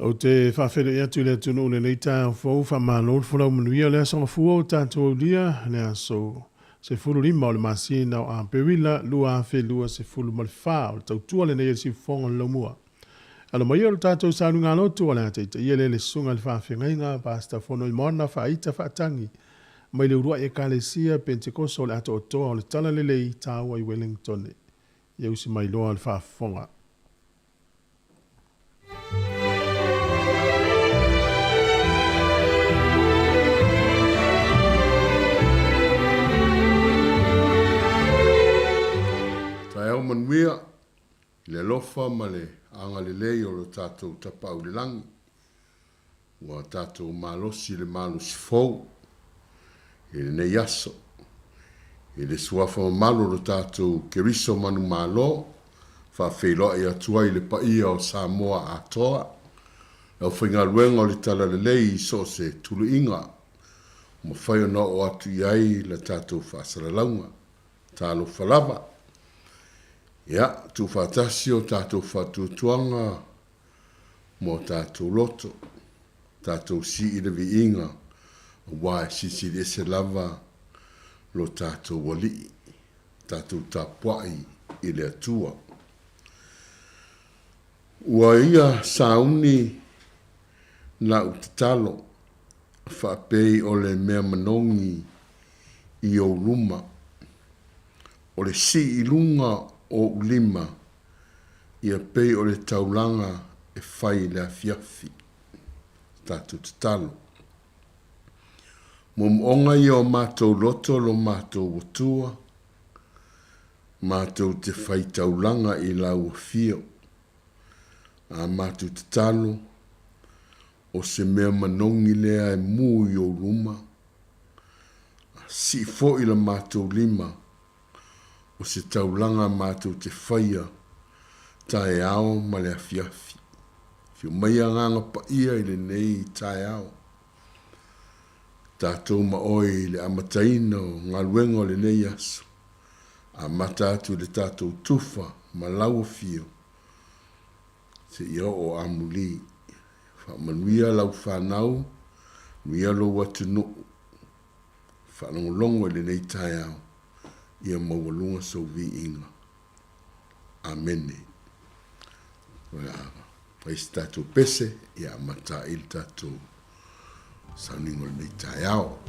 Ou te faafeiloai atu i le atunuu i lenei taeao fou, faamalo le folau manuia le aso Gafua ua tatou aulia, le aso 15 o le masina o Aperila 2024. O le tautua lenei a le Siufofoga o le Laumua. Alo mai o le tatou sauniga lotu o le a taitaia lea e le Susuga i le Faafeagaiga Pastor Fonoimoana Faaita Faatagi mai le uluai Ekalesia Pentekoso o le Atoatoa o le Talalelei Taua i Wellington. Ia usi mai loa le faafofoga. Taeao manuia i le alofa ma le agalelei o lo tatou Tapaau i le Lagi, ua tatou malosi i le malosi fou i lenei aso, i le suafa mamalu o lo tatou Keriso manumalo, faafeiloai atu ai i le paia o Samoa atoa, le aufaigaluega o le Talalelei i so o se tuluiga ua mafai ona oo atu i ai la tatou faasalalauga. Talofa lava. Ia, tuufaatasi o tatou faatuatuaga mo tatou loto, tatou sii le viiga, aua e silisili ese lava lo tatou Alii, tatou tapuai i le Atua. Ua ia sauni lau tatalo, faapei o le mea manogi i ou luma, o le sii i luga o ou lima, ia pei o le taulaga e fai i le afiafi. Tatou tatalo. Moomooga ia o matou loto lo matou Atua, matou te fai taulaga i lau afio. A matou tatalo, o se mea manogi lea e mu i ou luma, a sii foi la matou lima, o se taulaga matou te faia taeao ma le afiafi. Afio mai Agaga Paia i lenei taeao, tatou ma oe i le amataina o galuega o lenei aso, amata atu i le tatou tufa ma lau afio, seia oo amuli. Faamanuia lau fanau, manuia lou atunuu, faalogologo i lenei taeao, ia maualuga sou viiga. Amene. O le a fai se tatou pese, ia amata ai le tatou sauniga o lenei taeao.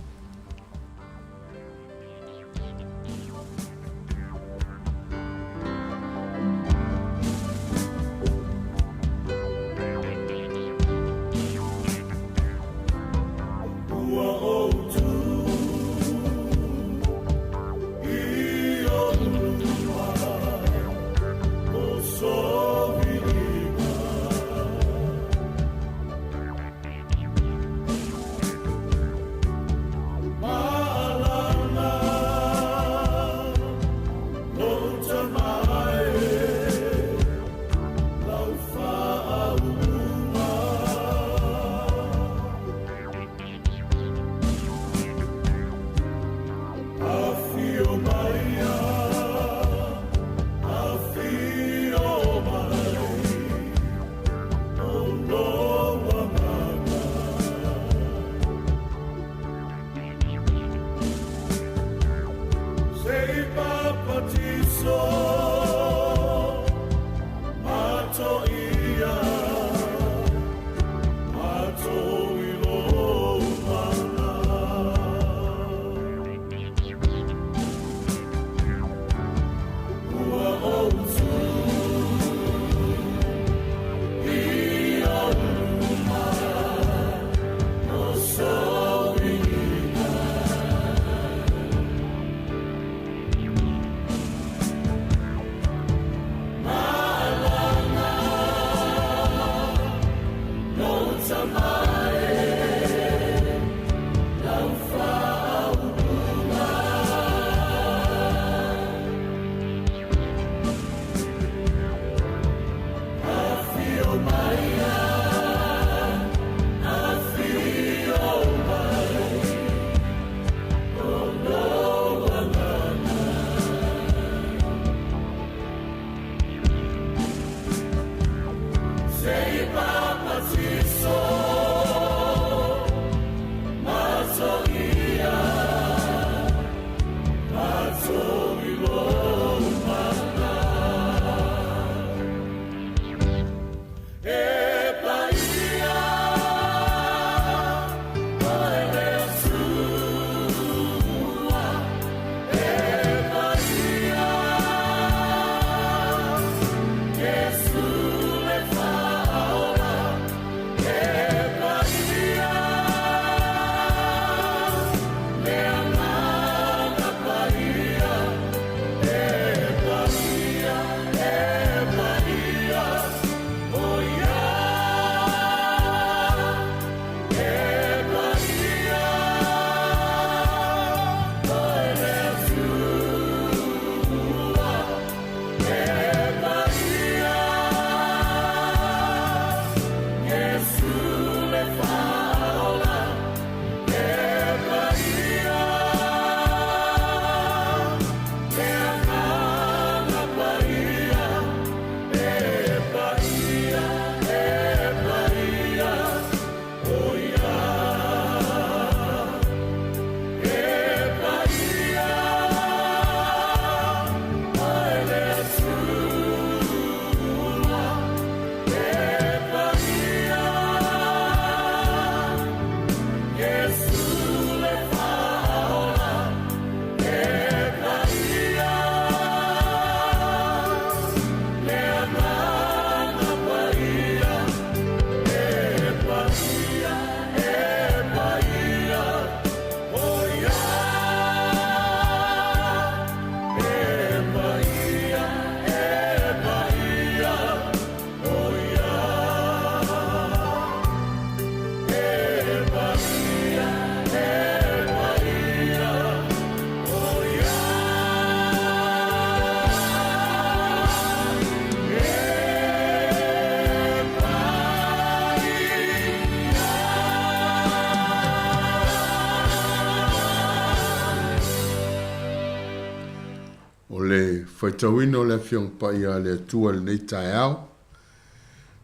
O le faitauina o le Afioga Paia a le Atua i lenei taeao,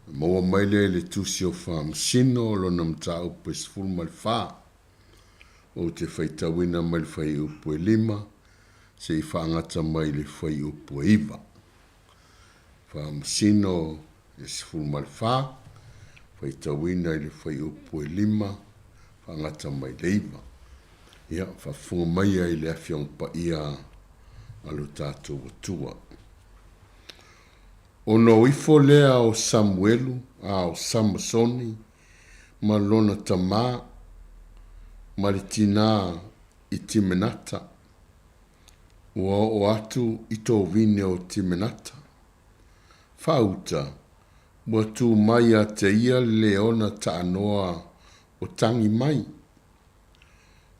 e maua mai lea i le Tusi o Faamasino, lona mataupu e 14. Ou te faitauina mai le fuaiupu e 5 seia faagata mai le fuaiupu e 9. Faamasino e 14, faitauina i le fuaiupu e 5, faagata mai le 9. Ia, faafofoga maia i le Afioga Paia a lo tatou Atua. Ona o ifo lea o Samuelu, a o Samasoni, ma lona tamā, ma le tinā i Timenata, ua oo atu i tovine o Timenata. Faauta, ua tu mai ia te ia le leona taanoa o tagi mai.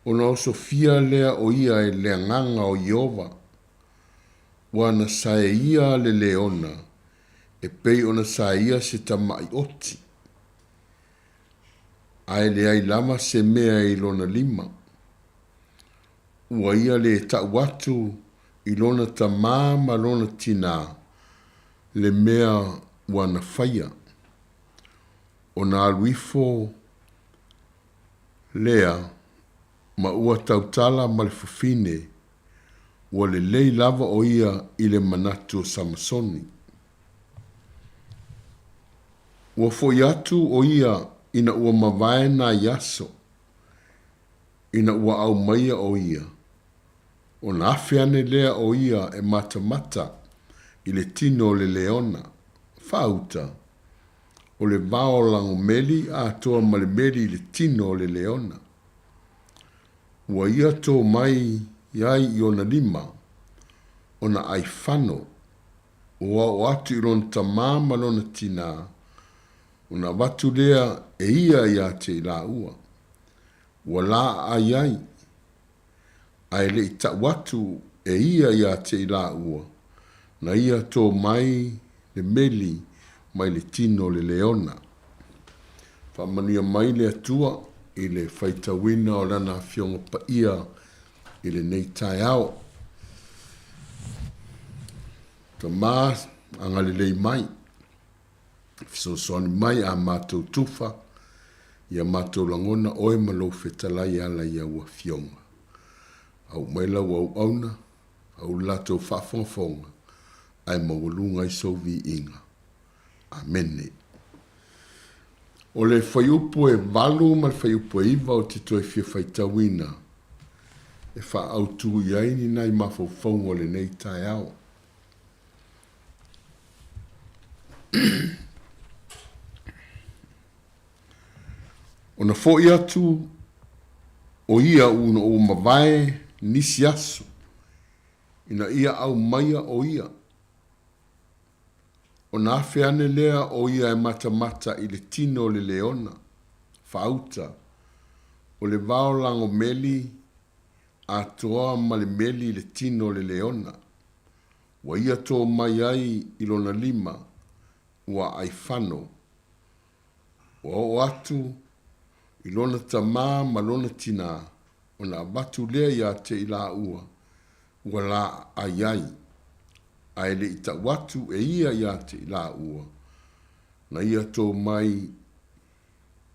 Ona osofia lea o ia e le agaga o Ieova, ua na saeia le leona e pei ona saeia se tamaʻi oti, ae leai lava se mea i lona lima. Ua ia lē taʻu atu i lona tamā ma lona tinā le mea ua na faia. Ona alu ifo lea ma ua tautala ma le fafine, ua lelei lava o ia i le manatu o Samasoni. Ua foʻi atu o ia ina ua mavae nai aso, ina ua aumaia o ia, ona afe ane lea o ia e matamata i le tino o le leona, faauta, o le vao lagomeli atoa ma le meli i le tino o le leona. Ua ia tō mai ai i ona lima, ona aifano, ua oo atu i lona tamā ma lona tinā, ona avatu lea e ia ia te i lāua, ua laaai ai, ae le i taʻu atu e ia ia te i lāua, na ia tō mai le meli mai le tino o le leona. Faamanuia mai le Atua i le faitauina o Lana Afioga Paia i lenei taeao. Tama, agalelei mai, fesoasoani mai a matou tufa, ia matou lagona oe ma lou fetalai e ala i au afioga. Auu mai lau auauna, auu le latou faafogafoga, ae maualuga ai sou viiga. Amene. O le fuaiupu e 8 ma le fuaiupu e 9 ou te toe fia faitauina e faaautu i ai ni nai mafaufauga o lenei taeao. Ona foʻi atu o ia ina ua mavae nisi aso ina ia aumaia o ia. Ona afe ane lea o ia e matamata i le tino o le leona, faauta, o le vao lagomeli atoa ma le meli i le tino o le leona, ua ia tō mai ai i lona lima, ua aifano. Ua oo atu i lona tamā ma lona tinā, ona avatu lea ia te i lāua, ua laaai ai, ae le i taʻu atu e ia ia te i lāua, na ia tō mai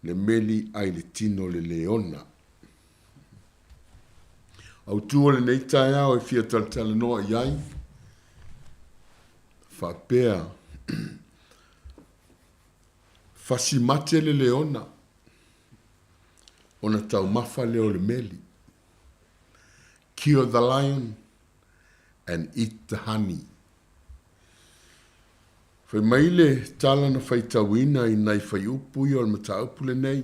le meli ai le tino le leona. Autu o lenei taeao e fia talatalanoa i ai, faapea, fasi mate le leona, ona taumafa lea o le meli. Kill the lion and eat the honey. Fai mai le tala na faitauina i nai fuaiupu ia o le mataupu lenei,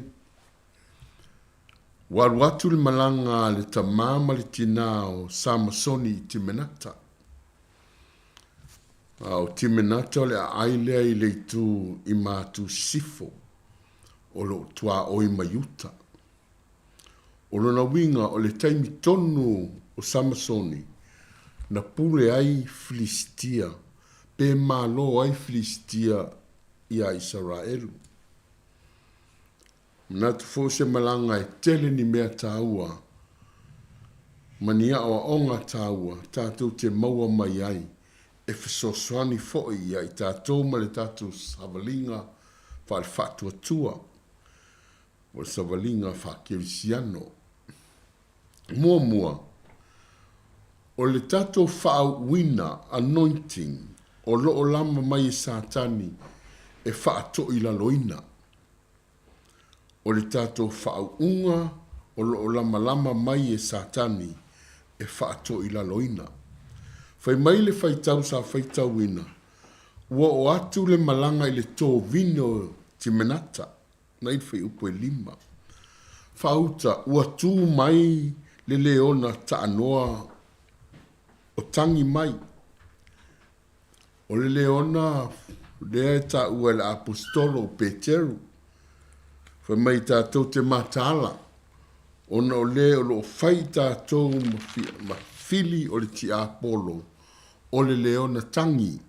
Ua alu atu le malaga a le tamā ma le tinā o Samasoni i Timenata. A o Timenata o le aai lea i le itu i Matu Sisifo, o lo o tuaoi mai uta. O lona uiga o le taimi tonu o Samasoni na pule ai Filisitia pe malo ai Filisitia iā Isaraelu. Manatu foi o se malaga e tele ni mea tāua ma ni aoaoga taua tatou te maua mai ai e fesoasoani foi ia i tatou ma le tatou savaliga faale-faatuatua po o le savaliga faakerisiano. Muamua, o le tatou faauuina, anointing, o lo o lama mai e Satani e faatoilaloina. O le tatou faauuga o lo o lamalama mai e Satani e faatoilaloina. Fai mai le faitau sa faitauina, Ua oo atu le malaga i le tovine o Timenata, na i le fuaiupu e 5. Faauta, ua tu mai le leona taanoa o tagi mai. O le leona lea e taua e le Aposetolo o Peteru, fai mai tatou te mataala, ona o le o lo o fai i tatou ma fili o le tiapolo, o le leona tagi,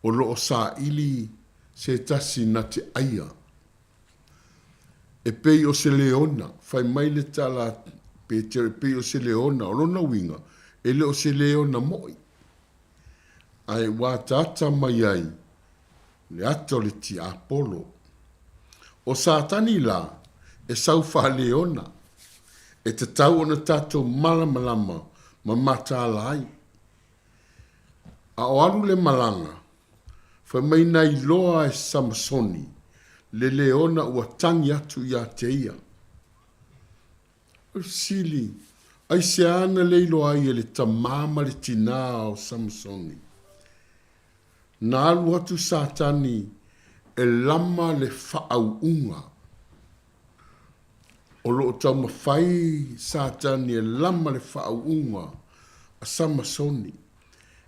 o lo o saili se tasi na te aia. E pei o se leona, fai mai le tala a Peteru, e pei o se leona, o lona uiga, e le o se leona moʻi, ae ua ataata mai ai le ata o le tiapolo. O Satani la, e sau faaleona, e tatau ona tatou malamalama ma mataala ai. A o alu le malaga, fai mai na iloa e Samasoni le leona ua tagi atu ia te ia. O le fesili, aisea na le iloa ai e le tamā ma le tinā o Samasoni? Na alu atu Satani e lama le faauuga. O lo o taumafai Satani e lama le faauuga a Samasoni.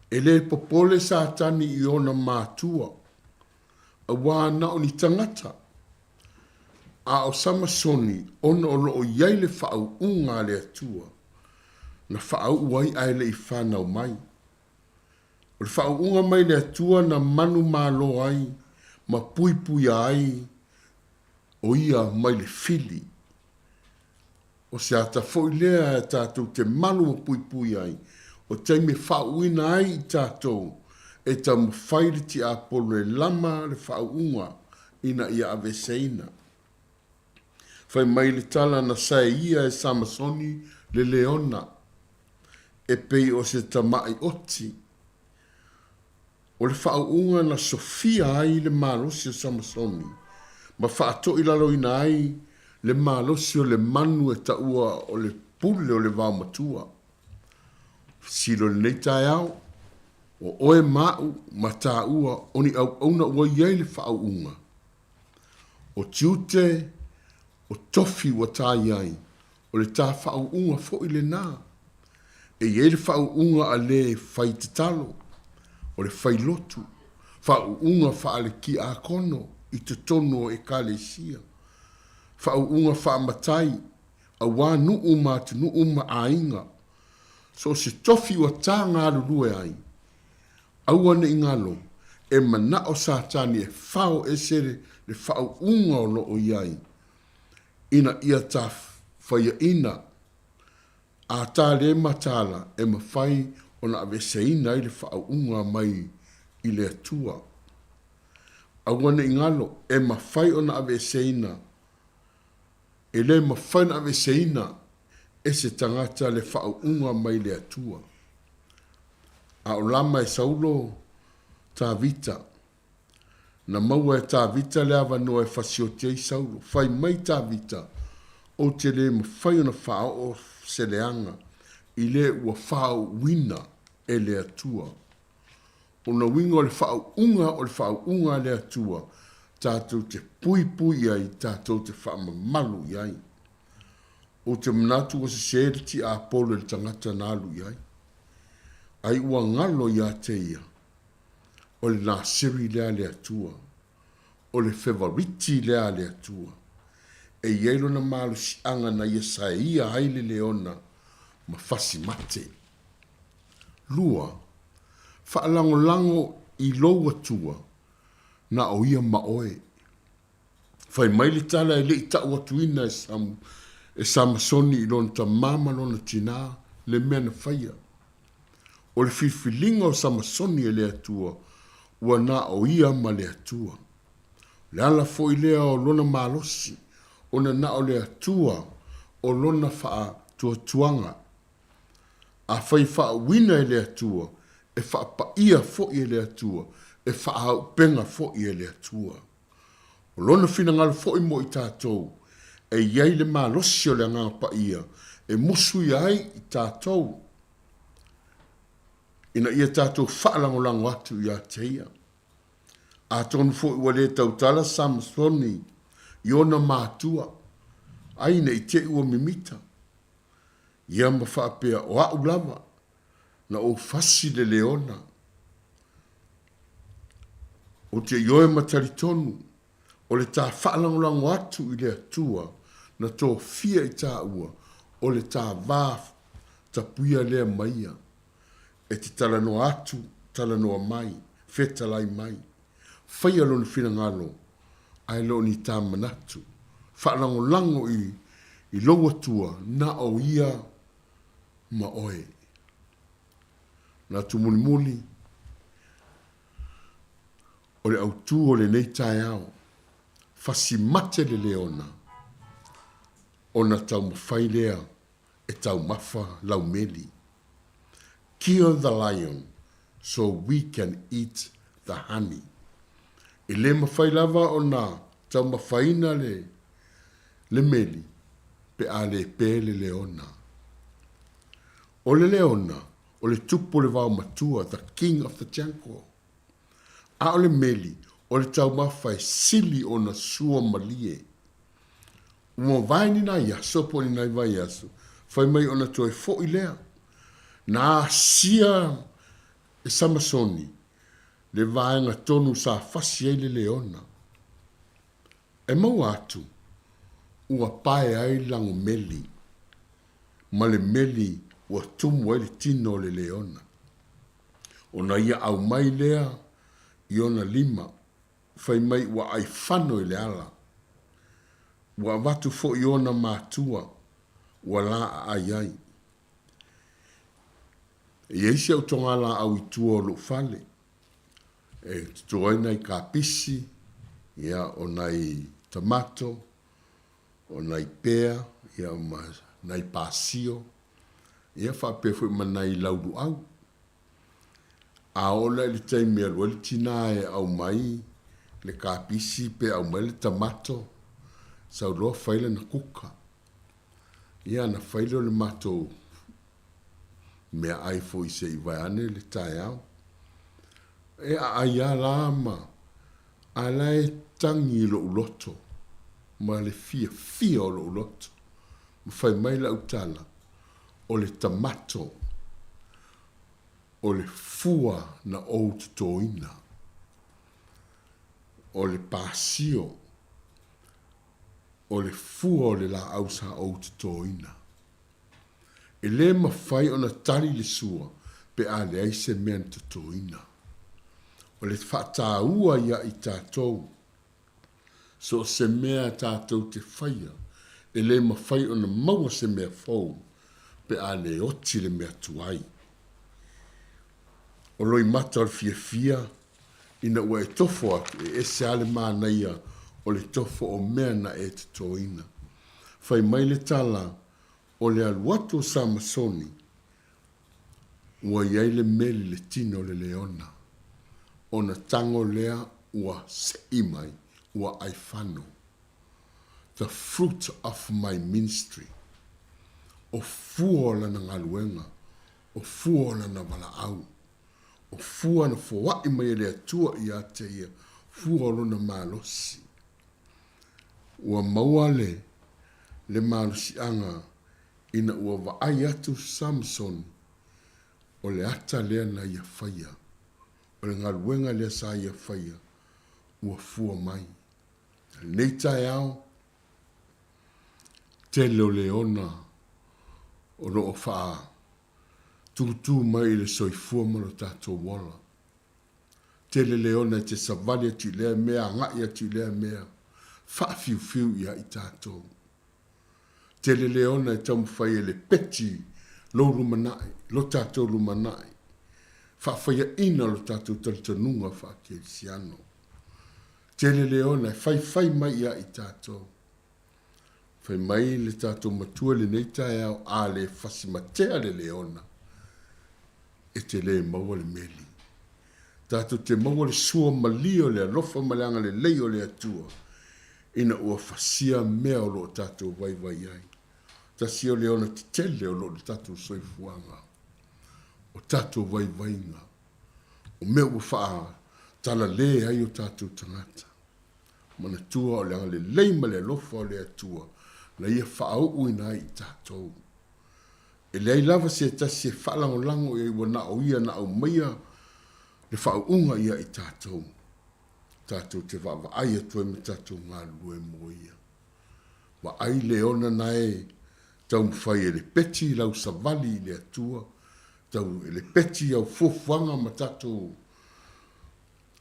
E le popole Satani i ona matua, auā na o ni tagata. A o Samasoni, ona o lo o i ai le faauuga a le Atua, na faauu ai ae le i fanau mai. O le faauuga mai le Atua na manumalo ai ma puipuia ai o ia mai le fili. O se ata foi lea e tatou te malu ma puipui ai, o taimi e faauuina ai i tatou e taumafai le tiapolo e lama le faauuga ina ia aveeseina. Fai mai le tala na sae ia e Samasoni le leona, e pei o se tamaʻi oti. O le faauuga na sofia ai le malosi o Samasoni ma faatoilaloina ai le malosi o le manu e taua o le pule o le vaomatua. Silo i lenei taeao, o oe ma aʻu ma tāua o ni auauna ua i ai le faauuga. O tiute, o tofi ua tā i ai, o le tā faauuga foi lenā. E i ai le faauuga a le fai tatalo, o le fai lotu, faauuga faale-kiakono i totonu o Ekalesia, faauuga faamatai auā nuu ma atunuu ma aiga, so o se tofi ua tā galulue ai, aua ne i galo, e manaʻo Satani e fao ese le faauuga o lo o i ai, ina ia tā faiaʻina a tā le mataala e mafai ona aveeseina ai le faauuga mai i le Atua. Aua ne i galo, e mafai ona aveeseina, e le mafai ona aveeseina e se tagata le faauuga mai le Atua. A o lama e Saulo Tavita, Na maua e Tavita le avanoa e fasioti ai Saulo. Fai mai Tavita, Ou te le mafai ona faaoo se leaga i le ua faauuina e le Atua. O na uiga o le faauuga o le faauuga a le Atua tatou te puipui i ai, tatou te faamamalu i ai. Ou te manatu ua sese le tiapolo i le tagata na alu i ai. Ai ua galo ia te ia. O le Nasiri lea a le Atua. O le fevariti lea a le Atua. E i ai lona malosiaga na ia saeia ai le leona ma fasi mate. 2, Faalagolago i lou Atua, na o ia ma oe. Fai mai le tala e le i tau atuina e Samasoni i lona tamā ma lona tinā, le mea na faia. O le filifiliga o Samasoni e le Atua, ua na o ia ma le Atua. O le ala foi lea o lona malosi, ona na o le Atua o lona faatuatuaga. Afai e faauuina e le Atua, e faapaia foi e le Atua, e faaauupega foi e le Atua. O Lona finagalo foi mo i tatou, e i ai le malosi o le Agaga Paia e musuia ai i tatou, ina ia tatou faalagolago atu ia te Ia. Atonu foi ua le tautala Samasoni i ona matua, ai ne i te i ua mimita ia ma faapea, O a'u lava, na ou fasi le leona. Ou te ioe ma talitonu, o le ta faalagolago atu i le Atua na tofia i tāua, o le ta va tapuia lea ma Ia. E te talanoa atu, talanoa mai, fetalai mai. Faia Lona finagalo, ae le o ni tā manatu. Faalagolago i, i lou Atua, na o Ia ma oe. Manatu mulimuli, o le autū o lenei taeao, fasi mate le leona, ona taumafai lea e taumafa lau meli. Kill the lion so we can eat the honey. E le mafai lava ona taumafaina le le meli pe a le pē le leona. O le leona, o le tupu o le vaomatua, the king of the jungle. A o le meli, o le taumafa e sili ona sua malie. Ua mavae ni nai aso po o ni nai vaiaso, fai mai ona toe foʻi lea. Na asia e Samasoni le vaega tonu sa fasi ai le leona. E maua atu, ua pae ai lagomeli, ma le meli ua tumu ai le tino o le leona. Ona ia aumai lea i ona lima, fai mai ua aifano i le ala. Ua avatu foi i ona matua, ua laaai ai. E i ai si au togalaau i tua o lou fale, e toto ai nai kapisi, ia, o nai tamato, o nai pea, ia, ma nai pasio, ia, faapea foi ma nai lauluau. A oo la i le taimi e alu ai le tinā e aumai le kapisi pe aumai le tamato, sau loa fai lana kuka. Ia ona fai lea o le matou meaai foi se i vaeane le taeao. E aai lava la ma a la e tagi i lou loto ma le fiafia o lou loto ma fai mai lau tala, o le tamato o le fua na ou totoina, o le pasio o le fua o le laau sa ou totoina. E le mafai ona tali le sua pe a leai se mea na totoina. O le faataua ia i tatou, so o se mea tatou te faia, e le mafai ona maua se mea fou pe a le oti le mea tuai. O loimata o le fiafia ina ua e tofo atu, e ese lava le manaia o le tofo o mea na e totoina. Fai mai le tala, o le alu atu o Samasoni, ua i ai le meli i le tino o le leona, ona tago lea ua sei mai, ua aifano. The fruit of my ministry. O fua o lana galuega, o fua o lana valaau. O fua na foai mai e le Atua ia te ia, fua o lona malosi. Ua maua le, le malosiaga ina ua vaai atu Samsoni, o le ata lea na ia faia, o le galuega lea sa ia faia, ua fua mai. I lenei taeao, tele o leona o lo o faa Tūtū mai i le soifua ma lo tatou ola. Tele leona e te savali atu i lea mea agai atu i lea mea, faafiufiu ia i tatou. Tele leona e taumafai e lepeti lou lumanai, lo tatou lumanai, faafaiaʻina lo tatou talitonuga faakerisiano. Tele leona e faifai mai ia i tatou. Fai mai le tatou Matua i lenei taeao, a le fasimatea le leona, e te le maua le meli. Tatou te maua le sua malie o le alofa ma le agalelei o le Atua ina ua fasia mea o lo o tatou vaivai ai. Tasi o leona tetele o lo o le tatou soifuaga, o tatou vaivaiga, o mea ua faatalale ai o tatou tagata. Manatua o le agalelei ma le alofa o le Atua na ia faauuina ai i tatou. E leai lava se tasi e faalagolago i ai ua na o ia na aumaia le faauuga ia i tatou. Tatou te vaavaai atu ai ma tatou galulue mo ia. Vaai leona na e taumafai e lepeti lau savali i le Atua, tau e lepeti au fuafuaga ma tatou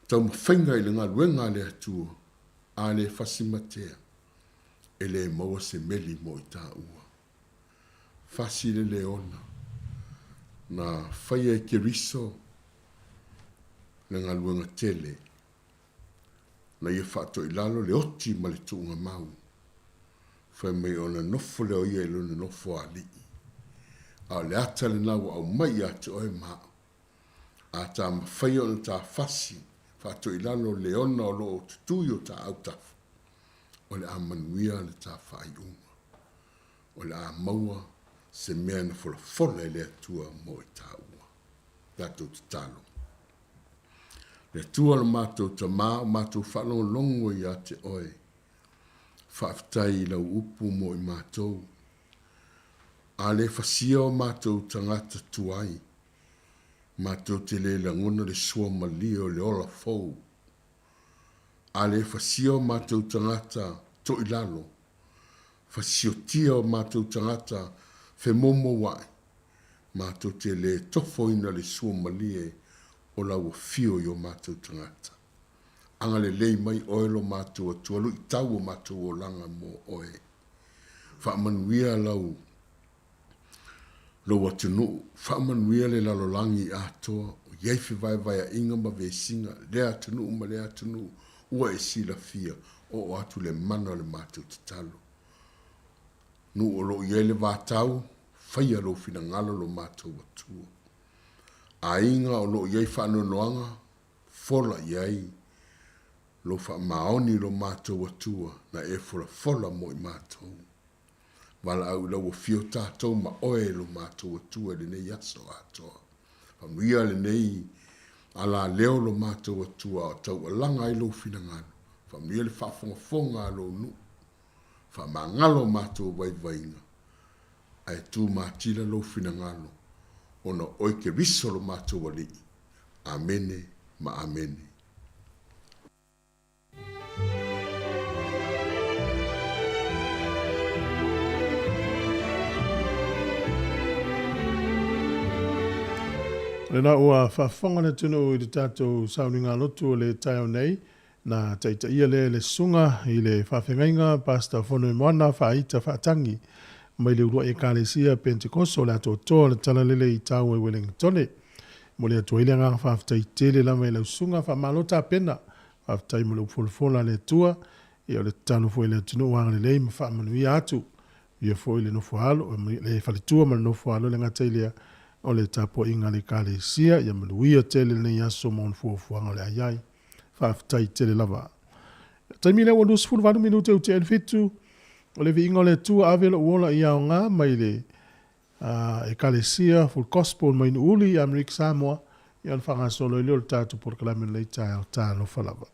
taumafaiga i le galuega a le Atua, a le fasimatea, e le maua se meli mo i taua. Fasi le leona, na faia e Keriso le galuega tele, na ia faatoilalo le oti ma le tuugamau, fai mai ona nofo lea o ia i lona nofo alii. A o le ata lena ua aumai ia te oe ma au. A ta mafaia ona ta fasi faatoilalo leona o lo o tutū i o ta autafa, o le a manuia le ta faaiuga. O le a maua se mea na folafola e le Atua mo i taua. Tatou tatalo. Le Atua lo matou Tamā, o matou faalogologo ia te Oe. Faafetai i lau upu mo i matou. A le fasia o matou tagata tuai, matou te le lagona le sua malie o le ola fou. A le fasia o matou tagata toilalo, fasiotia o matou tagata femoumoua, matou te le tofoina le sua malie o lau afio i o matou tagata. Agalelei mai oe lo matou Atua luitau o matou olaga mo oe. Faamanuia lau lou atunuu, faamanuia le lalolagi atoa, o i ai fevaevaeaiga ma vesiga, lea atunuu ma lea atunuu, ua e silafia, oo atu le mana o le matou tatalo. Nuu o loo i ai le vatau, faia lou finagalo lo matou Atua. Aiga o loo i ai faanoanoaga, fola i ai lou faamaoni lo matou Atua, na e folafola mo i matou. Valaau i lau afio tatou ma oe lo matou Atua i lenei aso atoa. Faamanuia lenei alaleo lo matou Atua o taualaga ai lou finagalo. Faamanuia le faafogafoga a lou nuu. Faamagalo matou vaivaiga, ae tu matila lou finagalo, ona o oe Keriso lo matou Alii. Amene ma amene. Lena ua faafofoga le atunuu i le tatou sauniga lotu o le taeao nei, na taitaia lea e le susuga i le faafeagaiga Pastor Fonoimoana Faaita Faatagi mai le uluai Ekalesia Pentekoso o le atoatoa o le Talalelei i Taua i Welengitone. Momoli atu ai le agaga faafetai tele lava i lau susuga, faamalo tapena, faafetai mo le upu folafola a le Atua, ia o le tatalo foi i le atunuu agalelei ma faamanuia atu. Ia foi le nofo alo, le faletua ma le nofo alo le gata i lea o le tapuaiga a le Ekalesia, ia manuia tele lenei aso ma ona fuafuaga o le a i ai. Faafetai tele lava. Taimi lea ua 28 minute ua tea i le 7, o le viiga o le Atua ave lou ola i aoga mai le Ekalesia Full Gospel mai Nuuuli i Amerika Samoa, ia ona faagasolo ai lea o le tatou polokalame lenei taeao. Talofa lava.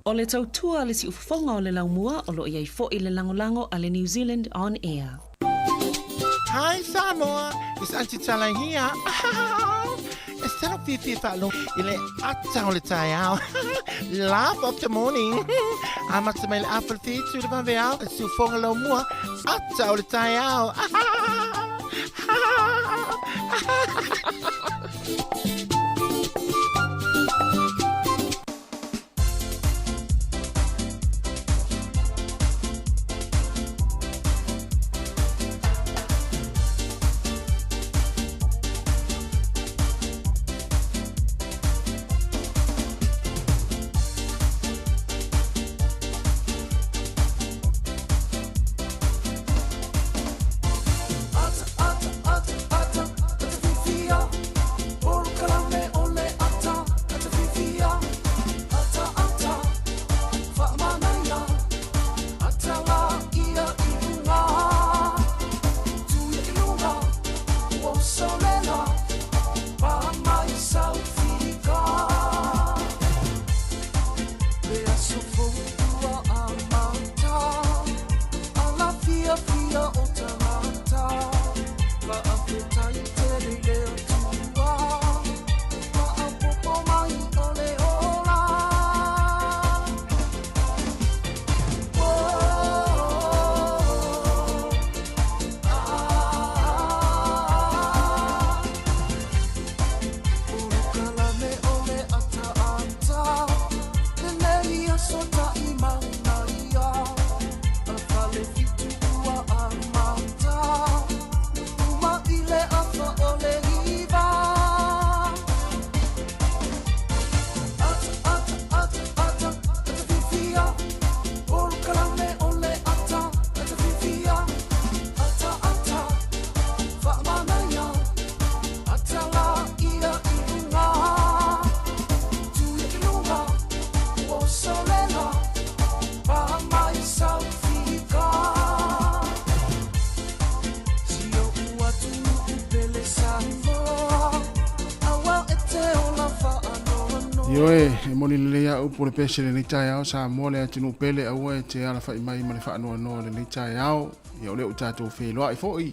O le tautua a le siufofoga o le laumua o lo o i ai foi le lagolago a le New Zealand On Air. Hi Samoa, it's Auntie Tala here. E tala fiafia faalogo i le ata o le taeao. Laugh of the morning. Amata mai le afa le fitu le vaveao, e siufoga laumua, ata o le taeao. Ioe, e moni lelei a upu o le pese lenei taeao, Samoa le atunuu pele, aua e te alafai mai ma le faanoanoa lenei taeao. Ia o lea ua tatou feiloai foi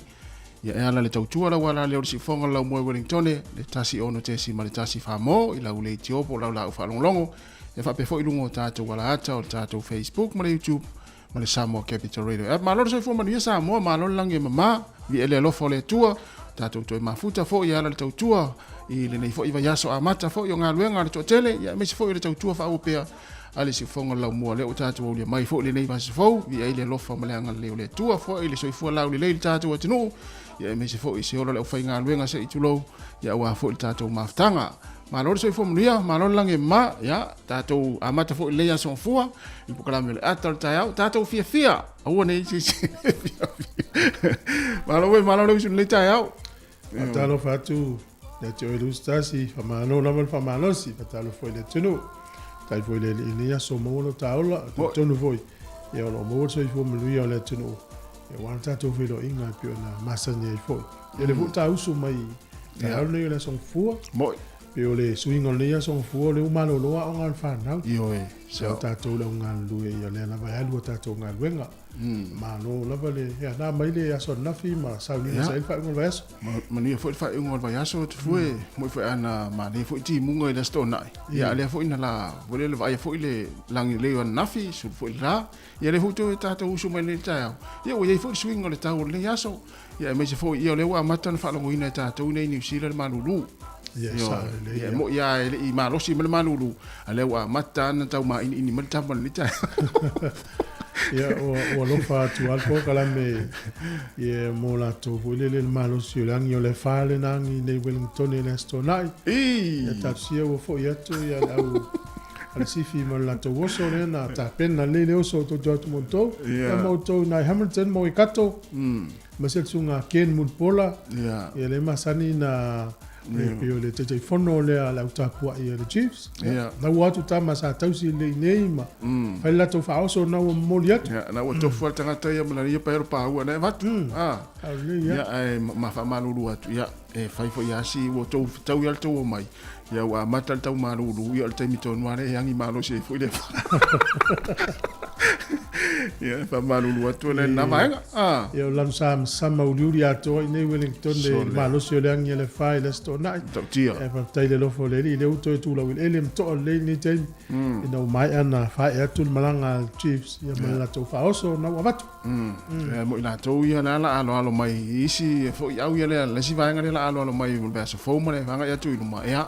Ia e ala le tautua lau ala lea o le siufofoga o le laumua i Wellingtone, le 16.1 mo i lau leitio po o lau laau faalogologo, ia faapea foi i luga o tatou alaata o le tatou Facebook ma le YouTube ma le Samoa Capital Radio App. Malo le soifua manuia Samoa, malo le lagi e mama, viia le alofa o le Atua, tatou toe mafuta foi e ala le tautua i lenei foi vaiaso amata foi o galuega a le toatele, ia aemaise foi o le tautua faaauau pea a le siufofoga o le laumua lea ua tatou aulia mai foi lenei vaiaso fou, viia ai le alofa ma le agalelei o le Atua, foai le soifua laulelei i le tatou atunuu, ia aemaise foi se ola o le aufaigaluega se i tulou, ia aua foi le tatou mafutaga. Malo le soifua manuia, malo le lagi e mama, ia tatou amata foi lenei aso gafua i le polokalame o le ata o le taeao, tatou fiafia, aua ne i se isi fiafia. Malo foi, malo le usu i lenei taeao. Faatalofa atu ia te oe Lusitasi, faamalo lava le faamalosi, faatalofa foi i le atunuu. Faafetai foi i le Alii i lenei aso ua maua lo ta ola, e talitonu foi ia o lo o maua le soifua manuia o le atunuu aua le tatou feiloaiga e pei ona masani ai foi. Ia lea foi ua ta usu mai i taeao lenei o le Aso Gafua. Moi. Pei o le suiga o lenei Aso Gafua o lea ua malolo aoga a le fanau. Ioe. Sa o tatou le au galulue ia lea lava e alu a tatou galuega. Malo lava le, ia na mai le aso ananafi ma sauniga sa i ai le faaiuga o le vaiaso. Manuia foi le faaiuga o le vaiaso Tufue, moi foi ana manaia foi timuga i le Aso Toonai. Ia a lea foi na la, foi lele vaaia foi le lagi lelei o ananafi, sulu foi le la. Ia lea foi toe tatou usu mai lenei taeao. Ia ua i ai foi le suiga o le tau o lenei aso. Ia aemaise foi ia o lea ua amata ona faalogoina e tatou i inei i Niu Sila le malulu. Ia, e sao lelei. Ia, e moi lava e le i malosi mai le malulu, a lea ua amata ona tau māʻiniʻini mai le tama i lenei taeao. Ia, ua alofa atu lava le polokalame ia mo latou foi lele le malosi o le agi o le afa lena agi i nei Wellingtone i le Aso Toonai. Ia talosia ua foi atu ia le au a le sifi ma le latou oso lea na tapena lelei le oso tou te o atu mo outou. Ia ma outou i nai Hamilton ma Waikato. Ma se susuga Ken Mulipola. Ia lea e masani na le pei o le Taitaifono lea a le au tapuai a le Chiefs. Na ua atu tama sa tausi lelei nei ma fai le latou faaoso na ua momoli atu. Ia, na ua tofu lava le tagata ia ma lana ia paelo paua na e avatu. Ia, ae ma faamalulu atu, ia, e fai foi lava si ua outou fetaui lava le tou omai, ia ua amata le tau malulu, ia o le taimi tonu lava lea e agi malosi ai foi le Ia, e faamalulu atu ai lena vaega. Ia, o lanu samasama uliuli atoa i nei Wellington le malosi o le agi a le afa i le Aso Toonai. Matautia. E faafetai i le alofa o le Alii, lea ua toe tulau eleele ma toa lelei lenei taimi, ina ua maea ona faaee atu le malaga a le Chiefs ia ma le latou faaoso na ua avatu. Ia, mo i latou ia la la aloalo mai i isi foi au ia lea, le isi vaega lea la aloalo mai i le vaiaso fou ma le agai atu i luma, ia,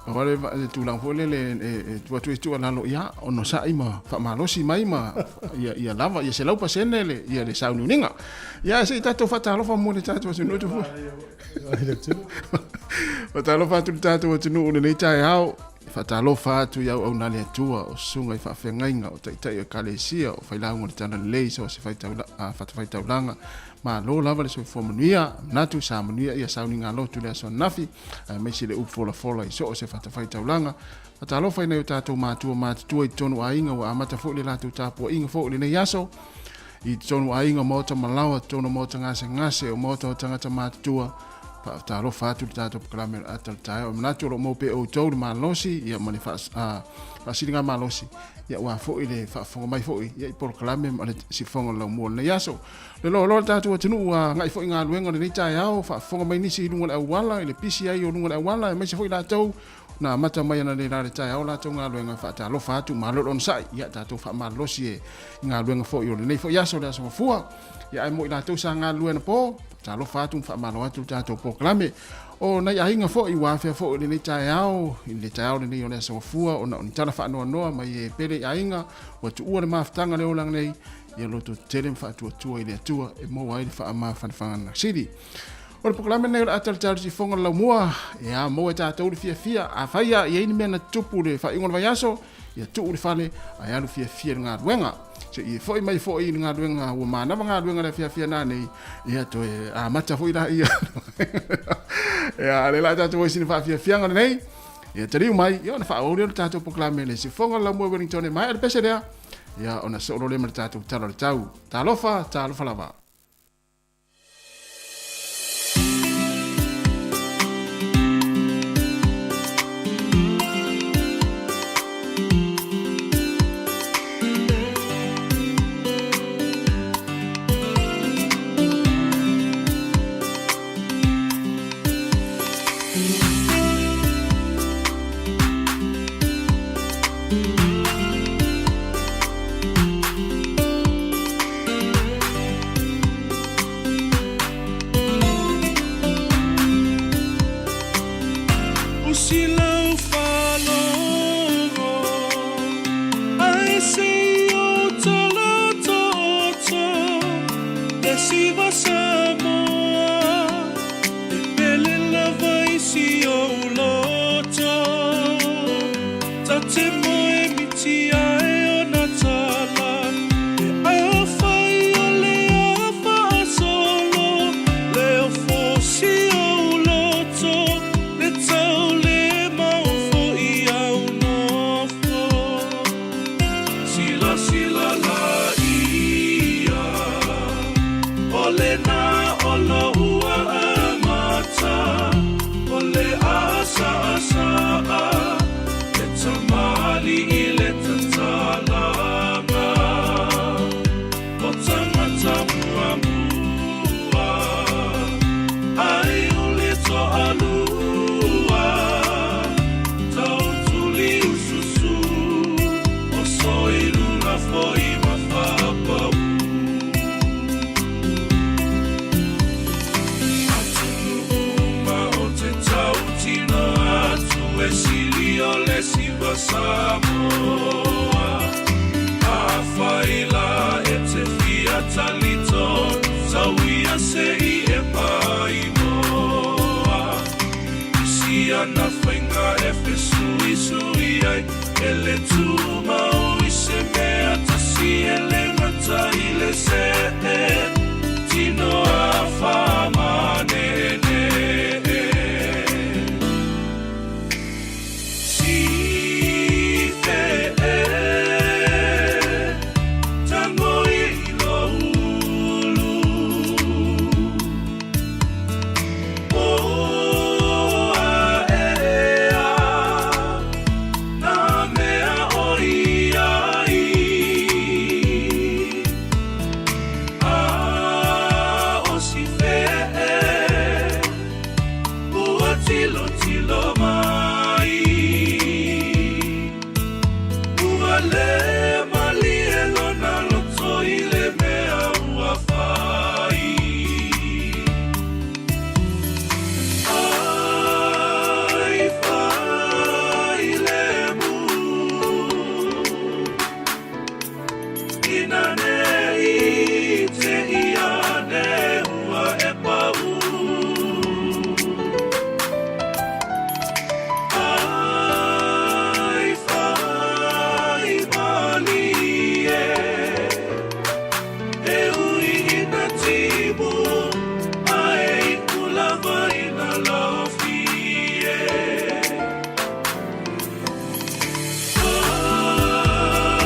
pau lava le tulaga foi lele e tuu atu ai se tuualalo, ia, onosai ma faamalosi mai ma ia lava, ia 100% le, ia le sauniuniga. Ia, se i tatou faatalofa mo le tatou atunuu Tufua. Faatalofa atu i le tatou atunuu i lenei taeao. E faatalofa atu i auauna a le Atua, o susuga i faafeagaiga, o taitai o Ekalesia, o failauga o le Talalelei, so o se fatafaitaulaga. Malo lava le soifua manuia. Manatu sa manuia ia sauniga lotu i le aso ananafi, aemaise le upu folafola i so o se fatafaitaulaga. Faatalofa i nai o tatou matua matutua i totonu o aiga ua amata foi le latou tapuaiga foi i lenei aso. I totonu o aiga, o maota malaoa, totonu o maota gasegase, o maota o tagata matutua, Faatalofa atu i le tatou polokalame o le ata o le taeao. E manatu o lo o maua pea e outou le malosi ia, ma le faasiliga malosi ia, aua foi le faafofoga mai foi ia, i polokalame ma le sifofoga o le laumua o lenei aso. Le loaloa le tatou atunuu ua agai foi i galuega o lenei taeao, faafofoga mai nisi i luga o le auala, i le pisi ai o luga o le auala, aemaise foi latou na amata mai analeila i le taeao latou galuega. Faatalofa atu, malo le onosai, ia tatou faamalolosi e i galuega foi o lenei foi aso, le aso Gafua. Ia ae mo i latou sa galulue anapo, faatalofa atu ma faamalo atu le tatou polokalame. O nai aiga foi ua afea foi i lenei taeao, i le taeao lenei o le aso Gafua, ona o ni tala faanoanoa mai e pele i aiga, ua tuua le mafutaga le olaga nei, ia loto tetele ma faatuatua i le Atua e maua ai le faamafanafanaga sili. O le polokalame lenei o le ata o le taeao i le sifofoga o le laumua, e a maua e tatou le fiafia, afai lava e i ai ni mea na tutupu i le faaiuga o le vaiaso, ia tuu i le fale ae alu fiafia i le galuega. Se i e foi mai foi i le galuega ua manava galuega le afiafi ana nei, ia toe amata foi la ia. Ia, a le la tatou ai sina faafiafiaga lenei, ia taliu mai, ia ona faaauau lea o le tatou polokalame le sifofoga o le laumua i Wellington e maea le pese lea, ia ona soo loa lea ma le tatou tala o le tau. Talofa, talofa lava. O lena o lou amata, o le asaasaa, le tamalii le tatalaga, o tagata muamua, ai o le toalua, tautuliususu, o soiluga foi ma faapau. Atunuu uma o te tautino atu e sili o le siva Samoa. Afai la e te fia talito, tau ia se i e paimoa. I si ana faiga e fesuisui ai, e le tumau i se mea tasi e le gata i le see, tino a faamaneenee. Si fe e, tango i lo ulu. O a e a, nā mea o i ai. A o si fe e, ua tilotilo mai. Ua le malie lona loto i le mea ua fai. Ai fai le mu, ina ne i te ia ne ua e pau. Ai fai malie, e ui ina timu, ae iu lava ina laofie.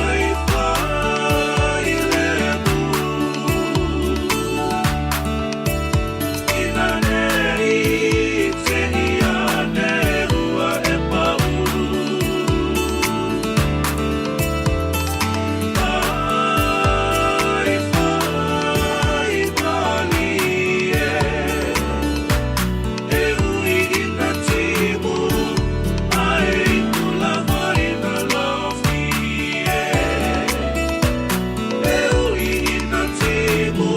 Ai fai le mu, ina ne i te ia ne ua e pau. Ai fai malie, e ui ina timu, ae iu lava ina laofie. E ui ina timu,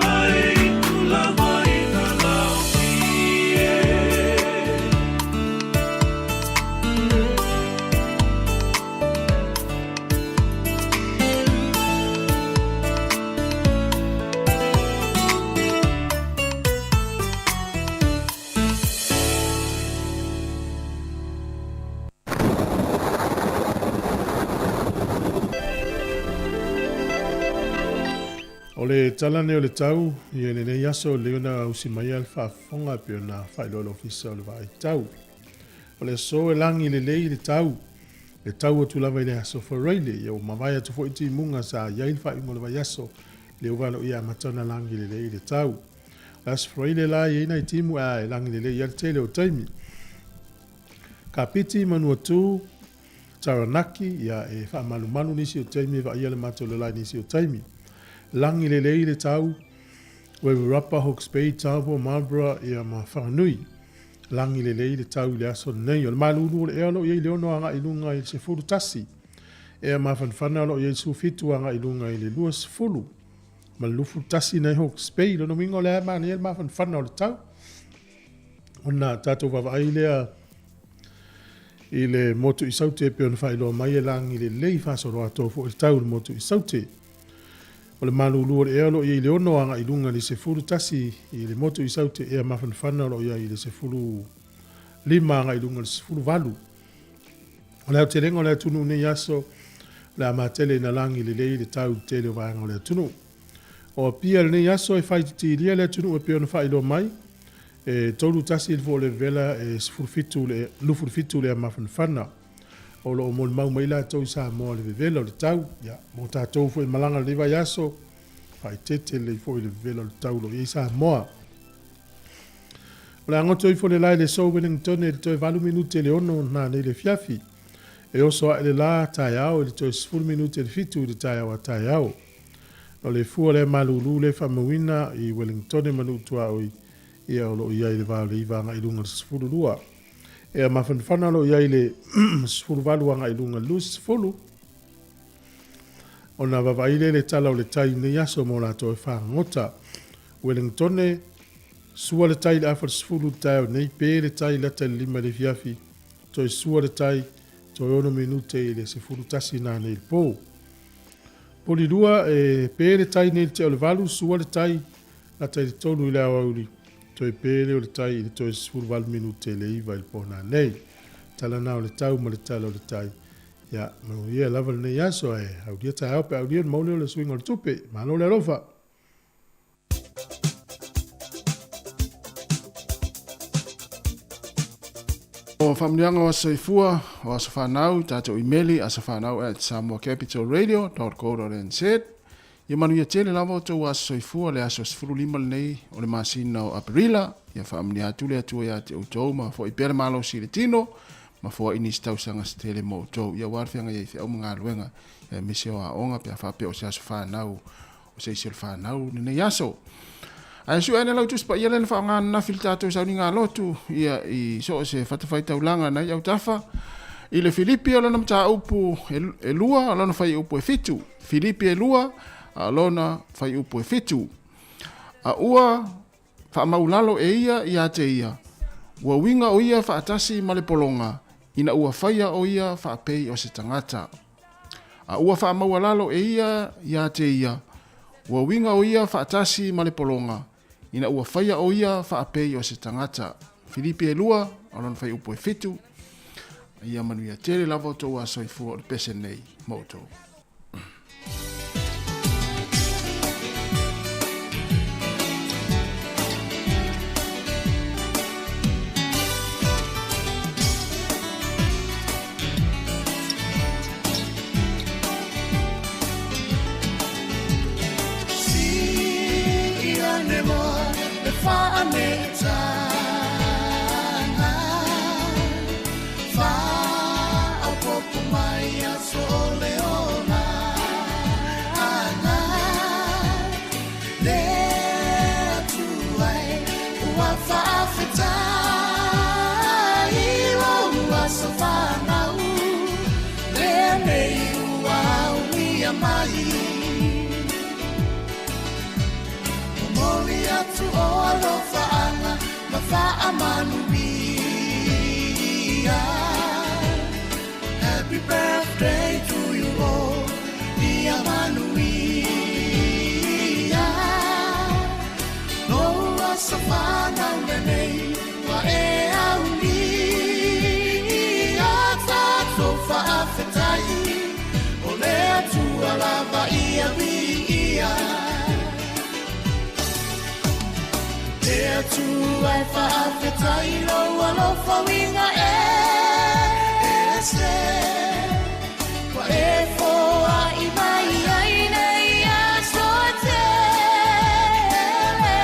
ae iu lava ina laofie. O le tala nei o le tau i lenei aso lea ona ausi mai le faafofoga e pei ona faailoa e le Ofisa o le Vaai Tau. O le aso e lagi lelei le tau, e tau atu lava i le aso Faraile, ia ua mavae atu foi timuga sa i ai le faaiuga o le vaiaso, lea ua valoia amata ona lagi lelei le tau. O le aso Faraile la e i ai nai timu ae lagi lelei ai le tele o taimi. Kapiti, Manuatu, Taranaki, ia e faamalumalu nisi o taimi e vaaia le matou lala i nisi o taimi. Lagi lelei le tau, Wairarapa, Hawke's Bay, Taupo, Marlborough, ia ma Whanganui. Lagi lelei le tau i le aso lenei. O le malulu o le ea o lo o i ai le 6 agai i luga i le 11. Ea mafanafana o lo o i ai le 17 agai i luga i le 20. Ma le 21 nai Hawke's Bay. Lona uiga o lea e manaia le mafanafana o le tau. Ona tatou vaavaai lea i le motu i Saute e pei ona faailoa mai e lagi lelei faasolo atoa foi le tau i le motu i Saute. O le malulu o le ea o lo o i ai i le 6 agai i luga i le 11 i le motu i Saute ea mafanafana o lo o i ai i le 15 agai i luga i le 18. O le aotelega o le atunuu nei aso, o le a matele ina lagi lelei le tau i le tele o vaega o le atunuu. O Apia i lenei aso e faititilia le atunuu e pei ona faailoa mai, e 3 1 le fua o le vevela e 17 le, 27 le mafanafana. O lo o molimau mai latou i Samoa le vevela o le tau. Ia, mo tatou foi malaga lenei vaiaso, faaeteete lelei foi i le vevela o le tau o lo o i ai Samoa. O le a goto ifo le la i le aso Wellington i le toe 8 minute i le 6 nanei le afiafi. E oso ae le la taeao i le toe 10 minute i le 7 i le taeao a taeao. O le fua lea malulu lea faamauina i Wellington ma nuu tuaoi ia o lo o i ai i le va o le 9 agai i luga i le 12. Ea mafanafana o lo o i ai le 18 agai i luga i le 20. Ona vaavaai lea i le tala o le tai i lenei aso mo latou e fagogota. Wellingtone, Sua le tai i le afa le 10 i le taeao nei, pe le tai lata i le 5 i le afiafi, toe sua le tai, toe 6 minute i le 11 nanei i le po. Polilua, e pe le tai nei i le tea o le 8, sua le tai, lata i le 3 i le aoauli, toe pe lea o le tai i le toe 18 minute i le 9 i le po nanei. Tala na o le tau ma le tala o le tai. Ia, manuia lava lenei aso ae aulia taeao pe aulia ona maua lea o le suiga o le tupe. Malo le alofa! O faamanuiaga o aso soifua, o aso fanau, tatou imeli asofanau@samoacapitalradio.co.nz. Ia manuia tele lava outou aso soifua le aso 15 lenei o le masina o Aperila. Ia faamanuia atu le Atua ia te outou ma foai pea le malosi i le tino ma foai nisi tausaga se tele mo outou. Ia aua le feagai ai i feau ma galuega, aemaise o aoga pe a faapea o se aso fanau o se isi o le fanau lenei aso. Ae sue ane lau Tusi Paia lea na faaaoga ananafi i le tatou sauniga lotu, ia i so o se fatafaitaulaga nai autafa, i le Filipi o lona mataupu e lua, o lona fuaiupu e 7. Filipi e 2, a o lona fuaiupu e 7. A ua faamaulalo e ia ia te ia, ua uiga o ia faatasi ma le pologa, ina ua faia o ia faapei o se tagata. A ua faamaualalo e ia ia te ia, ua uiga o ia faatasi ma le pologa, ina ua faia o ia faapei o se tagata. Filipi e 2, o lona fuaiupu e 7. Ia manuia tele lava outou aso soifua o le pese nei ma outou. Happy birthday to you all, ia manuia. Lou aso fanau lenei, ua e aulia. Tatou faafetai, o le Atua lava ia viia. Le Atua e faafetai lou alofa uiga ese. Ua e foai mai ai nei aso tele.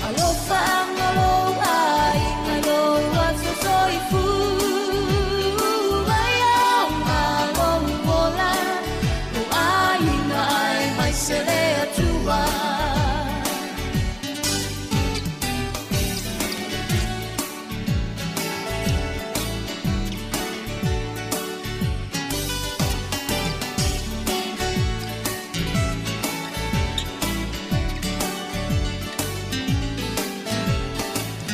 Alofa anga lou aiga lou aso soifua. Ia lou ola, lou aiga aemaise le Atua.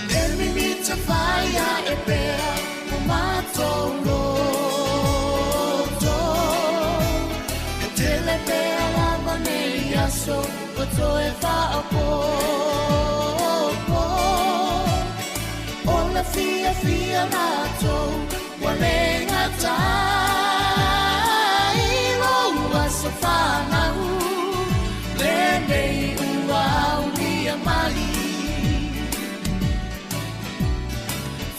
E mimita fai ae pea o matou loto. E tele pea lava nei aso ua toe faaopoopo. O le fiafia matou ua le gatai lou aso fanau lenei ua aulia mai.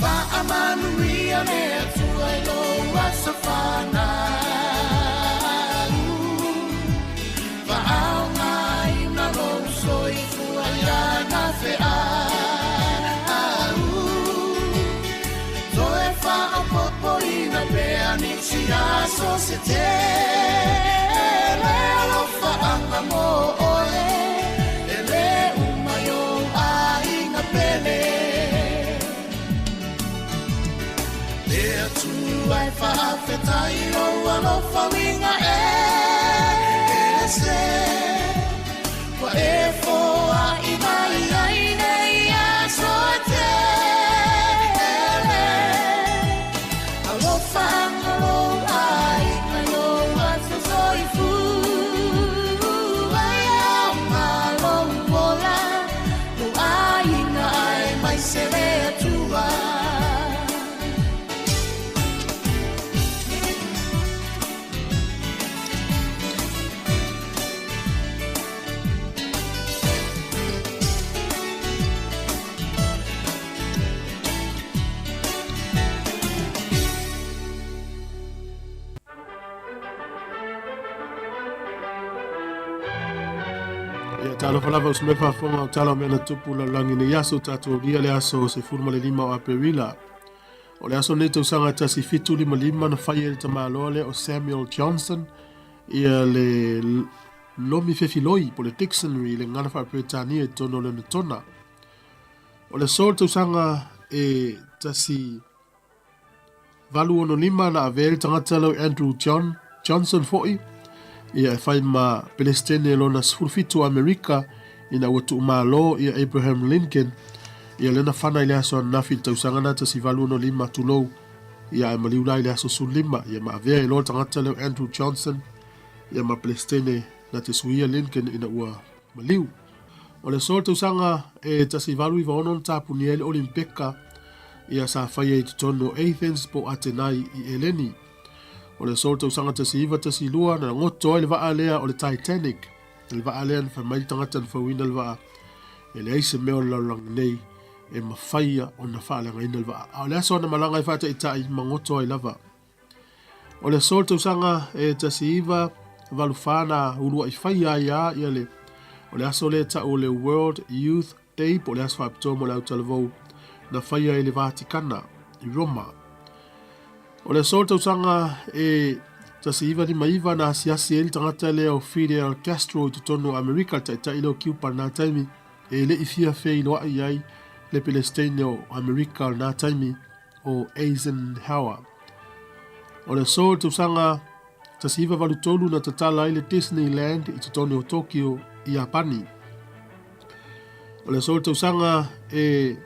Faamanuia le Atua i lou aso fanau. Faaaoga aso se tele Alofaaga mo oe E lē uma i ou aiga pele Le Atua e faafetai lou alofa uiga ese Ua e foai mai ai nei aso e tele Alofaga lou aiga i lou aso soifua E aoga lou ola lou aiga aemaise le Atua. Ia, talofa lava uso mai faafofoga o tala o mea na tupu lalolagi nei aso tatou aulia le aso 15 o Aperila. O le aso lenei tausaga 1755 na fai ai le tamaloa lea o Samuel Johnson ia le lomi fefiloi po le dictionary i le gagana faa-Peretania i totonu o Lenetona. O le aso o le tausaga e 1865 na avea ai le tagata lea o Andrew John Johnson foi ia e fai ma Pelesitene lona 17 o Amerika ina ua tuumalo ia Abraham Lincoln ia lea na fana i le aso ananafi i le tausaga na 1865 tulou ia ae maliu la i le aso 15 ia ma avea ai loa le tagata lea o Andrew Johnson ia ma Pelesitene na te suia Lincoln ina ua maliu. O le aso o le tausaga e 1896 na tapunia ai le Olimpeka ia sa faia i totonu o Athens po o Atenai i Eleni. O le aso o le tausaga 1912 na goto ai le vaa lea o le Titanic. Le vaa lea na fai mai le tagata na fauina le vaa e leai se mea o le lalolagi nei e mafaia ona faaleagaina le vaa. A o le aso na malaga ai faataitai ma goto ai lava. O le aso o le tausaga e 1984 na uluai faia ai a ia le o le aso lea e tau o le World Youth Day po o le aso faapitoa mo le autalavou na faia i le Vatikana i Roma. O le aso o le tausaga e 1959 na asiasi ai le tagata lea o Fidel Castro i totonu o Amerika, le taitai lea o Kiupa i lena taimi, e le i fia feiloai ai le Pelesiteine o Amerika o lena taimi o Eisenhower. O le aso o le tausaga 1983 na tatala ai le Disneyland i totonu o Tokyo i Iapani. O le aso o le tausaga e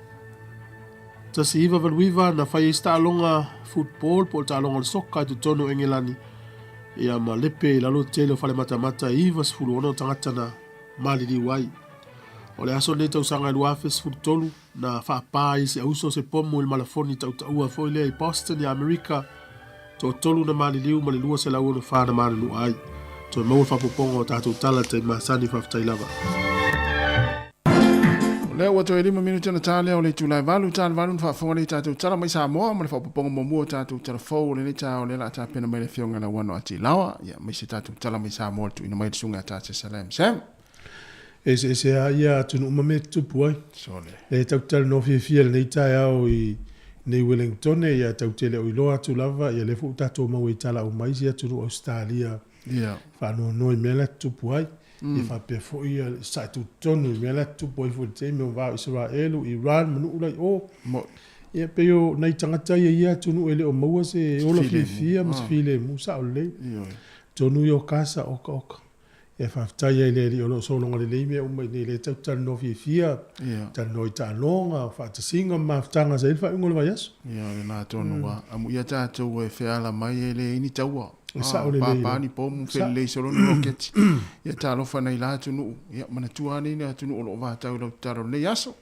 1989 na fai ai se taaloga football po o le taaloga o le soka i totonu o Engelani ia ma lepe i lalo tele o fale matamata e 96 tagata na maliliu ai. O le aso lenei tausaga e 2013 na faapā ai se auso se pomu i le malafoni tautaua foi lea i Boston i Amerika, toatolu na maliliu ma le 264 na manunua ai. Toe maua le faaopoopoga o tatou tala i le taimi masani, faafetai lava. O lea ua toe 5 minute ona ta lea o le itula e 8, ta le 8 ona faafofoga lea i tatou tala mai Samoa ma le faaopoopoga muamua o tatou tala fou o lenei taeao lea o le a tapena mai le Afioga ia Lauano Ati Laoa, ia aemaise tatou tala mai Samoa le tuuina mai e le Susuga ia Tate Salam Sam. Eseese lava ia atunuu ma mea e tutupu ai. Sole. E tatou te talanoa fiafia i lenei taeao i nei Wellingtone, ia tatou te le o iloa atu lava, ia lea foi ua tatou maua i tala uma isi atunuu Ausetalia faanoanoa i mea la e tutupu ai. Ia faapea foi ia sae tutotonu i mea la e tutupu ai foi i le taimi o va o Isaraelu, Iran ma nuu la i o. Ia pei o nai tagata ia i ia atunuu e le o maua se ola fiafia ma se filemu, sao lelei. Tonu ia o Kasa, oka oka. E faafetai ai i le Alii o lo o sologa lelei mea uma i inei, lea tatou te talanoa fiafia, talanoa i taaloga, faatasiga ma mafutaga sa i ai le faaiuga o le vaiaso. Ia, o lena tonu lava. Amuia tatou e feala mai e leai ni taua. E sao lelei. Pāpā ni pomu, felelei solo ni roketi. Ia, talofa nai la atunuu. Ia, manatua ane ni atunuu o lo o vatau i lau tatalo i lenei aso.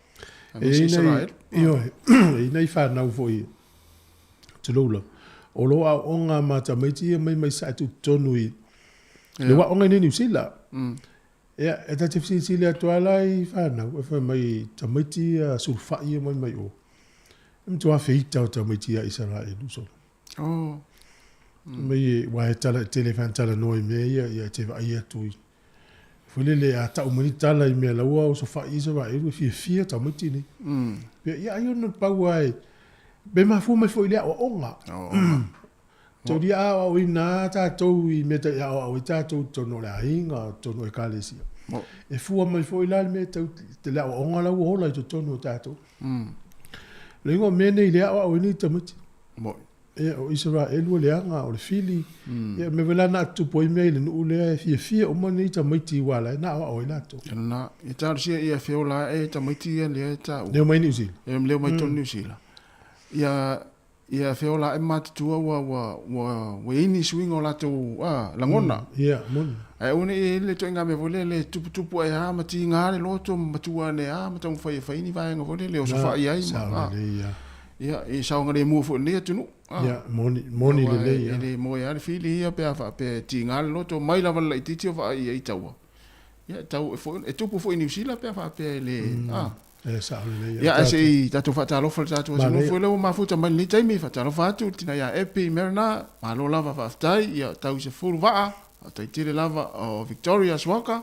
Aemaise Isaraelu. Ioe, e i ai nai fanau foi tulou lava, o lo o aooga ma tamaiti ia mai mai sae tutotonu i le aoga i nei Niu Sila. Ia, e ta te fesilisili atu lava la i fanau, e fai mai tamaiti ia sulufai ia mai mai o. E matua feita o tamaiti ia Isaraelu solo. Oh. Mai wa e tala tele fan tala noa i mea ia, ia e te vaai atu i. Foi lele a tau mai ni tala i mea laua o sofai Isaraelu e fiafia tamaiti nei. Ia, ia ai ona pau ai, be mafua mai foi i le aoaoga. Aoaoga. Taulia aoaoina lava tatou i mea tai aoao ai tatou i totonu o le aiga, totonu o ekalesia. E fua mai foi la le mea tau le aoaoga la ua ola i totonu o tatou. O le uiga o mea nei lea e aoao ai nei tamaiti. Ia, o Isaraelu ua leaga, o le fili, ia o mea foi la na tutupu ai mea i le nuu lea e fiafia uma nei tamaiti aua la na aoao ai latou. Ia lena, ia talosia ia feola ae tamaiti ia lea e taua. Leo mai Niu Sila. Ia leo mai totonu Niu Sila. Ia ia feola ae matutua ua ua ua ua i ai ni suiga o latou a lagona. Ia, moni. Ae aua ne i i ai le ituaiga mea foi lea le tuputupu ae a ma tiga le loto ma matua ane a ma taumafai e fai ni vaega foi lele e osofai ai ma a. Lelei a. Ia, e saogalemu foi i lenei atunuu. Ia, moni, moni lelei a. E le moe lava le fili ia pe a faapea e tiga le loto mai lava le laitiiti o vaai i ai taua. Ia, e tau foi, e tupu foi i Niu Sila pe a faapea e le, a. E sao lelei. Ia, ae se i tatou faatalofa i le tatou atunuu foi lea ua mafuta mai i lenei taimi. Faatalofa atu i le tina ia Epi Mariner, malo lava faafetai. Ia, tau i 10 vaa, faafetai tele lava o Victoria Suaka,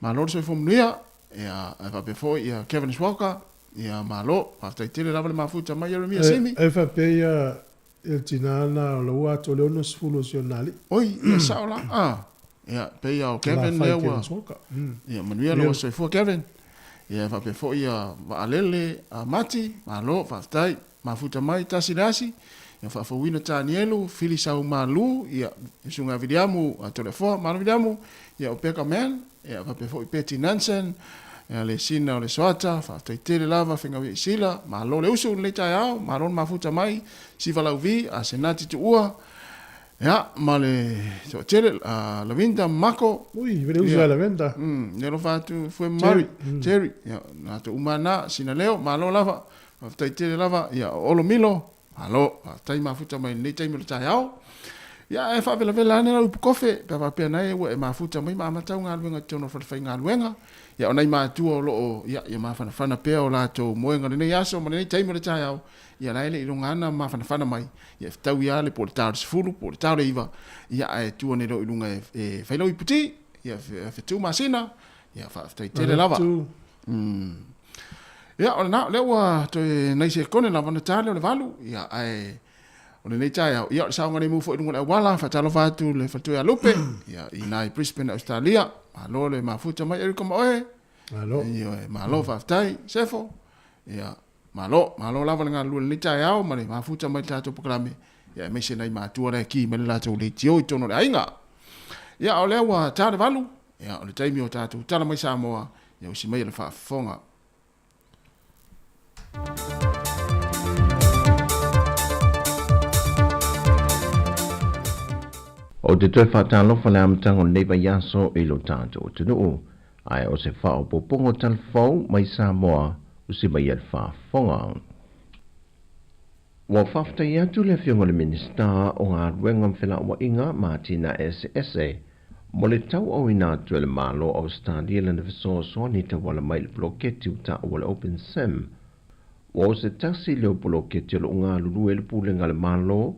malo le soifua manuia. Ia, ae faapea foi ia Kevin Suaka, ia malo, faafetai tele lava le mafuta mai Ieremia Simi. E faapea ia le tina na o la ua atoa le 60 o si ona alii. Oi, ia sao la, a. Ia, pei a o Kevin lea ua. Ia, manuia lou soifua Kevin. Ia, faapea foi ia Vaalele a Mati, malo, faafetai. Mafuta mai tasi le asi. Ia, faafouina Tanielu, Fili Saumalu, ia, Susuga Viliamu a Toleafoa, malo Viliamu. Ia, o Peka Man, ia, faapea foi Betty Nansen, ia, le sina o le Soata, faafetai tele lava Fegauia i Sila, malo le usu i lenei taeao, malo le mafuta mai, Siva Lauvi, Asenati Tuua, Ia, ma le toatele, a Lavinda Mako. Ui, vele uso ia Lavenda. Le alofa atu Fue Mari, Terry. Ia, na uma na, sina leo, malo lava. Faafetai tele lava, ia, o Olo Milo, malo. Faafetai mafuta mai lenei taimi o le taeao. Ia, e faavelavela ane lau ipukofe, pe a faapea nei ua e mafuta mai ma amata au galuega i totonu o le falefaigaluega. Ia, o nai matua o lo o, ia, ia mafanafana pea o latou moega i lenei aso ma lenei taimi o le taeao. Ia, la e le i loga ana mafanafana mai. Ia e fetaui lava le po o le ta o le 10 po o le ta o le 9, ia ae tu ane loa i luga e fai lau iputi, ia fetu masina, ia faafetai tele lava. Ia o lena, o lea ua toe nai sekone lava ona ta lea o le 8, ia ae o lenei taeao, ia o le saogalemu foi i luga o le auala, faatalofa atu le faletua ia Lupe, ia i ina i Brisbane, Australia, malo le mafuta mai Erika ma oe. Malo. Ioe, malo faafetai, Sefo. Ia Malo, malo lava le galulue i lenei taeao ma le mafuta mai le tatou polokalame, ia aemaise nai matua la e ki mai le latou leitio i totonu o le aiga. Ia, o lea ua ta le 8, ia o le taimi o tatou tala mai Samoa, ia usi maia le faafofoga. Ou te toe faatalofa le amataga o lenei vaiaso i lo tatou atunuu. Ae o se faaopoopoga o tala fou mai Samoa usi mai ai le faafofoga. Ua faafetai atu le Afioga i le Minisita o Galuega ma Felauaiga ma Atinae Eseese mo le tauauina atu e le Malo o Ausetalia lana fesoasoani tauala mai i le poloketi ua taua le Open Sim. Ua o se tasi lea o poloketi o lo o galulue i le Pulega a le Malo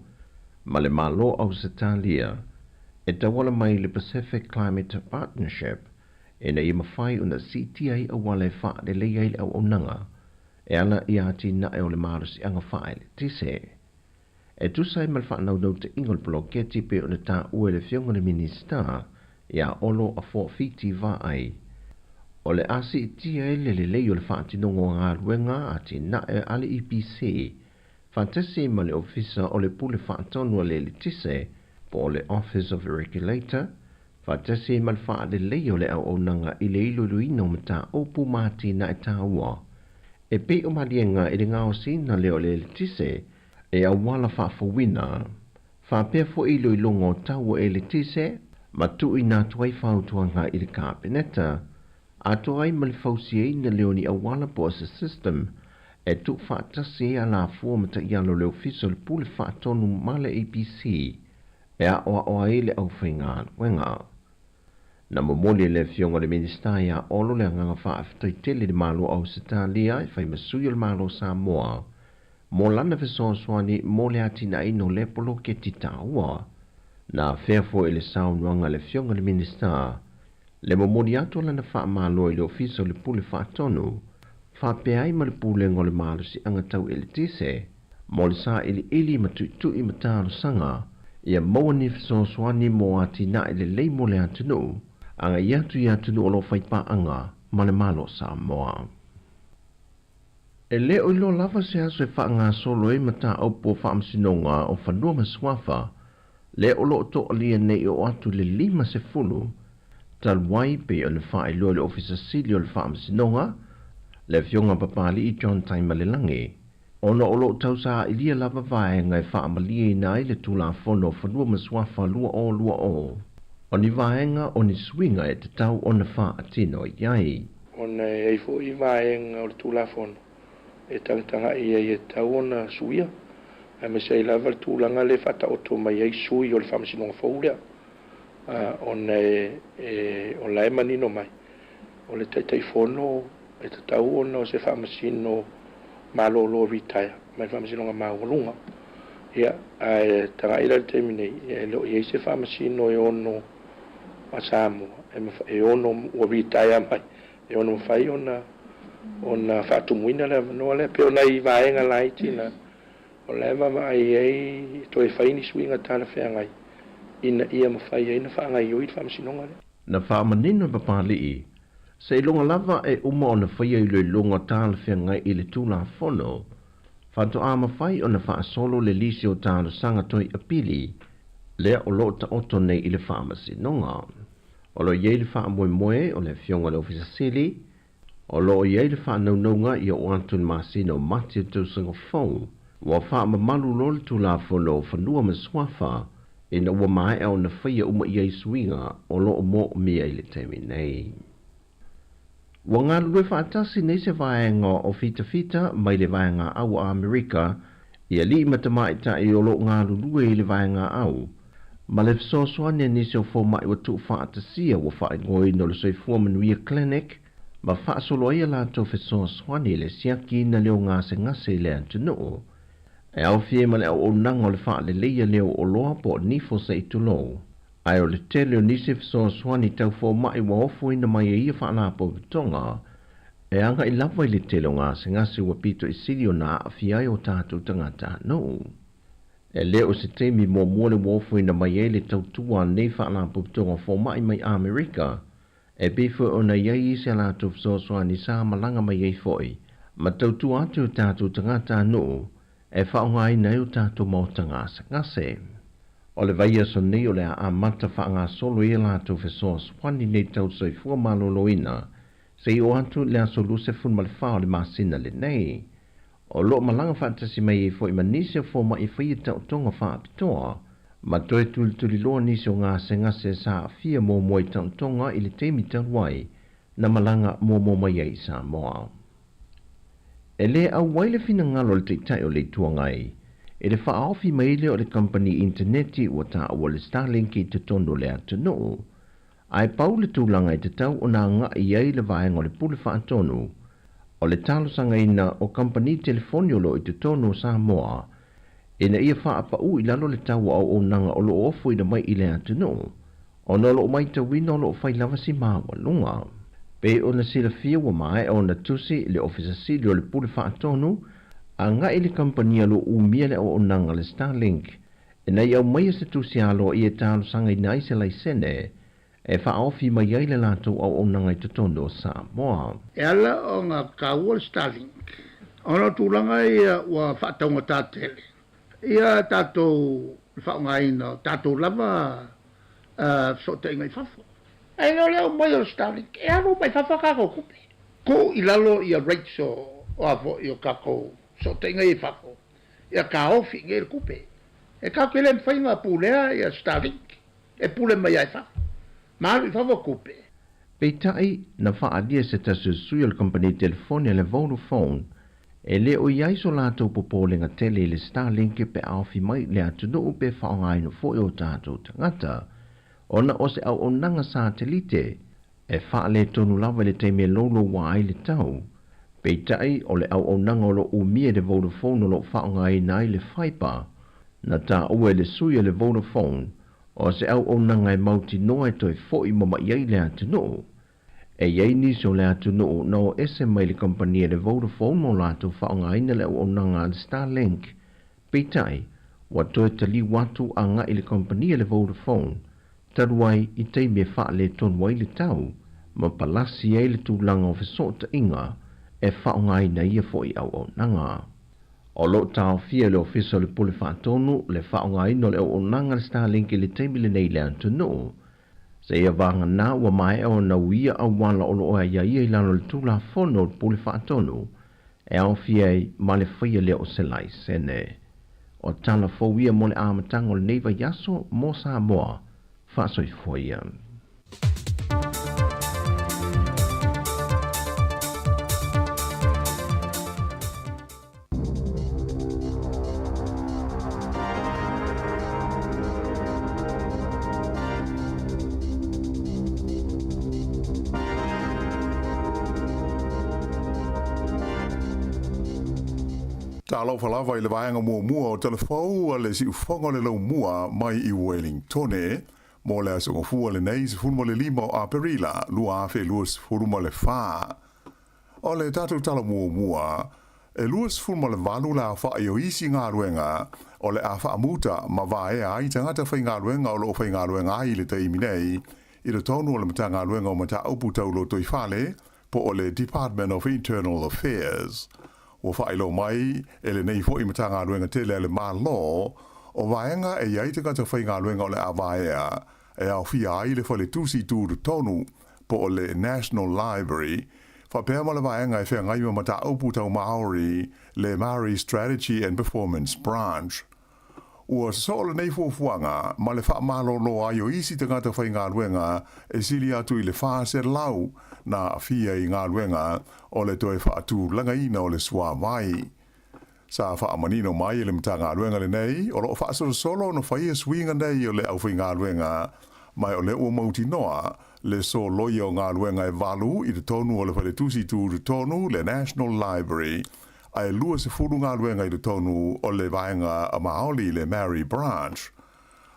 ma le Malo o Ausetalia e tauala mai i le Pacific Climate Partnership ina ia mafai ona siitia ai auala e faalelei ai le auaunaga e ala i atinae o le malosiaga faaeletise. E tusa ai ma le faanaunautaiga o le poloketi pei ona taua e le Afioga i le Minisita ia Olo Afoa Fiti Vaai, o le a siitia ai le lelei o le faatinoga o galuega atinae a le EPC faatasi ma le Ofisa o le Pule Faatonu a le Eletise po o le Office of the Regulator, faatasi ma le faaleleia o le auaunaga i le iloiloina o mataupu ma atinae taua e pei o maliega i le gaosiina lea o le eletise e auala faafouina, faapea foi iloiloga o tau o eletise ma tuuina atu ai fautuaga i le Kapeneta atoa ai ma le fausiaina lea o ni auala po o se system e tuufaatasi ai alafua ma taiala o le Ofisa o le Pule Faatonu ma le EPC e aoao ai le aufaigaluega. Na momoli e le Afioga i le Minisita ia Olo le agaga faafetai tele i le Malo o Ausetalia e fai ma sui o le Malo o Samoa mo lana fesoasoani mo le atinaeina o lea poloketi taua. Na afea foi i le saunoaga a le Afioga i le Minisita le momoli atu o lana faamalo i le Ofisa o le Pule Faatonu faapea ai ma le Pulega o le Malosiaga Tau Eletise mo le sailiili ma tuitui ma talosaga Ia maua ni fesoasoani mo atinae lelei mo le atunuu, agai atu i atunuu o lo o faipaaga ma le Malo o Samoa. E le o iloa lava se aso e faagasolo ai mataupu o Faamasinoga o Fanua ma Suafa, lea o lo o toalia nei oo atu i le 50, talu ai pei ona faailoa e le Ofisa Sili o le Faamasinoga, le Afioga Papali'i John Taimalelagi, ona o lo o tausaailia lava vaega e faamalieina ai le Tulafono o Fanua ma Suafa 2020, o ni vaega o ni suiga e tatau ona faatino i ai. Ona e i ai foi vaega o le Tulafono e tagatagai ai e tatau ona suia, aemaise ai lava le tulaga lea e faataoto mai ai sui o le Faamasinoga fou lea, ona o la e manino mai o le Taitaifono e tatau ona o se Faamasino malolo retire mai le Faamasinoga Maualuga. Ia, ae tagai la i le taimi nei, e le o i ai se Faamasino e ono a Samoa e ono ua retire mai e ono mafai ona ona faatumuina le avanoa lea. Pei o nai vaega laiti na o la e vaavaai ai e toe fai ni suiga talafeagai ina ia mafai ai ona faagaoioi le Faamasinoga lea. Na faamanino e Papali'i, seiloga lava e uma ona faia iloiloga talafeagai i le Tulafono, faatoa mafai ona faasolo le lisi o talosaga toe apili lea o lo o taoto nei i le Faamasinoga. O lo o i ai le faamoemoe o le Afioga i le Ofisa Sili, o lo o i ai le faanaunauga ia oo atu i le masina o Mati o le tausaga fou, ua faamamalu loa le Tulafono o Fanua ma Suafa ina ua maea ona faia uma i ai suiga o lo o moomia i le taimi nei. Ua galulue faatasi nei se vaega o fitafita mai le Vaegaau a Amerika i alii ma tamaitai o lo o galulue i le Vaegaau, ma le fesoasoani a nisi o fomai ua tuufaatasia ua faaigoaina o le Soifua Manuia Clinic ma faasolo ai a latou fesoasoani i le siakiina leo gasegase i le atunuu. E aofia ai ma le auaunaga o le faaleleia leo oloa po o nifo se i tulou. Ae o le tele o nisi fesoasoani tau fomai ua ofoina mai e ia faalapotopotoga e agai lava i le tele o gasegase ua pito i sili ona aafia ai o tatou tagatanuu. E le o se taimi muamua le ua ofoina mai ai le tautua a nei faalapotopotoga fomai mai Amerika, e pei foi ona i ai isi a latou fesoasoani sa malaga mai ai foi ma tautua atu i o tatou tagatanuu e faaaogaina ai o tatou maota gasegase. O le vaiaso nei o le a amata faagasolo ai a latou fesoasoani nei tau soifua maloloina seia oo atu i le aso 24 o le masina lenei. O lo o malaga faatasi mai ai foi ma nisi o fomai e faia taotoga faapitoa ma toe tulituliloa nisi o gasegase sa aafia muamua i taotoga i le taimi talu ai na malaga muamua mai ai i Samoa. E le auai le finagalo o le Taitai o le Itu Agai i le faaofi mai lea o le kamupani initaneti ua taua le Starlink i totonu o le atunuu, ae pau le tulaga e tatau ona agai i ai le vaega o le Pule Faatonu o le talosagaina o kamupani telefoni o lo o i totonu o Samoa ina ia faapau i lalo le tau o auaunaga o lo o ofoina mai i le atunuu ona o lo o matauina o lo o fai lava si maualuga. Pei ona silafia ua maea ona tusi le Ofisa Sili o le Pule Faatonu agai i le kamupani o lo o umia le auaunaga le Starlink ina ia aumaia se tusi aloaia e talosagaina ai se laisene e faaofi mai ai le latou auaunaga i totonu o Samoa. E ala ona taua le Starlink ona o tulaga ia ua faataugata tele ia tatou le faaaogaina o tatou lava fesootaiga i fafo. Ae le o le aumai o le Starlink e alu uma i fafo a tatou tupe. Tuu i lalo ia rates o a foi o tatou fesootaiga ia i fafo ia taofi i inei le tupe. E tatou te le mafai ona pulea ia Starlink e pule mai lava i fafo ma alu i fafo tupe. Peitai, na faaalia se tasi o sui o le kamupani telefoni a le Vodafone e le o i ai so latou popolega tele i le Starlink pe a ofi mai i le atunuu pe faaaogaina foi o tatou tagata ona o se auaunaga satelite e faaletonu lava i le taimi e louloua ai le tau. Peitai, o le auaunaga o lo o umia e le Vodafone o lo o faaaogaina ai le fibre na taua e le sui a le Vodafone o se auaunaga e mautinoa e toe foi mama'i ai le atunuu. E i ai nisi o le atunuu na o ese mai le kamupani a le Vodafone mo latou faaaogaina le auaunaga a le Starlink. Peitai, Ua toe taliu atu agai i le kamupani a le Vodafone talu ai i taimi e faaletonu ai le tau ma palasi ai le tulaga o fesootaiga e faaaogaina ia foi auaunaga. O lo o taofia e le Ofisa o le Pule Faatonu le faaaogaina o le auaunaga a le Starlink i le taimi lenei i le atunuu, seia vagana ua maea ona uia auala o lo o aiaia i lalo o le Tulafono o le Pule Faatonu e aofia ai ma le faia lea o se laisene. O tala fou ia mo le amataga o lenei vaiaso mo Samoa faasoifua ia. Talofa lava i le vaega muamua o Tala Fou a le Siufofoga o le Laumua mai i Wellingtone mo le aso Gafua lenei 15 o Aperila 2024. O le tatou tala muamua, e 28 le aofai o isi galuega o le a faamuta ma vaea ai tagata faigaluega o lo o faigaluega ai i le taimi nei i totonu o le Matagaluega o Mataupu Tau Lotoifale po o le Department of Internal Affairs. Ua faailoa mai e lenei foi Matagaluega tele a le Malo o vaega e i ai tagata faigaluega o le a vaea e aofia ai le Faletusi Tutotonu po o le National Library, faapea ma le vaega e feagai ma mataupu tau Māori, le Māori Strategy and Performance Branch. Ua sosoo lenei fuafuaga ma le faamalolo ai o isi tagata faigaluega e sili atu i le 400 na aafia i galuega o le toe faatulagaina o le suavai. Sa faamanino mai e le Matagaluega lenei, o lo o faasolosolo ona faia suiga nei o le aufaigaluega, ma o lea ua mautinoa le soloia o galuega e valu i totonu o le Faletusi Tutotonu, le National Library, ae 20 galuega i totonu o le Vaega Maoli, le Maori Branch.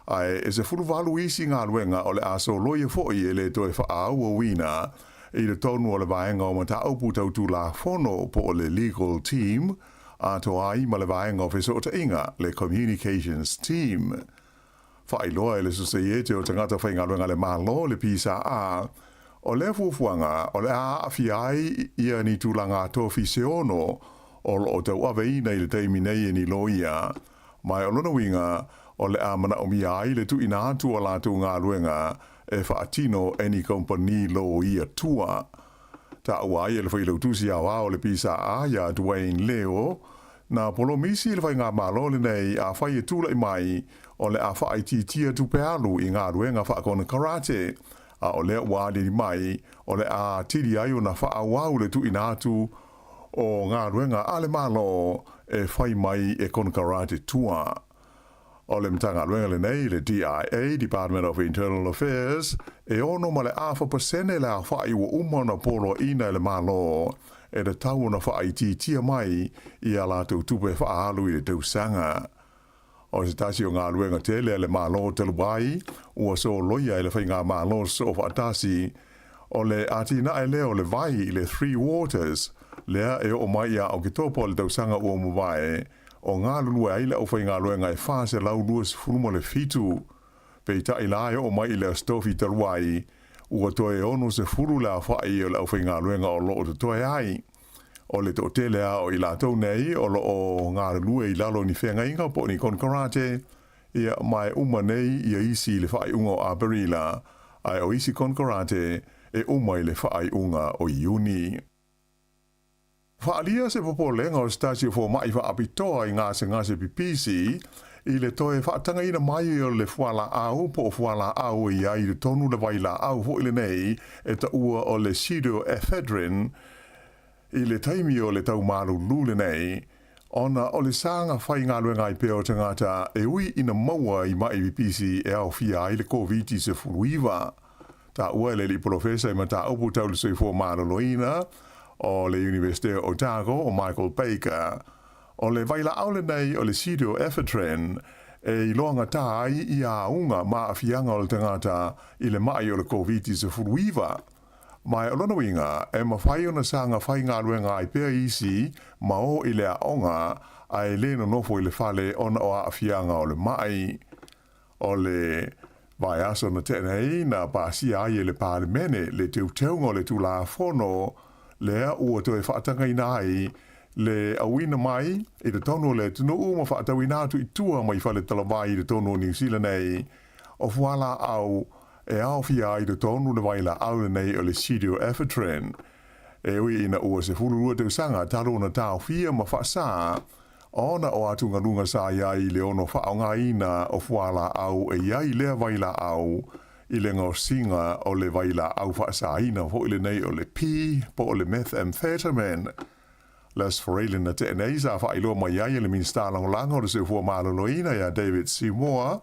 Ae e 18 isi galuega o le a soloia foi e le toe faaauauina i totonu o le Vaega o Mataupu Tau Tulafono po o le Legal Team, atoa ai ma le Vaega o Fesootaiga, le Communications Team. Faailoa e le Sosaiete o Tagata Faigaluega a le Malo, le PSA, o lea fuafuaga o le a aafia ai ia ni tulaga tofi se ono o lo o tauaveina i le taimi nei e ni loia. Ma o lona uiga, o le a manaomia ai le tuuina atu o latou galuega e faatino e ni kamupani loia tua. Taua ai e le Failautusi Aoao o le PSA iā Dwayne Leo, na polomisi le faigamalo lenei afai e tulai mai o le a faaitiitia tupe alu i galuega faakonekarate, a o lea ua aliali mai o le a atili ai ona faaauau le tuuina atu o galuega a le Malo e fai mai e konekarate tua. O le Matagaluega lenei, le DIA, Department of Internal Affairs, e ono ma le afa pasene le aofai ua uma ona poloaiina e le Malo e tatau ona faaitiitia mai i a latou tupe faaalu i le tausaga. O se tasi o galuega tele a le Malo talu ai ua soloia e le Faigamalo Soofaatasi, o le atinae lea o le vai i le Three Waters, lea e oo mai ia Oketopa o le tausaga ua mavae, o galulue ai le aufaigaluega e 427. Peitai la e oo mai i le Aso Tofi talu ai, ua toe 60 le aofai o le aufaigaluega o lo o totoe ai. O le toatele lava o i latou nei o lo o galulue i lalo o ni feagaiga po o ni konekarate, ia, ma e uma nei ia isi i le faaiuga o Aperila, ae o isi konekarate e uma i le faaiuga o Iuni. Faaalia se popolega o se tasi o fomai faapitoa i gasegase pipisi i le toe faatagaina mai o le fualaau po o fualaau e i ai i totonu le vailaau foi lenei e taua o le pseudoephedrine i le taimi o le taumalulu lenei ona o le saga faigaluega ai pea o tagata e ui ina maua i mai pipisi e aofia ai le Koviti-19. Taua e le alii polofesa i mataupu tau le soifua maloloina o le Iunivesite o Otago o Michael Baker, o le vailaau lenei o le pseudoephedrine e iloagatā ai ia auga ma aafiaga o le tagata i le mai o le Koviti-19. Ma o lona uiga, e mafai ona saga faigaluega ai pea isi ma o i le aoga ae lē nonofo i le fale ona o aafiaga o le ma'i. O le vaiaso na tea nei na pasia ai e le Palemene le teuteuga o le Tulafono lea ua toe faatagaina ai le auina mai i totonu o le atunuu ma faatauina atu i tua mai fale talavai i totonu o Niu Sila nei o fualaau e aofia ai i totonu le vailaau lenei o le pseudoephedrine. E ui ina ua 12 tausaga talu ona taofia ma faasā ona o atugaluga sa i ai i le ono faaaogaina o fualaau e i ai lea vailaau i le gaosiga o le vailaau faasāina foi lenei o le P po o le methamphetamine. Les Forelin na tea nei sa faailoa mai ai e le Minisita Lagolago o le Soifua Maloloina ia David Seymour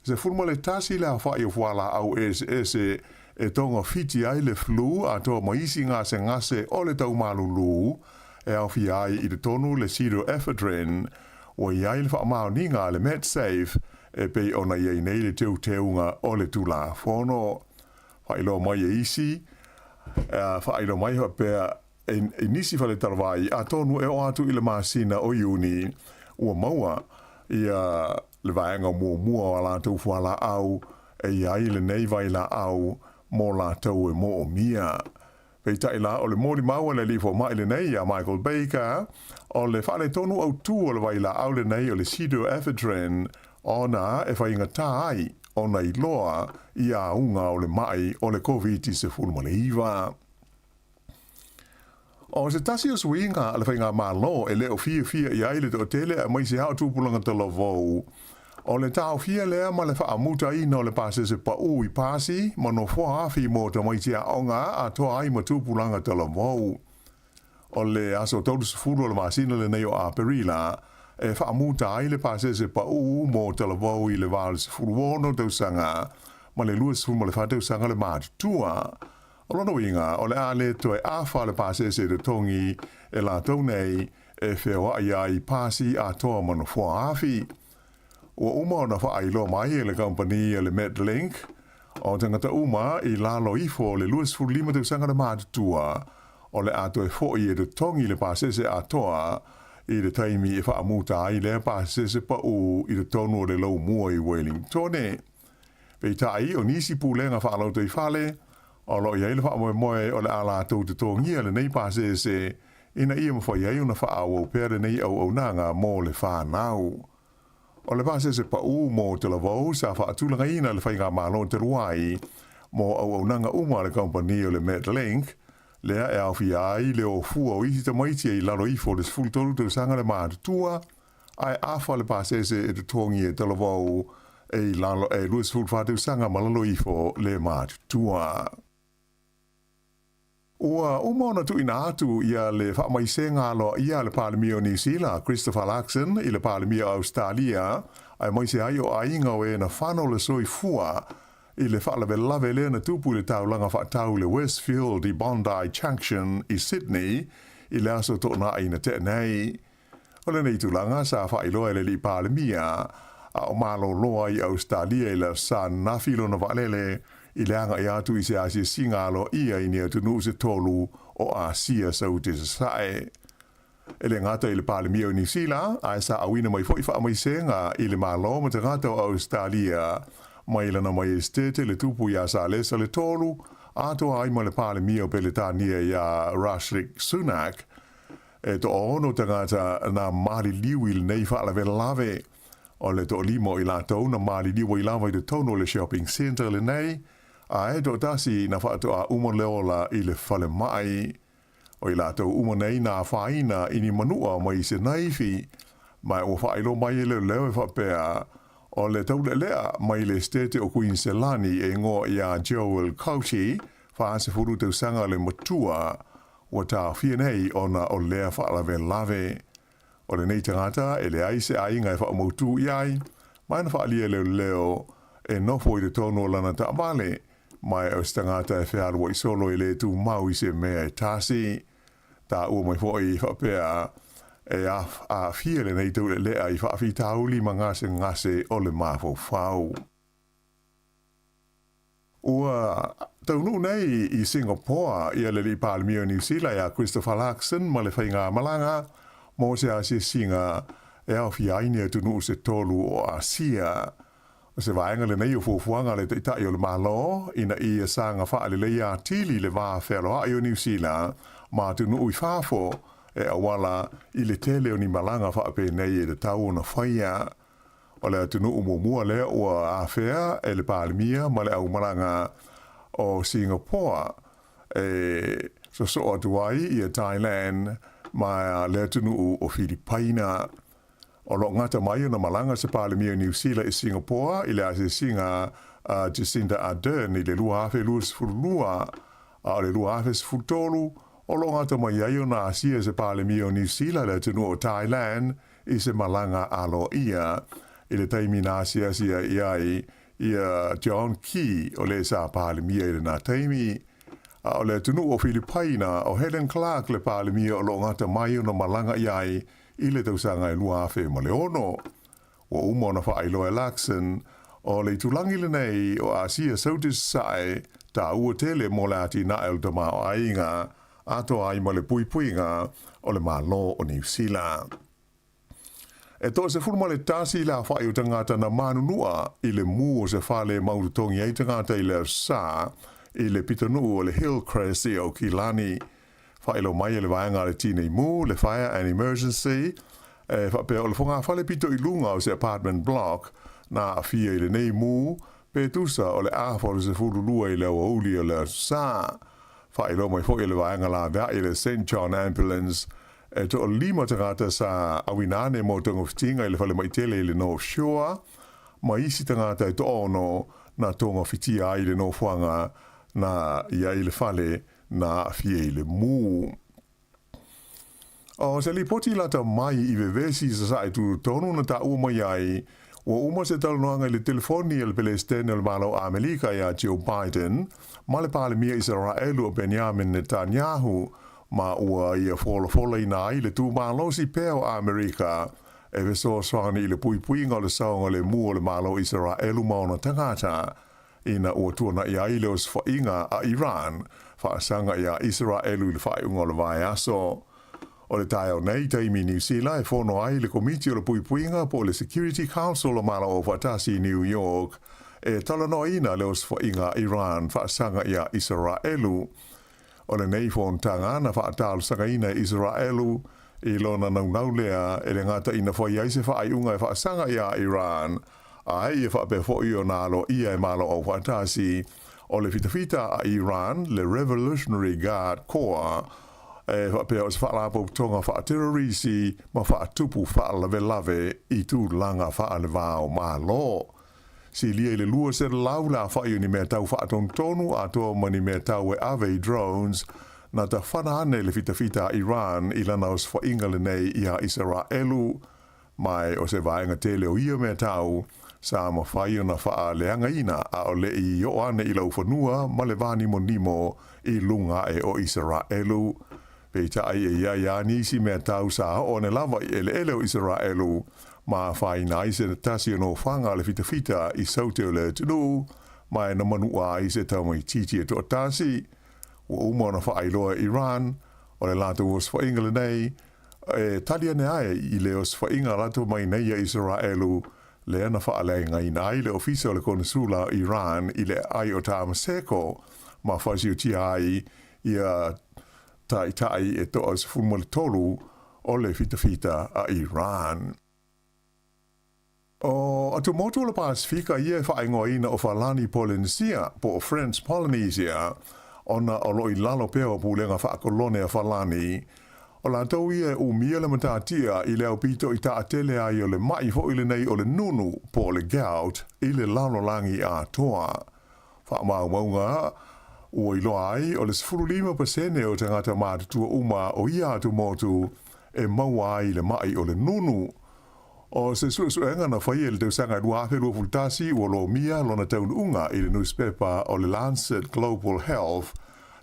11 le aofai o fualaau eseese e togafiti ai le flu atoa ma isi gasegase o le taumalulu e aofia ai i totonu le pseudoephedrine ua i ai le faamaoniga a le Medsafe e pei ona i ai nei le teuteuga o le Tulafono. Faailoa mai e isi, faailoa mai faapea i nisi faletalavai atonu e oo atu i le masina o Iuni ua maua ia le vaega muamua o a latou fualaau e i ai lenei vailaau mo latou e moomia. Peitai la, o le molimau a le alii fomai lenei ia Michael Baker, o le faaletonu autū o le vailaau lenei o le pseudoephedrine ona e faigata ai ona iloa i auga o le mai o le Koviti-19. O se tasi o suiga a le faigamalo e le o fiafia i ai le toatele aemaise lava o tupulaga talavou, o le taofia lea ma le faamutaina o le pasese paū i pasi ma nofoa afi mo tamaiti aoga atoa ai ma tupulaga talavou. O le aso 30 o le masina lenei o Aperila e faamuta ai le pasese paū mo talavou i le va o le 16 tausaga ma le 24 tausaga le matutua. O lona uiga, o le a le toe afa le pasese i totogi e latou nei e feoai ai i pasi atoa ma nofoa afi. Ua uma ona faailoa mai e le kamupani a le Metlink, o tagata uma i lalo ifo o le 25 tausaga le matutua, o le a toe foi e totogi le pasese atoa i le taimi e faamuta ai lea pasese paū i totonu o le laumua i Wellingtone. Peitai, o nisi pulega faalotoifale, o lo o i ai le faamoemoe o le a latou totogia lenei pasese ina ia mafai ai ona faaauau pea lenei auaunaga mo le fanau. O le pasese paū mo Talavou sa faatulagaina e le faigamalo talu ai mo auaunaga uma a le kamupani o le Metlink, lea e aofia ai le ofua o isi tamaiti e i lalo ifo o le 13 tausaga le matutua, ae afa le pasese e totogi e Talavou e i lalo e 24 tausaga ma lalo ifo le matutua. Ua uma ona tuuina atu ia le faamaisega aloaia a le Palemia o Niu Sila, Christopher Luxon, i le Palemia o Ausetalia, aemaise ai o aiga o e na fano le soifua i le faalavelave lea na tupu i le taulaga faatau i le Westfield i Bondi Junction i Sydney i le aso Toonai na tea nei. O lenei tulaga sa faailoa e le alii Palemia a o malolo ai i Ausetalia i le Aso Ananafi lona vaalele i le agai atu i se asiasiga aloaia i ni atunuu se tolu o Asia Saute Sasae. E le gata i le Palemia o Niu Sila, ae sa auina mai foi faamaisega i le Malo ma tagata o Ausetalia mai lana Maiestete le Tupu iā Salesa le Tolu, atoa ai ma le Palemia o Peletania iā Rashik Sunak. E toaono tagata na maliliu i lenei faalavelave. O le toalima o i latou na maliliu ai lava i totonu o le shopping centre lenei, ae toatasi na faatoa uma le ola i le falemai. O i latou uma nei na afaina i ni manua mai se naifi, ma ua faailoa mai e leoleo e faapea, o le taulealea mai le Esitete o Kuiniselani e igoa ia Joel Cauchi, 40 tausaga le matua, Ua taofia nei ona o lea faalavelave. O lenei tagata e leai se aiga e faamautū i ai, ma na faaalia leoleo e nofo i totonu o lana taavale, ma o se tagata e fealuai solo e le tumau i se mea e tasi. Taua mai foi faapea e aafia lenei taulealea i faafitauli ma gasegase o le mafaufau. Ua taunuu nei i Singapore ia le alii Palemia o Niu Sila ia Christopher Luxon ma le faigamalaga mo se asiasiga e aofia ai ni atunuu se tolu o Asia. O se vaega lenei o fuafuaga a le Taitai o le Malo ina ia saga faaleleia atili le va fealoai o Niu Sila ma atunuu i fafo e auala i le tele o ni malaga faapenei e tatau ona faia. O le atunuu muamua lea ua afea e le Palemia ma le aumalaga o Singapoa e sosoo atu ai ia Thailand ma le atunuu o Filipaina. O lo o gata mai ona malaga se Palemia o Niu Sila i Singapoa i le asiasiga a Jacinda Ardern i le 2022, a o le 2013 o lo o gata mai ai ona asia se Palemia o Niu Sila le atunuu o Thailand i se malaga aloaia i le taimi na asiasi ai i ai ia John Key o le sa Palemia i lena taimi. A o le atunuu o Filipaina, o Helen Clark le Palemia o lo o gata mai ona malaga i ai i le tausaga e 2006. Ua uma ona faailoa e Luxon, o le itulagi lenei o Asia Saute Sasae taua tele mo le atinae o le tamaoaiga atoa ai ma le puipuiga o le Malo o Niu Sila. E 11 le aofai o tagata na manunua i le mū o se fale e mautotogi ai tagata i le Aso Sa i le pitonuu o le Hillcrest i Aukilani. Faailoa mai e le vaega a le Tinei Mu, le Fire and Emergency, e faapea o le fogafale pito i luga o se apartment block na aafia i lenei mū, pe tusa o le afa o le 12 i le aoauli o le Aso Sa. Faailoa mai foi e le vaega laveai le Saint John Ambulance, e toalima tagata sa auina ane mo togafitiga i le falemai tele i le North Shore, ma isi tagata e toaono na togafitia ai i le nofoaga na i ai le fale na aafia i le mū. O se lipoti lata mai i vevesi sasae tutotonu na taua mai ai, ua uma se talanoaga i le telefoni a le Pelesitene o le Malo o Amelika iā Joe Biden ma le Palemia Isaraelu o Benjamin Netanyahu ma ua ia folafolaina ai le tumalosi pea o Amerika e fesoasoani i le puipuiga o le saogalemu o le Malo o Isaraelu ma ona tagata ina ua tuanaʻi ai le osofaiga a Iran faasaga iā Isaraelu i le faaiuga o le vaiaso. O le taeao nei, taimi Niu Sila, e fono ai le Komiti o le Puipuiga po o le Security Council o Malo Aufaatasi i New York e talanoaina le osofaiga a Iran faasaga iā Isaraelu. O lenei fonotaga na faatalosagaina e Isaraelu i lona naunau lea e le gata ina fai ai se faaiuga e faasaga iā Iran, ae ia faapea foi ona aloaia e Malo Aufaatasi o le fitafita a Iran, le Revolutionary Guard Corps, e faapea o se faalapotopotoga faaterorisi ma faatupu faalavelave i tulaga faalevao Malo. Silia i le 200 le aofai o ni mea tau faatonutonu atoa ma ni mea tau e ave i drones na tafana ane le fitafita a Iran i lana osofaiga lenei iā Isaraelu. Mai o se vaega tele o ia mea tau sa mafai ona faaleagaina a o le i oo ane i laufanua ma le vānimonimo i luga ae o Isaraelu. Peitai e i ai a nisi mea tau sa oo ane lava i eleele o Isaraelu ma afaina ai se tasi o nofoaga a le fitafita i saute o le atunuu ma e na manuʻa ai se tamaitiiti e toatasi. Ua uma ona faailoa e Iran o le latou osofaiga lenei e tali ane ai i le osofaiga a latou mai nei ia Isaraelu lea na faaleagaina ai le ofisa o le Konesula o Iran i le aai o Tamaseko ma fasiotia ai ia taitai e 13 o le fitafita a Iran. O atumotu o le Pasefika ia e faaigoaina o Falani Polenesia po o French Polynesia ona o lo o i lalo pea o pulega faakolone a Falani. O latou ia e umia le matatia i le aupito i taatele ai o le maʻi foi lenei o le nunu po o le gout i le lalolagi atoa. Faamaumauga ua iloa ai o le 15% o tagata matutua uma o ia atumotu e maua ai le maʻi o le nunu. O se suesuega na faia i le tausaga e 2021 ua lomia lona taunuuga i le nusipepa o le Lancet Global Health,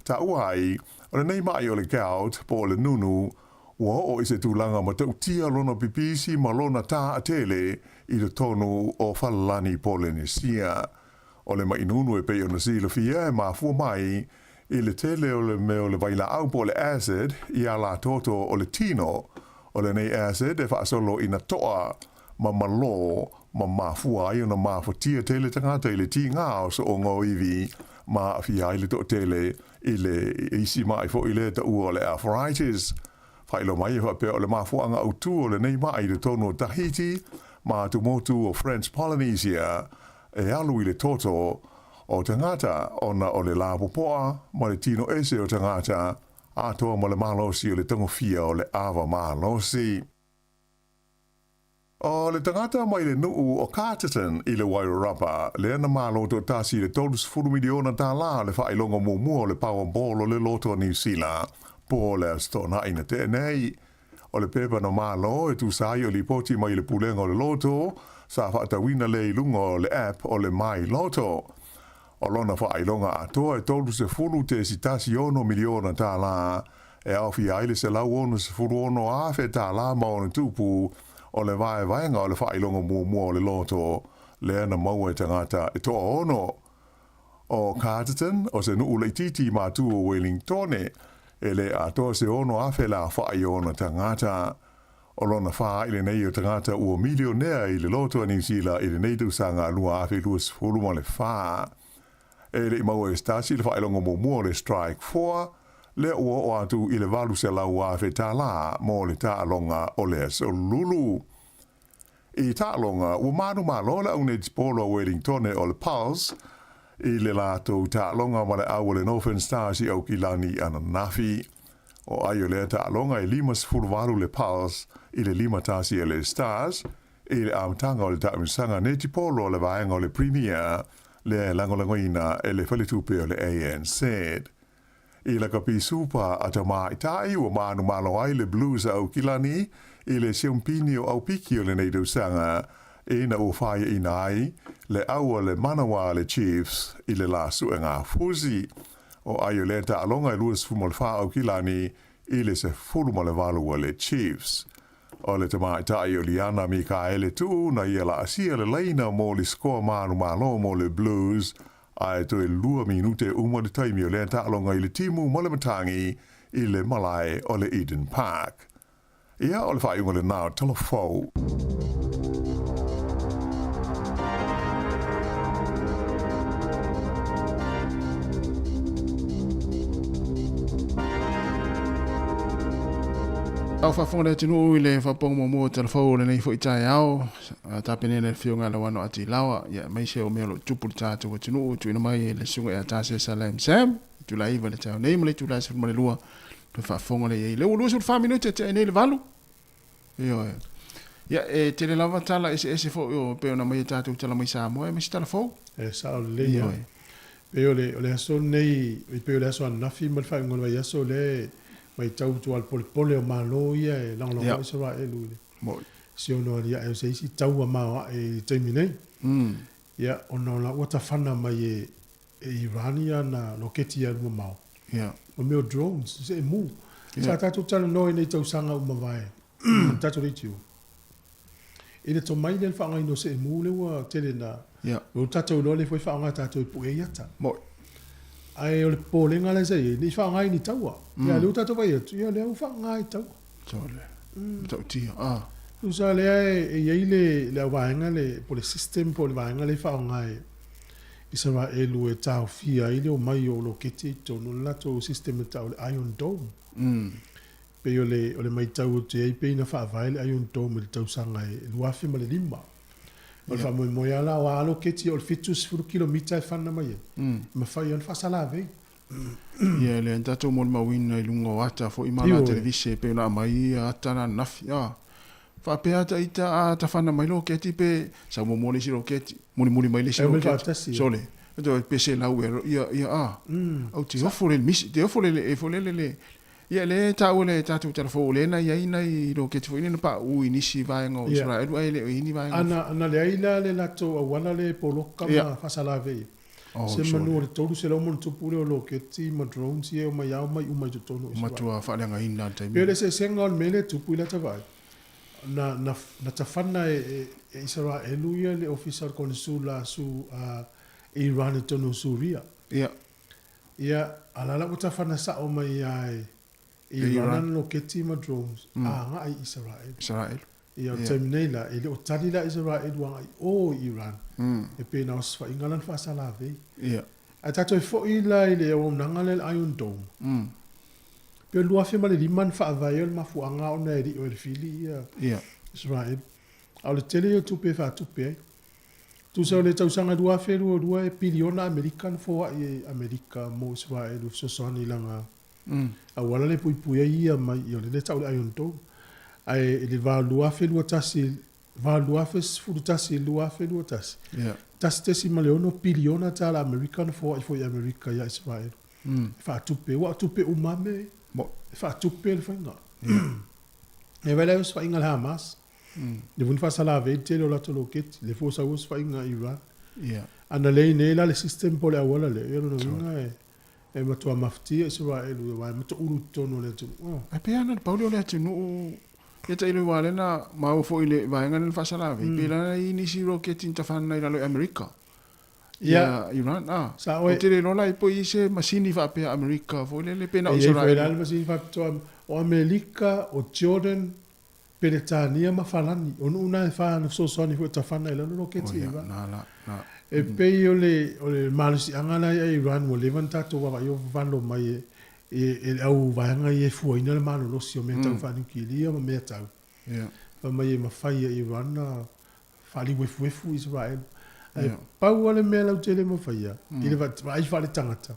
taua ai o lenei maʻi o le gout po o le nunu ua oo i se tulaga matautia lona pipisi ma lona taatele i totonu o Falalani Polenesia. O le maʻi nunu e pei ona silafia e mafua mai i le tele o le mea o le vailaau po o le acid i alatoto o le tino. O lenei acid e faasolo ina toa ma malō ma mafua ai ona mafatia tele tagata i le tigā o sooga o ivi ma aafia ai le toatele i le isi maʻi foi lea e taua o le arthritis. Faailoa mai e faapea o le mafuaaga autū o lenei maʻi i totonu o Tahiti ma atumotu o French Polynesia e alu i le toto o tagata ona o le lapopoa ma le tino ese o tagata atoa ma le malosi o le tagofia o le ava malosi. O le tagata mai le nuu o Carterton i le Wairarapa, lea na malo toatasi i le $30 miliona o le faailoga muamua o le Powerball o le Loto a Niu Sila, po o le Aso Toonai na tea nei. O le pepa na malo e tusa ai o lipoti mai le Pulega o le Loto, sa faatauina lea i luga o le app o le My Lotto. O lona faailoga atoa e $30.16 miliona e aofia ai le $166,000 ma ona tupu o le vaevaega o le faailoga muamua o le loto lea na maua e tagata e toaono. O Carterton, o se nuu laitiiti i matu o Wellingtone, e le atoa se 6,000 le aofai o ona tagata. O lona fa i lenei o tagata ua milionea i le loto a Niu Sila i lenei tausaga 2024. E le i maua e se tasi le faailoga muamua o le Strike 4, lea ua oo atu i le $800,000 mo le taaloga o le Aso Lulu. I taaloga, ua manumalo le au netipolo a Wellingtone o le Pulse i le latou taaloga ma le au a le Northern Stars i Aukilani ananafi. O ai o lea taaloga e 58 le Pulse i le 51 a le Stars i le amataga o le taamilosaga netipolo a le vaega o le Premier lea e lagolagoina e le faletupe o le ANZ. I lakapi supa a tamaitai ua manumalo ai le Blues a Aukilani i le siampini o Aupiki o lenei tausaga ina ua faiaina ai le au a le manawa a le Chiefs i le la suega fusi. O ai o lea taaloga e 24 Aukilani i le 18 a le Chiefs. O le tamaitai o Liana Mikaele Tu'u na ia laasia le laina mo le sikoa manumalo mo le Blues ae toe 2 minute uma le taimi o lea taaloga i le timu ma le matagi i le malae o le Eden Park. Ia, o le faaiuga lenā o Tala Fou. Au faafofoga le atunuu i le faapopoga muamua o Tala Fou o lenei foi taeao, tapena e le Afioga ia Lauano Atilawa, ia aemaise o mea o lo o tupu i le tatou atunuu, tuuina mai e le Susuga ia Tase Salem Sam, itula 9 i le taeao nei ma le itula 12, toe faafofoga lea i ai. Lea ua 24 minute e tea nei le 8. Ioe. Ia, e tele lava tala eseese foi o pei ona aumai e tatou tala mai Samoa, aemaise tala fou. E sao lelei lava. Ioe. Pei o le, o le aso lenei, pei o le aso ananafi ma le faaiuga o le vaiaso lea e matau atu lava i le polepole o Malo ia e lagolago ai Isaraelu i le si ono aliae o se isi taua maoae i le taimi nei. Ia, ona o la ua tafana mai e Iran ia ana loketi i alu mamao. Ma mea o drones, se e mu. Sa tatou talanoa i nei tausaga ua mavae, tatou leitio. I le tomai lea i le faaaogaina o se emu lea ua tele na, ua tatou iloa lea foi e faaaoga e tatou e pue ai ata. Ae o le popolega lea sa i ai, ne i faaaoga i ni taua. Ia lea ua tatou vaai atu, ia lea ua faaaoga i taua. Sole. Matautia. Ah. Tusa lea e i ai le, le auvaega le, po le system po o le vaega lea e faaaoga e Isaraelu e taofia ai le omai o loketi i totonu o le latou system e tau o le Iron Dome. Pei o le, o le matau atu i ai pei na faavae le Iron Dome i le tausaga e 2005. O le faamoemoe lava la o a loketi o le 70 kilomita e fana mai ai, e mafai lava ona faasalavei. Ia, lea na tatou molimauina i luga o ata foi ma la televise e pei ona aumai ata la ananafi. A faapea ata ita a tafana mai loketi pe sau muamua le isi loketi, mulimuli mai le isi loketi. Sole, pe selau ea, ia, ia, a. Au te ofo le misi, te ofo le, e fo le le, ia lea e taua le tatou tala fou, o lea na i ai nai loketi foi nei na pauu i nisi vaega o Isaraelu ae le o i ai ni vaega. Ana, ana leai la le latou auala lea e poloka ma faasalavei. Se manu o le 300 ma ona tupu lea o loketi ma drones ia e omai lava omai uma i totonu o Isaraelu. Matua faaleagaina le taimi. Pei o le eseesega o le mea lea e tupu i lata vaai, na, na, na tafana e, e Isaraelu ia le ofisa o le konesula su, a Iran i totonu o Suria. Ia. Ia, a la la ua tafana sao mai lava e. Iran ana loketi ma drones agai i Israel. Israel. Ia, o le taimi nei la, e le o tali la Israel ua agai o i Iran. E pei na o se faiga la na faasalavei. Ae tatou e foi la i le auaunaga lea i le Iron Dome. Pe o le 2005 na faavae ai o le mafuaaga ona e le i o e le fili ia Israel. A o le tele ia o tupe e faatupe ai. Tusa o le tausaga 2022 e piliona Amerika na foai e Amerika mo Israel e fesoasoani i lana auala lea e puipui ai ia mai i o le tau o le Iron Dome. Ae i le 2021, 2011 i le 2021, 1.6 piliona tala Amerika na foai foi e Amerika ia Israel. E faatupe, ua o tupe uma lava mea ia. E faatupe le faiga. E vaai la i osofaiga a le Hamas. Lea foi na faasalavei le tele o latou loketi, lea foi ua sau osofaiga a Iran. A na leai nei la le system po o le auala lea, ia o lona uiga e matua mafatia Isaraelu aua e mataulu i totonu o le atunuu. Ae pei lava na o le pau lea o le atunuu ia tailo aua lea na maua foi i le vaega lea na faasalavei, pei la na i ai nisi roketi na tafana i lalo i Amerika. Ia Iran, a. Ou te le iloa la po i ai se masini faapea Amerika foi lele pe na o Isaraelu. E i ai foi la le masini faapitoa o Amerika, o Jordan, Peretania ma Falani, o nuu na e fa na fesoasoani foi tafana i lalo loketi i Iran. E pei o le o le malosiaga la ia Iran ua leva na tatou vaavaai o vavalo mai e e le au vaega ia e fuaina le malolosi o mea tau faaniukilia ma mea tau. Fai mai e mafai e Iran na faaliuefuefu Israel. Ae pau lava le mea lautele e mafaia i le vaai faaletagata,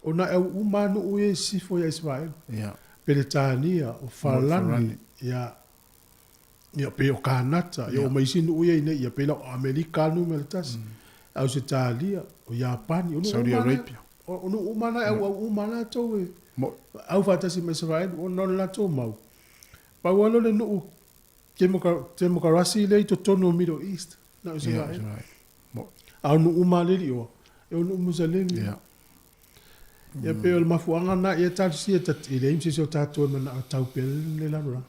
ona e au uma lava nuu ia i sisifo ia Israel. Peretania, o Falani, ia, ia pei o Kanata, ia o ma isi nuu ia i inei, ia pei la o Amerika lava numera tasi, Ausetalia, o Iapani, o nuu Saudi uma lava, Arabia. o nuu uma lava e auau uma lava latou e au faatasi ma Israel ona o le latou mau. Pau lava lea o le nuu Temokarasi lea i totonu o Middle East, na o Isaraelu. A o nuu uma lava le lioa, e o nuu Musalemi. Ia pei o le mafuaaga lena, ia talosia e leai ma se isi o tatou e manao e tau pea le lalolagi.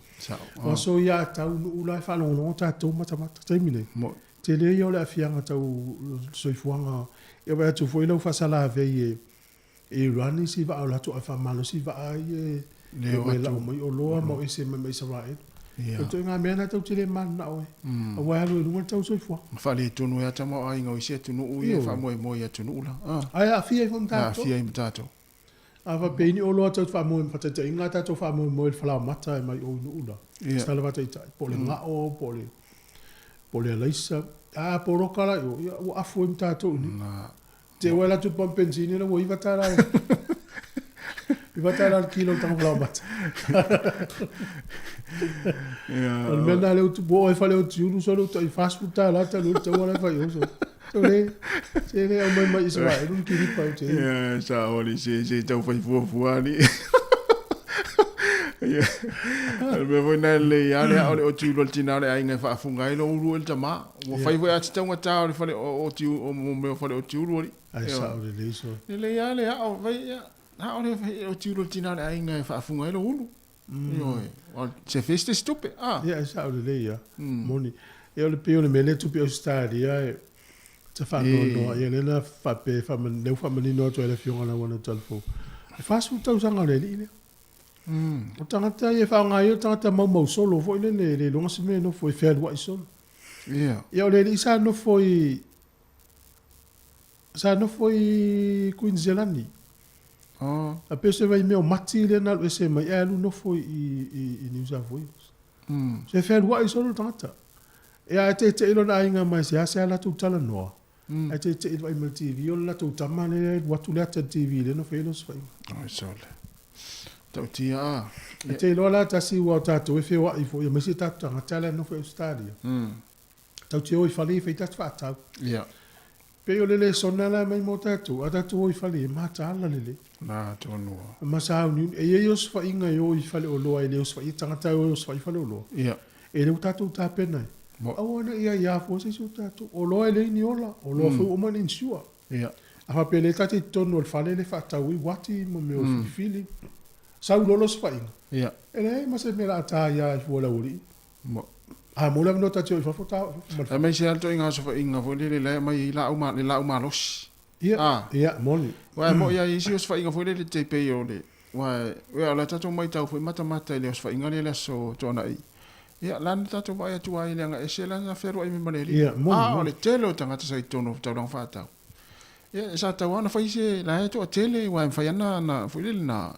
O aso ia a tau nuu la e faalogologo tatou matamata taimi nei. Tele ia o le aafiaga tau soifuaga. Ia vaai atu foi lau faasalavei e Iran isi vaa o latou ave faamalosi vaa ia e o e lau mai oloa ma o ese mai ma Isaraelu. O ituaiga mea na tatou te le mananao ai, aua e alu ai i luga le tau soifuaga. Ma faaletonu ai lava tamaoaiga o isi atunuu ia e faamoemoe i atunuu la. Ae aafia ai foi ma tatou. Aafia ai ma tatou. A faapea i ni oloa tatou te faamoemoe, faataitaiga a tatou faamoemoe i le falaoamata e mai o i nuu la, se tala faataitai, po o le gao, po o le po o le alaisa, a poloka la i o, ia ua afu ai ma tatou i inei. Te ua atu pump benzini la ua $9. $9 le kilo le tago falaoamata. O le mea lena lea ua tupu, ua oo ai fale o Tiulu solo tai $40 talu ai le taua la e fai o so. So le, se le aumai mai Israel ni kilipa o te. Ia, sa oli se se tau fai fuafua ali. Ia, o le mea foi lena e lelei lava le ao le o Tiulu a le tina o le aiga e faafuga ai lou ulu e le tama. Ua fai foi a taugata o le fale o o mea o fale o tiulu alii. Ai sao lelei so. Lelei lava le ao fai ia ao le fai o tiulu o le tina o le aiga e faafuga ai lou ulu. Ioe. O se fish te tupe. Ah. Ia sao lelei ia. Moni. Ia o le pei o le mea lea e tupe i Ausetalia e ta faanoanoa ia lea na faapea lea ua faamanino atu ai le afioga i lau Talafou. E 40 tausaga o le alii lea. O tagata ia e faaaoga ai o tagata maumau solo foi lele e le iloga se mea e nofo e fealuai solo. Ia. Ia o le alii sa nofo i sa nofo i Kuiniselani. Oh. A pei o se vaimea o Mati lea na alu ese mai ae alu nofo i New South Wales. Se fealuai solo le tagata. Ia ae teetee lona aiga mai seasea latou talanoa. Ae teetee i le vaai mai le TV o le latou tama lea e alu atu le ata i le TV lea na fai ai le osofaiga. Oi sole. Tautia a. E te iloa la tasi aua o tatou e feoai foi aemaise tatou tagata la e nofo i Ausetalia. Tatou te o i fale e fai tatou faatau. Ia. Pei o le lesona la e aumai mo tatou, a tatou o i fale e mataala lelei. Na tonu a. E masauniuni. E i ai osofaiga e o i faleoloa e le osofaia tagata e o e osofai i faleoloa. Ia. E le ua tatou tapena ai. Aua ne i aia fua se isi o tatou. Oloa e leai ni ola, oloa foi ua uma ona insure. Ia. A faapea lea ta te i totonu o le fale lea e faatau ai uati ma mea o filifili, sau loa le osofaiga. Ia. E leai ma se mea o le a ta ai fua i le aualii. A mo le avanoa ta te o i fafo, ta o i fafo ma le. Aemaise lava le ituaiga osofaiga foi lele la e aumai ai laau ma, le laau malosi. Ia, ia, moni. Aua e moni lava i isi osofaiga foi lele tai pei o le. Ua, ia, o le tatou matau foi matamata i le osofaiga lea i le aso Toonai, ia, la na tatou vaai atu ai i le agaese la na fealuai mai ma le alii. Ia, moni, A o moni. le tele o tagata sa i totonu o taulaga faatau, ia, sa tatau lava ona fai se, la e toatele, aua e mafai lava ona, ona, foi lele, na,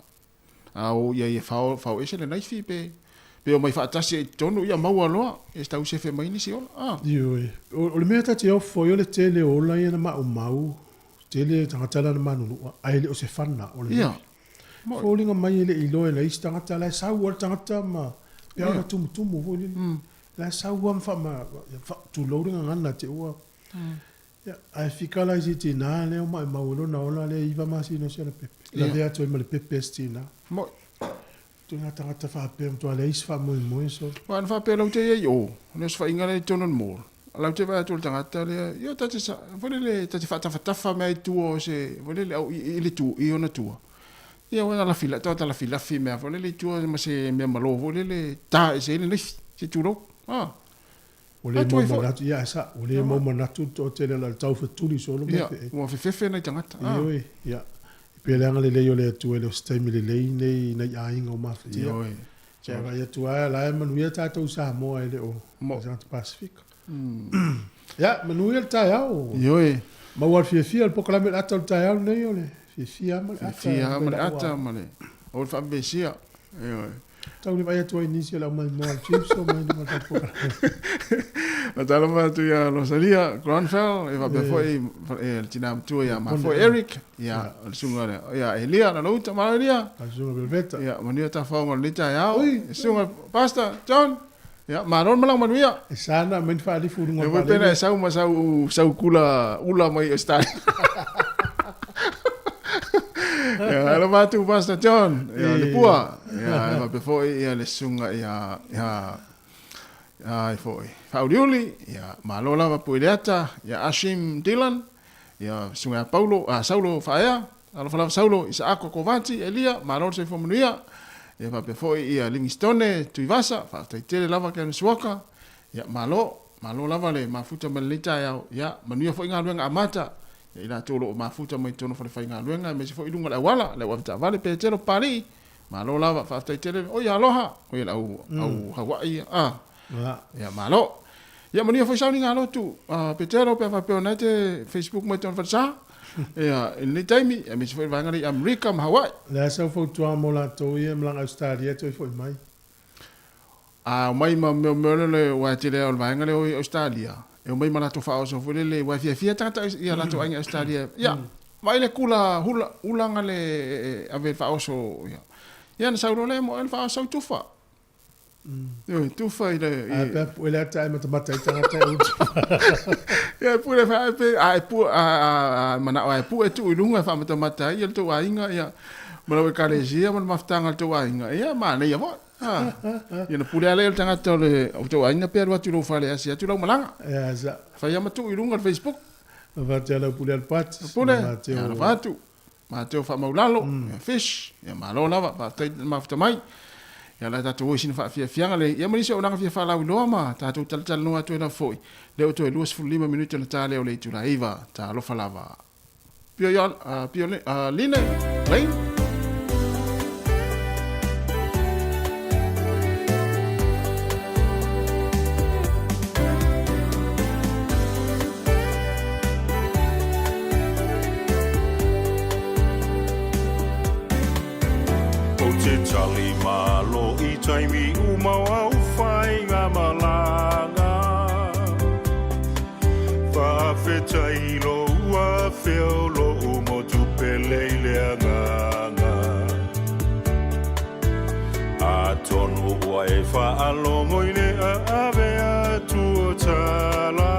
a o i ai e fao, fao ese le naifi pe, pe omai faatasi ai i totonu, ia maua loa, ia tau sefe mai nisi ola. A. Ioe. O, o le mea ta te ofo ai o le tele o ola ia na maumau, tele tagata la na manunua, ae le o se fana o le Ia. naifi. Moni. Foliga mai e le i iloa e nai isi tagata, la e sau lava le tagata ma pei ona Ia. tumutumu foi lele. La e sau lava ma faama, fa, tulou le gagana te ua. Ia, ae fika la i si tina lea o maumau ai lona ola lea e 9 masina o si ana pepe. Ia. Lavea atu ai ma le pepe a si tina. Moni. Ituaiga tagata faapea matua leai se faamoemoe so. Aua na faapea lau te i ai o, le osofaiga lea i totonu o le mall, lau te vaai atu i le tagata lea, ia ta te sa, foi lele, ta te faatafatafa mea i tua o se, foi lele, au, i, i le tu, i ona tua. Ia ua lafi, ta ta lafilafi mea foi lele i tua ma se mea malo foi lele, ta ese ai le naifi, se tulou. Ah. Ua le Atu mau ai foi. manatu, ia sa, ua le mau manatu le toatele o le tau fetuli solo ma Ia, fe'e. ua fefefe nai tagata. Ah. Ioe, ia. Pe leaga lelei o le Atua e le o se taimi lelei nei nai aiga o mafatia. Ioe. Ia vaai atu lava, la e manuia tatou Samoa e le o tagata Pasifika. Ia, manuia le taeao. Ioe. Maua le fiafia o le polokalame o le ata o le taeao lenei o le fiafia lava ma le ata. Fiafia lava ma le ata ma le o le faavevesia. Ioe. Tau le vaai atu ai i nisi o le aumaimoa a le chips o mai luma o le tatou polokalame. Faatalofa atu ia Rosalia Gronfeld, e faapea foi le tina matua ia Mafoe Eric, ia o le susuga lea, ia Elia Lalouta, malo Elia. Le susuga Velveta. Ia manuia tafaoga o lenei taeao. Le susuga Pastor John, ia malo le malaga manuia. E sa ona aumai ni faalifu i luga o E le foi pena vaalele. e sau ma sau sau kula ula mai Australia. Ia alofa atu Pastor John, ia le pua, ia e faapea foi ia le susuga ia ia ai foi Faauliuli, ia malo lava Puileata, ia Ashim Dillon, ia susuga ia Paulo, a Saulo Faaea, alofa lava Saulo, Isaako Kovati, Elia, malo le soifua manuia. Ia faapea foi ia Livingstone Tuivasa, faafetai tele lava Kevin Suoka, ia malo, malo lava le mafuta mai lenei taeao, ia manuia foi galuega amata, ia i latou o lo o mafuta mai totonu o falefaigaluega aemaise foi i luga o le auala, le au avetaavale Petelo Papalii, malo lava, faafetai tele, oi aloha, oi le au, au Hawaii ia, ah, ia malo. Ia manuia foi sauniga lotu, Petelo pe a faapea o lena e te Facebook mai totonu o falesa, ia i lenei taimi, aemaise foi le vaega lea i Amerika ma Hawaii. O le a sau fautuaga mo latou ia e malaga i Ausetalia e toe foi mai? A omai ma mea mea lele aua e tele lava o le vaega lea o i Ausetalia, e omai ma latou faaoso foi lele aua e fiafia tagata i a latou aiga i Ausetalia. Ia, vaai le kula hula, ulaga le e ave e faaoso ia. Ia ona sau loa lea moe le faaoso sau tufa. Ioe, tufa i le i A pea pue le ata e matamata ai tagata e utu. Ia e pue le faa pe a e pue a a a manao a e pue tuu i luga e faamatamata ai ia le tou aiga ia ma lau ekalesia ma le mafutaga a le tou aiga. Ia manaia foi. Ha. Ia na pule lava lea o le tagata o le o tou aiga pe alu atu i lou fale e asi atu lau malaga. Ia sa. Fai lava ma tuu i luga o le Facebook. Avatu ia lau pule Alapati. Pule, ia alofa atu. Mateo Faamaulalo, ia Fish, ia malo lava, faafetai le mafuta mai. Ia la tatou o i sina faafiafiaga le, ia ma nisi o auaunaga fia faalauiloa ma tatou talatalanoa atu ai lava foi. Lea ua toe 25 minute ona ta lea o le itula 9, talofa lava. Pio ia, pio line, lane. Ou te tali malo i taimi uma o au whainga malanga. Whaafetai lo ua feo lo umo tupe lei le anganga. Atonu ua e whaalongo i le aave atu o tala.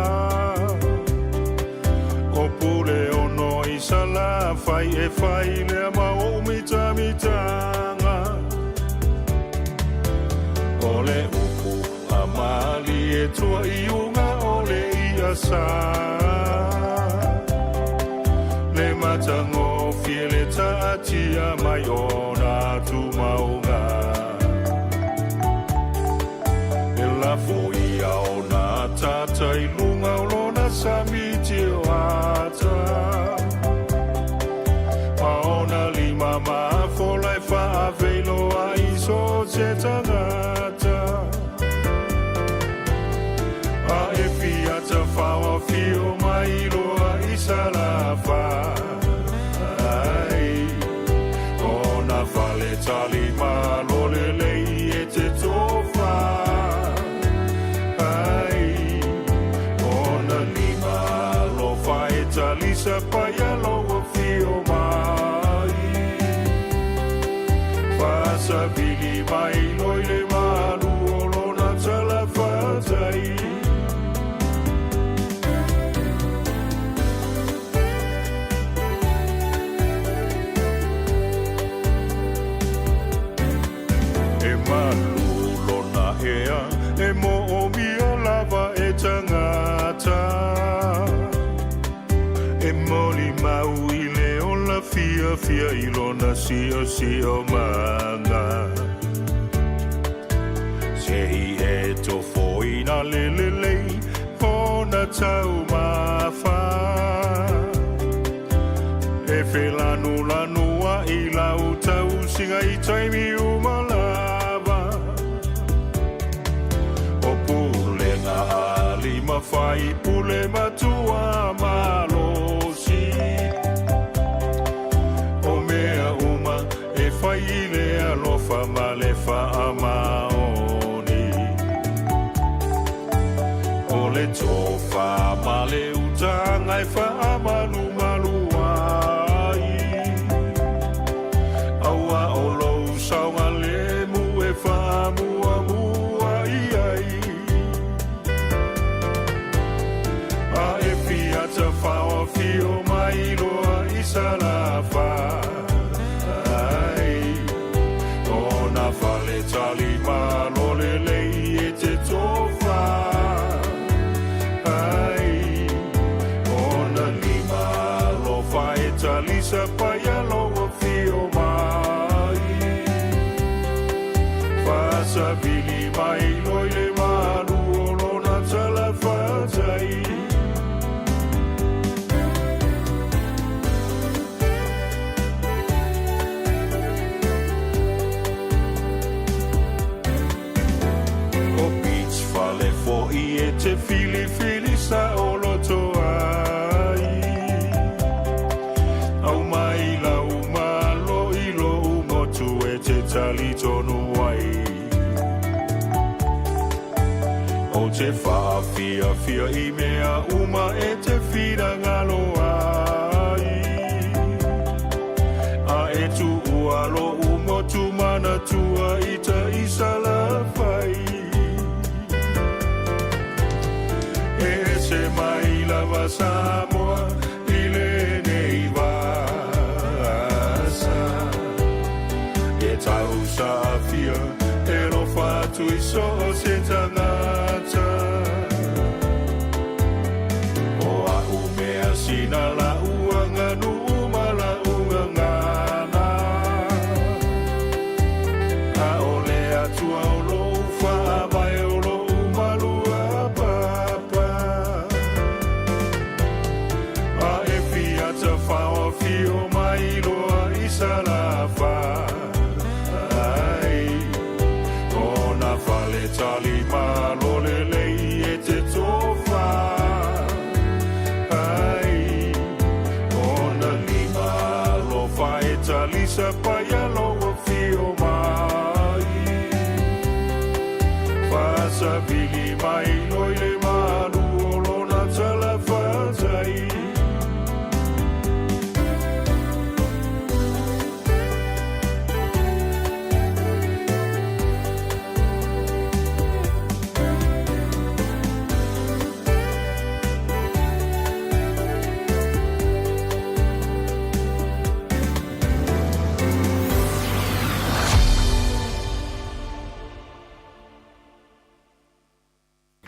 O pule ono i sala whai e whai lea ma o mitamitanga. O le upu a mali e tua i unga o le ia sa. Le matango fie le taatia mai o nā tumaunga. E lafo ia o nā tata i lunga o lona samiti o ata. Ma ona lima mafola e wha fiafia i lona siosiomaga. Se i e tofoina le lelei ona taumafa. E felanulanu ai lau tausiga i taimi uma lava. O pulega a lima fai pule matua malosi. O mea uma e fai i le alofa ma le faamaoni. O le tofa ma le utaga e faamalumalu ai. Aua o lou saogalemu e faamuamua i ai. A e fia tafaofio mai loa i Salafai. Ona fale tali malo lelei e te tofa. Ai, ona lima alofa e talisa paia lou afio mai. Faasavili mai loa i le malu o lona talafatai. O beach fale fo'i e te filifili saoloto ai. Au mai lau malo i lou motu e te talitonu ai. O te faafiafia i mea uma e te finagalo ai. A e tuua lou motu manatua i tai Salafai. E ese mai lava Samoa i lenei vasa. E tausaafia e lofa atu i so o se tagata. O a'u mea sina la'u aganuu ma la'u gagana. A o le Atua o lo'u faavae o lo'u maluapapa. A e fia tafaofio mai loa i Salafai. Ona fale tali malo lelei e te tofa. Ai, ona lima alofa e talisa paia lou afio mai. Faasavili mai loa i le malu o lona talafatai.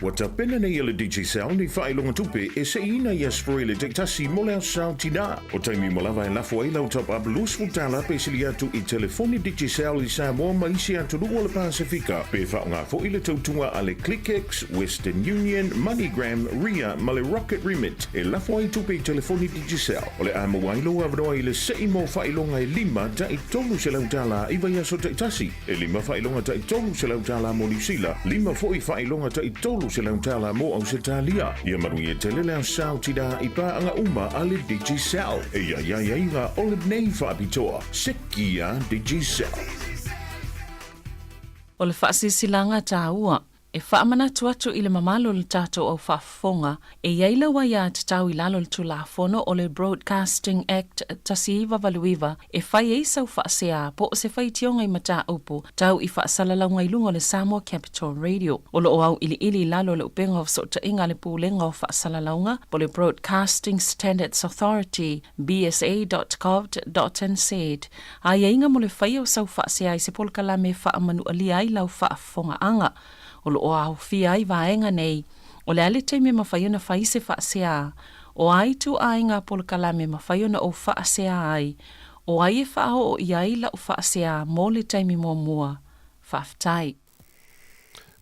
Ua tapena nei e le Digicel ni faailoga tupe e seiina i Aso Faraile taitasi mo le Aso Sa o Tinā. O taimi uma lava e lafo ai lau top up $20 pe sili atu i telefoni Digicel i Samoa ma isi atunuu o le Pasefika. Pe faaaoga foi le tautuga a le ClickX, Western Union, MoneyGram, Ria ma le Rocket Remit e lafo ai tupe i telefoni Digicel. O le a maua ai lou avanoa i le sei mo faailoga e lima tai $300 i vaiaso taitasi. E lima faailoga tai $300 mo Niu Sila, lima foi faailoga tai $300 mo Ausetalia. Ia manuia tele le Aso Sa o Tinā i paaga uma a le Digicel. E i ai aiaiga o lenei faapitoa. Sekia Digicel. O le faasilasilaga taua E faamanatu atu i le mamalu o le tatou au faafofoga, e i ai lau aiatatau i lalo o le Tulafono o le Broadcasting Act 1989 e fai ai sau faasea po o se faitioga i mataupu tau i faasalalauga i luga o le Samoa Capital Radio. O lo o auiliili i lalo o le upega o fesootaiga a le Pulega o Faasalalauga po o le Broadcasting Standards Authority, bsa.govt.nz, aiaiga mo le faia o sau faasea i se polokalame e faamanualia ai lau faafofogaaga. O lo o aofia ai vaega nei, o le a le taimi e mafai ona fai se faasea, o a ituaiga polokalame e mafai ona ou faasea ai, O ai e faaoo i ai la'u faaseā mo le taimi muamua? Faafetai.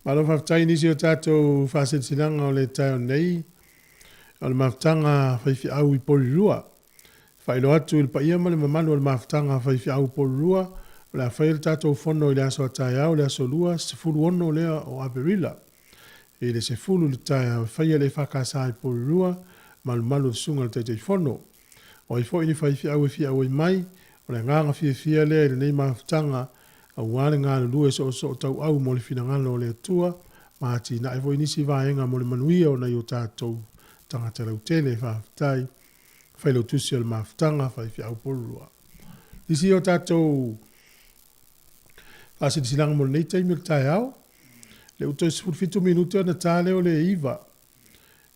Malo faafetai i nisi o tatou faasilasilaga o le taeao nei o le mafutaga faifeau i Porirua. Faailoa atu i le paia ma le mamalu o le mafutaga faifeau i Porirua, o le a faia le tatou fono i le aso a taeao, le aso Lua, 16 lea o Aperila i le 10 i le taeao e faia le EFKS i Porirua, malumalu o le Susuga i le Taitaifono. O ai foi ni faifeau e fia auai mai, o le agaga fiafia lea i lenei mafutaga aua le galulue soosootauau mo le finagalo o le Atua ma atinae foi nisi vaega mo le manuia o nai o tatou tagata lautele. Faafetai Failautusi o le Mafutaga, Faifeau Polulua. Nisi o tatou faasilasilaga mo lenei taimi o le taeao, le ua toe 17 minute ona ta lea o le 9.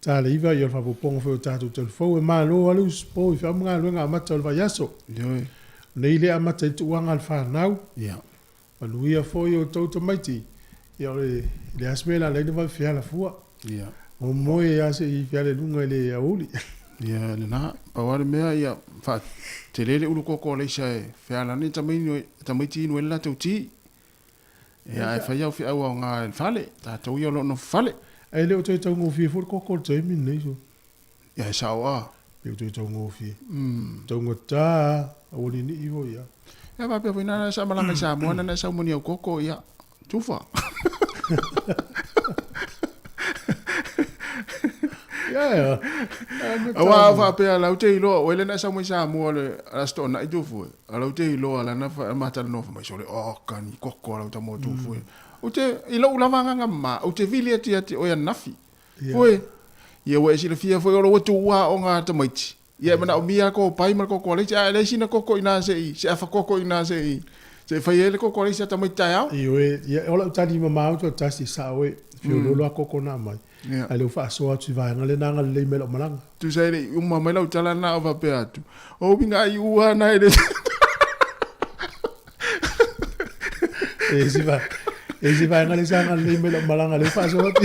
Ta le 9 ia o le faaopoopoga foi o tatou telefou. E malo lava le usupo i feau ma galuega amata o le vaiaso. Ioe. Nei le amata i tuuaga a le fanau. Ia. Manuia foi outou tamaiti. Ia o le le a se mea la laina vave feala fua. Ia. Momoe lava se i feala i luga i le aoauli. Ia lena, pau lava le mea ia faatele le ulu koko a Leisa e feala ane tamaiti inu ai le latou ti. Ia ae fai au feau aoga i le fale, tatou ia o lo o nofo fale. Ae le o toe taugofie foi le koko i le taimi lenei so. Ia e sao a. Le o toe taugofie. Taugata a, aualinii foi a. Ia faapea foi na sa malaga i Samoa na na sau ma ni au koko ia tufa. Ia Aua a faapea lau te iloa oe le na sau mai Samoa le Aso Toonai tufu e. A lau te iloa lana matalanoa fai mai sole oka ni koko a lau tama tufu e. Ou te i lou lava agaga mama ou te vili atu ia te oe ananafi. Foe, ia ua e silafia foi o lo ua tuua aoga a tamaiti. Ia e manaomia le kopai ma le koko a le isi, ae leai sina koko i ina se i, se afa koko i ina se i, se i fai ai le koko a le isi a tamaiti taeao. Ioe, ia o lau tali mamao toatasi, sao e, fiololo a koko na aumai. Ae le ua faasoa atu i vaega lea na agalelei mai lau malaga. Tusa e le i uma mai lau tala na o faapea atu, o uiga ai ua na e le E isi va, e isi vaega lea sa agalelei mai lau malaga lea ua faasoa atu.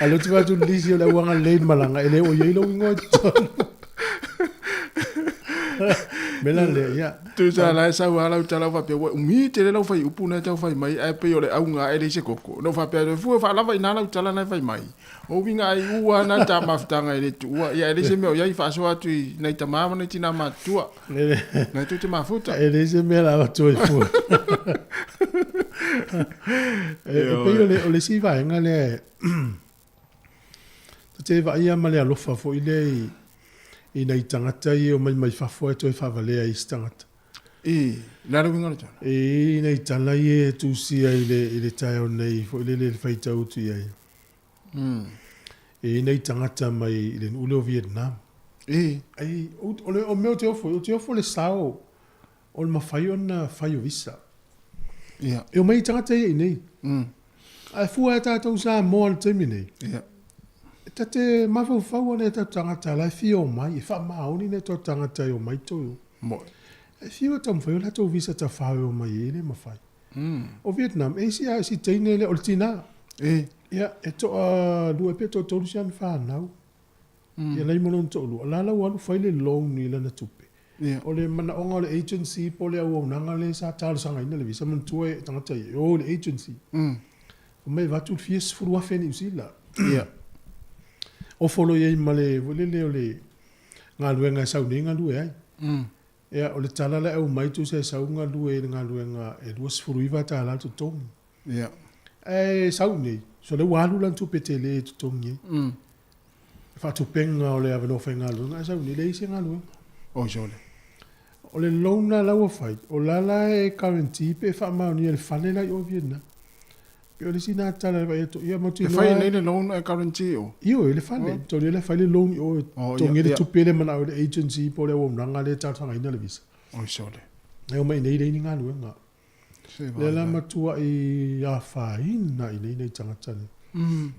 A lea ou te vaai atu i le lisi o le au agalelei i le malaga, e le o i ai lou igoa i totonu. Mea la lea, ia. Tusa la e sau lava lau tala faapea, ua umi tele lau faiupu na e tau fai mai, ae pei o le auga e leai se koko. Na ou faapea atu, fua faalava i ina lau tala na e fai mai. O uiga ai ua na ta mafutaga e le tuua, ia e leai se mea o i ai, faasoa atu i nai tama ma nai tina matutua. Nai tou te mafuta. E leai se mea la avatu ai fua. E pei o le, o le isi vaega lea e, ta te vaai lava ma le alofa foi lea i, i nai tagata ia e omai mai fafo ae toe faavalea i isi tagata. I, le a le uiga o le tala? I nai tala ia e tusia i le, i le taeao nei foi lele i le faitau atu i ai. E i ai nai tagata mai i le nuu lea o Vietnam. I. Ai, o le o mea ou te ofo ai, ou te ofo i le sao o le mafai ona fai o visa. Ia. E omai tagata ia i inei. Ae fua e tatou Samoa i le taimi nei. Ia. E ta te mafaufau lava nai o tatou tagata la e fia omai, e faamaoni nai o tatou tagata e omai toe o. Moe. E fiu e taumafai o latou visa tafao e omai ai, e le mafai. O Vietnam, e isi lava si teine lea, o le tina. E. Ia, e toa lua pe toatolu si ana fanau. Ia lai ma lona toalua, o la la ua alu fai le loan i lana tupe. Ia. O le manaoga o le agency po o le auaunaga lea sa talosagaina le visa, manatua e tagata ia, e o i le agency. Fai mai e avatu le fia sefulu afe Niu Sila. Ia. Ofo loa i ai ma le, foi lele o le galuega e sau nei galue ai. Ia, o le tala la e aumai tusa e sau galue i le galuega e $29 le totogi. Ia. Ae sau nei, so lea ua alu lana tupe tele e totogi ai. Faatupega o le avanoa faigaluega, ae sau nei, leai se galuega. Oi sole. O le loan la ua fai, o la la e guarantee pe faamaonia e le fale la i o Vietnam. Pei o le isi na tala e vaai atu, ia mautinoa. E fai nei le loan ae guarantee o? Ioe, le fale. Tolu lea fai le loan i o e totogi ai le tupe lea e manao ai le agency po o le auaunaga lea e talosagaina le visa. Oi sole. E omai i inei leai ni galuega. Lea la matuai afaina i inei nai tagata nei.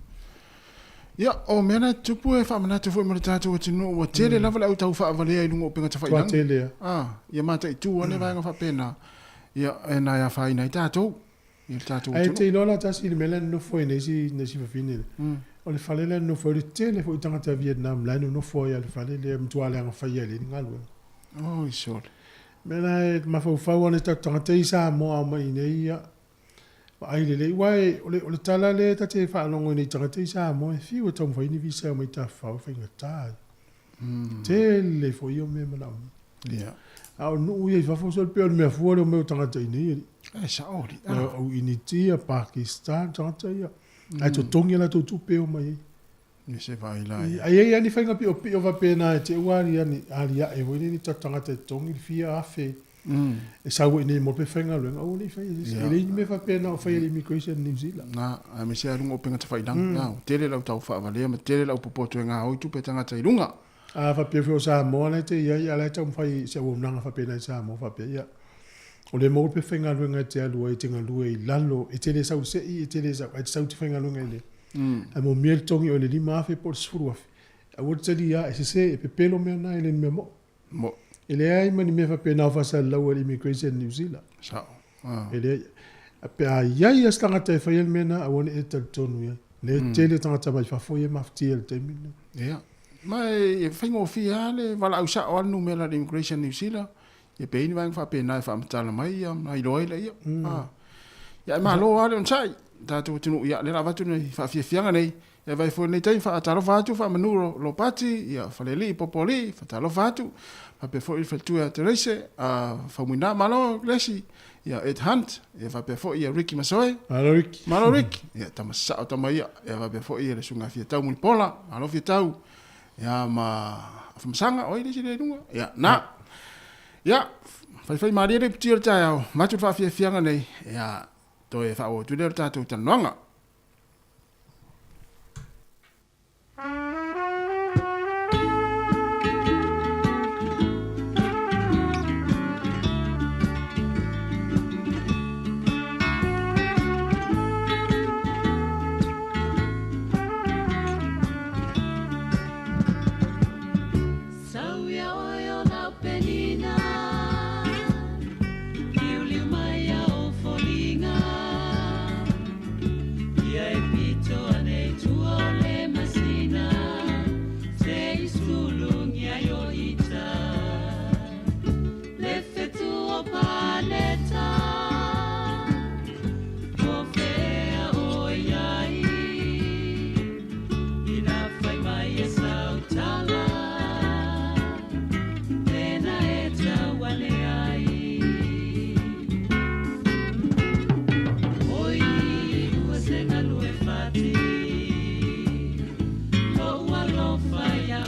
Ia, o mea na tupu e faamanatu foi mo le tatou atunuu, ua tele lava le au tau faavalea i luga o upega tafailagi. Tua tele a. Ah, ia mataitu ane vaega faapena, ia, e na e afaina ai tatou, ia le tatou Ae atunuu. te iloa la tasi i le mea lea na nofo ai nei si, nei si fafine lea. O le fale lea na nofo ai, o le tele foi o tagata Vietnam la e nonofo ai lava i le fale lea, e matua leaga faia e leai ni galuega. Oi sole. Mea la e mafaufau ana i tatou tagata i Samoa ao mai nei ia vaai lelei aua e o le o le tala lea ta te faalogo i tagata i Samoa e fiu e taumafai ni visa e omai tafafao e faigata ai. Tele foi ia o mea e manaomia. Ia. A o nuu ia i fafo sole pei o le mea fua le omai o tagata i nei alii. E sao alii. Au Initia, Pakistan, tagata ia. Ae totogi a latou tupe e omai ai. Me se vaai la ia. Ai ai ani faiga piopio faapena e te ua ali aliae foi lele tatou tagata e totogi le fia afe e sau ai nei mo pe faigaluega aua ne i faia se isi. E leai ni mea faapena o faia e le Immigration New Zealand. Na, aemaise lava i luga o upega tafailaga. Na, ua tele lau tau faavalea ma tele lau popoto e gaoi tupe a tagata i luga. A faapea foi o Samoa la e te i ai, a o la e taumafai se auaunaga faapena i Samoa faapea, ia, o lea maua pe faigaluega e te alu ai e te galue i lalo, e te le sau i le sei, e te le sau, ae te sau e te faigaluega i le, ae moomia le togi o le 5,000 po o le 10,000. Aua le talia, e sese, e pepelo mea na, e le ni mea moʻo. Moʻo. E leai ma ni mea faapena o faasalalau e le Immigration New Zealand. Sao. E leai. Pe a i ai lava se tagata e faia le mea lena, aua ne i e talitonu i ai. Lea e tele tagata mai fafo ia e mafatia i le taimi lenei. Ia. Ma e faigofie lava le valaau sao lava le numera a le Immigration New Zealand, ia pe i ai ni vaega faapena e faamatala mai ia ma iloa ai laia. Ia ae malo lava le onosai, tatou atunuu, ia lea o le a avatu le faafiafiaga nei. Ia vai foi lenei taimi faatalofa atu faamanu Lopati, ia Falealii Popoalii, faatalofa atu. Faapea foi le faletua ia Tereise, a Faumuina, malo Lesi, ia Ed Hunt, ia faapea foi ia Ricky Masoe. Malo Ricky. Malo Ricky. Ia tama sao tama ia. Ia faapea foi ia le susuga Fiatau Mulipola, malo Fiatau. Ia ma Afamasaga, oi le isi lea i luga. Ia na. Ia, faifai malie le iputi o le taeao, avatu le faafiafiaga nei, ia toe faaauau atu lea o le tatou talanoaga.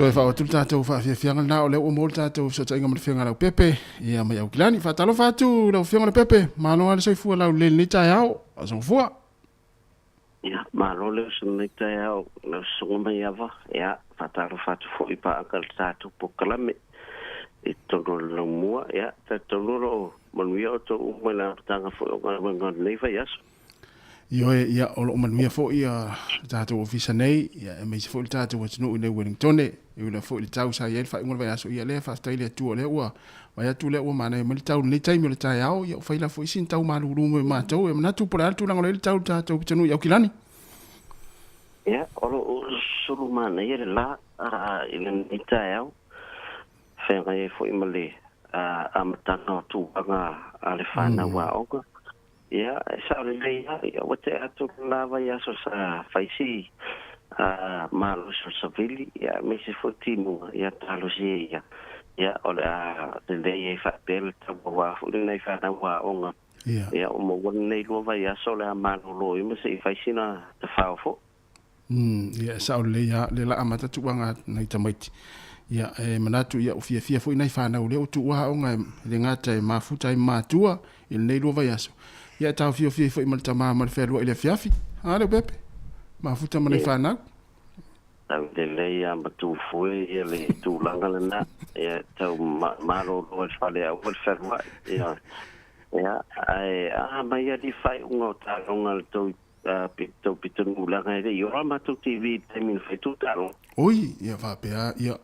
Toe faaauau atu le tatou faafiafiaga lena o lea ua maua le tatou fesootaiga ma le Afioga ia Leaupepe ia mai Aukilani. Faatalofa atu lau Afioga Leaupepe, malo lava le soifua laulelei i lenei taeao. Soifua. Ia, malo le uso lenei taeao lau susuga Maiava. Ia, faatalofa atu foi i paaga i le tatou polokalame i totonu o le laumua. Ia, talitonu o lo o manuia outou uma i le amataga foi o galuega o lenei vaiaso. Ioe, ia, o lo o manuia foi le tatou ofisa nei, ia, aemaise foi le tatou atunuu i nei Wellingtone. E ui lava foi i le tau sa i ai le faaiuga o le vaiaso, ia, lea faafetai i le Atua o lea ua vaai atu lea ua manaia mai le tau i lenei taimi o le taeao, ia ua fai la foi sina tau malulu mo i matou. E manatu po o le a le tulaga o lo o i ai le tau i le tatou pitonuu i Aukilani? Ia, o lo o sulu manaia le la i lenei taeao, feagai ai foi ma le amataga o tulaga a le fanau aoga. Ia, e sao lelei lava, ia ua tea atu le la vaiaso sa fai si malosi o le savili, ia aemaise foi timuga, ia talosia ia, ia o le a lelei ai faapea le tau aua foi lenei fanau aoga. Ia, ua maua lenei lua vaiaso o le a malolo ai ma se i fai sina tafao foi. Ia, e sao lelei lava, lea la amata tuuaga nai tamaiti. Ia, e manatu, ia, ua fiafia foi nai fanau lea ua tuua aoga e le gata e mafuta ai ma matua i lenei lua vaiaso. Ia, e taofiofia ai foi ma le tama ma le fealuai i le afiafi. A Leaupepe? Mafuta ma nai fanau. Tau lelei lava ma tufoe ia le tulaga lena. Ia, tau malolo ai le fale aua le fealuai. Ia, ia, ae a mai alii faaiuga o taaloga a le tou tou pitonuu leaga e le i ola matou TV i le taimi na fai tou taaloga. Oi, ia faapea, ia,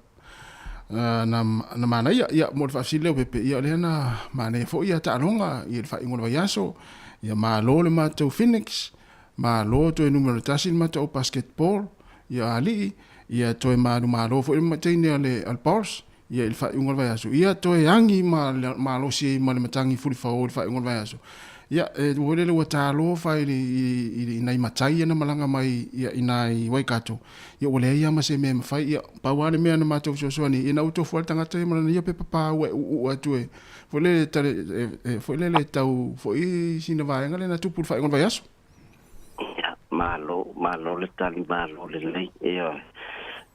na, na manaia, ia, mo le faafesili lea o Pepe, ia, o lea na manaia foi ia taaloga i le faaiuga o le vaiaso, ia, malo le matou Phoenix, malo toe numera tasi le matou basketball, ia, alii, ia, toe manumalo foi le teine a le, a le Bulls. Ia i le faaiuga o le vaiaso. Ia toe agi ma malosi ai ma le matagi fulifao i le faaiuga o le vaiaso. Ia e ua lele ua talofa i le i nai matai ia na malaga mai ia i nai Waikato. Ia ua leai lava ma se mea e mafai. Ia pau lava le mea na matou fesoasoani ai, ia na ua tofu lava le tagata ia ma lana ia pepa pa ua e uuuu atu e foi lele tale e foi lele tau foi sina vaega lea na tupu i le faaiuga o le vaiaso. Ia, malo, malo le tali malo lelei. Ioe.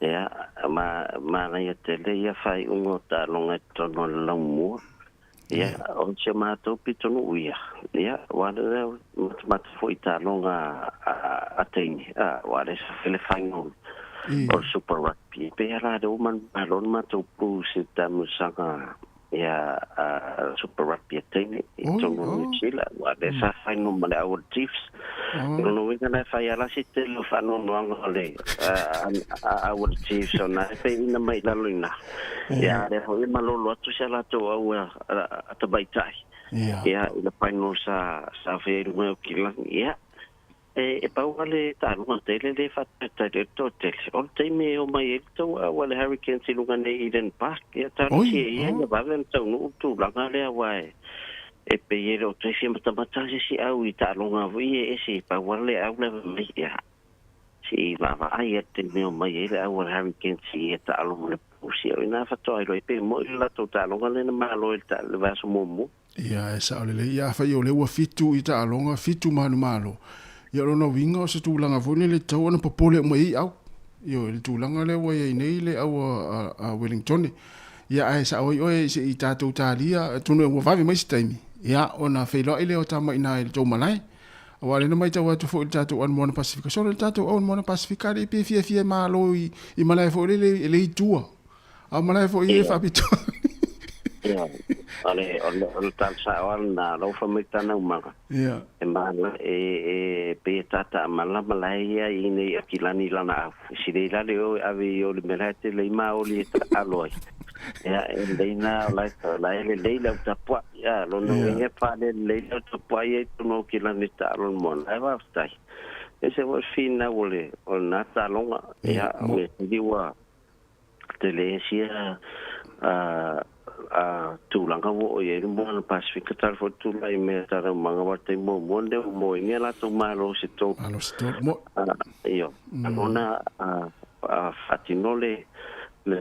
Ia, ma, manaia tele ia faaiuga o taaloga i totonu o le laumua. Ia, o si o matou pitonuu ia. Ia, ua lea matamata foi i taaloga a teine. A, ua le sa fai le final o le Super Rugby. E pei lava la lea ua manumalo le matou Blues i le taamilosaga ia Super Rugby a teine i totonu o New Zealand. Ua lea sa final ma le au o le Chiefs. O lona uiga la e fai lava la si tele o faanoanoaga o le au o le Chiefs ona e pei ina mai i lalo i ina. Ia, lea foi e malolo atu si a latou au a tamaitai. Ia, i le final sa fai ai i luga o Kilani. Ia, e pau lava le taaloga tele lea e faatalitali ai le toatele. O le taimi e omai ai le tou au a le Hurricanes i luga nei i Eden Park, ia talosia ia ina vave ona taunuu le tulaga lea aua e pei e le o toe fia matamata se isi au i taaloga foi ia e ese, pau lava le au lea mai. Ia, se i vaavaai lava le taimi e omai ai le au a le Hurricanes i ia taaloga i le Blues. Ia, o i ina faatoa iloa ai pe moi le latou taaloga lea na malo i le vaiaso muamua. Ia, e sao lelei. Ia, afai o lea ua 7 i taaloga, 7 manumalo, ia o lona uiga o se tulaga foi lele e tatau ona popole uma i ai au. Ioe, i le tulaga lea ua i ai nei le au a Wellingtone. Ia, ae sao ai oe se i tatou talia, atonu ua vave mai se taimi, ia, ona feiloai lea o tama i ina i le tou malae. Aua o lea na matau atu foi i le tatou Au Moana Pasifika, sole le tatou Au Moana Pasifika alii pe fiafia e malo i malae foi lele e le i tua. A o malae foi ia e faapitoa. Ia, o le, o le, o le tala sao lava lena, alofa mai tana umaga. Ia. E mana, e, e, pei e tātaamala malae ia i inei Aukilani i lana au. Silei la le o e ave i o le mea la e tele i maoli e taalo ai. Ia, e lelei na, o la, o la e lelei le au tapuai. Ia, lona uiga e pale lelei le au tapuai ai tonu Aukilani i taalo le moana. Ae faafetai. E se foi finau o le, o lena taaloga. Ia, o mea sili ua, tele sia a tulaga ua oo i ai le Moana Pasifika tala foi tulai mea tala umaga wa te muamua le o mo inge latou malo se tolu. Malo se tolu mo. Io. Ona a faatino le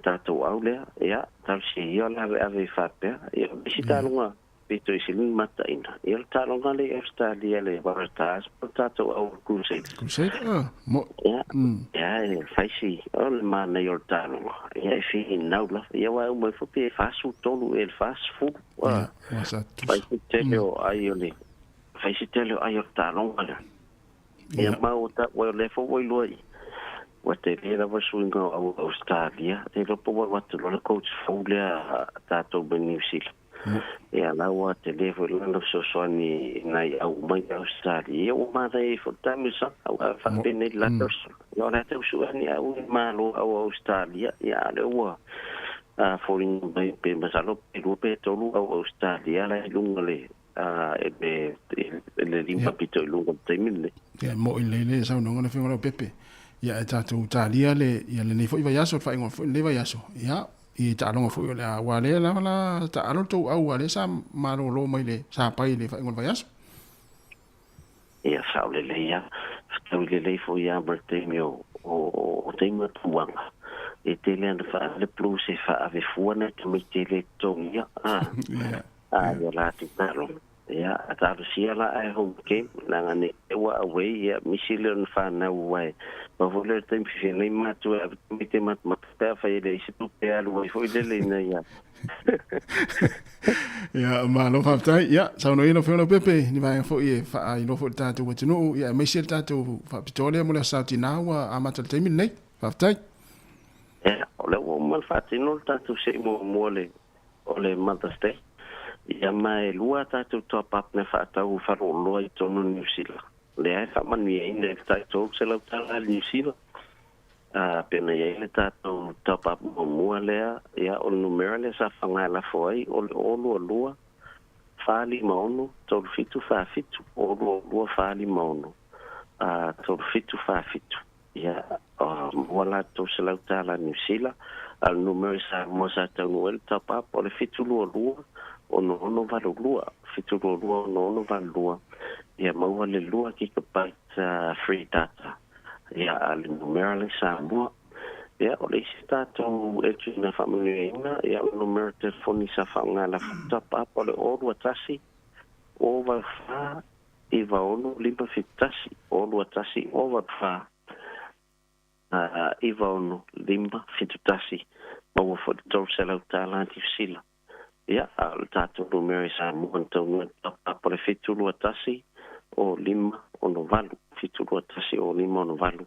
tatou au lea, ia, talosia ia o le aveave i faapea. Ia, isi taaloga pito i sili ona mataina. Ia, o le taaloga lea i Australia le Waratahs po o le tatou au Crusaders. Crusaders, ah, mo. Ia, ia, e fai si, o le manaia o le taaloga. Ia, e finau lava. Ia, aua e uma ifo pe 43 ea i le 40. Ia, ua sa tusa. Fai si tele o ai o le, fai si tele o ai o le taaloga lea. Ia, ma ua ta, ua lea foi ua iloa i, ua tele lava le suiga o au Australia. Te iloa po ua alu atu loa le coach fou lea a tatou mai Niu Sila. Ia la ua tele foi lana fesoasoani i nai au mai i Australia. Ia ua manaia ai foi le taamilosaga, ua faapenei le la tausaga. Ia o le a tau sue ni au i malo au Australia, ia a o lea ua foliga mai pe masalo pe lua pe tolu au Australia la i luga le le lima pito i luga o le taimi lenei. Ia, mo'i lelei le saunoaga a le Afioga Leaupepe. Ia e tatou talia le ia lenei foi vaiaso, le faaiuga foi o lenei vaiaso. Ia, i taaloga foi o le a, aua lea lava la taalo le tou au, aua lea sa malolo mai le sapai i le faaiuga o le vaiaso. Ia, sao lelei lava. Fetaui lelei foi lava ma le taimi o, o, o taimi o tauaga. E tele ana faa le Blues e faaave fua nai tamaiti e le totogia. A, a ia latou taaloga. Ia, a talosia la ae home game, leaga ne i te ua away, ia, misi lea o na fanau aua e pau foi lea o le taimi fiafia nei matua e ave tamaiti e matamata pe afai e leai se tupe e alu ai foi lele ina ia. Ia, malo faafetai. Ia, saunoa ia lau Afioga Leaupepe, ni vaega foi e faailoa foi i le tatou atunuu, ia, aemaise le tatou faapitoa lea mo le Aso Sa o Tina ua amata i le taimi lenei. Faafetai. Ia, o lea ua uma ona faatino le tatou sei muamua o le Mother's Day. Ia ma e lua a tatou top up na faatau faleoloa i totonu o Niu Sila. Lea e faamanuiaina i le tai $300 i le Niu Sila. A pei ona i ai le tatou top up muamua lea, ia o le numera lea sa faga e lafo ai o le 022 456 3747, 022 456 3747. Ia, maua la $300 Niu Sila. A le numera i Samoa sa taunuu ai le top up o le 722 6682, 722 6682, ia maua le 2 gigabyte free data. Ia a le numera le Samoa. Ia o le isi tatou entry na faamanuiaina, ia o le numera telefoni sa faaaoga e lafo top up o le 021 084 96 571, 021 084 96 571, maua foi le $300 Niu Sila. Ia, a o le tatou numera i Samoa na taunuu ai le top up o le 721 o 5 68, 721 o 5 68,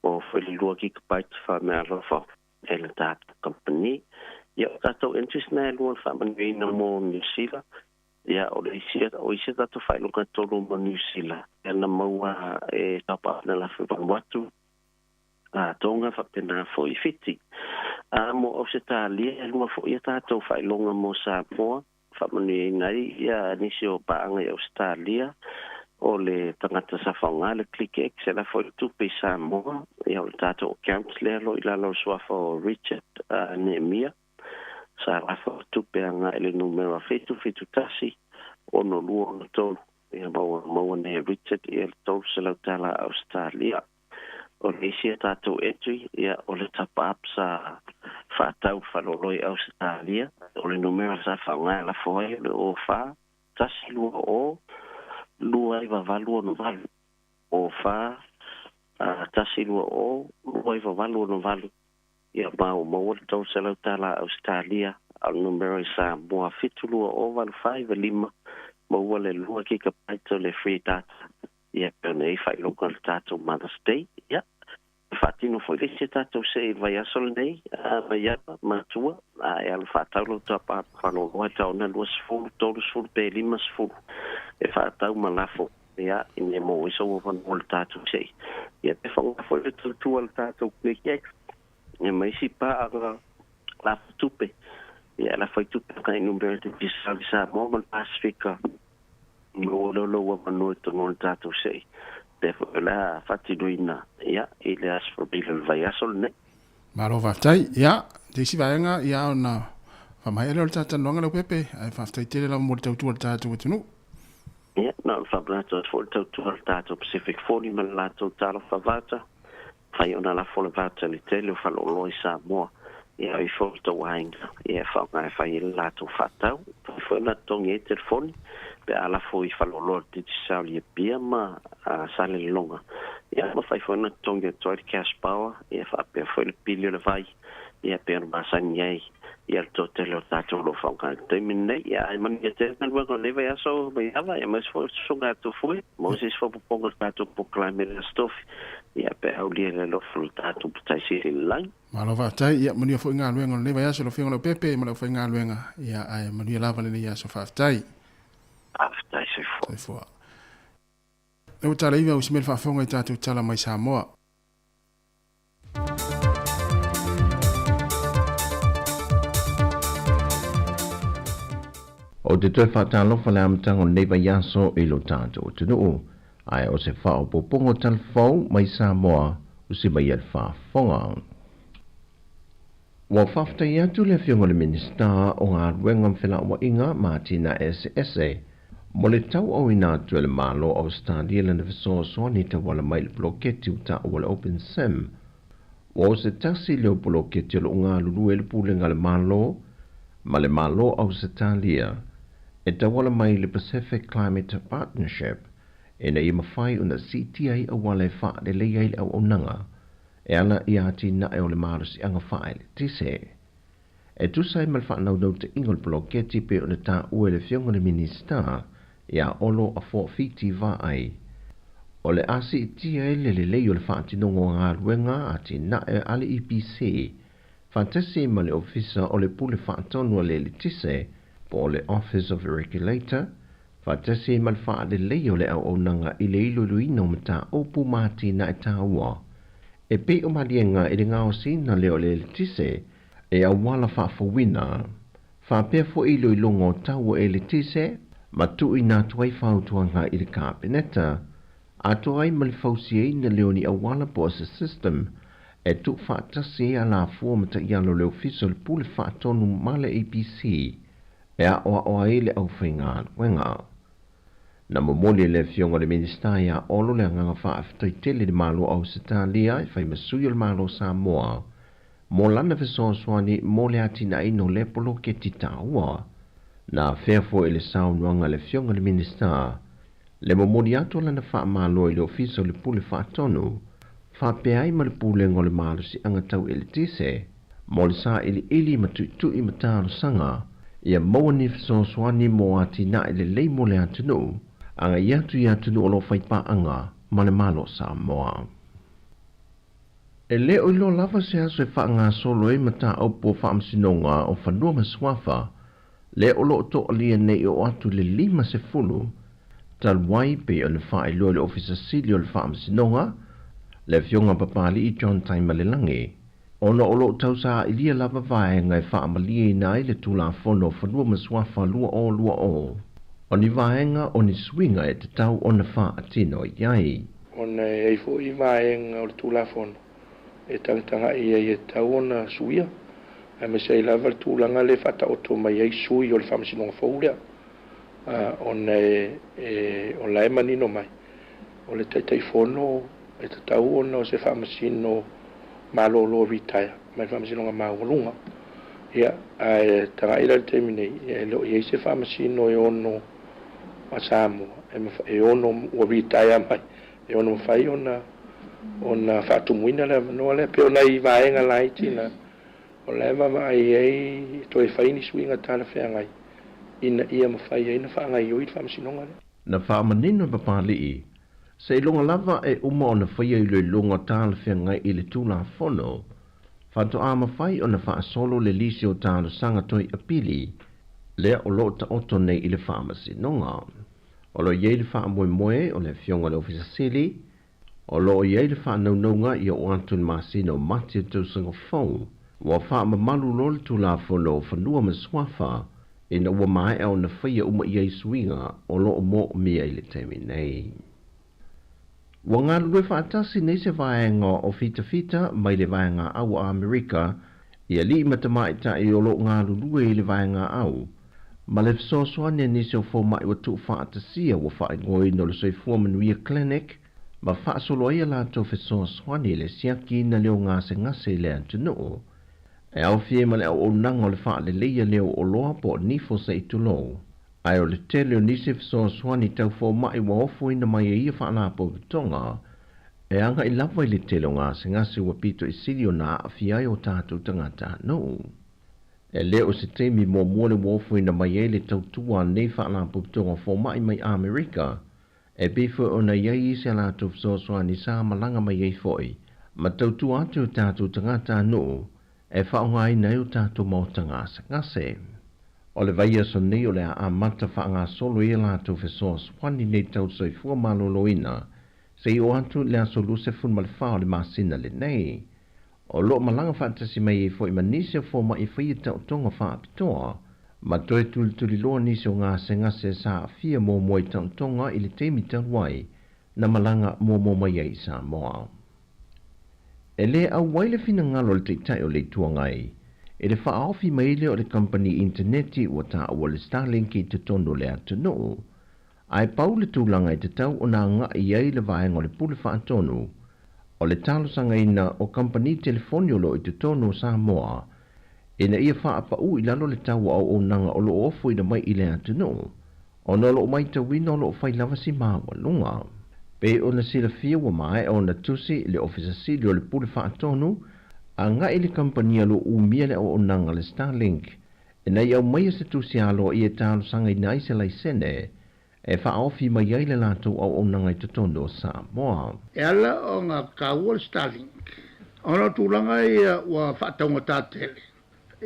maua foi le 2 gigabyte faameaalofa e le tatou company. Ia, o tatou entries na e lua na faamanuiaina mo Niu Sila. Ia, o le isi, o isi tatou faailoga tolu mo Niu Sila, ia na maua e top up na lafo i Vanuatu, Tonga faapena foi i Fiti. A mo Ausetalia, e lua foi ia tatou faailoga mo Samoa, faamanuiaina ai ia nisi o paaga i Ausetalia, o le tagata sa faaaoga le ClickX e lafo i le tupe i Samoa, ia o le tatou account lea o lo o i lalo o le suafa o Richard Nehemia, sa lafo le tupe agai i le numera 771 6263, ia maua nei e Richard ia le $300 Ausetalia. O le isi a tatou entry, ia o le top up sa faatau faalolo i Ausetalia, o le numera sa faaaoga e lafo ai o le 04 120 29868, 04 120 29868, ia maua le $300 Ausetalia. A o le numera i Samoa 72085, maua le 2 gigabyte o le free data. Ia pe ona i faailoga o le tatou Mother's Day. Ia faatino foi le isi tatou se i le vaiaso lenei maiava matua, a e alu faatau lau top up faaloloa e taona 20, 30 pe 50 e faatau ma lafo, ia ina ia maua ai sou avanoa i le tatou sei. Ia pe faaaoga foi le tautua a le tatou ClickX ia ma isi paaga lafo tupe, ia lafo ai tupe agai numera Digicel i Samoa ma le Pasifika, maua lea o lou avanoa i totonu o le tatou sei pe foi o le a faatinoina ia i le Aso Faraile o le vaiaso lenei. Malo faafetai. Ia, te isi vaega, ia ona faamaea lea o le talatalanoaga Leaupepe, ae faafetai tele lava mo le tautua i le tatou atunuu. Ia, na ona faamanatu atu foi le tautua a le tatou Pacific 40 ma le latou talofa voucher. Mafai ona lafo le voucher i le tele o faleoloa i Samoa, ia o ifo le tou aiga, ia e faaaoga e fai ai le latou faatau. Mafai foi ona totogi ai telefoni pe a lafo i faleoloa o le Digicel i Apia ma Salelologa. Ia mafai foi ona totogi atu ai le cash power, ia faapea foi le pili o le vai, ia pei ona masani ai ia le toatele o tatou o lo o faaaoga i le taimi lenei. Ia ae manuia tele galuega o lenei vaiaso maiava, ia aemaise foi o le susuga a Tufue, maua se isi faaopoopoga o le tatou polokalame i le Aso Tofi, ia pe aulia i le alofa o le tatou Matai Sili i le lagi. Malo faafetai, ia manuia foi galuega o lenei vaiaso lau Afioga Leaupepe ma le aufaigaluega, ia ae manuia lava lenei aso faafetai. Faafetai, soifua. Soifua. Lea ua tala ivi au usi mea le faafofoga i tatou tala mai Samoa. Ou te toe faatalofa le amataga o lenei vaiaso i lo tatou atunuu, ae o se faaopoopoga o tala fou mai Samoa o se mai a le faafofoga. Ua faafetai atu le Afioga i le Minisita o Galuega ma Felauaiga ma Atinae Eseese mo le tauauina atu e le Malo o Ausetalia lana fesoasoani tauala mai i le poloketi ua taua le Open Sim. Ua o se tasi lea o poloketi o lo o galulue i le Pulega a le Malo ma le Malo o Ausetalia e tauala mai i le Pacific Climate Partnership ina ia mafai ona siitia ai auala e faalelei ai le auaunaga e ala i atinae o le malosiaga faaeletise. E tusa ai ma le faanaunautaiga o le poloketi pei ona taua e le Afioga i le Minisita ia Olo Afoafiti Vaai, o le a siitia ai le lelei o le faatinoga o galuega atinae a le EPC faatasi ma le Ofisa o le Pule Faatonu a le Eletise po o le Office of the Regulator faatasi ai ma le faaleleia o le auaunaga i le iloiloina o mataupu ma atinae taua e pei o maliega i le gaosiina lea o le eletise e auala faafouina, faapea foi iloiloga o tau o eletise ma tuuina atu ai fautuaga i le Kapeneta, atoa ai ma le fausiaina lea o ni auala po o se system e tuufaatasi ai alafua ma taiala o le Ofisa o le Pule Faatonu ma le ABC e aoao ai le aufaigaluega. Na momoli e le Afioga i le Minisita ia Olo le agaga faafetai tele i le Malo o Ausetalia e fai ma sui o le Malo o Samoa mo lana fesoasoani mo le atinaeina o lea poloketi taua. Na afea foi i le saunoaga a le Afioga i le Minisita le momoli atu o lana faamalo i le Ofisa o le Pule Faatonu faapea ai ma le Pulega o le Malosiaga Tau Eletise mo le sailiili ma tuitui ma talosaga ia maua ni fesoasoani mo atinae lelei mo le atunuu agai atu i atunuu o lo o faipaaga ma le Malo o Samoa. E le o iloa lava se aso e faagasolo ai mataupu o Faamasinoga o Fanua ma Suafa lea o lo o toalia nei i oo atu i le 50 talu ai pei ona faailoa e le Ofisa Sili o le Faamasinoga, le Afioga Papali'i John Taimalelagi, ona o lo o tausaailia lava vaega e faamalieina ai le Tulafono o Fanua ma Suafa 2020, o ni vaega o ni suiga e tatau ona faatino i ai. Ona e i ai foi vaega o le Tulafono e tagatagai ai e tatau ona suia, aemaise ai lava le tulaga lea e faataoto mai ai sui o le Faamasinoga fou lea, ona e o la e manino mai, o le Taitaifono e tatau ona o se Faamasino malolo retire mai le Faamasinoga Maualuga. Ia, ae tagai la i le taimi nei, e le o i ai se Faamasino e ono a Samoa e ono ua retire mai e ono mafai ona ona faatumuina le avanoa lea. Pei o nai vaega laiti na o la e vaavaai ai e toe fai ni suiga talafeagai ina ia mafai ai ona faagaioi le Faamasinoga lea. Na faamanino e Papali'i, seiloga lava e uma ona faia iloiloga talafeagai i le Tulafono, faatoa mafai ona faasolo le lisi o talosaga toe apili lea o lo o taoto nei i le Faamasinoga. O lo o i ai le faamoemoe o le Afioga i le Ofisa Sili, o lo o i ai le faanaunauga ia oo atu i le masina o Mati o le tausaga fou, ua faamamalu loa le Tulafono o Fanua ma Suafa ina ua maea ona faia uma i ai suiga o lo o moomia i le taimi nei. Ua galulue faatasi nei se vaega o fitafita mai le Vaegaau a Amerika i alii ma tamaitai o lo o galulue i le Vaegaau ma le fesoasoani a nisi o fomai ua tuufaatasia ua faaigoaina o le Soifua Manuia Clinic ma faasolo ai a latou fesoasoani i le siakiina leo gasegase i le atunuu e aofia ai ma le auaunaga o le faaleleia leo oloa po o nifo se i tulou. Ae o le tele o nisi fesoasoani tau fomai ua ofoina mai e ia faalapotopotoga e agai lava i le tele o gasegase ua pito i sili ona aafia ai o tatou tagatanuu. E le o se taimi muamua le ua ofoina mai ai le tautua a nei faalapotopotoga fomai mai Amerika, e pei foi ona i ai isi a latou fesoasoani sa malaga mai ai foi ma tautua atu i o tatou tagatanuu e faaaogaina ai o tatou maota gasegase. O le vaiaso nei o le a amata faagasolo ai a latou fesoasoani nei tau soifua maloloina seia oo atu i le aso 24 o le masina lenei. O lo o malaga faatasi mai ai foi ma nisi o fomai e faia taotoga faapitoa ma toe tulituliloa nisi o gasegase sa aafia muamua i taotoga i le taimi talu ai na malaga muamua mai ai i Samoa. E le auai le finagalo o le Taitai o le Itu Agai i le faaofi mai lea o le kamupani initaneti ua taua le Starlink i totonu o le atunuu, ae pau le tulaga e tatau ona agai i ai le vaega o le Pule Faatonu o le talosagaina o kamupani telefoni o lo o i totonu o Samoa ina ia faapau i lalo le tau o auaunaga o lo o ofoina mai i le atunuu ona o lo o matauina o lo o fai lava si maualuga. Pei ona silafia ua maea ona tusi le Ofisa Sili o le Pule Faatonu agai i le kamupani o lo o umia le auaunaga le Starlink ina ia aumaia se tusi aloaia e talosagaina ai se laisene e faaofi mai ai le latou auaunaga i totonu o Samoa. E ala ona taua le Starlink ona o tulaga ia ua faataugata tele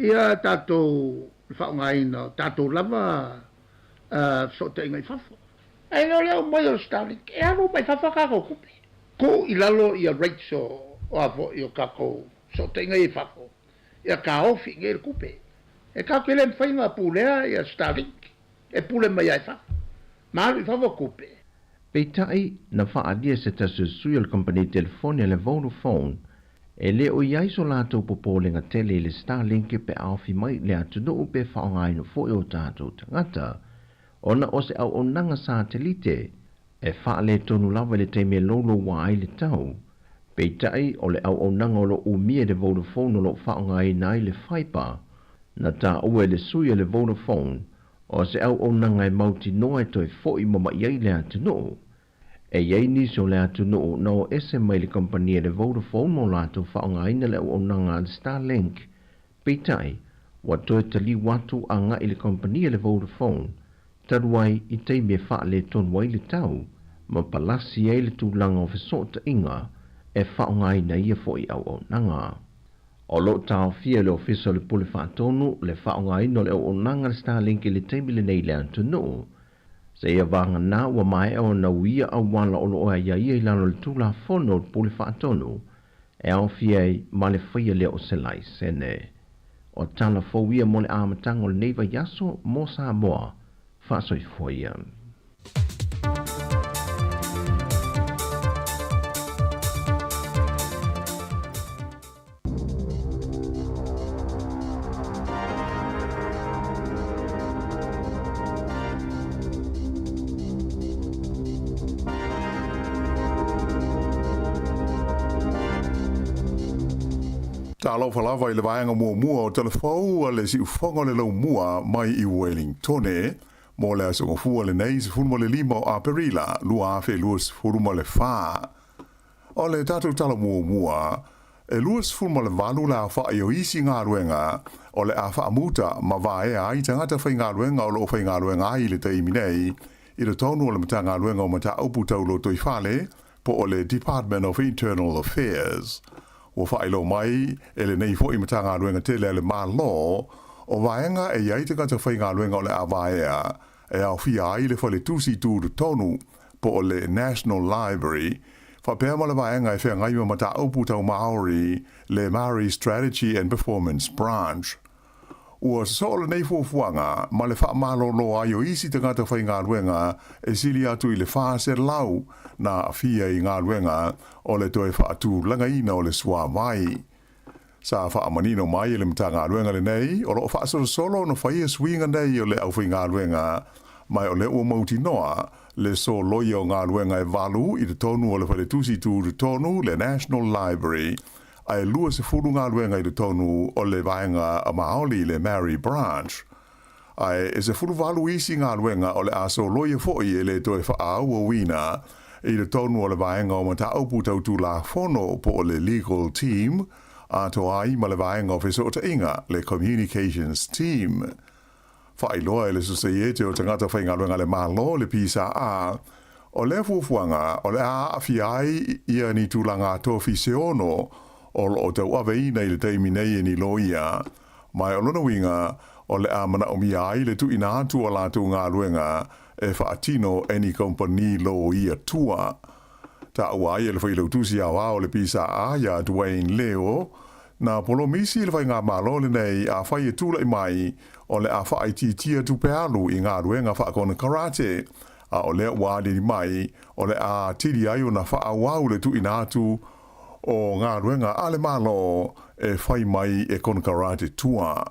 ia tatou le faaaogaina o tatou lava fesootaiga i fafo. Ae le o le aumai o le Starlink e alu uma i fafo a tatou tupe. Tuu i lalo ia rates o a foi o tatou fesootaiga ia i fafo, ia taofi i inei le tupe. E tatou te le mafai ona pulea ia Starlink e pule mai lava i fafo, ma alu i fafo tupe. Peitai, na faaalia se tasi o sui o le kamupani telefoni a le Vodafone. E le o i ai so latou popolega tele i le Starlink pe a ofi mai i le atunuu pe faaaogaina foi o tatou tagata, ona o se auaunaga satelite e faaletonu lava i le taimi e louloua ai le tau. Peitai, o le auaunaga o lo o umia e le Vodafone o lo o faaaogaina ai le fibre, na taua e le sui a le Vodafone o se auaunaga e mautinoa e toe foi mama'i ai le atunuu. E i ai nisi o le atunuu na o ese mai le kamupani a le Vodafone mo latou faaaogaina le auaunaga a le Starlink. Peitai, ua toe taliu atu agai le kamupani a le Vodafone talu ai i taimi e faaletonu ai le tau ma palasi ai le tulaga o fesootaiga e faaaogaina ia foi auaunaga. O lo o taofia e le Ofisa o le Pule Faatonu le faaaogaina o le auaunaga a le Starlink i le taimi lenei i le atunuu. Seia vagana ua maea ona uia auala o lo o aiaia i lalo o le Tulafono o le Pule Faatonu e aofia ai ma le faia lea o se laisene. O tala fou ia mo le amataga o lenei vaiaso mo Samoa. Faasoifua ia. Talofa lava i le vaega muamua o Tala Fou a le Siufogo o le Laumua mai i Wellingtone mo le aso Gafua lenei 15 o Aperila 2024. O le tatou tala muamua, e 28 le aofai o isi galuega o le a faamuta ma vaea ai tagata faigaluega o lo o faigaluega ai i le taimi nei i totonu o le Matagaluega o Mataupu Tau Lotoifale po o le Department of Internal Affairs. Ua faailoa mai e lenei foi Matagaluega tele a le Malo o vaega e i ai tagata faigaluega o le a vaea e aofia ai le Faletusi Tutotonu po o le National Library, faapea ma le vaega e feagai ma mataupu tau Māori, le Māori Strategy and Performance Branch. Ua sosoo lenei fuafuaga ma le faamalolo ai o isi tagata faigaluega e sili atu i le 400 na aafia i galuega o le toe faatulagaina o le suavai. Sa faamanino mai e le Matagaluega lenei, o lo o faasolosolo ona faia suiga nei o le aufaigaluega, ma o lea ua mautinoa le soloia o galuega e valu i totonu o le Faletusi Tutotonu, le National Library, ae 20 galuega i totonu o le Vaega Maoli, le Maori Branch. Ae e 18 isi galuega o le a soloia foi e le toe faaauauina i totonu o le Vaega o Mataupu Tau Tulafono po o le Legal Team, atoa ai ma le Vaega o Fesootaiga, le Communications Team. Faailoa e le Sosaiete o Tagata Faigaluega a le Malo, le PSA, o lea fuafuaga o le a aafia ai ia ni tulaga tofi se ono o lo o tauaveina i le taimi nei e ni loia, Ma o lona uiga, o le a manaomia ai le tuuina atu o latou galuega e faatino e ni kamupani loia tua. Taua ai e le Failautusi Aoao o le PSA iā Dwayne Leo, na polomisi le faigamalo lenei afai e tulai mai o le a faaitiitia tupe alu i galuega faakonekarate, a o lea ua aliali mai o le a atili ai ona faaauau le tuuina atu o galuega a le Malo e fai mai e konekarate tua.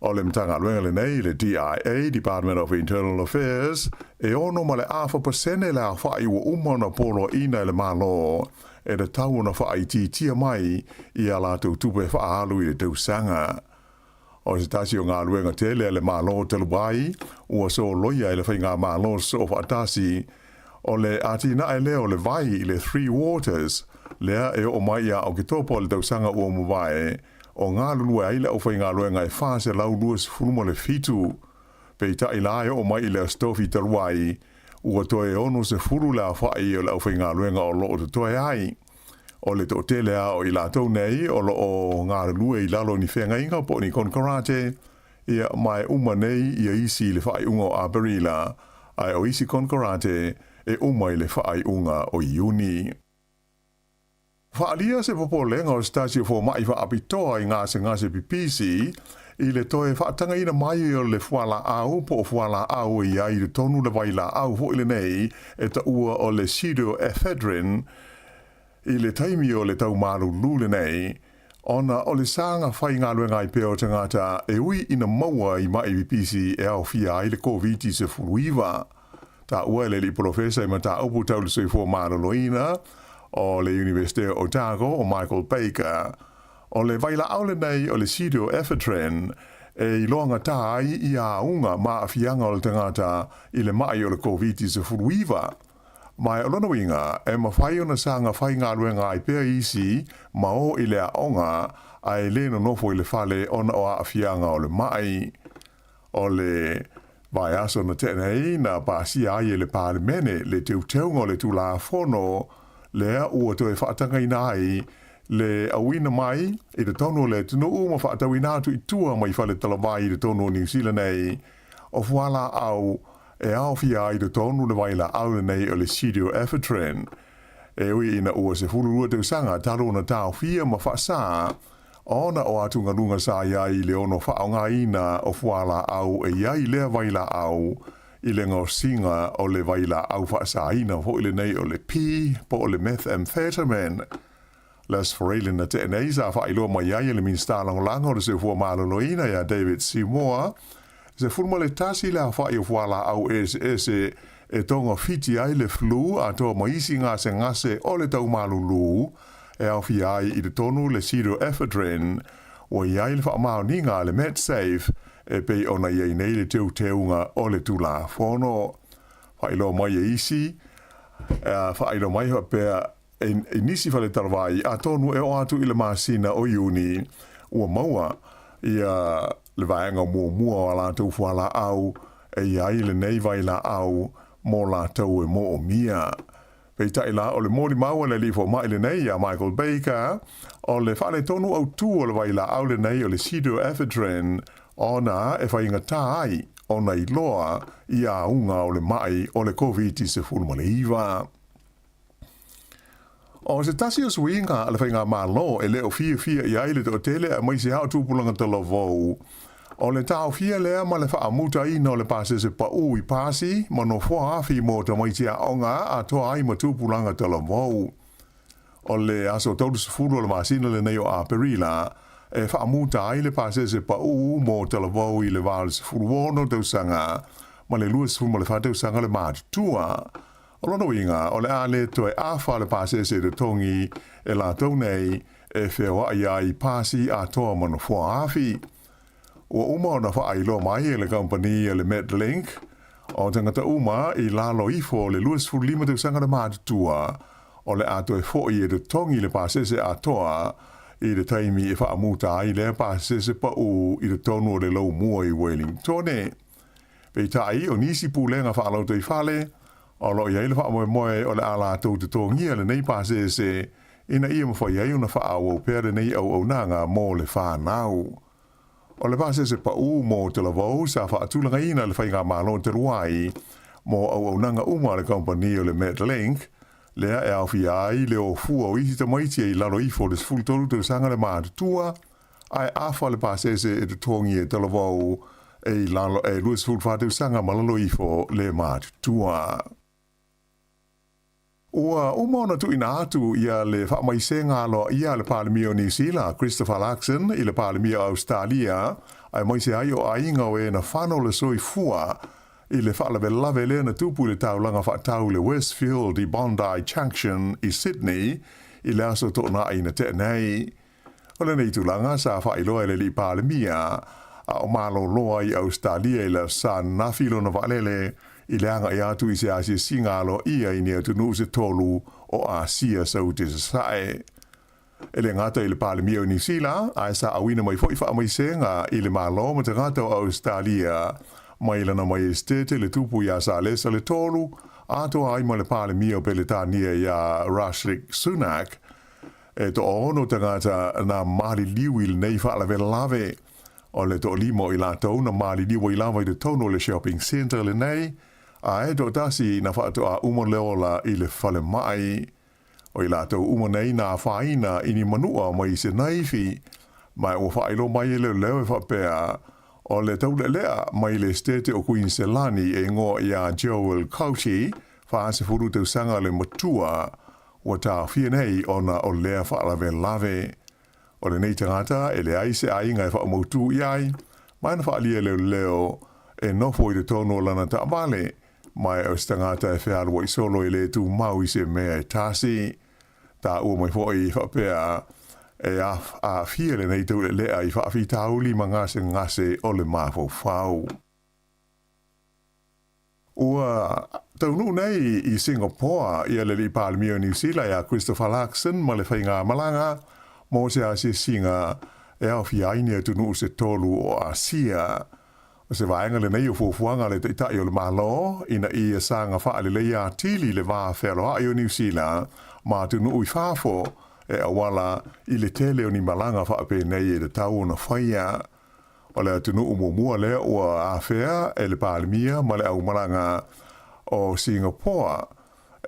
O le Matagaluega lenei, le DIA, Department of Internal Affairs, e ono ma le afa pasene le aofai ua uma ona poloaiina e le Malo e tatau ona faaitiitia mai i a latou tupe faaalu i le tausaga. O se tasi o galuega tele a le Malo talu ai ua soloia e le Faigamalo Soofaatasi, o le atinae lea o le vai i le Three Waters, lea e oo mai ia Oketopa o le tausaga ua mavae, o galulue ai le aufaigaluega e 427. Peitai la e oo mai i le Aso Tofi talu ai, ua toe 60 le aofai o le aufaigaluega o lo o totoe ai. O le toatele lava o i latou nei o lo o galulue i lalo o ni feagaiga po o ni konekarate, ia, ma e uma nei ia isi i le faaiuga o Aperila, ae o isi konekarate e uma i le faaiuga o Iuni. Faaalia se popolega o se tasi o fomai faapitoa i gasegase pipisi i le toe faatagaina mai o le fualaau po o fualaau e i ai i totonu le vailaau foi lenei e taua o le pseudoephedrine. i le taimi o le taumalulu lenei, ona o le saga faigaluega ai pea o tagata e ui ina maua i ma'i pipisi e aofia ai le Koviti-19. Taua e le alii polofesa i mataupu tau le soifua maloloina o le Iunivesite o Otago o Michael Baker, o le vailaau lenei o le pseudoephedrine e iloagatā ai i auga ma aafiaga o le tagata i le ma'i o le Koviti-19. Ma o lona uiga, e mafai ona saga faigaluega ai pea isi ma o i le aoga ae le nonofo i le fale ona o aafiaga o le ma'i. O le vaiaso na tea nei na pasia ai e le Palemene le teuteuga o le Tulafono lea ua toe faatagaina ai le auina mai i totonu o le atunuu ma faatauina atu i tua mai fale talavai i totonu o Niu Sila nei o fualaau e aofia ai i totonu le vailaau lenei o le pseudoephedrine. E ui ina ua 12 tausaga talu ona taofia ma faasā ona o atugaluga sa i ai i le ono faaaogaina o fualaau e i ai lea vailaau i le gaosiga o le vailaau faasāina foi lenei o le P po o le methamphetamine. Les Forelin na tea nei sa faailoa mai ai e le Minisita Lagolago o le Soifua Maloloina ia David Seymour, 11 le aofa'i o fualaau eseese e togafiti ai le flu atoa ma isi gasegase o le taumalulu e aofia ai i totonu le pseudoephedrine ua i ai le faamaoniga a le Medsafe e pei ona i ai nei le teuteuga o le Tulafono. Faailoa mai e isi, faailoa mai faapea i nisi faletalavai atonu e oo atu i le masina o Iuni ua maua ia le vaega muamua o a latou fualaau e i ai lenei vailaau mo latou e moomia. Peitai la, o le molimau a le alii fomai lenei ia Michael Baker, o le faaletonu autū o le vailaau lenei o le pseudoephedrine ona e faigatā ai ona iloa i auga o le ma'i o le Koviti-19. O se tasi o suiga a le faigamalo e le o fiafia i ai le toatele aemaise lava o tupulaga talavou, o le taofia lea ma le faamutaina o le pasese paū i pasi ma nofoa afi mo tamaiti aoga atoa ai ma tupulaga talavou. O le aso 30 o le masina lenei o Aperila e faamuta ai le pasese paū mo talavou i le va o le 16 tausaga ma le 24 tausaga le matutua. O lona uiga, o le a le toe afa le pasese totogi e latou nei e feoai ai i pasi atoa ma nofoa afi. Ua uma ona faailoa mai e le kamupani a le Metlink, o tagata uma i lalo ifo o le 25 tausaga le matutua, o le a toe fo'i e totogi le pasese atoa i le taimi e faamuta ai lea pasese pa'u i totonu o le laumua i Wellingtone. Peitai, o nisi pulega faalautoifale, o lo o i ai le faamoemoe o le a latou totogia lenei pasese ina ia mafai ai ona faaauau pea lenei auaunaga mo le fanau. O le pasese paū mo Talavou sa faatulagaina e le faigamalo talu ai mo auaunaga uma a le kamupani o le Metlink, lea e aofia ai le ofua o isi tamaiti e i lalo ifo o le 13 tausaga le matutua, ae afa le pasese e totogi e Talavou e i lalo e 24 tausaga ma lalo ifo le matutua. Ua uma ona tuuina atu ia le faamaisega aloaia a le Palemia o Niu Sila, Christopher Luxon, i le Palemia o Ausetalia, aemaise ai o aiga o e na fano le soifua i le faalavelave lea na tupu i le taulaga faatau i le Westfield i Bondi Junction i Sydney i le aso Toonai na tea nei. O lenei tulaga sa faailoa e le alii Palemia a o malolo ai i Ausetalia i le Aso Sa lona vaalele i le agai atu i se asiasiga aloaia i ni atunuu se tolu o Asia Saute Sasae. E le gata i le Palemia o Niu Sila, ae sa auina mai foi faamaisega i le Malo ma tagata o Ausetalia mai lana Maiestete le Tupu ia Salesa le Tolu, atoa ai ma le Palemia o Peletania ia Rishi Sunak. E toaono tagata na maliliu i lenei faalavelave. O le toalima o i latou na maliliu ai lava i totonu o le shopping centre lenei, ae toatasi na faatoa uma le ola i le falemai. O i latou uma nei na afaina i ni manua mai se naifi, ma ua faailoa mai e leoleo e faapea, o le taulealea mai le Esitete o Kuiniselani e igoa ia Joel Cauchi, 40 tausaga le matua. ua taofia nei ona o lea faalavelave. O lenei tagata e leai se aiga e faamautū i ai, ma na faaalia e leoleo e nofo i totonu o lana taavale, ma o se tagata e fealuai solo e le tumau i se mea e tasi. Taua mai foʻi faapea e aafia lenei taulelea i faafitauli ma gasegase o le mafaufau. Ua taunuu nei i Singapore ia le alii Palemia o Niu Sila ia Christopher Luxon ma le faigamalaga mo se asiasiga e aofia ai ni atunuu se tolu o Asia. O se vaega lenei o fuafuaga a le Taitai o le Malo ina ia saga faaleleia atili le va fealoai o Niu Sila ma atunuu i fafo e auala i le tele o ni malaga faapenei e tatau ona faia. O le atunuu muamua lea ua afea e le Palemia ma le aumalaga o Singapore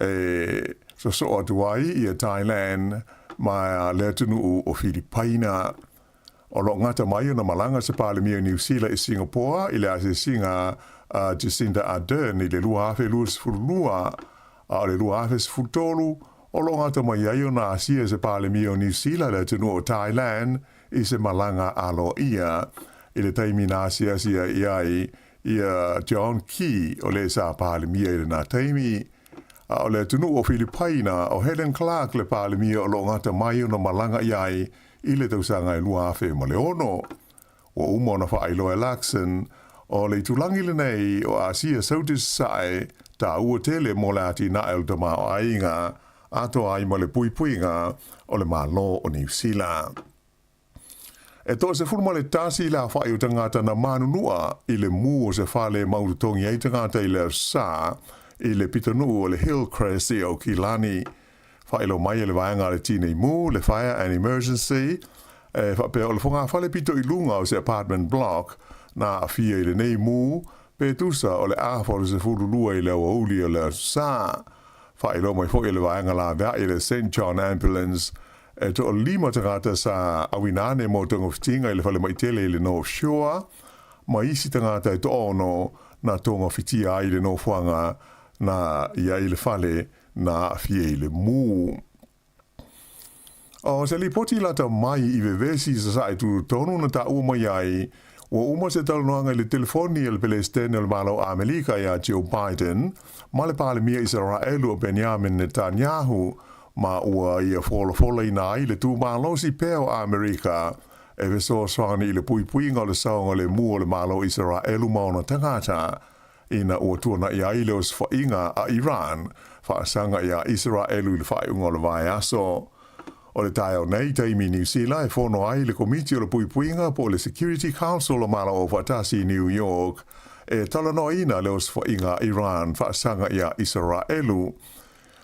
e sosoo atu ai ia Thailand ma le atunuu o Filipaina. O loo gata mai ona malaga se Palemia o Niu Sila i Singapore i le asiasiga a Jacinda Ardern i le 2022, a o le 2013 o loo gata mai ai ona asia se Palemia o Niu Sila le atunuu o Thailand i se malaga aloaia i le taimi na asiasi ai i ai ia John Key o le sa Palemia i lena taimi. A o le atunuu o Filipaina, o Helen Clark le Palemia o loo gata mai ona malaga i ai i le tausaga e 2006. Ua uma ona faailoa e Luxon, o le itulagi lenei o Asia Saute Sasae taua tele mo le atinae o le tamaoaiga atoa ai ma le puipuiga o le Malo o Niu Sila. E 11 le aofai o tagata na manunua i le mū o se fale e mautotogi ai tagata i le Aso Sa i le pitonuu o le Hillcrest i Aukilani. Faailoa mai e le vaega a le Tinei Mu, le Fire and Emergency, e faapea o le fogafale pito i luga o se apartment block na aafia i lenei mū pe tusa o le afa o le 12 i le aoauli o le Aso Sa. Faailoa mai foʻi e le vaega laveai le St John Ambulance e 5 tagata sa auina ane mo togafitiga i le falemai tele i le North Shore, ma isi tagata e 6 na togafitia ai i le nofoaga na i ai le fale na aafia i le mū. O se lipoti lata mai i vevesi i sasae tutotonu na taua mai ai, ua uma se talanoaga i le telefoni a le Pelesitene o le Malo o Amelika iā Joe Biden ma le Palemia Isaraelu o Benjamin Netanyahu ma ua ia folafolaina ai le tumalosi pea o Amerika e fesoasoani i le puipuiga o le saogalemu o le Malo o Isaraelu ma ona tagata ina ua tuanaʻi ai le osofaiga a Iran faasaga iā Isaraelu i le faaiuga o le vaiaso. O le taeao nei taimi i Niu Sila e fono ai le Komiti o le Puipuiga po o le Security Council o Malo Aufaatasi i New York e talanoaina le osofaiga a Iran faasaga iā Isaraelu.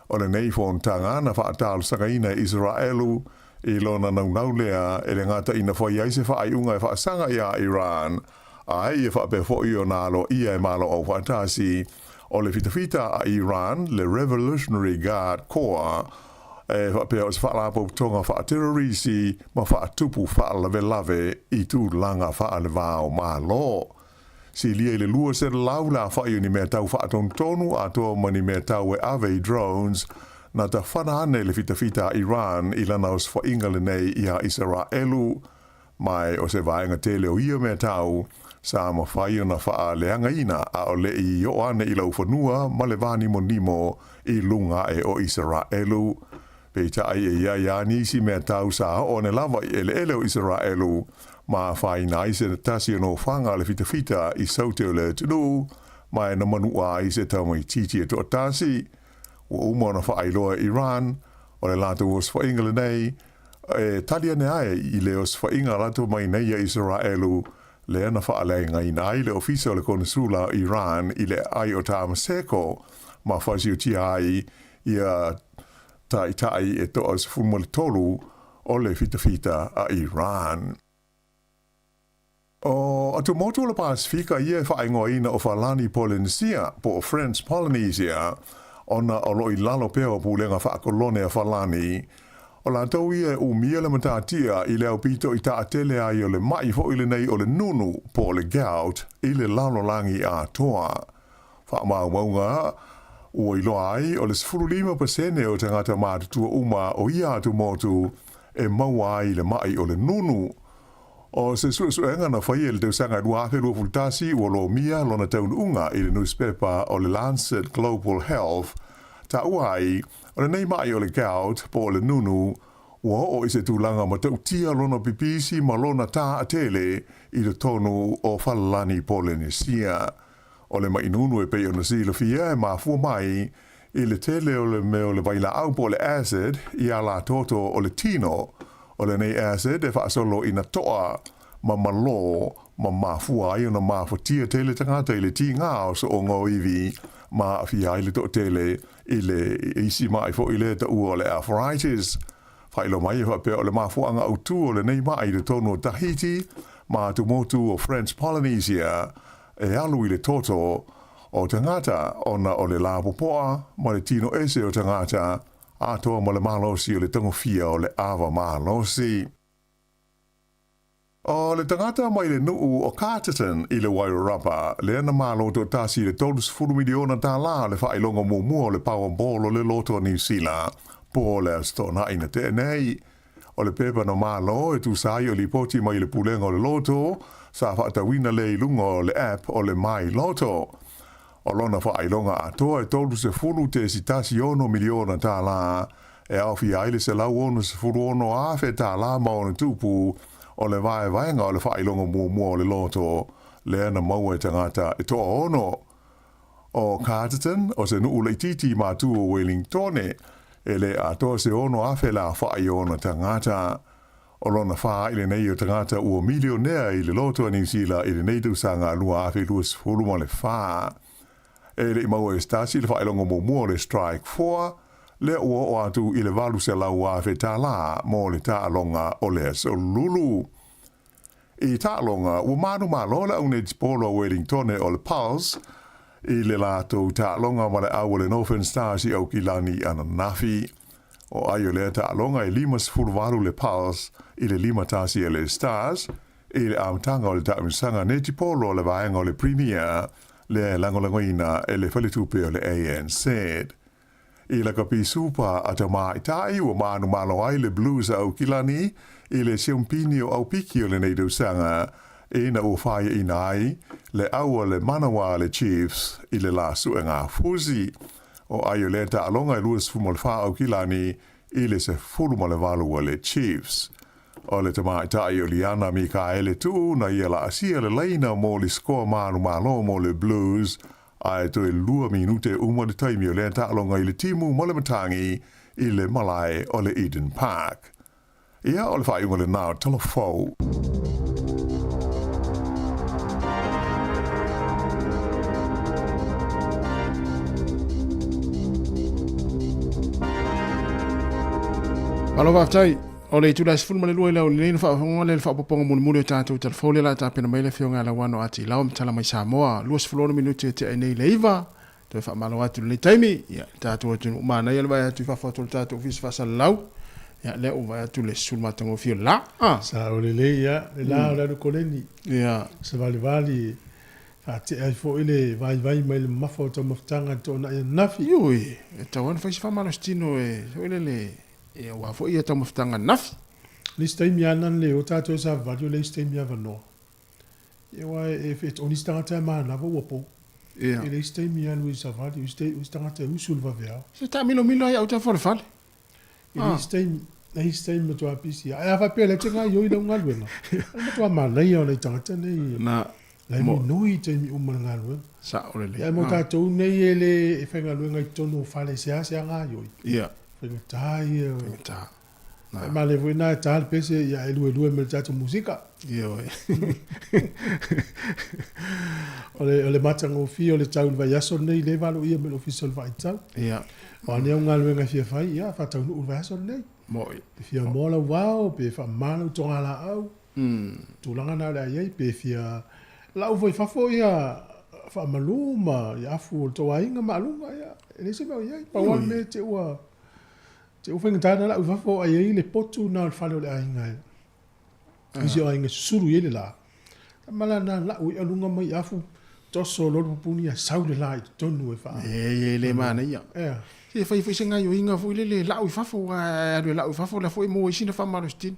O lenei fonotaga na faatalosagaina e Isaraelu i lona naunau lea e le gata ina fai ai se faaiuga e faasaga iā Iran, a ia faapea foʻi ona aloaia e Malo Aufaatasi o le fitafita a Iran, le Revolutionary Guard Corps, e faapea o se faalapotopotoga faaterorisi ma faatupu faalavelave i tulaga faalevao Malo. Silia i le 200 le aofai o ni mea tau faatonutonu atoa ma ni mea tau e ave i drones na tafana ane le fitafita a Iran i lana osofaiga lenei iā Isaraelu. Mai o se vaega tele o ia mea tau, sa mafai ona faaleagaina a o leʻi oo ane i laufanua ma le vānimonimo i luga aʻe o Isaraelu. Peitai e iai lava nisi mea tau sa oo ane lava i eleele o Isaraelu ma afaina ai se tasi o nofoaga a le fitafita i saute o le atunuu ma e na manuʻa ai se tamaitiiti e toatasi. Ua uma ona faailoa e Iran o le latou osofaiga lenei e tali ane ai i le osofaiga a latou mai nei ia Isaraelu lea na faaleagaina ai le ofisa o le Konesula o Iran i le aai o Tamaseko ma fasiotia ai ia taitai e 13 o le fitafita a Iran. O atumotu o le Pasefika ia e faaigoaina o Falani Polenesia po o French Polynesia ona o lo o i lalo pea o pulega faakolone a Falani. O latou ia e umia le matatia i le aupito i taatele ai o le maʻi foʻi lenei o le nunu po o le gout i le lalolagi atoa. Faamaumauga. Ua iloa ai o le 15% o tagata matutua uma o ia atumotu e maua ai i le ma'i o le nunu. O se suesuega na faia i le tausaga 2021 ua lomia lona taunuuga i le nusipepa o le Lancet Global Health, taua ai, o lenei ma'i o le gout po o le nunu, ua oo i se tulaga matautia lona pipisi ma lona taatele i totonu o Falalani Polenesia. O le ma'i nunu e pei ona silafia e mafua mai i le tele o le mea o le vailaau po o le acid i alatoto o le tino. O lenei acid e faasolo ina to'a ma malō ma mafua ai ona mafatia tele tagata i le tigā o so'oga o ivi ma aafia ai le to'atele i le isi ma'i foi lea taua o le arthritis. Faailoa mai e faapea o le mafuaaga autū o lenei ma'i i totonu o Tahiti ma atumotu o French Polynesia e alu i le toto o tagata ona o le lapopoa ma le tino ese o tagata atoa ma le malosi o le tagofia o le ava malosi. O le tagata mai le nuu o Carterton i le Wairarapa, lea na malo toatasi i le $30 miliona o le faailoga muamua o le Powerball o le Loto a Niu Sila, po o le Aso Toonai na tea nei. O le pepa na malo e tusa ai o lipoti mai le Pulega o le Loto, sa faatauina lea i luga o le app o le My Lotto. O lona faailoga atoa e $30.16 miliona e aofia ai le $166,000 ma ona tupu o le vaevaega o le faailoga muamua o le loto lea na maua e tagata e toaono. O Carterton, o se nuu laitiiti i matu o Wellingtone, e le atoa se 6,000 le aofai o ona tagata. O lona fa i lenei o tagata ua milionea i le loto a Niu Sila i lenei tausaga 2024. E le i maua e se tasi le faailoga muamua o le Strike 4, lea ua oo atu i le $800,000 mo le taaloga o le Aso Lulu. I taaloga, ua manumalo le au netipolo a Wellingtone o le Pulse i le latou taaloga ma le au o le Northern Stars i Aukilani ananafi. O ai o lea taaloga e 58 le Pulse i le 5-1 a le Stars i le amataga o le taamilosaga netipolo a le vaega o le Premier lea e lagolagoina e le faletupe o le ANZ. I lakapi supa a tamaitai ua manumalo ai le Blues a Aukilani i le siampini o Aupiki o lenei tausaga ina ua faiaina ai le au a le manawa a le Chiefs i le la suega fusi. O ai o lea taaloga e 24 Aukilani i le 18 a le Chiefs. O le tamaitai o Liana Mikaele Tu'u na ia laasia le laina mo le sikoa manumalo mo le Blues ae toe 2 minute uma le taimi o lea taaloga i le timu ma le matagi i le malae o le Eden Park. Ia, o le faaiuga lenā o Tala Fou. Malo faafetai. O le itula e 12 i le aoauli nei na faafofoga lea i le faaopoopoga mulimuli o tatou talafou lea o le a tapena mai le Afioga ia Lauano Ati Lau ma tala mai Samoa. 26 minute e tea ai nei le 9. Toe faamalo atu i lenei taimi. Ia, le tatou atunuu manaia le vaai atu i fafo atu o le tatou ofisa faasalalau. Ia, lea ua vaai atu le susulu matagofie o le la. Ah. Sao lelei, ia, le la o le alu koleni. Ia. Savalivali faatea ai foi le vaivai mai le mamafa o taumafataga i le toonai ananafi. Ioe, e tatau lava ona fai se faamalositino e, foi lele, e aua foi ia taumafataga ananafi. Le isi taimi lava na le o tatou e savavali o le isi taimi avanoa. Ia aua e, e, o nisi tagata e manava ua po. Ia. E le isi taimi e alu i savali, o isi tagata e usu i le vaveao. Se taamilomilo ai au tafalefale. I le isi taimi, le isi taimi matua pisi. Ae a faapea o lea e te gaoioi lau galuega, o le matua manaia o nai tagata nei. Na. La e minoi i taimi uma o le galuega. Sao lelei. Ae mo tatou nei e le e faigaluega i totonu o fale e seasea gaoioi. Ia. Faigata ia. Faigata. E male foi na e tā le pese ia e luelue ma le tatou musika. Ioe. O le, o le matagofie o le tau i le vaiaso lenei, lea e valoia mai le Ofisa o le Vaaitau. Ia. O a nei au galuega e fia fai, ia, faataunuu i le vaiaso lenei. Moi. Pe fia moa lau vao, pe faamama lau togalaau. Tulaga na o le a i ai, pe fia lau foi i fafo ia faamalu ma ia afu o le tou aiga ma aluga, ia, e leai se mea o i ai. Pau lava le mea te ua Te ua faigata na lau i fafo ai ai le potu na o le fale o le aiga e. Isi o aiga susulu i ai le la. Tama la na lau i aluga mai afu. Toso loa le pupuni ae sau le la i totonu e faa. E le manaia. Ea. Se fai foi se gaioiga foi lele e lau i fafo, aua a alu e lau i fafo, o la foi e maua ai sina faamalositino.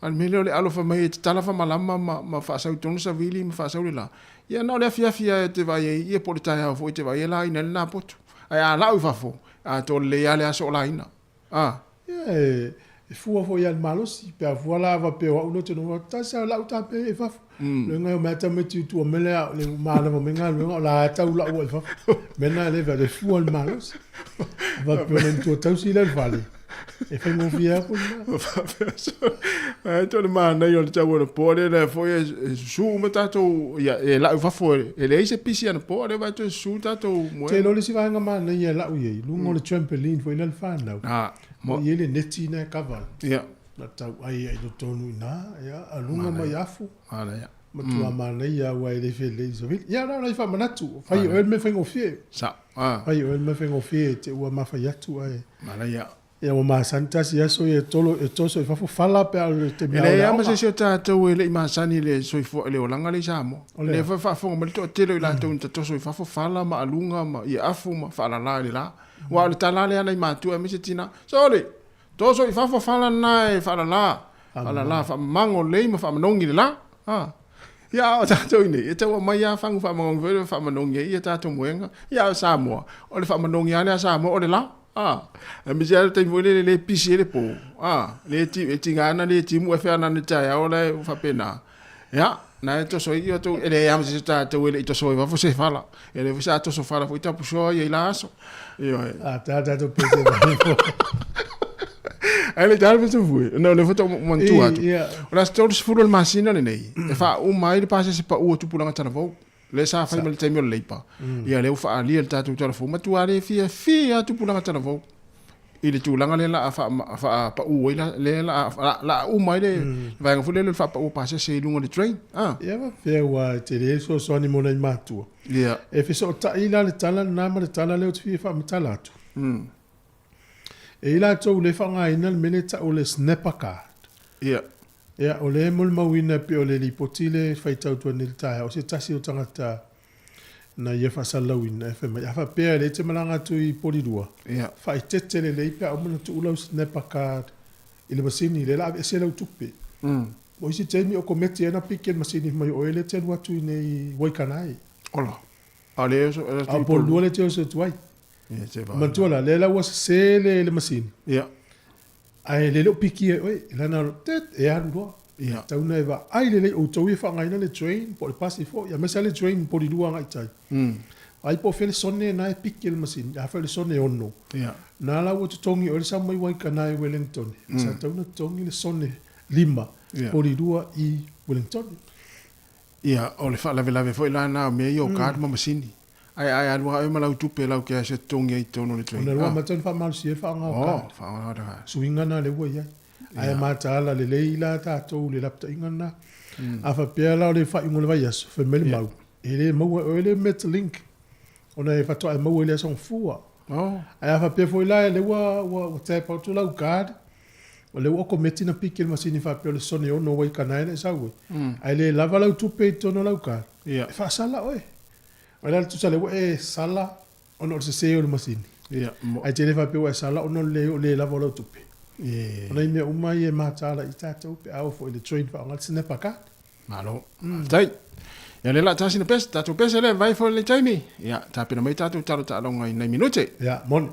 A o le mea lea o le alo fai mai e tatala faamalama ma, ma faasau i totonu le savili ma faasau le la, ia na o le afiafi lava e te vaai ai, ia po o le taeao foi e te vaai ai e laina ai lena potu. Ae a lau i fafo, atoa lelei lava le aso o laina. A. Ia e, e fua foi ia le malosi, pe a fua la faapea o au lea ou te nofo atu, tasi lava lau tape i fafo. Le uiga e omai lava tamaiti i tua mai lea, le manava mai galuega o la e tau lau ai i fafo. Mea lena e le fai, e fua le malosi. Faapea o le matua tausi lea i le fale, e faigofie lava foi lena. Faapea so, ae to le manaia o le tau anapo lea lea foi e susu uma tatou, ia, e lau i fafo e leai se pisi anapo, lea vai toe susu tatou moe. Te iloa le isi vaega manaia e lau i ai, luga o le trampoline foi lea le fanau. Ah, mo. I ai le neti na e cover. Ia. Na tau ai ai totonu i ina, ia, a luga mai afu. Manaia. Matua manaia aua e le felelei i savili. Ia, na o nai faamanatu, fai o oe le mea faigofie. Sa. Ah. Fai o oe le mea faigofie te ua mafai atu ae. Manaia. Ia ua masani tasi aso ia e tolo e toso i fafo fala pe a o le taimi E ao i leai le lava ma aoga. se isi o tatou e le i masani i le soifua i le olaga lea i Samoa. O O lea. lea foi e faafofoga mai le toatele o i latou na tatoso i fafo fala ma aluga ma iafu ma faalala i le la. Aua o le tala lava lea a nai matua aemaise tina, Sole! Toso i fafo fala lena e faalala, faalala, faamamago lelei ma faamanogi i le la. A. Ia a o tatou i inei, e tau aumai lava fagu faamanogi foi lea e faamanogi ai ia tatou moega. Ia a o Samoa, o le faamanogi lava lea a Samoa o le la. A, aemaise lava le taimi foi lele e le pisi ai le po, a, le ti, e tiga lava ona le timu ae feanana i le taeao la e faapena. Ia, na e toso ai outou, e leai lava ma se isi o tatou e le i toso ai fafo se fala. E le foi sa toso fala foi tapusoa ia i la aso. Ioe. A ta tatou pese mai foi. Ai le tala pese fue. No le foto mantua atu. O le aso 30 o le masina lenei, e faauma ai le pasese pau o tupulaga talavou. Le sa fai ma le taimi o le Labour. Ia lea ua faaalia le tatou talavou. Matua le fiafia lava tupulaga talavou i le tulaga lea la a faapau ai lea la a uma ai le vaega foi lea o le faapau o pasese i luga o le train. A. Ia faapea ua tele le fesoasoani mo nai matua. Ia. E fesootai la le tala lena ma le tala lea ou te fia faamatala atu. E i ai latou le faaaogaina le mea lea e tau o le snapper card. Ia. Ia, o lea e molimauina e pei o le lipoti lea e faitau atu ai nei i le taeao, o se tasi o tagata na ia faasalalauina e fai mai, a faapea e leai te malaga atu i Polilua, Ia. faaeteete lelei pe a uma ona tuu lau snapper card i le masini, lea o le a aveese lau tupe. O isi taimi o kometi ai ona piki e le masini fai mai o oe lea e te alu atu i nei i Waikanae. Ola. A o lea e oso A o Polilua lea e te oso atu ai. Ia, te vaai. Manatua la, lea la ua sese le masini. Ia. Ae le o pikia e oe, lana o tet e alu loa. Ia. Tau na e vaai lelei outou ia faaaogaina le train po o le pasi foi, aemaise lava le train Polilua agai i tai. Vaai po o fea le sone na e piki e le masini, afai o le sone 6, Ia. na la ua totogi e oe le sau mai Waikanae i Wellington. Sa tatau ona totogi le sone 5 Ia. Polilua i Wellington. Ia, o le faalavelave foi la lena o mea ia o card ma masini. Ae a e alu lava oe ma lau tupe lau cash e totogi ai i totonu o le train. Ona lua amata ona faamalosia ai le faaaoga o Oh, card. faaaoga o card. Suiga na lea ua i ai. Ae mataala lelei la tatou i le lapataiga lena. A faapea la o le faaiuga o le vaiaso, fai mai le mau, e le maua e oe le Metlink ona e faatoa e maua i le aso Gafua. Oh. Ae a faapea foi la lea ua ua tap atu lau card, o lea ua okometi na piki e le masini faapea o le sone ono Waikanae na e sau ai, ae le lava lau tupe i totonu o lau card, Ia. e faasala oe. O le ala tusa lea ua e sala ona o le sese o le masini. Ia, mo. Ae te le faapea ua e sala ona o le le lava o lau tupe. Ie. O nai mea uma ia e mataala i tatou pe a oo foi i le train faaaoga le snapper card. Malo. Faafetai. Ia lea la tasi na pese, tatou pese lea vai foi le taimi. Ia, tapena mai tatou talo taaloga i nai minute. Ia, moni.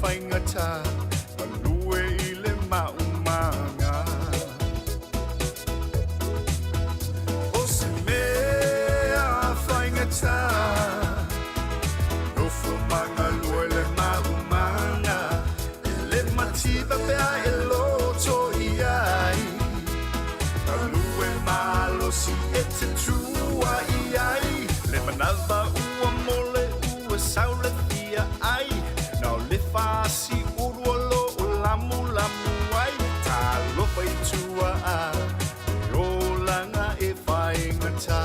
faigata Galue i le maumaga O se mea faigata Nofo ma galue le maumaga E le mativa pea e loto i ai Galue malosi e te tua i ai Le manava ua mole ua sau le fia ai Na o le fasi uru o lo o lamu lamu ai Talofa i tua a E olanga e faigata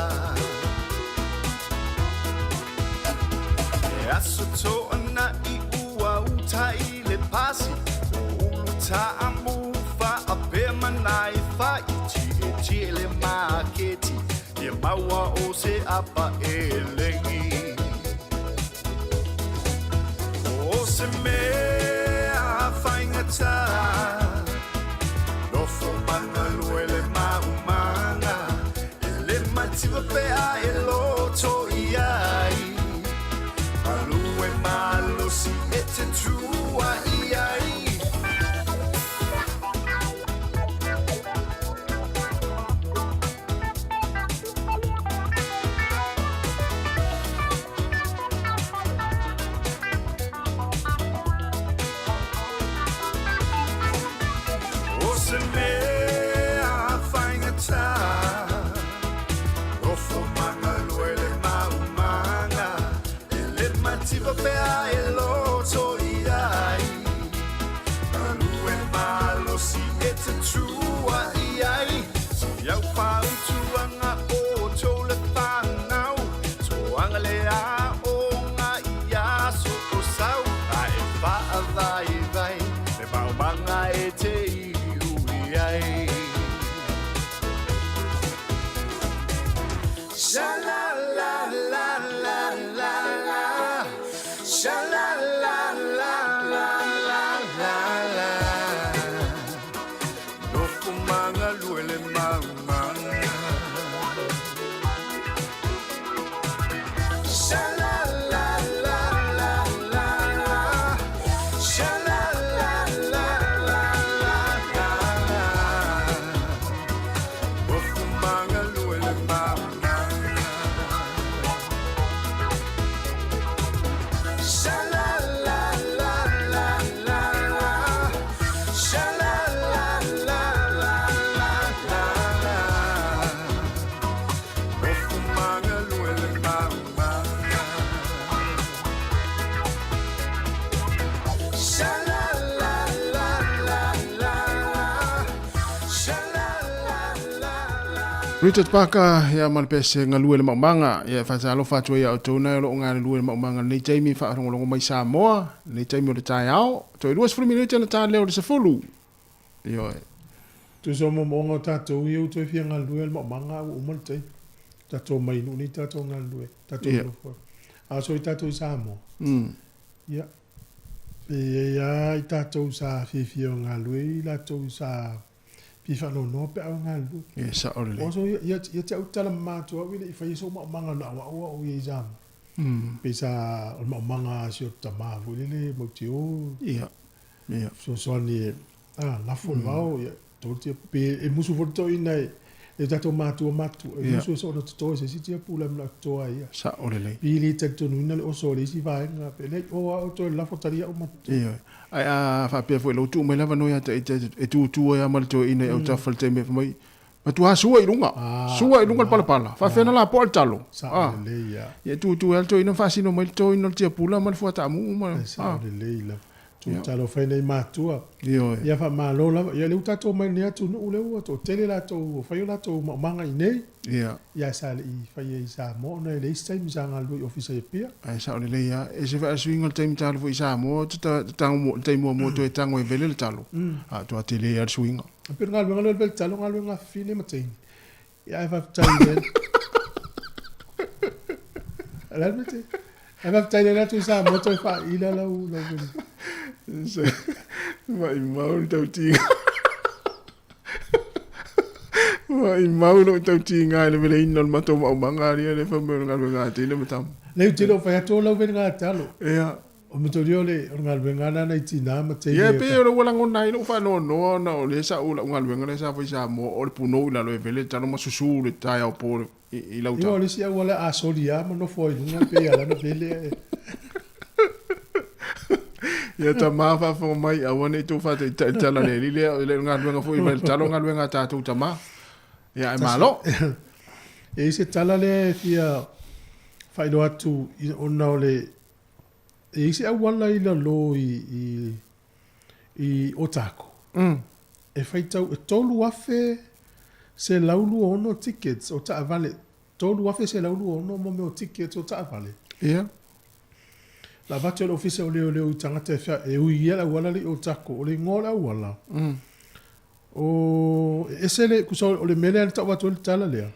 E aso toa na i ua uta i le pasi O ulu taamu fa a pea manai fa i ti e ti e le maketi Ia maua o se apa e lengi O se mea faigata Nofo magalue le maumaga E le mativa pea e loto i ai Galue malosi e te tua i ai O se mea faigata Nofo magalue le maumaga E le mativa pea e loto i ai Galue malosi e te tua i ai Si au fautuaga o tou le fanau Toaga le aoga i aso o sau Ae faavaivai le maumaga e te iu i ai Sha la la la la la la Sha la la la la la la la Nofo magalue le maumaga Sha la la la la la la Sha la la la la la la la Nofo magalue le maumaga Sha la la la la la la Sha la la la la la la la Nofo magalue le maumaga Sha la la la la la la Sha la la la la Richard Parker ia ma le pese galue le maumaga ia faatalofa atu ai ia outou na o loo galulue le maumaga lenei taimi faalogologo mai Samoa lenei taimi o le taeao toe 20 minute na ta lea o le 10 ioe. Tusa o moomooga o tatou ia ua toe fia galulue le maumaga a ua uma le taimi. Tatou omai i nuu nei tatou galulue, tatou nonofo ai. A oso i tatou i Samoa, ia, pe i ai lava i tatou sa fiafia o galulue i latou sa fia faanoanoa pe a o galulue. Ia sao lelei. O aso ia, ia, ia te au tala mama atu au e le i faia sou maumaga na o au a o i ai i Samoa. Pe sa o le maumaga a si o tama foi lele mautio. Ia, ia. Fesoasoani e, a, lafo le vao, ia, tolu tiapu. Pe e musu foi le toeaina e, e tatou matua matutua, e musu e soona toto e se isi tiapu la mea toto ai ia. Sao lelei. Pe le talitonuina le oso o le isi vaega, pe leai, o au toe lafo tali au matutua. Ioe. Ae a faapea foi lou tuu mai lava no ia te e tutu ai lava ma le toeaina i autafa i le taimi e fai mai, matua sua i luga, sua i luga le palapala, faafefea na lapoa le talo. Sao lelei ia. Ia e tutu ai lava le toeaina ma faasino mai le toeaina o le tiapula ma le fuataamu ma. Sao lelei lava. Tu talofa ai nei matua. Ioe. Ia faamalo lava. Ia lea ua tatou mai i lenei atunuu lea ua toatele latou ua fai o latou maumaga i inei. Ia. Ia sa le i faia i Samoa ona e leai se taimi sa galulue i ofisa i Apia. Ae sao lelei lava. E ese foi suiga o le taimi talu foi i Samoa te tago le taimi muamua toe tago e vele le talo. A tua tele lava le suiga. E pei o le galuega lea o le vele talo, galuega afafine ma teine. Ia ae faafetai i le O le a le mea te Ae faafetai i le atu i Samoa toe faaila lau lau vele. Maimau le tautiga. Maimau lou tautiga i le veleina o le matou maumaga alia lea fai mai o le galuega a teine ma tama. Lea ou te le o fai atu o lau vele gatalo. Ia. O metolia o le o le galuega lena nai tinā ma teine Ia, e pei o le ua lagona ai lou faanoanoa ona o lea sa ou lau galuega lea sa fai i Samoa, o le punou i lalo e vele talo ma susu le taeao po i lau talo. Iwa o le isi auala a soli lava ma nofo ai i luga pei a lana vele ae. Ia tama faafofoga mai aua ne i tou faataitai le tala a le alii lea, e le o le galuega foi e talo galuega a tatou tama. Ia ae malo. E i ai se tala lea e fia faailoa atu ona o le e i ai se auala i lalo i i i Otago. Mm. E faitau e 3,126 tickets o taavale, 3,126 mo mea o tickets o taavale. Ia. La avatu e le Ofisa o Leoleo i tagata e fea, e ui ia le auala le i Otago, o le igoa o le auala. Mm. O, e ese le, tusa o le mea lea na tau atu ai le tala lea,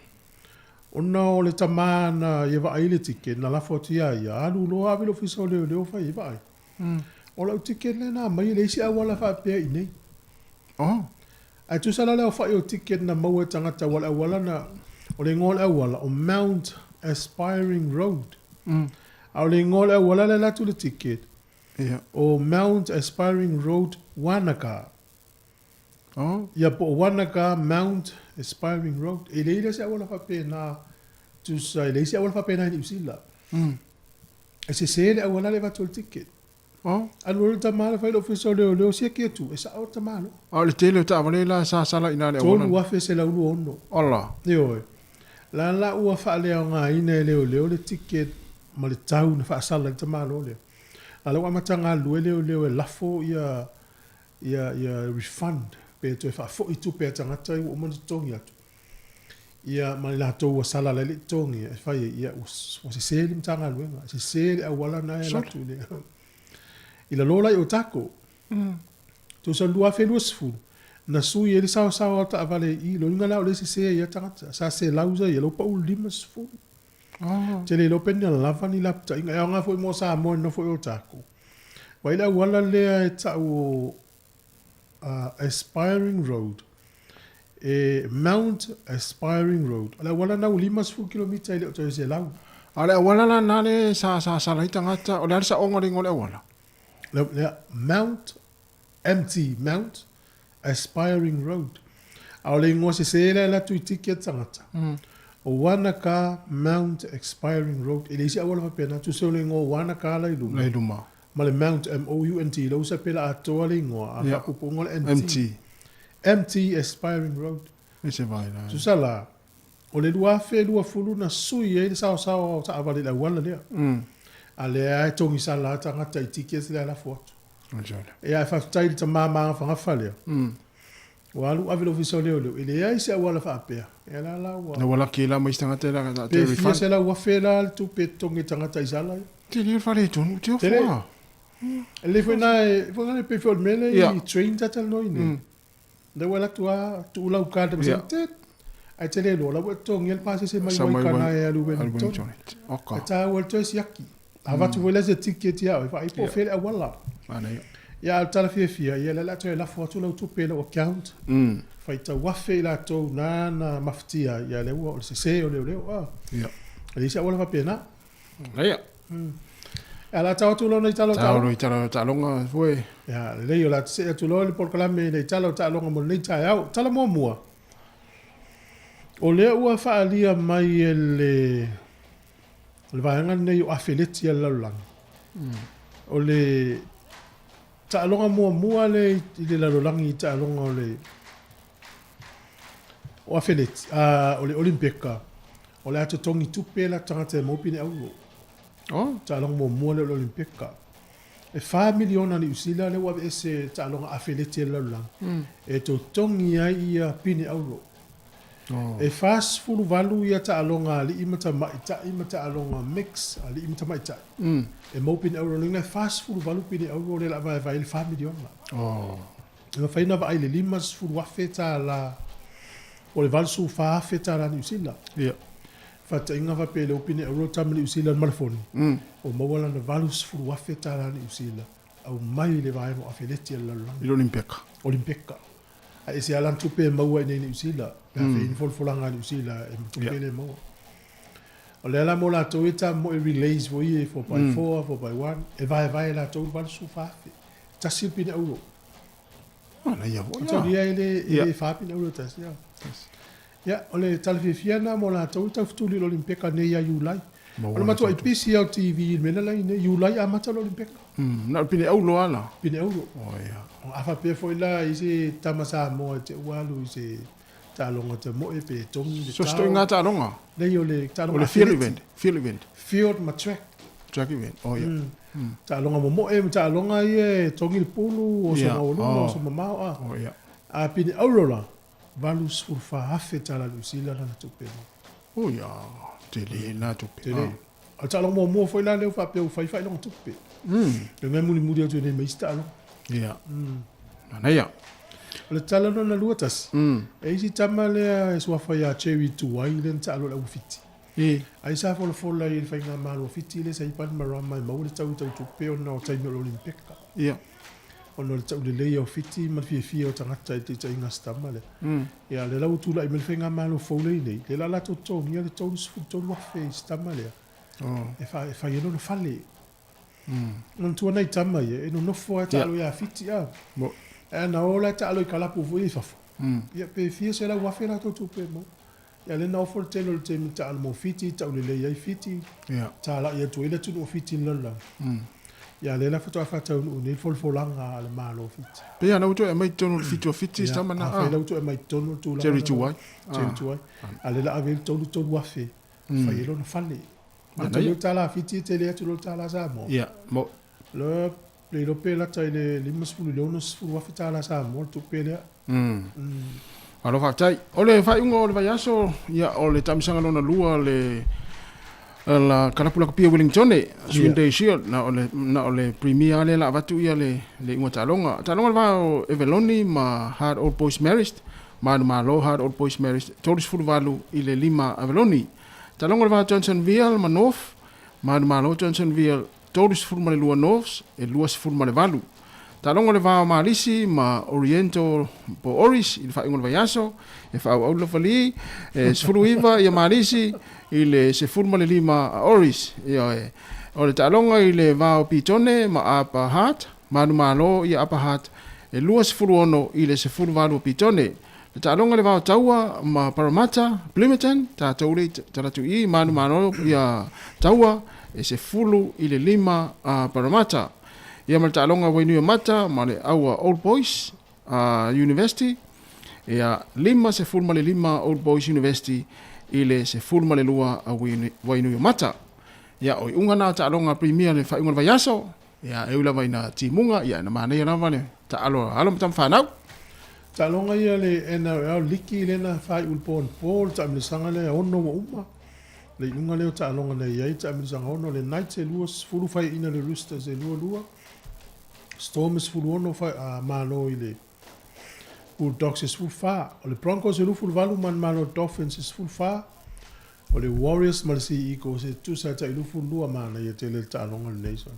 ona o le tama na ia vaai i le ticket, na lafo atu ia ia, alu loa ave i le Ofisa o Leoleo fai ai vaai. Mm. O lau ticket lea na aumai e leai se auala faapea i inei. Oh. Ae tusa la le aofai o ticket na maua e tagata aua o le auala na, o le igoa o le auala o Mount Aspiring Road. Mm. A o le igoa o le auala lea e alu atu le ticket, yeah. o Mount Aspiring Road, Wanaka. Oh. Ia po o Wanaka Mount Aspiring Road. E leai la se auala faapena, tusa e leai se auala faapena i Niu Sila. Mm. E sese le auala lea e avatu ai le ticket. Oh. Alu loa le tama la fai le ofisa o leoleo siaki atu, e sao le tama loa. A o le tele o taavale la sa sala i ina le auala. 3,126. Ola. Ioe. La la ua faaleaogaina e leoleo le ticket ma le tau na faasala ai le tamaloa lea. A la ua amata galulue leoleo e lafo ia ia ia refund pe toe faafoi tupe a tagata ua uma ona totogi atu. Ia ma i latou ua sala la e le i totogia e fai ai, ia ua sese le Matagaluega, sese le auala na e alu atu i le i lalo la i Otago. Tusa 2020, na sui ai le saosaoa o taavale i i, lona uiga la o lea e sese ai ia tagata. Sa selau sa ia, lea ua pau i le 50. Ou te le iloa pe na lava ni lapataiga. E aoga foi mo Samoa e nofo i Otago. Vaai le auala lea e tau o Aspiring Road, e Mount Aspiring Road. O le auala lena ua 50 kilomita e le o toe 100. A o le auala la lena lea sa sala ai tagata, o le a le saoga o le igoa o le auala? Lea, Mount, MT, Mount Aspiring Road. A o le igoa sese lea e alu atu i tiki a tagata, o Wanaka Mount Expiring Road. E leai se auala faapena, tusa o le igoa o Wanaka la i luma. La i luma. Ma le Mount, M-O-U-N-T, lau sa pela atoa le igoa, a faapupuga o le MT. MT. MT Aspiring Road. E se vai la. Tusa la, o le 2020 na sui ai le saosaoa o taavale i le auala lea. A lea e togisala lava tagata i tickets lea lafo atu. Ia, ae faafetai i le tama magafagafa lea. Ua alu ave le ofisa o leoleo, e leai se auala faapea. Ia la la ua. Na ua laki la ma isi tagata la ka te refund. Pe fia selau afe la le tupe e totogi e tagata i sala ia. Tele le faaletonu, te ofo a. E lelei foi na e, foi na e pei foi o le mea lea i train ta talanoa nei. Lea ua alu atu a tuu lau card ma se tit. Ae te le iloa la ua e totogia le pasese mai Waikanae e alu i Wellington. E taua le toe siaki. A avatu foi la se ticket ia oe, vaai po o fea le auala. Ia, a o le tala fiafia, ia lea o le a toe lafo atu lau tupe i lau account. Faitau afe i latou na na mafatia ai, ia lea ua o le sese o leoleo. E leai se auala faapena. Ia. Ia, o le a tau atu loa nai tala o taaloga. Tau loa i tala o taaloga foi. Ia, lelei o le a see atu loa le polokalame i nai tala o taaloga mo lenei taeao. Tala muamua, o lea ua faaalia mai e le le vaega lenei o afeleti a le lalolagi. O le taaloga muamua lea i le lalolagi i taaloga o le o afeleti, o le Olimpeka, o le a totogi tupe la tagata e maua pine auro. Oh. Taaloga muamua lea o le Olimpeka. E 4 miliona Niu Sila lea ua aveese e taaloga afeleti a le lalolagi e totogi ai ia pine auro. Oh. E 48 ia taaloga alii ma tamaitai ma taaloga mix alii ma tamaitai. E maua pine auro lona e 48 pine auro lea o le a vaevae ai le 4 miliona. Oh. E mafai ona vaai i le $50,000 po o le $84,000 Niu Sila. Ia. Faataiga faapea i le pine auro tama Niu Sila ma le foni, ua maua lana $80,000 Niu Sila aumai i le vaega o afeleti a le lalolagi. I le Olimpeka. Olimpeka. Ae ese lava lana tupe e maua i inei i Niu Sila, pe a fai ni folafolaga a Niu Sila e ma tupe lea e maua. O le ala mo latou ia tamomoe relays foi ia 4x4, 4x1, e vaevae e latou le 84,000. Tasi le pine auro. Manaia foi. Tau ia e le, e le fa pine auro tasi. Ia. Ia, o le tala fiafia lena mo latou i taufetuli i le Olimpeka nei ia Iulai. O le matuai pisi lava o TV i le mea la i nei, Iulai amata le Olimpeka. Na o le pine auro lava la. Pine auro. Oh, ia. A faapea foi la i se tama Samoa e te ua alu i se taaloga tamoe pe togi le So se toiga taaloga? Nei o le taaloga O le field event, field event. Field ma track. Track event, oh ia. Taaloga momoe ma taaloga ia e togi le pulu, oso maualuga, oso mamao a. Oh ia. A pine auro la, $84,000 tala Niu Sila lana tupe maua. Oh ia, tele lena tupe. Tele. O le taaloga muamua foi la lea ua faapea ua fai faailoga tupe. E ngai mulimuli atu nei ma isi taaloga. Ia. Manaia. O le tala lona lua tasi, e isi tama lea e suafa ia Cherry Tuai lea na taalo i le auafiti. Ai sa folafola i le faigamalo a Fiti lea sa i Panimarama e maua le tau i tau tupe ona o taimi o le Olimpeka. Ona o le tauleleia o Fiti ma le fiafia o tagata i le taitaiga a si tama lea. Ia, lea la ua tulai mai le faigamalo fou lea i nei, lea la latou totogia le $33,000 i si tama lea e fai ai lona fale. Manatua nai tama ia, e nonofo lava e taalo ia Fiti a. Ae ana o la e taalo i kalapu foi ia i fafo, ia pe fia $100,000 latou tupe e maua. Ia lea na ofo le tele o le taimi taalo mo Fiti, taulelei ai Fiti, talai atu ai le atunuu o Fiti i le lalolagi. Ia lea la faatoa faataunuu nei le folafolaga a le Malo o Fiti. Pei lava ua toe aumai i totonu o le Fiti o Fiti si tama na. Ia, afai la ua toe aumai i totonu le tulaga. Jerry Tuwai. Jerry Tuwai. A lea la ave ai le $33,000 fai ai lona fale. Manaia. Tele tala Fiti e tele atu i lo le tala Samoa. Ia, mo. Le le iloa pe lata i le 50 i le 60 afe tala Samoa le tupe lea. Malo faafetai. O le faaiuga o le vaiaso, ia, o le taamisaga lona lua le la kalapu lakapi o Wellingtone, Swinday Shield, na o le, na o le Premier lea la avatu ia le, le iuga taaloga. Taaloga le va o Eveloni ma Hard Old Boys Marist, Manumalo Hard Old Boys Marist, 38 i le 5 Aveloni. Taaloga le va Johnsonville ma North, Manumalo Johnsonville, 32 Norths e 28. Taaloga le va o Malisi ma Oriental po o Oris i le faaiuga o le vaiaso, e faaauau le lofali, e 19 ia Malisi i le 15 a Oris. Ioe. O le taaloga i le va o Pitone ma Upper Hutt, Manumalo ia Upper Hutt e 26 i le 18 o Pitone. Le taaloga le va o Taua ma Parramatta, Bloomington, tatou le talatu i Manumalo ia Taua e 10 i le 5 a Parramatta. Ia ma le taaloga Wainuiomata ma le Aua Old Boys a University, ia 55 Old Boys University i le 12 a Wainuiomata. Ia o iuga na o taaloga Premier le faaiuga o le vaiaso, ia e ui lava ina timuga, ia na manaia lava le taalo a alo ma tama fanau. Taaloga ia le NRL liki lea na faaiu i le po anapo, le taamilosaga lea e ono ua uma. Le iuga lea o taaloga na i ai, taamilosaga ono, le Knights e 20 faiaina le Roosters e 22, Storm e 16 fai, a, malo i le Bulldogs e 14, o le Broncos e 28 ma le malo Dolphins e 14, o le Warriors ma le Sea Eagles e tusa e tai 22 manaia tele le taaloga lenei. So.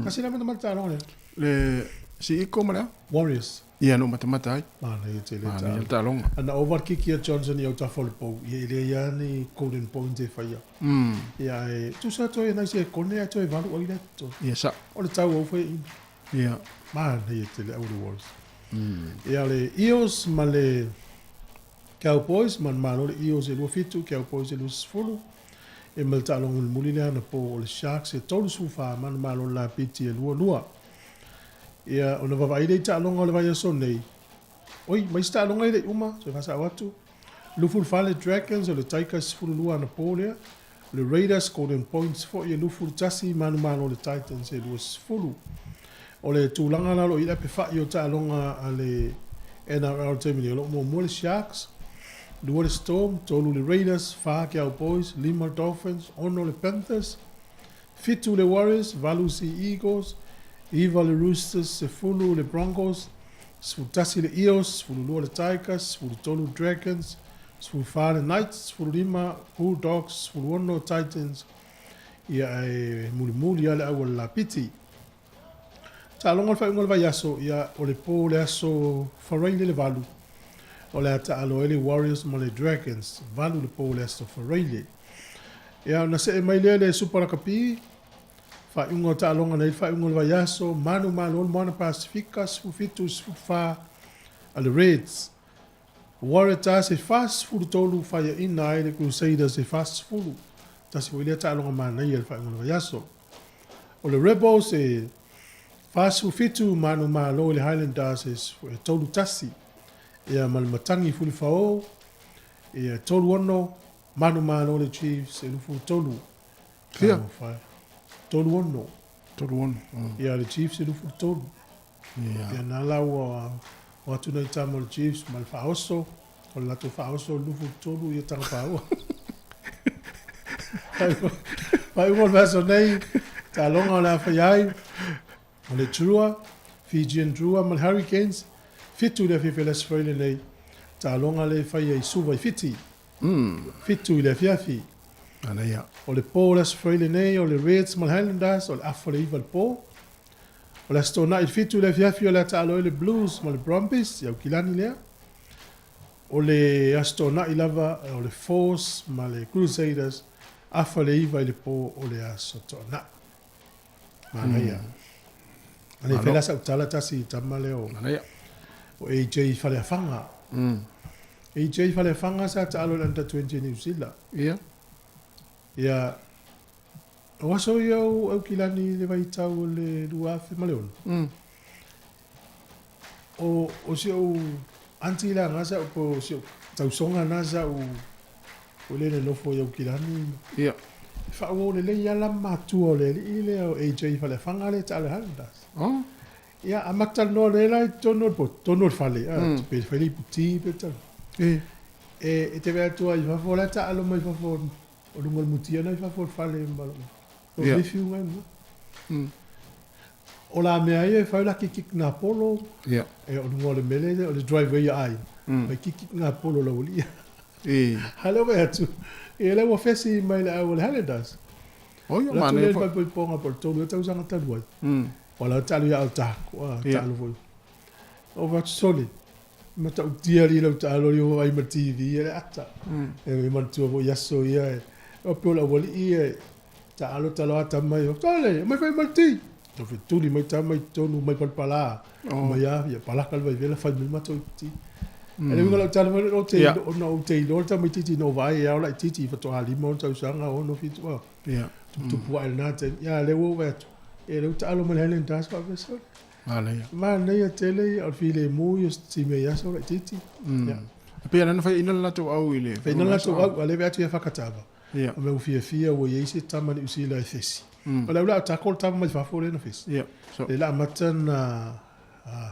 Tasi la matamata taaloga lea. Le Sea Eagle ma le a? Warriors. Ia no matamata ai. Manaia tele Manaia le taaloga. Ana over kiki a Johnson i autafa o le pou, ia e leai lava ni golden point e faia. Ia e tusa toe nai se kone ae toe valu ai le to. Ia sa. O le tau au fai ina. Ia. Manaia tele au le Warriors. Ia le Eels ma le Cowboys, ma le malo le Eels e 27, Cowboys e 20. E ma le taaloga mulimuli lea anapo o le Sharks e 34, ma le malo le Lapiti e 22. Ia, ona vavaai lea i taaloga o le vaiaso nei. Oi, ma isi taaloga e le i uma, toe faasao atu. 24 le Dragons, o le Tigers 12 anapo lea. O le Raiders, Golden Points foi e 21, manumalo le Titans e 20. O le tulaga la o lo o i ai le apefa'i o taaloga a le NRL i le taimi nei, o lo o muamua le Sharks, lua le Storm, tolu le Raiders, fa Cowboys, lima le Dolphins, ono le Panthers, fitu le Warriors, valu Sea Eagles, iva le Roosters, 10 le Broncos, 11 le Eels, 12 le Tigers, 13 Dragons, 14 le Knights, 15 Bulldogs, 16 Titans, ia ae mulimuli lava le auala lapiti. Taaloga o le faaiuga o le vaiaso, ia o le po o le aso Faraile le 8, o le a taalo ai le Warriors ma le Dragons, 8 le po o le aso Faraile. Ia, ona see mai lea le Supa Lakapi, faaiuga o taaloga nei le faaiuga o le vaiaso, manumalo le Moana Pasifika, 17 i 14 a le Reds. Waratahs e 43 faiaina ai le Crusaders e 40. Tasi foi lea taaloga manaia i le faaiuga o le vaiaso. O le Rebels e 47 manumalo i le Highlanders e 3-1. Ia ma le Matagi Fulifao e 3-6 manumalo le Chiefs e 23. Fia? 3-6. 3-6. Ia le Chiefs e 23. Ia na la ua o atu nei tama o le Chiefs ma le faaoso, o le latou faaoso o le 23 ia taga paua. Faaiuga o le vaiaso nei, taaloga o le a faia ai, o le Drua, Fijian Drua ma le Hurricanes, 7 i le afiafi o le Aso Faraile nei, taaloga lea e faia i Suva i Fiti. 7 i le afiafi. Manaia. O le po o le Aso Faraile nei, o le Reds ma le Highlanders, o le afa o le 9 i le po. O le Aso Toonai i le 7 i le afiafi o le a taalo ai le Blues ma le Brumbies i Aukilani lea. O le Aso Toonai lava o le Force ma le Crusaders, afa le 9 i le po o le Aso Toonai. Manaia. Anei fai la sau tala tasi i tama lea o, Manaia. o AJ Faleafaga. AJ Faleafaga sa taalo i le Under 20 New Zealand. Ia. Ia, O aso ia o Aukilani i le vaitau o le 2006. O, o si ou aunty la na sa po o si ou tausoga na sa ou o le le nofo i Aukilani. Ia. Faaauau lelei lava la matua o le alii lea o AJ Faleafaga lea e taalo i Highlanders. Oh. Ia, amata noa lea la i totonu o le poto, totonu o le fale, pe fai le iputi pe talo. E. E, e te vaai atu ai i fafo, o la e taalo mai fafo O luga o le mutia na i fafo o le fale ma lou nephew ngai ma. O la mea ia e fai o la kikik ngā polo. E o luga o le mele o le driveway ia ai. Mai kikik ngā polo la uli. E. Hale o atu. E le ua fesi mai le au o le Highlanders. O ia La manaia tu le foi. pai ponga po le tolu e tausaga talu ai. Wala talu ia au taku. Ah, talu foi. O vatu sole. Matautia alii lau taalo i o ai ma TV e le ata. E manatua foi i aso ia e o pe o le aualii e taalo talo ata mai o tole mai fai ma le ti. Tau fetuli mai tama i totonu mai palapala mai a ia palaka le vaivela fai mai matou i ti. E le uiga lau tala foi o te ona ou te iloa le tamaitiiti ina o vaai e ao laitiiti faatoa 5 ona tausaga 6 7 a. Tuputupu ae lena taimi. Ia lea ua ou vaai atu e lea ua taalo mai le Highlanders faapea. Manaia. Manaia tele ia o le filemu ia o se mea i aso laitiiti. Ia. E pei ona faiaina le latou au i le. Faiaina le latou au, a lea atu ia whakatava. Ia. O mea ua fiafia ua i ai se tama Niu Sila e fesi. O le au la o tako le tama mai fafo lea na fesi. Ia. So. Le la amata na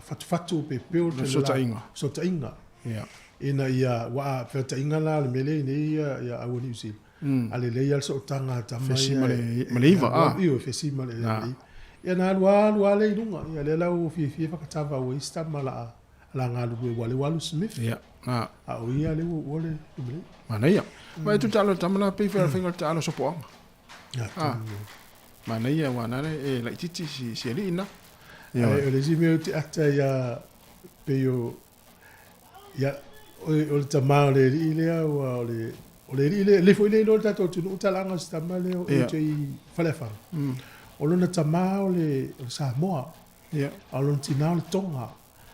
fatufatu pe peo le fesootaiga. Fesootaiga. Ia. Ina ia wa fesootaiga la le mele nei ia ia au Niu Sila. A lelei lava le sootaga a tama ia. Fesi ma le iva, a. Ioe, fesi ma le iva. Ia na alu alu lava lea i luga. Ia lea la ua fiafia whakatava ua i se tama la la galulue ua lea ua alu Smith. Ia, na. A o ia lea ua ua le lelei. Manaia. Mai tu taalo tama la pei fai faiga o le taalo sopoaga. Ia, tonu. Manaia ua nale e laitiiti si si alii na. Ia. O le isi mea ou te ata ia pei o Ia, o le tama o le alii lea, ua o le, o le alii lea, le foi le iloa le tatou atunuu talaaga o si tama lea o AJ Faleafaga. O lona tama o le, o le Samoa. A o lona tina o le Tonga.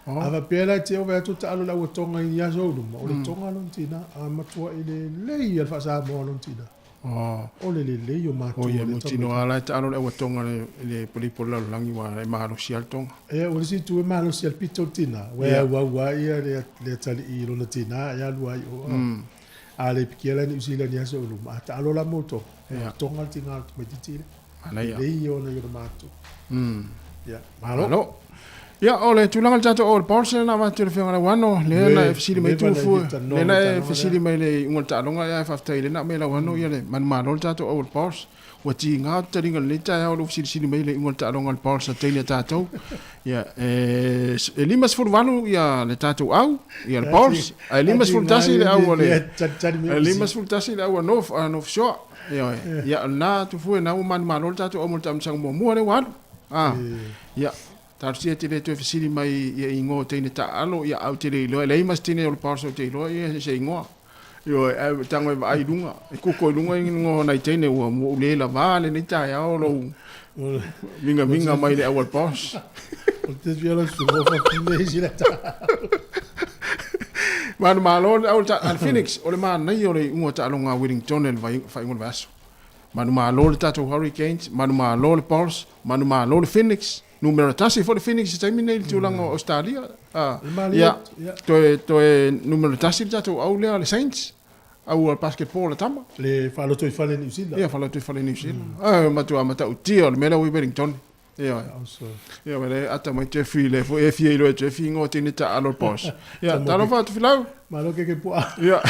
A faapea la e te ove atu taalo le aua Tonga i aso o luma, o le Tonga lona tina, a matuai lelei a le faa-Samoa lona tina. O le lelei o matua o le tamaiti. Tino a la e taalo le aua Tonga le poli poli lalolagi ua e malosi a le Tonga. Ia, ua le isi itu e malosi a le pito o le tina, ua e auau a ia le atalii i lona tina e alu ai o. A le pikia la Niu Sila ni aso o luma, a taalo la mo Tonga. E Tonga le tina o le tamaititi le. Manaia. Lelei ona i ona matua. Ia, malo. Malo. Ia, o le tulaga le tatou o le Paulsen na avatu i le Afioga i le Lauano, lea na e fesili mai tufu, lea na e fesili mai le iuga o le taaloga, ia e faafetai lea na aumai e Lauano ia le manumalo le tatou au o le Pauls. Ua tiga o le taliga i lenei taeao lou fesilisili mai i le iuga o le taaloga a le Pauls a teine a tatou. Ia, e 58 ia le tatou au, ia le Pauls, ae 51 le au a le, ae 51 le au a North, a North Shore. Ioe. Ia, o lena tufu e na ua manumalo le tatou au mo le taamilosaga muamua lea ua alu. Ah, ia, talosia e te le toe fesili mai ia igoa o teine taaalo, ia au te le iloa, e leai ma se teine o le Pauls ou te iloa ia se igoa. Ioe, ae tago e vaai i luga, e kuko i luga i luga o nai teine ua ua ou le lavā lenei taeao lou vigaviga mai le au a le boss. O te fia la susuga o fafine isi le Manumalo le au a le Phoenix, o le manaia o le iuga o taaloga a Wellington i le faaiuga o le vaiaso. Manumalo le tatou Hurricanes, manumalo le Bulls, manumalo le Phoenix, numera tasi foi le Phoenix i taimi nei i le tulaga o Australia. Ia, toe, toe numera tasi le tatou au lea le Saints, au a basketball a tama. Le faalotoifale New Zealand. Ia, faalotoifale New Zealand. Mm. Matua matautia o le mea lea ua i Wellington. Ia, ia wale ata mai Jeffrey le fo e fia iloa Jeffrey ingoa tini ta alo boss. Ia, talofa atu filau. Malo ke ke pua. Ia,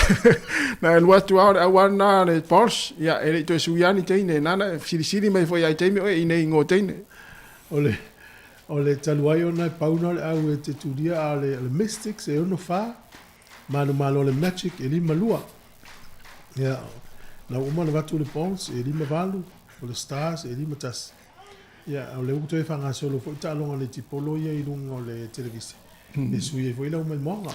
na e lua atu ao le au na le boss. Ia, e le i toe sui ani teine, nana e silisili mai foi ai teime oe i nei ingoa teine. O le, o le talu ai ona e pau na o le au e te tulia a le, le Mystics e 6-4, manumalo le Magic e 5-2. Ia, na ua uma ona avatu le Bulls e 5-8, o le Stars e 5-1. Ia, o lea ua toe faagasolo foi taaloga netipolo ia i luga o le televise, e sui ai foi lau maimoaga.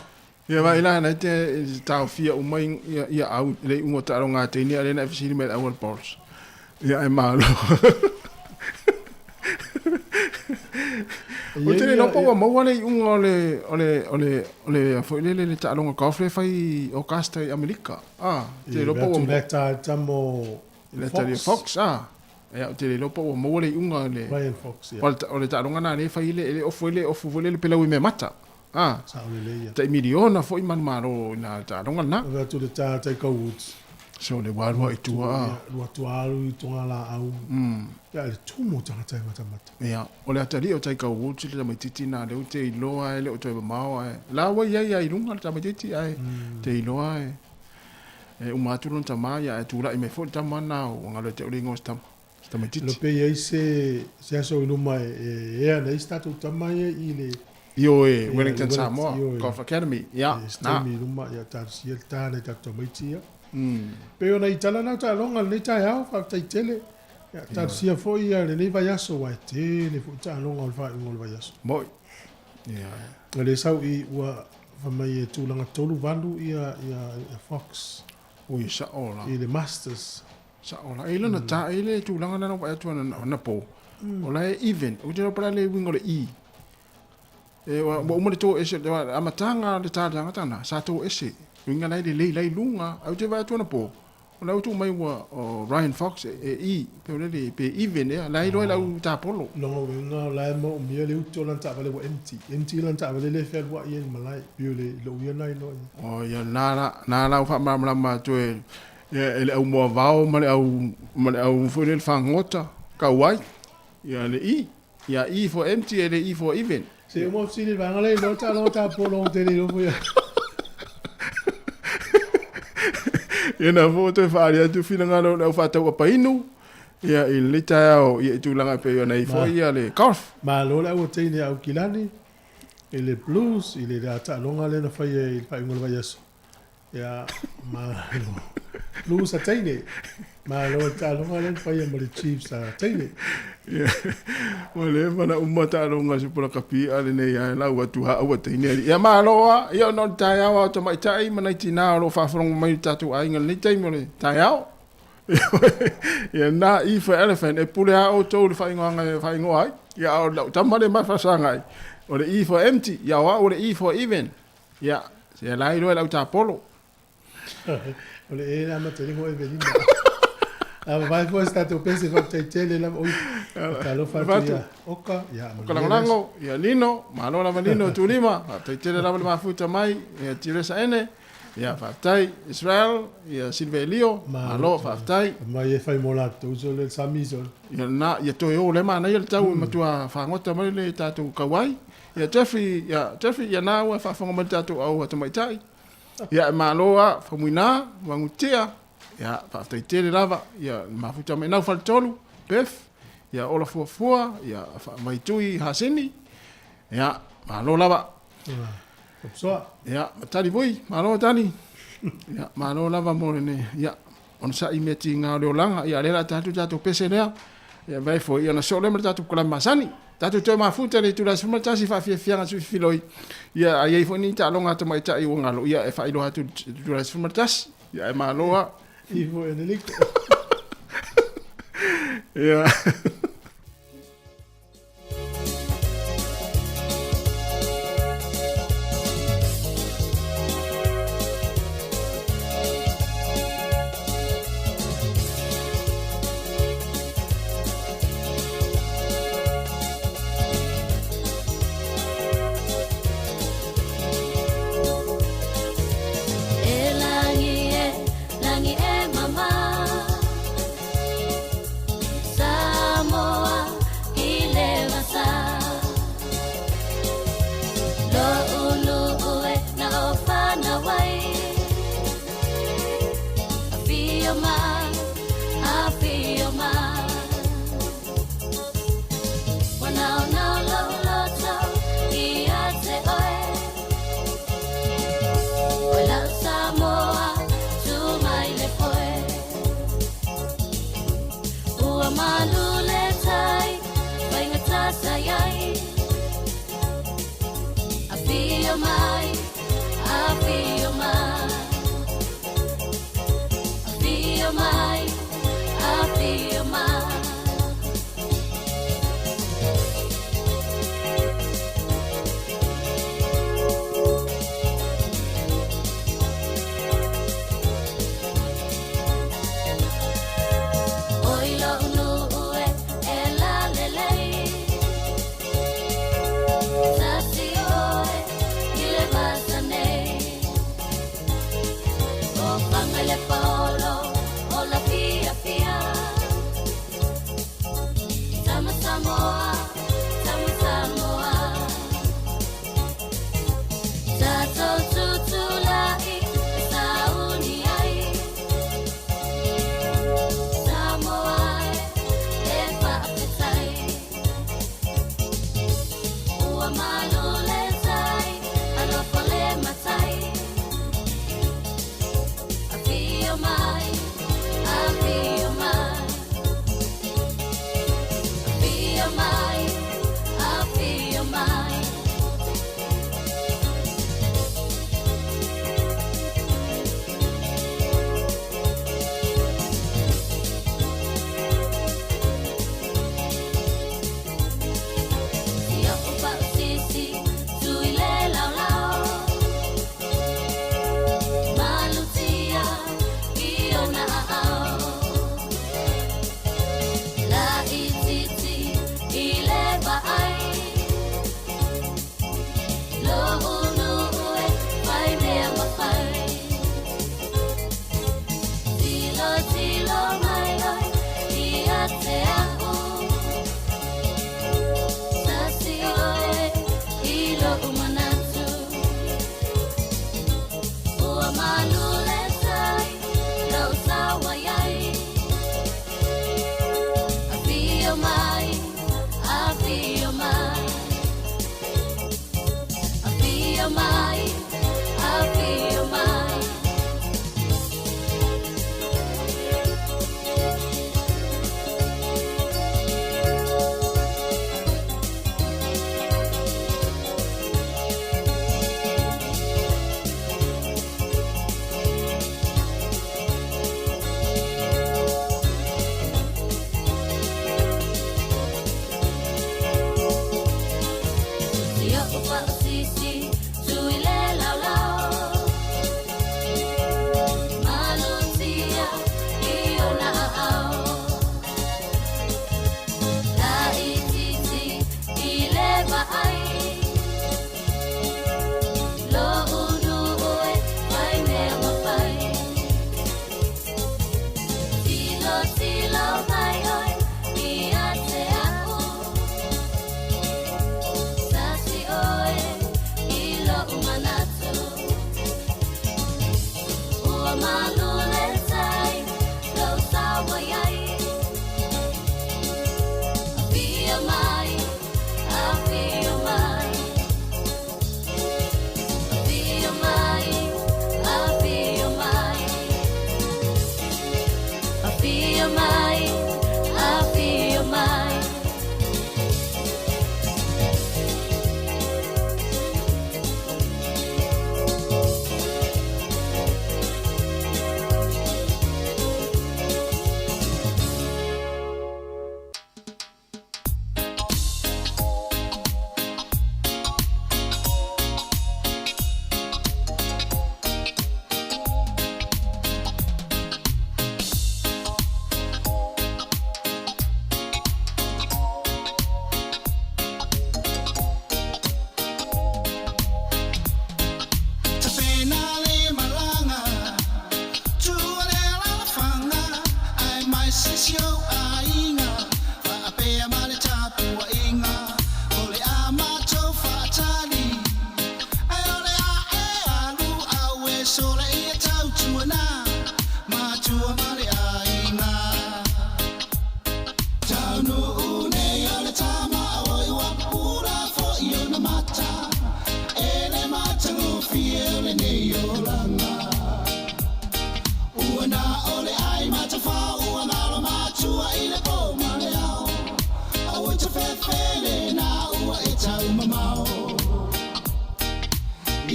Ia vaai la na te taofia uma ia ia au le iuga o taaloga a teine a lea na e fesili mai le au a le Boris. Ia e malo. O te le iloa po ua maua le iuga o le o le o le o le foi lele le taaloga golf lea e fai i Augusta i Amerika. Ah, te le iloa po ua maua. Le tali Fox, ah. Ia, ou te le iloa po ua maua le iuga o le... Ryan Fox, ia. O le taaloga lena lea e fai e le ofu ai le ofu foi lele pelau i meamata. Ah. Sao lelei ia. Tai miliona foi manumalo i na taaloga lena. Ave atu le ta Tiger Woods. So le ua lua i tua. Ia, lua tua alu i togalaau. Ia, le tumu o tagata e matamata. Ia, o le atalii o Tiger Woods le tamaitiiti lena lea ou te iloa e le o toe mamao ae la ua i ai lava i luga le tamaitiiti ae te iloa e E uma atu lona tama, ia ae tulai mai foi le tama lena ua galo ia te au le igoa o se tama, se tamaitiiti. Ilo pe i ai se, se aso i luma e, e ea nei se tatou tama ia i le... Ioe, Wellington Samoa Golf Academy, ia, na. Se taimi i luma, ia talosia le ta nai tatou tamaiti ia. Pei ona i tala na o taaloga lenei taeao, faafetai tele. Ia, talosia foi ia lenei vaiaso, aua e tele foi taaloga o le faaiuga o le vaiaso. Moi. Ia. O lea sau i ua fai mai e tulaga 3 8 ia ia ia Fox. Ui sao la. I le Masters. Sao la. E lona ta e le tulaga na vaai atu ana po. O la e even. Ou te iloa po o le a le uiga o le E. E ua uma le toese le amataga le talosaga na sa toese. Uiga la e lelei la i luga. Ae ou te vaai atu anapo O la ua tuu mai ua o Ryan Fox e i, pe o lele, pe even ea, la e iloa i lau tapolo. Lona uiga o la e maomia le uti o lana taavale ua empty. Empty lana taavale lea e fealuai ai i le malae, pei o le lou ia lena iloa i ai. O ia na la, na la ua faamalamalama atu e, e le au moavao ma le au, ma le au foi lele fagota, kauai, ia le i, ia E for empty e le E for even. Se uma fesili i le vaega lea iloa taaloga tapolo ou te le iloa foi au. Ia na foi toe faaali atu finagalo o le au faatauapa inu ia i lenei taeao ia i tulaga e pei ona i ai foi ia le golf. Malo le auateine a Aukilani i le Blues i le taaloga lea na faia i le faaiuga o le vaiaso. Ia, malo. Blues a teine. Malo le taaloga lea na faia ma le Chiefs a teine. Ia, ua leva ona uma taaloga se polakapi a lenei ae lau atu ha aua teine alii. Ia malo a, ia ona o le taeao a o tamaitai ma nai tinā o lo o faafofoga mai i le tatou aiga i lenei taimi o le taeao. Ia na E for elephant, e pule a outou i le faaigoaga e faaigoa ai. Ia a o lau tama lea e mafasaga ai, o le E for empty, ia o au o le E for even. Ia, se la iloa e lau tapolo. O le e amata i le ingoa Evelina. A vavae foi se tatou pese faafetai tele lava. Oi, talofa atu ia Oka, ia Oka Lagolago, ia Lino, malo lava Lino Tulima, faafetai tele lava le mafuta mai, ia Tiresa Ene, ia faafetai Israel, ia Silvelio, malo faafetai. Mai e fai mo latou so le sami so. Ia na, ia toe o le manaia le tau e matua fagota mai le tatou kauai. Ia Jeffrey, ia Jeffrey, ia na ua faafofoga mai le tatou au a tamaitai. Ia e malo a, famuina, vagutia, ia faafetai tele lava, ia le mafuta mai nau faletolu, Beth, ia ola fuafua, ia Vaitui Hasini, ia malo lava. Ia tali vui, malo tali. Ia malo lava mo lenei, ia onosai mea tiga o le olaga, ia lea o le a tatou tatou pese lea, ia vai foi, ia ona soo lea ma le tatou polokalame masani. Tatou toe mafuta i le itula e 11 i faafiafiaga sui filoi, ia a i ai foi ni taaloga a tamaitai ua galo, ia e faailoa atu i le itula e 11. Ia e malo lava. Ifo e Neliko. Ia. E lagi e, lagi e mama Samoa i le vasa Lo ulu ue na o whanawai Afio mai, afio mai Wanao nao lo loto i a te oe O lau Samoa, tu mai le foe Ua malu le tai, whainga tasa iai Afio mai, afio mai Afio mai, afio mai Oi lo unu e e la lelei Tasi oe i le vasa nei O fanga le polo o la fia fia Tama Samoa, tama Samoa Tatou tutulai e sauni ai Samoa e faafetai Ua malu le tai, alofa le matai Afio mai, afio mai Afio mai, afio mai Ia o pausisi, tui le laulau Malutia i ona aao La itiiti i le vaai Lo unu e fai mea mafai Tilo tilo mai oi ia te au Tasi oe i lou manatu Ua malu le tai lau saua iai Afio mai, afio mai Afio mai, afio mai Ia o pausisi, tui le laulau Malutia i ona aao La itiiti i le vaai Lo unu e fai mea mafai Tilo tilo mai oi ia te au Tasi oe i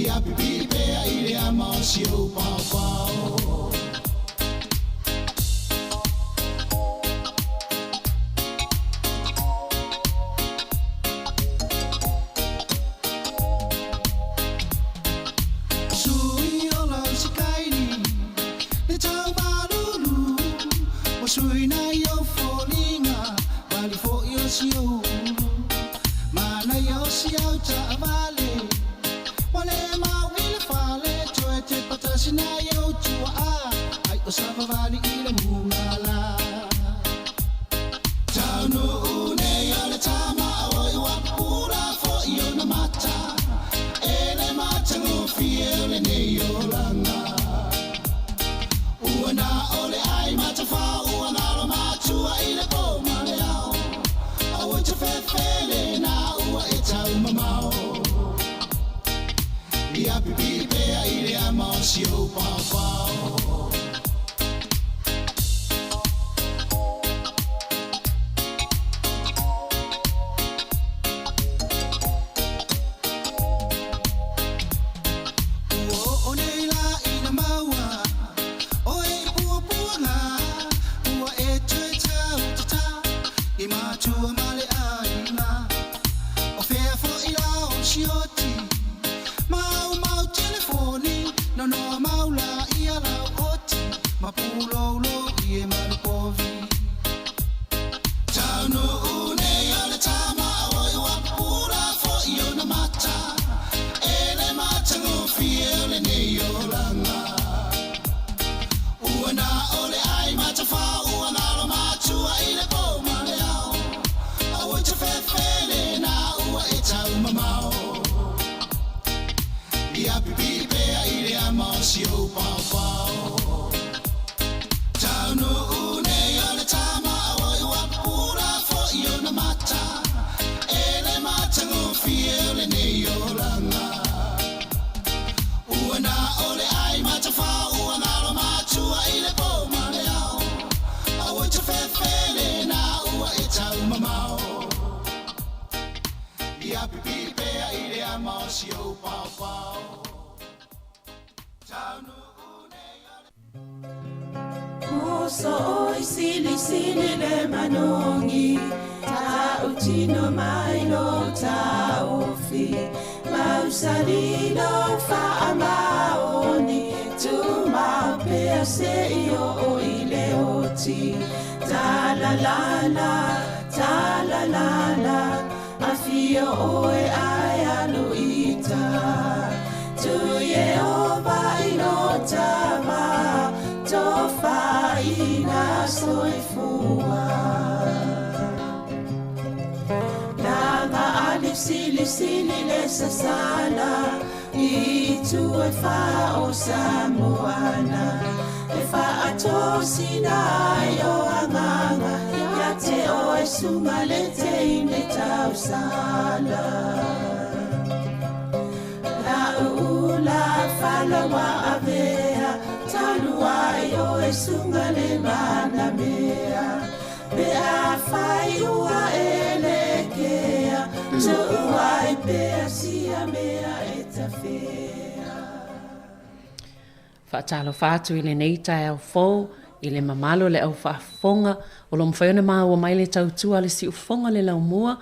Ia pipii pea i le ama o si ou paopao. Sui o lau sikaili, le tau malulu, o sui nai o foliga, vali foi o si ou ulu. Manaia o si au taavale, ua le mau i le fale, toe te patasi nai ou tuaa, ai o savavali i le mugala. Taunuu nei o le tama oi ua pupula foi ona mata, e le matagofie o lenei olaga. Ua na o le ai matafao, ua galo matua i le po ma le ao. Aua te fefele na ua e taumamao. Ia pipii pea i le ama o si ou paopao. Ua oo nei la ina maua oe i puapuaga, ua e toe tautatā i matua ma le aiga. O fea foi la o sioti, maumau telefoni, nonoa mau la ia lau oti, ma puloulou i e malupovi. Taunuu nei o le tama oi ua pupula foi ona mata, e le matagofie o lenei olaga. Ua na o le ai matafao, ua galo matua i le po ma le ao. Aua te fefele na ua e taumamao. Ia pipii pea i le ama o si ou paopao. Taunuu nei o le tama oi ua pupula foi ona mata, e le matagofie o lenei olaga. Ua na o le ai matafao, ua galo matua i le po ma le ao. Aua te fefele na ua e taumamao. Ia pipii pea i le ama o si ou paopao. Taunuu nei o le Uso oi sili sili le manongi, ta utino mai lo taufi, mausali lo faamaoni, tu mau pea se i o i le oti. Ta la la la, ta la la la, afio oe ai aluita. Tu Yehova i lo tama, tofaina soifua. Langa ali sili sili le sasala, i tu e fa o Samoana. E fa atosina ai o anganga, ia te o e sunga le te ine tausala. La uula falawa avea, talu ai o e sunga le manamea. Pe a fai ua e le kea, tuuai pea sia mea e tafea. Faatalofa atu i lenei taeao fou i le mamalu o le au faafofoga o lo o mafai ona maua mai le tautua a le siufofoga le laumua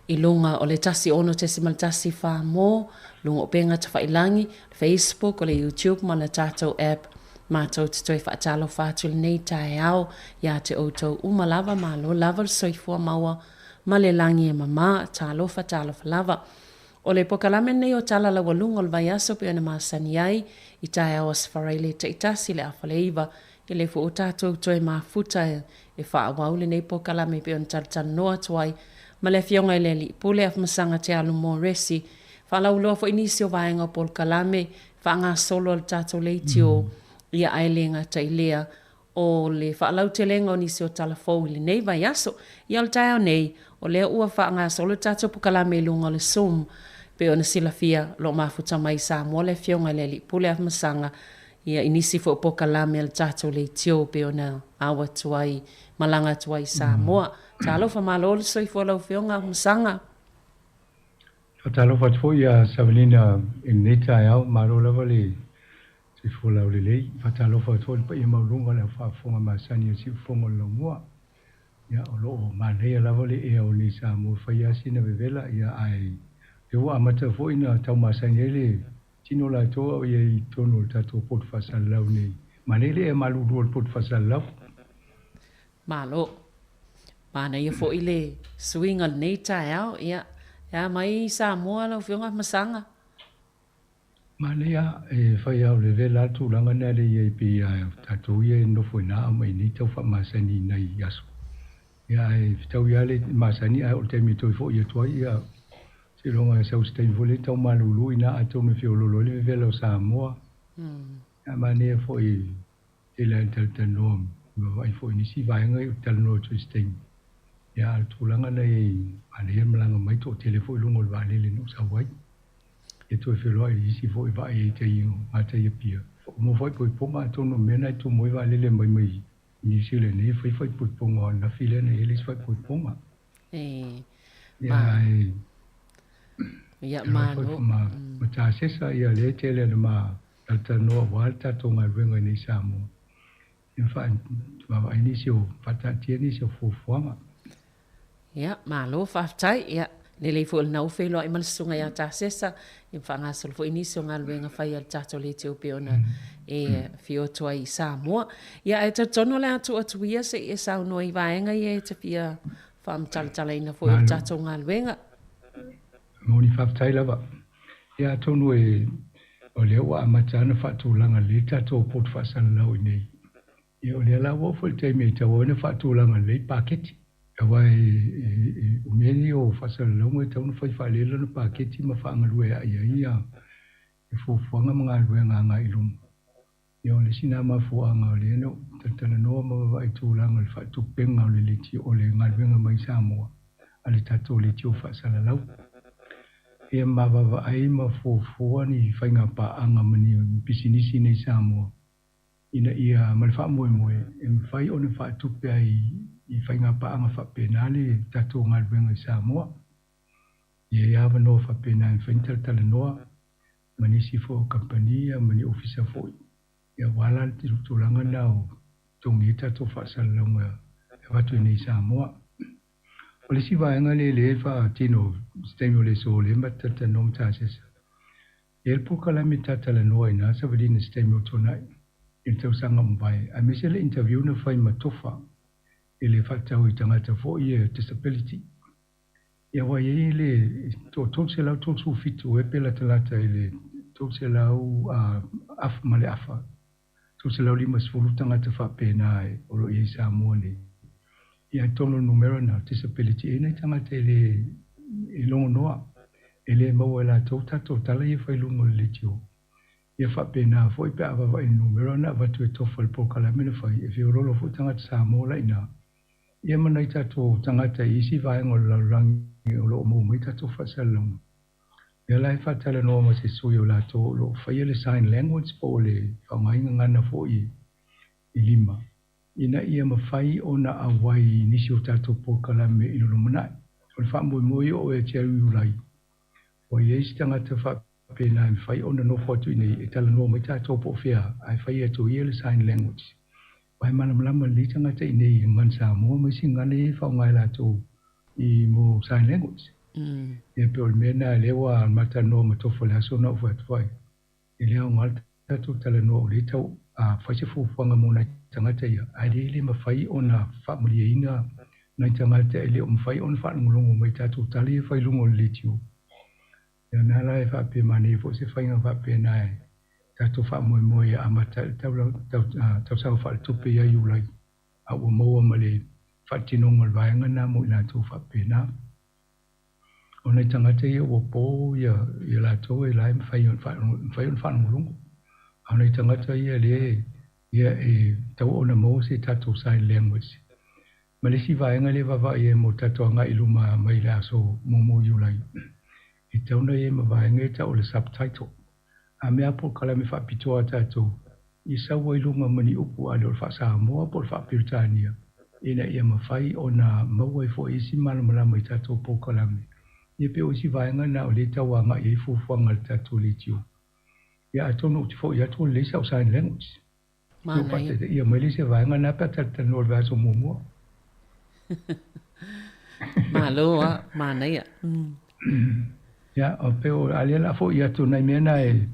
i luga o le 106.1 mo luga o upega tafailangi, Facebook, o le YouTube ma le tatou app. Matou te toe faatalofa atu i lenei taeao ia te outou uma lava, malo lava le soifua maua ma le lagi e mama. Talofa, talofa lava. O le pokalame lenei o Tala Laualuga o le Vaiaso pei ona masani ai i taeao Aso Faraile taitasi le afa le iva. E le foi o tatou toe mafuta e faaauau lenei pokalame pei ona talatalanoa atu ai ma le Afioga i le Alii Pule Afamasaga Te Alu Moresi. Faalauiloa foi nisi o vaega o polokalame faagasolo a le tatou leitio ia ae le gata i lea o le faalautelega o nisi o tala fou i lenei vaiaso. Ia o le taeao nei, o lea ua faagasolo le tatou pokalame i luga o le Zoom. Pei ona silafia, o lo o mafuta mai i Samoa le Afioga i le Alii Pule Afamasaga ia i nisi foi o pokalame a le tatou leitio pei ona au atu ai, malaga atu ai i Samoa. Talofa, malo le soifua lau Afioga Afamasaga. Faatalofa atu foi ia Savelina i lenei taeao, malo lava le soifua laulelei. Faatalofa atu foi i le paia maualuga o le au faafofoga masani a Siufofoga o le Laumua. Ia, o lo o manaia lava le ea o nei Samoa e fai lava sina vevela, ia ae lea ua amata foi ona tau masani ai le tino latou a o i ai i totonu o le tatou poto faasalalau nei. Manaia le ea malulu o le poto faasalalau. Malo. Manaia foi le suiga o lenei taeao. Ia, e a mai Samoa lau Afioga Masaga? Manaia, e fai lava o le vela le tulaga lena lea e i ai pei lava o tatou ia e nonofo i ina aumai nei tau faamasani i nai aso. Ia ae fetaui lava le masani ae oo i le taimi e toe foi atu ai, ia seiloga e sau se taimi foi lea tau malulu i ina atonu e feoloolo ai le vevela o Samoa. Ia manaia foi tele lava ina talatalanoa ma vaai foi i nisi vaega ia ou te talanoa atu ai i se taimi. Ia a o le tulaga na i ai, manaia le malaga mai toatele foi i luga o le vaalele na ou sau ai. Ia toe feloai i isi foi vaa i tai o gatai Apia. Uma foi poipoga atonu o mea na e tumu ai vaalele mai mai i Niu Sila nei e fai faaipoipoga o ananafi lea na i ai le isi faaipoipoga. E Ia e Ia feloai foi ma ma tasesa ia lea e tele ana ma talatalanoa aua le tatou galuega i nei Samoa. Ia vaavaai nisi o faataatia nisi o fuafuaga. Ia, malo faafetai. Ia, lelei foi o lena ua feiloai ma le susuga ia Tasesa, ia faagasolo foi nisi o galuega fai a le tatou leitio pei ona e afio atu ai i Samoa. Ia, ae talitonu o le a tuu atu ia se i e saunoa i vaega ia e te fia faamatalatalaina foi o le tatou galuega. Moni faafetai lava. Ia atonu e o lea ua amata ona faatulaga lelei le tatou poto faasalalau i inei. Ia o lea la ua oo foi le taimi e tatau ai ona faatulaga lelei paketi. Aua e o mea nei o faasalalauga e tatau ona fai faalelei lona paketi ma faagalueai ai ia fuafuaga ma galuega agai i luma. Ia o le isi lena mafuaaga o lea na ou talatalanoa ma vaavaai i tulaga o le faatupega o le leitio o le galuega mai Samoa a le tatou leitio faasalalau. Ia ma vaavaai ma fuafua ni faiga paaga ma ni pisinisi nei i Samoa ina ia ma le faamoemoe e mafai ona faatupe ai i faiga paaga faapena le tatou galuega i Samoa. Ia i ai avanoa faapena e mafai ona talatalanoa ma nisi foi o kamupani ma ni ofisa foi, aua la le tulaga lena o totogi ai tatou faasalalauga e avatu i inei i Samoa. O le isi vaega lea lea e faatino i se taimi o le aso lea ma talatalanoa ma tasesa, e i ai le polokalame ta talanoa i ina savaliina i se taimi o tuanai i le tausaga ua mavae, aemaise le interview na fai ma Tofa i le faatatau i tagata foi ia disability. Ia ua i ai le 337 ea pe latalata i le 300 afa ma le afa, 350 tagata faapena o lo o i ai i Samoa nei. Ia i totonu o le numera lena, disability, e i ai nai tagata e le e logonoa, e le maua e latou tatou tala ia e fai i luga o le leitio. Ia faapena foi pe a vaavaai i le numera na avatu e Tofa i le polokalame na fai, e feoloolo foi tagata Samoa la i ina. Ia ma nai tatou tagata i isi vaega o le lalolagi o lo o maua mai tatou faasalalauga. Lea la e faatalanoa ma se sui o latou o lo o faia le sign language po o le faaaogaina gagana foi i lima ina ia mafai ona auai i nisi o tatou polokalame i le lumanai. O le faamoemoe o ia te au Iulai, ua i ai se tagata faapena e mafai ona nofo atu i inei e talanoa mai tatou po o fea ae fai atu e ia le sign language. Aua e malamalama lelei tagata i inei i gagana Samoa ma isi gagana ia e faaaoga e latou i mo sign language. Ia pei o le mea lena lea ua matalanoa ma Tofa i le aso na ou fai atu ai, e le aoga le tatou talanoa o lea e tau fai se fuafuaga mo nai tagata ia, ae le le mafai ona faamalieina nai tagata e le o mafai ona faalogologo mai i tatou tala ia e fai i luga o le leitio. Ia na la e faapea manaia foi se faiga faapena e tatou faamoemoe e amata ai le tausaga faaletupe ia Iulai, a ua maua ma le faatinoga o le vaega lena mo i latou faapena. O nai tagata ia ua po ia latou e la e mafai ona faalogologo, a o nai tagata ia lea ia e tatau ona maua se tatou sign language. Ma le isi vaega lea e vaavaai i ai mo le tatou agai i luma mai le aso muamua o Iulai, e tatau ona i ai ma vaega ia e tau o le subtitle. A mea polokalame faapitoa a tatou, ia sau ai luga ma ni upu a le o le faa-Samoa po o le faa-Peretania, ina ia mafai ona maua ai foi isi malamalama i tatou polokalame. Ia pe o isi vaega na o lea e tau agai ai fuafuaga a le tatou leitio. Ia atonu ou te foi atu o lelei sau sign language. Ia faataitaia mai le isi vaega na pe a talatalanoa i le vaiaso muamua. Malo a, manaia. Ia, o pe o a lea la foi atu nai mea na e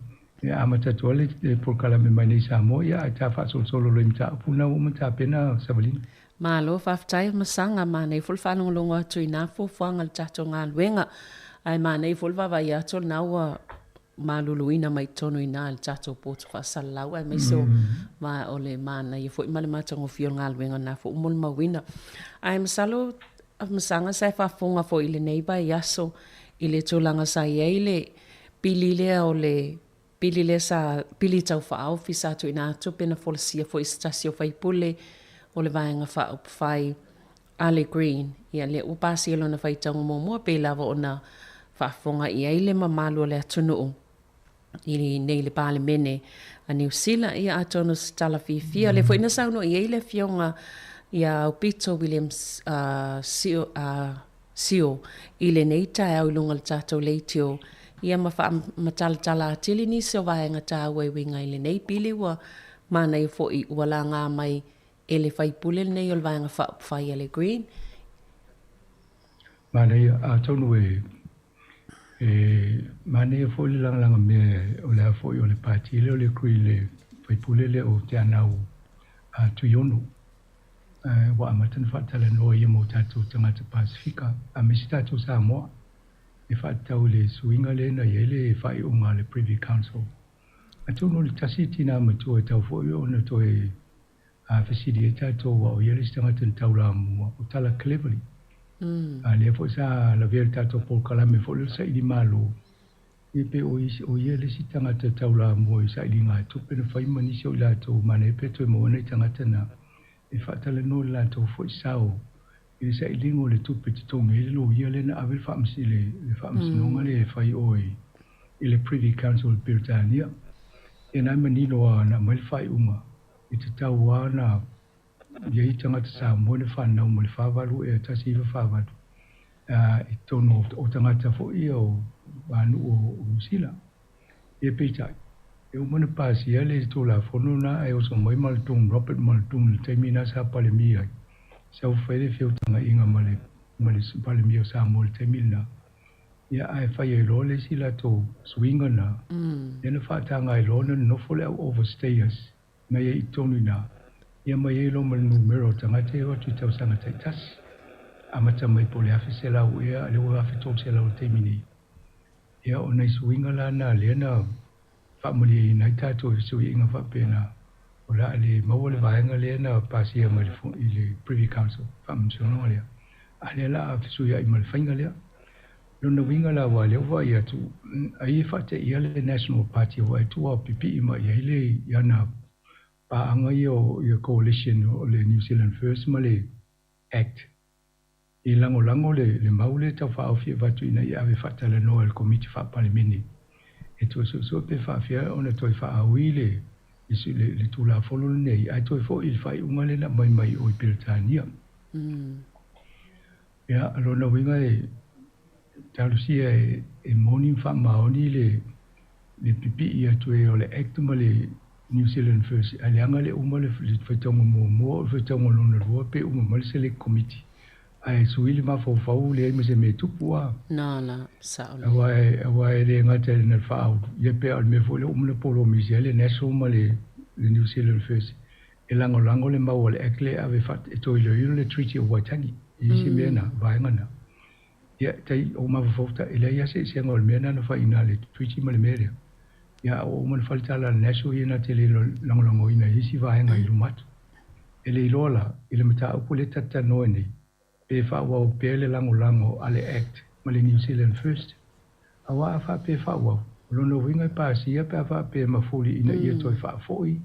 e amata atu ai le polokalame mai nei i Samoa, ia ae ta faasolosolo loa i mataupu na ua uma tapena Savalina. Malo faafetai Masaga, manaia foi le faalogologo atu i na fuafuaga i le tatou galuega, ae manaia foi le vaavaai atu o lena ua maluluina mai totonu i ina i le tatou poto faasalalau aemaise o ma o le manaia foi ma le matagofie o le galuega na foi ua molimauina. Ae masalo Masaga sa e faafofoga foi i lenei vaiaso i le tulaga sa i ai le pili lea o le pili lea sa pili tau faaofi sa tuuina atu pe na folasia foi e se tasi o faipule o le Vaega Faaupufai a le Green. Ia lea ua pasia lona faitauga muamua pei lava ona faafofoga i ai le mamalu o le atunuu i nei le Palemene a Niu Sila. Ia atonu o se tala fiafia. Lea foi na saunoa i ai le Afioga ia Aupito Williams Sio, Sio i lenei taeao i luga o le tatou leitio, ia ma faamatalatala atili nisi o vaega taua e uiga i lenei pili ua manaia foi ua laga mai e le faipule lenei o le Vaega Faaupufai a le Green. Manaia, atonu e e manaia foi le lagalaga mea o le a foi o le pati lea o le Green le faipule lea o Teanau Tuiono ua amata ona faatalanoa ia mo tatou tagata Pasefika aemaise tatou Samoa e faatatau i le suiga lea na i ai le faaiuga a le Privy Council. Atonu o le tasi tina matua e tau foi ona toe A fesili ai tatou aua o ia le isi tagata na taulamua, o Tala Cleverly. A lea foi sa lavea i le tatou polokalame foi lea o le saili malo, ia pe o o ia le isi tagata taulamua i sailiga tupe na fai ma nisi o i latou manaia pe toe maua nai tagata na e faatalanoa i le latou foi sao i le sailiga o le tupe totogi ai le loia lea na ave le le faamasinoga lea e fai o i i le Privy Council i Peretania. Ia na e manino lava na aumai le faaiuga e tatau lava ona i ai tagata Samoa na fanau mai le 48 ea 1948 i totonu o tagata foi ia o nuu o Niu Sila. Ia peitai, e uma ona pasia le Tulafono lena ae oso mai Maltung, Robert Maltung i le taimi lena sa Palemia ai, sau fai le feutagaiga ma le ma le Palemia o Samoa i le taimi lena. Ia ae fai ai loa le isi latou suiga na, lea na faataga ai loa ona nonofo le au overstayers mai ai i totonu i ina, ia mai ai loa ma le numera o tagata e o atu i tausaga taitasi. Amata mai po o le 1,100 ea a lea ua 1,300 i le taimi nei. Ia o nai suiga la na lea na faamalieina ai tatou i fesuiaiga faapena, o le a le maua le vaega lea na pasia mai i le Privy Council, faamasinoga lea, a lea la a fesuiai ma le faiga lea. Lona uiga la aua lea ua vaai atu, ai e faateia le National Party aua e tua pipii mai i ai le i ana paaga ia o ia coalition o le New Zealand First ma le Act e lagolago le le mau lea e tau faaofi e avatu ina ia ave faatalanoa e le Komiti Faa-Palemene e toe suesue pe faafefea ona toe faaui le le le Tulafono lenei ae toe foi i le faaiuga lea na aumai mai o i Peretania. Ia, o lona uiga e talosia e moni ma faamaoni le le pipii atu ai o le Act ma le New Zealand First ae leaga le uma le faitauga muamua o le faitauga lona lua pe uma mai le Select Committee ae sui le mafaufau leai ma se mea e tupu a. Na la, sao lelei. Aua e aua e le gata i le faaulu ia pe a o le mea foi lea ua uma ona polomisi ai le National ma le New Zealand First e lagolago le mau a le Act lea e ave e toe iloilo le Treaty of Waitangi i isi mea na, vaega na. Ia, tai o mafaufau ta, e leai lava se eseesega o le mea na na fai i ina le Treaty ma le mea lea. Ia, a ua uma ona fai le tala a le National ia na te le lagolagoina i isi vaega i luma atu. E le iloa la, i le mataupu lea ta te talanoa ai nei, pe faaauau pea le lagolago a le Act ma le New Zealand First. Aua a faapea e faaauau, o lona uiga e pasia pe a faapea e mafuli ina ia toe faafoi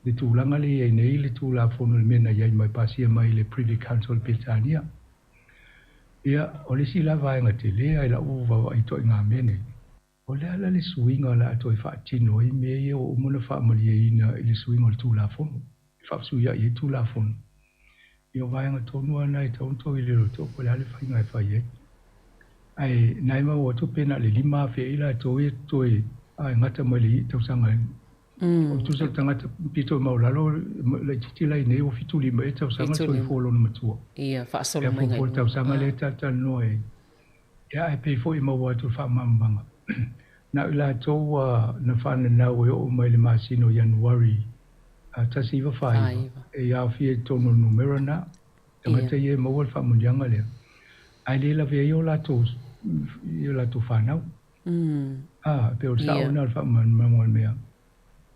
le tulaga lea i ai nei le Tulafono i le mea na i ai mai pasia mai le Privy Council i Peretania. Ia, o le isi la vaega tele a i lau vaavaai ituaiga mea nei, o le a la le suiga o le a toe faatino ai mea ia ua uma ona faamalieina i le suiga o le Tulafono, e faafesuiai ai Tulafono. Ia, o vaega tonu lava na e tatau ona toe iloilo po o le a le faiga e fai ai. Ae na e maua atu pe na o le 5,000 ea i latou ia toe e gata mai le tausaga o tusa le tagata pito maualalo laitiiti la i inei ua 75 ea tausaga soifua lona matua. Ia, faasolo mai nai. Ia, tausaga lea talatalanoa ai. Ia, ae pei foi e maua atu le faamalamalamaga. Na o i latou ua na fananau e oo mai le masina o Ianuari 1949, e aofia i totonu o le numera na. Tagata ia e maua le faamanuiaga lea, ae le lavea ai o latou i o latou fanau. A, e pei o le sao lena o le faamalamalamaga o le mea.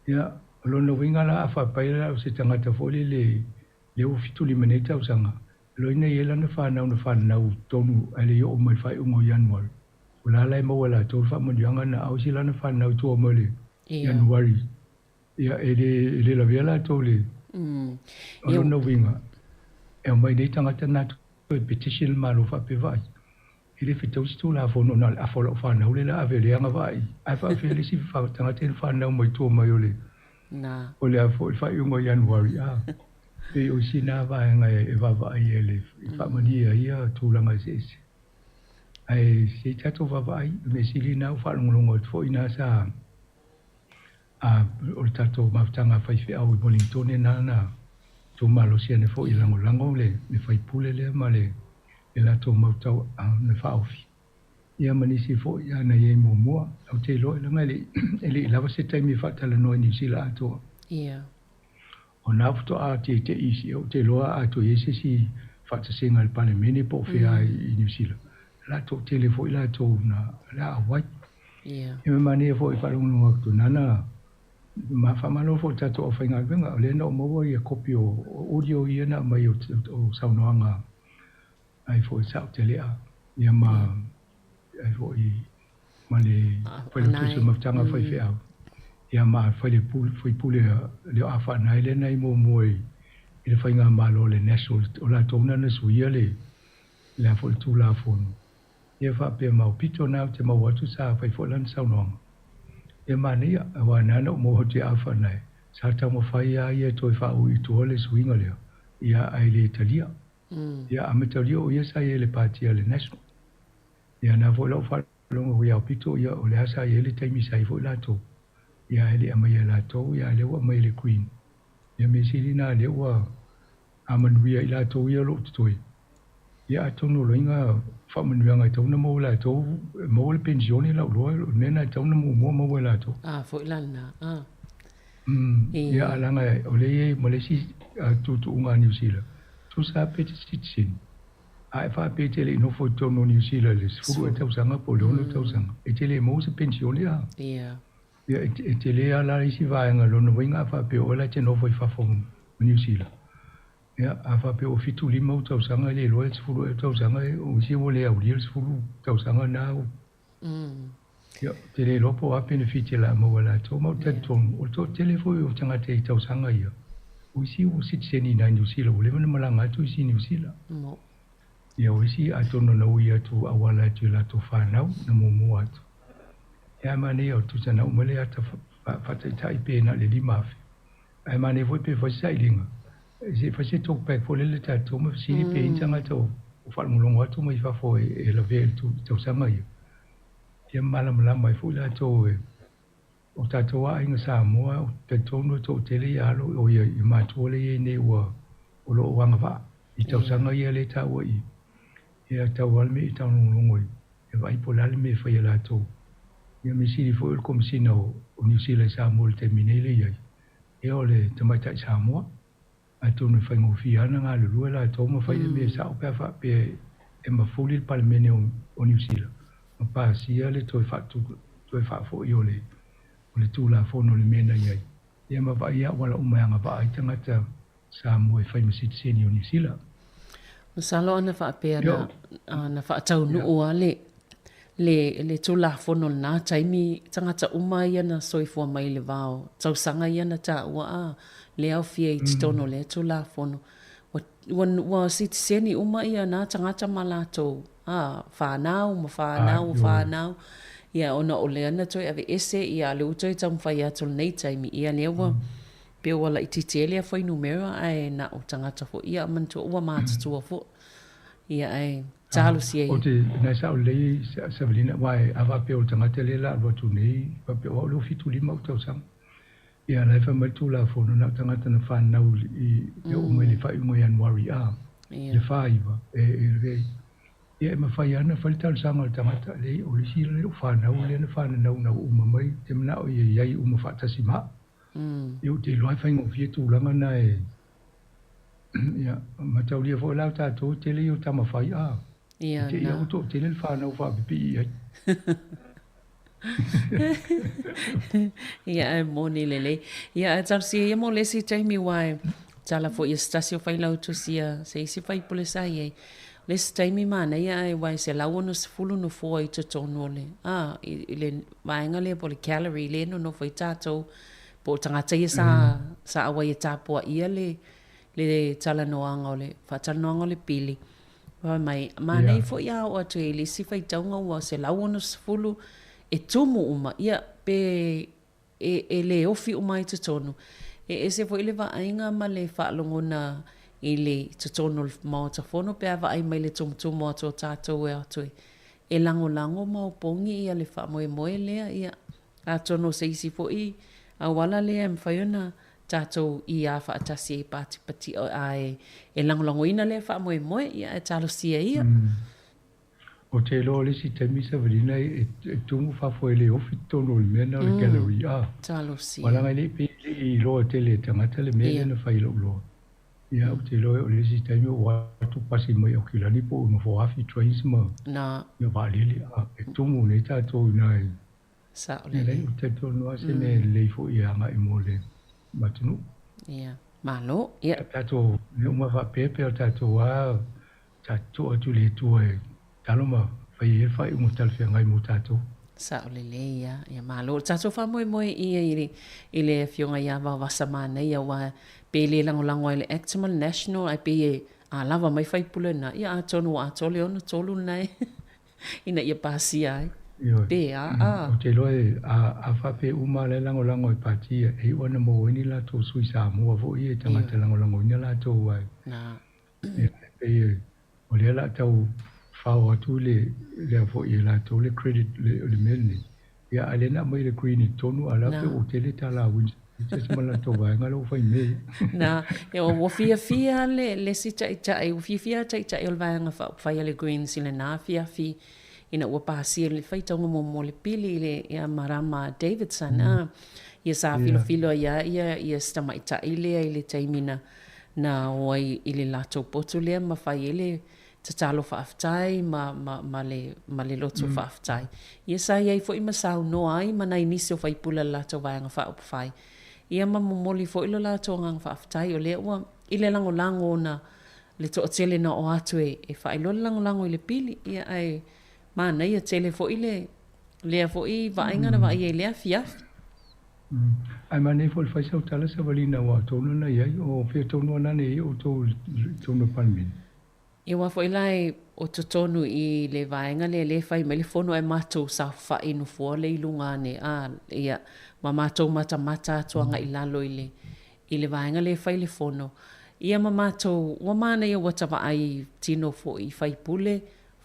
Ia, o lona uiga la, a faapai la o se tagata foi lele lea ua 75 nei tausaga, e loina i ai lana fanau na fananau tonu ae le i oo mai i le faaiuga o Ianuari, o la la e maua e latou le faamanuiaga lena, a o isi lana fananau i tua mai o le Ianuari, ia e le, e le lavea latou le, o lona uiga, e aumai nei tagata na toe petition le Malo faapea, vaai, E le fetau se Tulafono na o le afa o lau fanau lea la ave e le agavaa i ae faafefea le isi tagata ia na fanau mai tua mai o le o le a foi le faaiuga o Ianuari a pei o sina vaega e vaavaai e le faamalie ai ia tulaga eseese. Ae se i tatou vaavaai, o le mea sili lena ua faalogologo atu foi ina sa a o le tatou mafutaga a faifeau i Wellingtone na na tou malosi ane foi e lagolago le le faipule lea ma le le latou mau tau na faaofi ia ma nisi foi a na i ai muamua. Ou te iloa leaga e le e le i lava se taimi e faatalanoa i Niu Sila atoa. Ia. O na faatoa teitei isi ou te iloa a toe i ai se isi faatasega i le Palemene po o fea i Niu Sila, la toatele foi latou na le a auai. Ia. E manaia foi faalogologo atu nana ma faamalo foi i le tatou aufaigaluega o lea na ou maua ia kopi o audio ia na aumai o saunoaga ai foi Saotelea ia ma ai foi ma le failautusi o le mafutaga faifeau ia ma faipule le o Afaanae lea na i muamua i le faigamalo a le National o latou na na suia le le a foi le Tulafono ia faapea ma aupito na ou te maua atu sa fai foi lana saunoaga ia manaia aua na na ou maua atu ia Afaanae sa taumafai a ia e toe faaui i tua le suiga lea ia ae le talia ia a mataulia o ia sa i ai i le pati a le National. Ia na foi lau faalogo ia aupito ia o lea sa i ai le taimi sa i ai foi latou ia ae le i aumaia e latou ia ae lea ua aumai e le Green. Ia mea sili na lea ua amanuia i latou ia o lo o totoe. Ia atonu o loiga faamanuiaga e tatau ona maua e latou, maua le penisione lau iloa o le mea lena e tatau ona muamua maua e latou. A foi la lena, a. Ia a leaga o lea e i ai ma le isi tuutuuga a Niu Sila, tusa lava pe te sitiseni. A e faapea e te le i nofo i totonu o Niu Sila i le 10 ea tausaga po o le 6 tausaga, e te le maua se penisione a. Ia. Ia, e tele lava la isi vaega, lona uiga a faapea o oe la e te nofo i fafo o Niu Sila, ia, a faapea ua 75 ou tausaga e le iloa e 10 ea tausaga, o isi ua le aulia le 10 tausaga na. Ia, ou te le iloa po o a penefiti o le a maua e latou, ma ou te talitonu, o le toatele foi o tagata i tausaga ia, o isi ua sitiseni i nai Niu Sila, ua leva ona malaga atu isi i Niu Sila. Ia, o isi atonu na ui atu auala atu i latou fanau na muamua atu. Ia, ae manaia o tusa na uma le ata faataitai pe na o le 5,000. Ae manaia foi pe fai se sailiga, se i fai se talk back foi lele tatou ma fesili pe i ai ni tagata o faalogologo atu mai fafo e lavea i le tausaga ia. Ia malamalama ai foi latou e o tatou aiga Samoa, ou te talitonu e toatele ia alo o ia i matua lea e i ai nei ua o lo o agavaa i tausaga ia lea e taua i i. Ia tau lava le mea i taulogologo i e vaai po o le a le mea e fai e latou. Ia mea sili foi o le Komesina o Niu Sila i Samoa i le taimi nei lea e i ai, ia o le tamaitai Samoa. Atonu e faigofie lava ona galulue latou ma fai le mea sao pe a faapea e mafuli le Palemene o Niu Sila ma pasia le toe faafoi o le Tulafono i le mea na i ai, ia ma vaai auala uma e agavaa ai tagata Samoa e fai ma sitiseni o Niu Sila. Masalo ana faapea na faataunuu lava le le Tulafono i lena taimi, tagata uma ia na soifua mai i le va o tausaga ia na taua a le aofia i totonu o lea Tulafono. Ua, ua sitiseni uma ia na tagata ma latou a, whanau ma whanau o whanau. Ia, ona o lea na toe aveese, ia, lea ua toe taumafai atu i lenei taimi, ia lea ua, pei ua laitiiti ai lea fuainumera, ae na o tagata foi ia manatua ua matutua foi. Ia, ae. Talosia ia. Ou te na e sao lelei Savalina aua a faapea o le tagata lea la alu atu nei faapea o au lea ua 75 ou tausaga. Ia la e fai mai le Tulafono na o tagata na fanau i e oo mai le faaiuga o Ianuari a le 49 e e ia e mafai lava ona fai le talosaga a le tagata leai o le isi lea o fanau lea na fananau na ua uma mai te manao ia i ai uma faatasi ma au. Ia ou te iloa e faigofie tulaga na e Ia, mataulia foi la o tatou, tele ia o tama fai a. Ia, Te ia ua toatele le fanau faapipii i ai. Ia, ae moni lelei. Ia, ae talosia ia mo le isi taimi aua e tala foi ia se tasi o failautusi a se isi faipule sa i ai. Le isi taimi manaia ae aua e 160 nofoa i totonu o le, a, i le vaega lea po o le gallery lea e nonofo ai tatou po o tagata ia sa, sa auai e tapuaia le, le talanoaga o le, faatalanoaga o le pili. Fai mai, manaia foi a oo atu i le isi faitauga ua 160 e tumu uma, ia, pe e, e le ofi uma ai i totonu. E ese foi le vaaiga ma le faalogona i le totonu o le Maota Fono pe a vaai mai le tumutumu atu o tatou e o atu e, e lagolago ma opogi ia le faamoemoe lea, ia, Atonu o se isi foi auala lea e mafai ona tatou iā faatasi ai patipati a e lagolagoina lea faamoemoe, ia ae talosia ia. Ou te iloa o le isi taimi Savalina e tumu fafo e le ofi totonu o le mea lena o le gallery a. Talosia. Aua leaga e le i pei e le i iloa tele e tagata le mea lea na fai i lou loa. Ia ou te iloa o le isi taimi ua atu pasi mai Aukilani po o Nofoafi trains ma vaalele a e tumu nei tatou i ina i Sao lelei. Lelei, ou te talitonu lava se mea lelei foi e agai mo le atunuu. Ia, malo. Ia. Tatou mea uma faapea pei o tatou lava tatou tuu atu i le Atua e talo ma fai ai le faaiuga talafeagai mo tatou. Sao lelei ia. Ia malo. O le tatou faamoemoe ia i le, i le Afioga ia Vaovasa Manaia aua pe le lagolago ai le Act ma le National ae pei e a lava mai faipule na, ia atonu ua atoa le 63 lena e ina ia pasia ai. Ioe. Pe a, a. Ou te iloa e, a, a faapea uma la e lagolago e pati ia, e iu ana maua ai ni latou sui Samoa foi ia i tagata Ioe. lagolagoina latou ai. Na. Ia, e pei e, o lea o le a tau fao atu le, lea foi e latou le credit le, le mea lenei. Ia, a o lea na aumai le green i totonu, a o la Na. pei ua tele tala a Winston Richards ma latou vaega la ua fai mea ia. Na, ia, ua fiafia le, le isi taitai, ua fiafia taitai o le Vaega Faaupufai a le Greens i lena afiafi ina ua pasia le faitauga muamua o le pili i le ia Marama Davidson, a. Ia sa filofilo ai lava ia, ia si tamaitai lea i le taimi na, na o ai i le latou potu lea ma fai ai le tatalo faafetai ma, ma, ma le, ma le loto faafetai. Ia sa i ai foi ma saunoa ai ma nai nisi o faipule o le latou Vaega Faaupufai. Ia ma momoli foi lo latou agaga faafetai o lea ua i le lagolago ona le toatele na oo atu e, e faailoa le lagolago i le pili. Ia ae manaia tele foi le, lea foi vaaiga na vaaia i lea afiafi. Ae manaia foi le fai sau tala Savalina aua o tonu na i ai, o fea tonu ana nei i ai outou i totonu o le Palemene? Ia aua foi la e o totonu i le vaega lea lea e fai mai le fono ae matou saofai i nofoa lea i luga ane a ia ma matou matamata atu agai i lalo i le i le vaega lea e fai le fono. Ia ma matou ua manaia ua ta vaai tino foi i faipule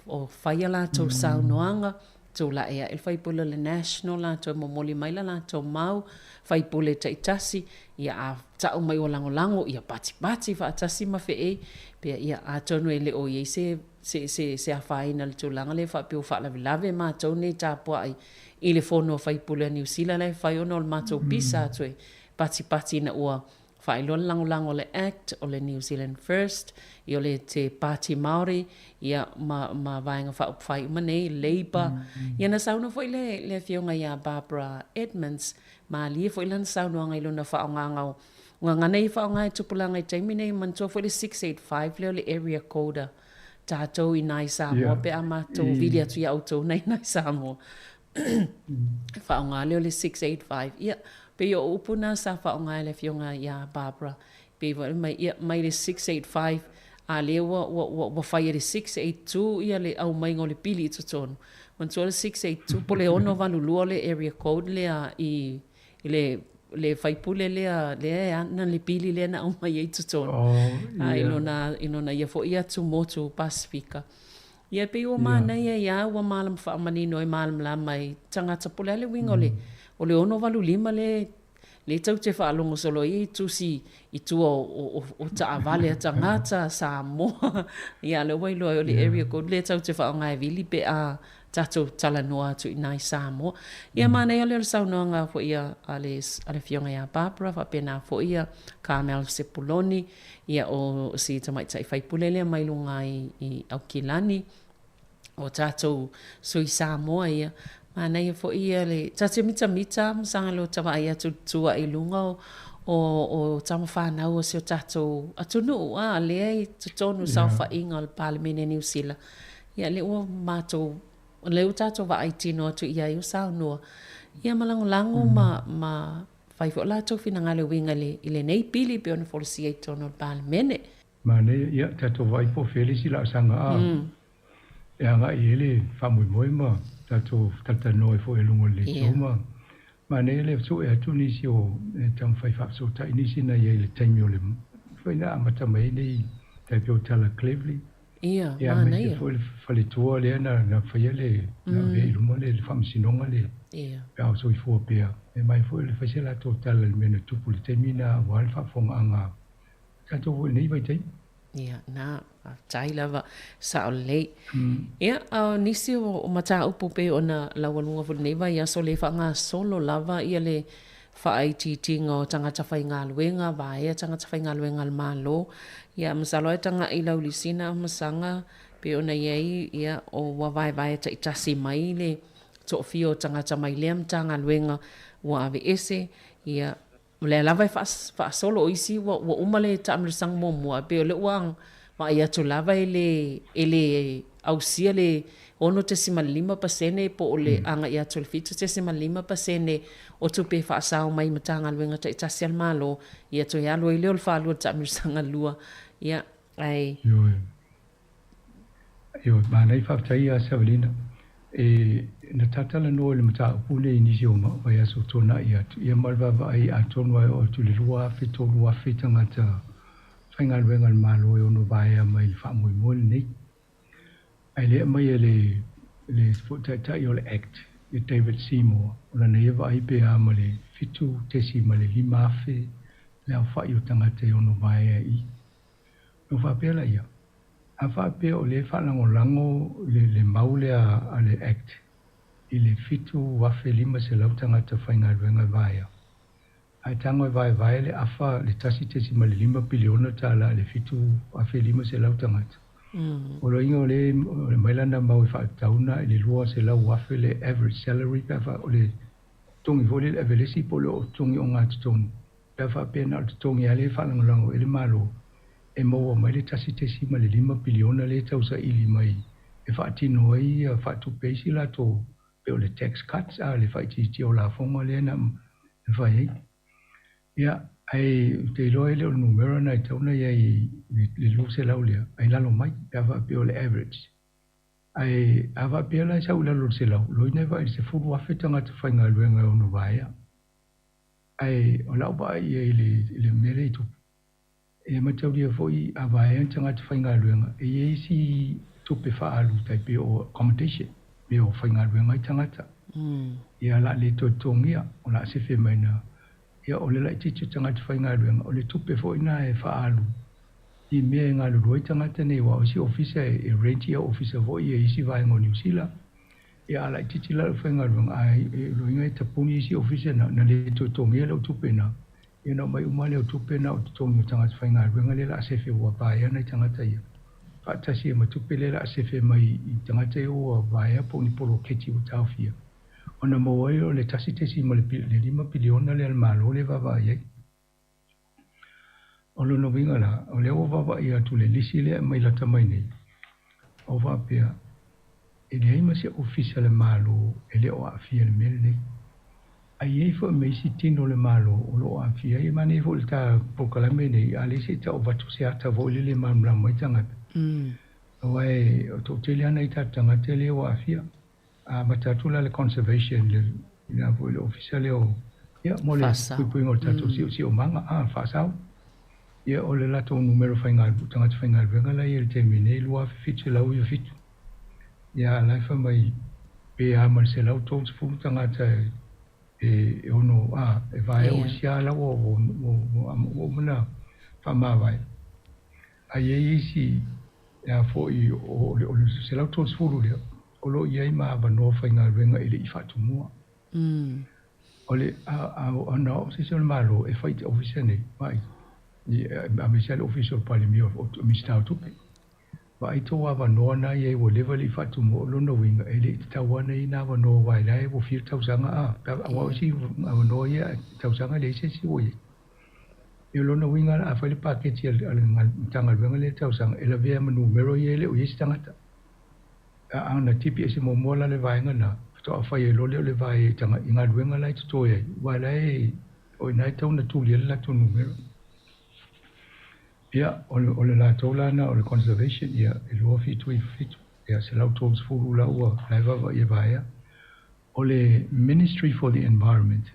o fai a latou saunoaga, tulai ae le faipule o le National latou e momoli mai la latou mau, faipule taitasi, ia a tau mai ua lagolago, ia patipati faatasi ma feei, pea ia atonu e le o i ai se se se se afaina i le tulaga lea faapea ua faalavelave matou nei tapuai i le fono a faipule a Niu Sila la e fai ona o le matou pisa atu e patipati ina ua Faailoa le lagolago o le Act o le New Zealand First, ia o le te Pāti Māori, ia ma, ma Vaega Faaupufai uma nei, Labour. Ia na saunoa foi le, le Afioga ia Barbara Edmonds, malie foi lana saunoaga i lona faaaogaga o gagana ia faaaoga e tupulaga i taimi nei, manatua foi le 685 lea o le area code a tatou i nai Samoa pe a matou vili atu ia outou nei nai Samoa. Faaaoga lea o le 685. Ia, pei o upu na sa faaaoga e le Afioga ia Barbara. Pei foi mai, ia, mai le 685, a lea ua, ua, ua, ua fai e le 682 ia le aumaiga o le pili i totonu. Manatua le 682 po o le 682 le area code lea i, i le le faipule lea lea e ana le pili lea na aumai ai i totonu. Oh, A i yeah. lona, i lona ia foi atu motu Pasifika. Ia pei ua manaia ai a ua malama faamanino ai malamalama ai tagata po o le a le uiga o le o le 685 le le tou te faalogo solo ai i tusi i tua o taavale a tagata Samoa. Ia a o lea ua iloa ai o le area code lea tou te faaaoga e vili pe a tatou talanoa atu i ina i Samoa. Ia manaia lea o le saunoaga foi a a le a le Afioga ia Barbara faapena foi ia Carmel Sepuloni, ia o si tamaitai faipule lea mai luga i Aukilani, o tatou sui Samoa ia. Manaia foi ia le ta te mitamita ma saga lo ta vaai atu i tua i luga o tama fanau o si o tatou atunuu a lea i totonu saofaiga o le Palemene Niu Sila. Ia lea ua matou lea ua tatou vaai tino atu i ai o saunoa ia ma lagolago ma fai foi o latou finagalo e uiga i lenei pili pei ona folasia i totonu o le Palemene. Manaia, ia, tatou vaai po o fea le isi laasaga a e agai i ai le faamoemoe ma tatou talatalanoa ai foi i luga o le leitio ma manaia le sue atu nisi o e taumafai faafesootai nisi na i ai i le taimi o le foi na amata mai ai nei tai pei o Tala Cleverly. Ia, Ia, aemaise manaia. foi le faletua lea na na faia le na avea i luma le faamasinoga le pe a o soifua pea. E mai foi le fai se latou tala i le mea na tupu i le taimi na aua le faafofogaaga a tatou foi i lenei vaitaimi. Ia, na, faafetai lava, sao lelei. Ia, a o nisi o mataupu pei ona laualuga foi i lenei vaiaso, lea e faagasolo lava ia le faaitiitiga o tagata faigaluega, vaea tagata faigaluega a le Malo. Ia, masalo lava e tagai i lau lisina a masaga pei ona i ai, ia, o ua vaevae taitasi mai le toafia o tagata mai lea Matagaluega ua aveese, ia, O lea lava e faasolo, o isi ua uma le taamilosaga muamua, ae pei o lea ua vaai atu lava e le e le ausia le 6.5% po o le agai atu i le 7.5% o tupe e faasao mai i Matagaluega taitasi a le Malo, ia toe alu ai lea o le faalua i le taamilosaga lua. Ia, ae. Ioe. Ioe, manaia faafetai ia Savelina. E, na talatalanoa i le mataupu lenei i nisi o vaiaso tuanai atu, ia ma le vaavaai atonu lava e oo atu i le 2,000, 3,000 tagata faigaluega a le Malo e ono vaea mai i le faamoemoe lenei. Ae le aumai e le, le taitai o le Act, ia David Seymour, o lana ia vaai pe a ma le 7.5 afe le aofai o tagata e ono vaea i i. Ona faapea laia, A faapea o lea e faalagolago le mau lea a le Act i le 7,500 tagata faigaluega e vaea, ae tago e vaevae le afa le $1.5 piliona i le 7,500 tagata, o lona uiga o lea e aumai lana mau e faatatauina i le 200,000 le average salary pe a o le totogi foi lea i le avelesi po o le totogi ogatotonu. Pe a faapea na o le totogi lava lea e faalagolago i ai le Malo e maua mai le 1.5 piliona lea e tausaili mai e faatino ai faatupe ai si latou pei o le tax cuts a le faaitiitia o lafoga lea na fai ai. Ia, ae ou te iloa e le o le numera na e tatau ona i ai i le 200 lea, ae i lalo mai pe a faapea o le average. Ae a faapea la e sau i lalo o le 100, loina e vaai i le 10,000 tagata faigaluega e ono vaea. Ae o lau vaai i ai i le mea lea i tupu, e mataulia foi a vaea ni tagata faigaluega, e i ai isi tupe faaalu tai pei o accommodation, mea o faigaluega ai tagata. Ia o le a le toe totogia, o le a sefe mai na. Ia o le laitiiti o tagata faigaluega, o le tupe foi na e faaalu i mea e galulue ai tagata nei, aua o isi ofisa e rent ia ofisa foi ia i isi vaega o Niu Sila. Ia a laitiiti la le aufaigaluega, ae o lona uiga e tapuni isi ofisa na, na le toe totogia lau tupe na, ia na aumai uma lea o tupe na o totogi o tagata faigaluega lea o le a sefe ua vaea nai tagata ia, faatasi ai ma tupe lea o le a sefe mai i tagata ia ua vaea po o ni poloketi ua taofia, ona maua ai o le 1.5 piliona lea a le Malo lea e vaavaai ai. O lona uiga la, o lea ua vaavaai atu i le lisi lea e aumai lata mai nei, o faapea, e leai ma se ofisa a le Malo e le o aafia i le mea lenei. Ae i ai foi ma isi tino o le Malo o lo o aafia ai. E manaia foi le ta polokalame nei, a leai se i tau avatu se ata foi lele e malamalama ai tagata. Aua e toatele lava nai tatou tagata lea ua aafia. A amata atu la le conservation le la foi le ofisa lea o ia mo le puipuiga o le tatou siosiomaga a faasao. Ia o le latou numera faigaluega tagata faigaluega la e i ai i le taimi nei 2797. Ia, a o la e fai mai pe a ma le 130 tagata e ono a e vaea o isi a la ua uma ona faamavae. Ae i ai isi e a foi o le 130 lea o lo o i ai ma avanoa faigaluega e le i faatumua. O le a na oo se isi o le Malo e fai i te ofisa nei, vaai, aemaise lava le ofisa o le Palemia o le Minisita o Tupe. Vaai tou avanoa na i ai ua leva le i faatumua, o lona uiga e le i tatau lava ona i ai na avanoa aua e la e ua fia tausaga a, aua o isi avanoa ia tausaga e leai se isi ua i ai. O lona uiga a fai le paketi a le Matagaluega lea i le tausaga, e lavea ma numera ia e le o i ai se tagata. A na tipi ese muamua la le vaega na, faatoa fai ai loa lea o le vae i galuega la e totoe ai, aua la e o i ina e tatau ona tuli ai le latou numera. Ia, o le latou la na o le conservation, ia, e 2797, ia, 130 la ua la e vaavaai e vaea. O le Ministry for the Environment,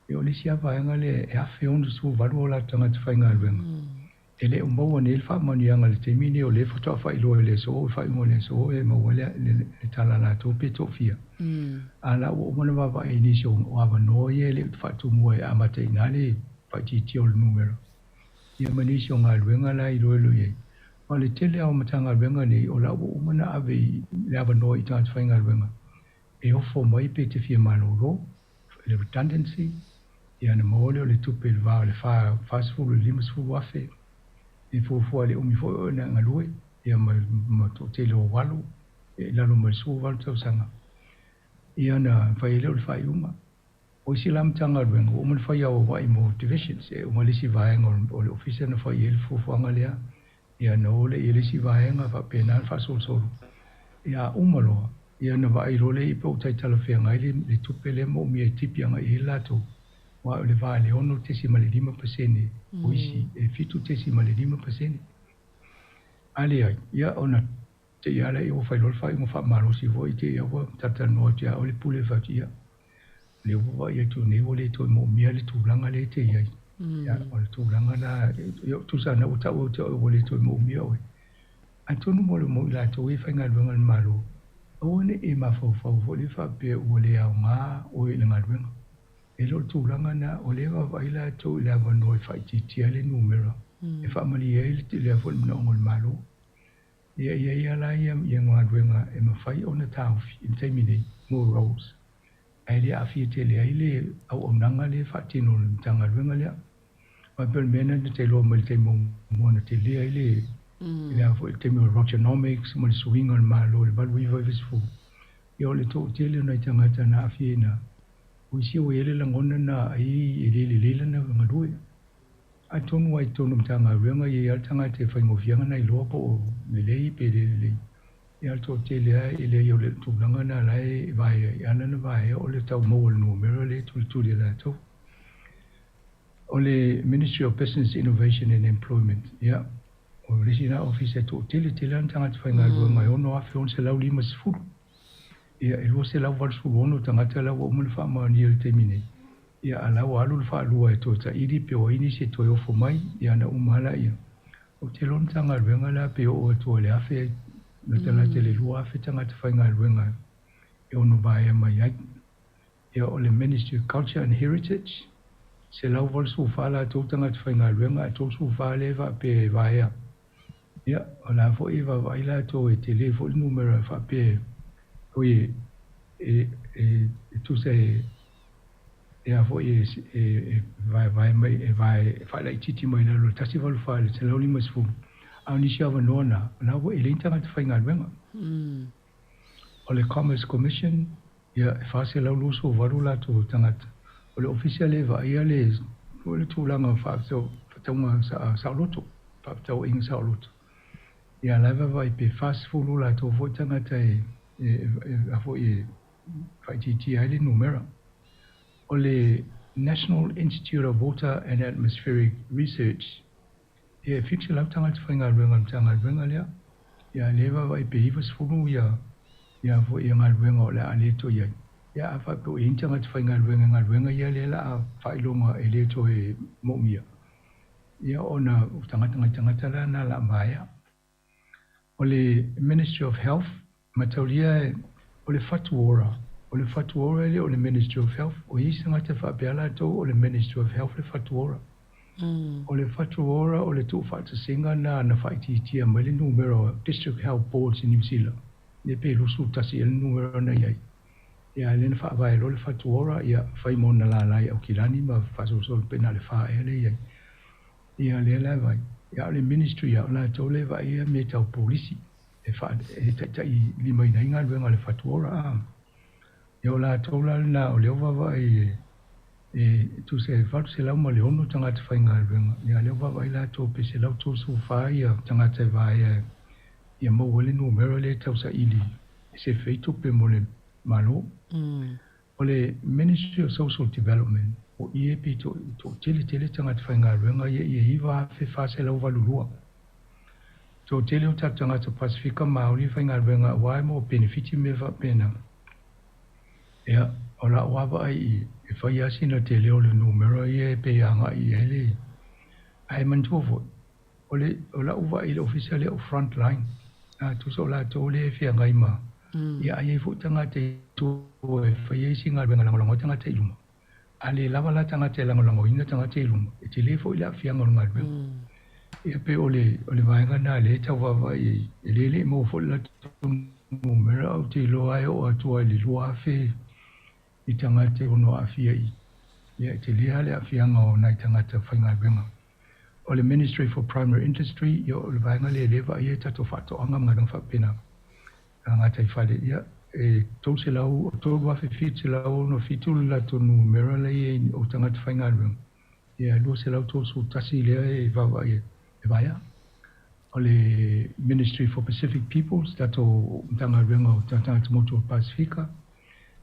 ia o le isi lava vaega lea e 1068 o latou tagata faigaluega. E le o maua nei le faamanuiaga i le taimi lenei, o lea faatoa faailoa i le aso, i le faaiuga o le aso e maua ai le tala a latou pe toafia. A o la ua uma ona vaavaai i nisi o avanoa ia e le o faatumua e amata ai i ina le faaitiitia o le numera. Ia ma nisi o galuega la e iloilo i ai. Ma o le tele lava o Matagaluega nei, o la ua uma ona ave i le avanoa i tagata faigaluega e ofo mai pe te fia malolo, le redundancy, ia ona maua lea o le tupe i le va o le 40 i le 50 afe, e fuafua i le umi foi o oe na e galue, ia ma toatele o alo, i lalo mai le 18 tausaga, ia ona fai ai lea o le faaiuga. O isi la Matagaluega ua uma ona fai auauai mo divisions, e uma le isi vaega o le ofisa na fai i ai le fuafuaga lea, ia ona o lea i le isi vaega faapena le faasolosolo. Ia a uma loa, ia ona vaai loa lea i pe ua tai talafeagai le tupe lea moomia e tipi agai i ai latou, aua o le va i le 6.5% o isi e 7.5%. A leai, ia ona te i lava lea ua fai loa le faaiuga faamalosi foi te i lava ua talatalanoa atu ia oe le pule fai atu, ia, o lea ua vaai atu nei ua le toe moomia le tulaga lea e te i ai. Ia, o le tulaga la, ia, tusa na ua tau atu ua le toe moomia oe. Atonu mo le mo i latou e faigaluega i le Malo, aua ne i e mafaufau foi lea faapea ua le aoga oe i le galuega. E le o le tulaga na, o lea e vaavaai latou i le avanoa e faaitiitia ai le numera, e faamalie ai lea foi le manaoga o le Malo. Ia i ai lava la ia galuega e mafai ona taofi i le taimi nei mo roles, ae le aafia tele ai le auaunaga lea e faatino e le Matagaluega lea. Aua pei o le mea lena na te iloa mai i le taimi muamua na tele ai le le a foi le taimi o le Rogernomics ma le suiga o le Malo i le 8990. Ia o le toatele o nai tagata na aafia i ina, o isi ua i ai le lagona na ai e le lelei lana galue. Atonu lava i totonu o Matagaluega e i ai lava le tagata e faigofie ona iloa po o lelei pe le lelei. Ia a o le toatele lava e leai o le tulaga lena la e vae ai, a na ona vaea o le tau maua o le numera lea e tulituli e latou. O le Ministry of Business Innovation and Employment, ia, o le isi lena ofisa e toatele tele lava tagata faigaluega e 6,650. Ia, e 286 tagata la ua uma ona faamaonia i le taimi nei. Ia, a la ua alu le faalua e toe taili pe o ai nisi e toe ofo mai, ia ona uma lava laia. Ou te iloa o le Matagaluega la pe oo atu ai i le 1,000, latalata i le 2,000 tagata faigaluega e ono vaea mai ai. Ia, o le Ministry of Culture and Heritage, 184 latou tagata faigaluega ae 34 lea e faapea e vaea. Ia, o la foi e vaavaai latou e tele foi le numera e faapea oi e tusa e e a foi e vaevae mai e vae e faalaitiiti mai lalo le 184 i le 150, a o nisi avanoa na, o la ua e leai ni tagata faigaluega. O le Commerce Commission, ia, e 428 latou tagata. O le ofisa lea e vaaia le foi le tulaga o faatauga saoloto, faafetauaiga saoloto. Ia, la e vaavaai pe 40 latou foi tagata e a foi e faaitiitia ai le numera. O le National Institute of Water and Atmospheric Research, ia, e 700 tagata faigaluega o le Matagaluega lea. Ia, lea e vaavaai pe 90 ia ia foi ia galuega o le a le toe i ai. Ia, a faapea ua i ai ni tagata faigaluega i galuega ia lea o le a faailoga e le toe moomia, ia ona o tagata nai tagata la na o le a vaea. O le Ministry of Health, Mataulia e o le Fatu Ora. O le Fatu Ora e le o le Ministry of Health. O isi tagata faapea latou o le Ministry of Health le Fatu Ora. O le Fatu Ora o le tuufaatasiga na na faaitiitia mai le numera o District Health Boards i Niu Sila, ia pe 21 ea le numera na i ai. Ia a lea na faavae loa le Fatu Ora, ia fai mo ona lala i Aukilani ma faasolosolo pe na o le fa ea lea i ai. Ia lea la e vaai. Ia a o le Ministry ia o latou lea e vaaia mea tau polisi e faa e taitai limaina ai galuega a le Fatu Ora a. Ia o latou la lena o lea ua vaavaai e e tusa e 806 tagata faigaluega, ia lea ua vaavaai latou pe 134 ia tagata e vaea ia maua ai le numera lea e tausaili e sefe ai tupe mo le Malo. O le Ministry of Social Development, o i e pito toatele tele tagata faigaluega ia ia 9,482. Toatele o tatou tagata Pasefika Maori e faigaluega aua e maua penefiti ma mea faapena. Ia, o la'u lava vaai i e fai lava sina tele o le numera ia e pei e agai i ai le. Ae manatua foi, o le o la'u vaai i le ofisa lea o Frontline, a tusa o latou lea e feagai ma, ia a i ai foi tagata i tua e fai ai si galuega e lagolago ai tagata i luma. A le lava la tagata e lagolagoina tagata i luma, e tele foi le aafiaga o le galuega. Ia pei o le o le vaega lena lea e tau vaavaai ai, e le le i maua foi le latou numera, ae ou te iloa e oo atu lava i le 2,000 i tagata e ono aafia i i. Ia e tele lava le aafiaga o nai tagata faigaluega. O le Ministry for Primary Industry, ia o le vaega lea lea e vaaia ai tatou faatoaga ma galuega faapena. Gataifale, ia, e 3,767 le latou numera la e i ai o tagata faigaluega, ia, e 231 lea e vaavaai e vaea. O le Ministry for Pacific Peoples, tatou Matagaluega o Tagata Motu o le Pasefika,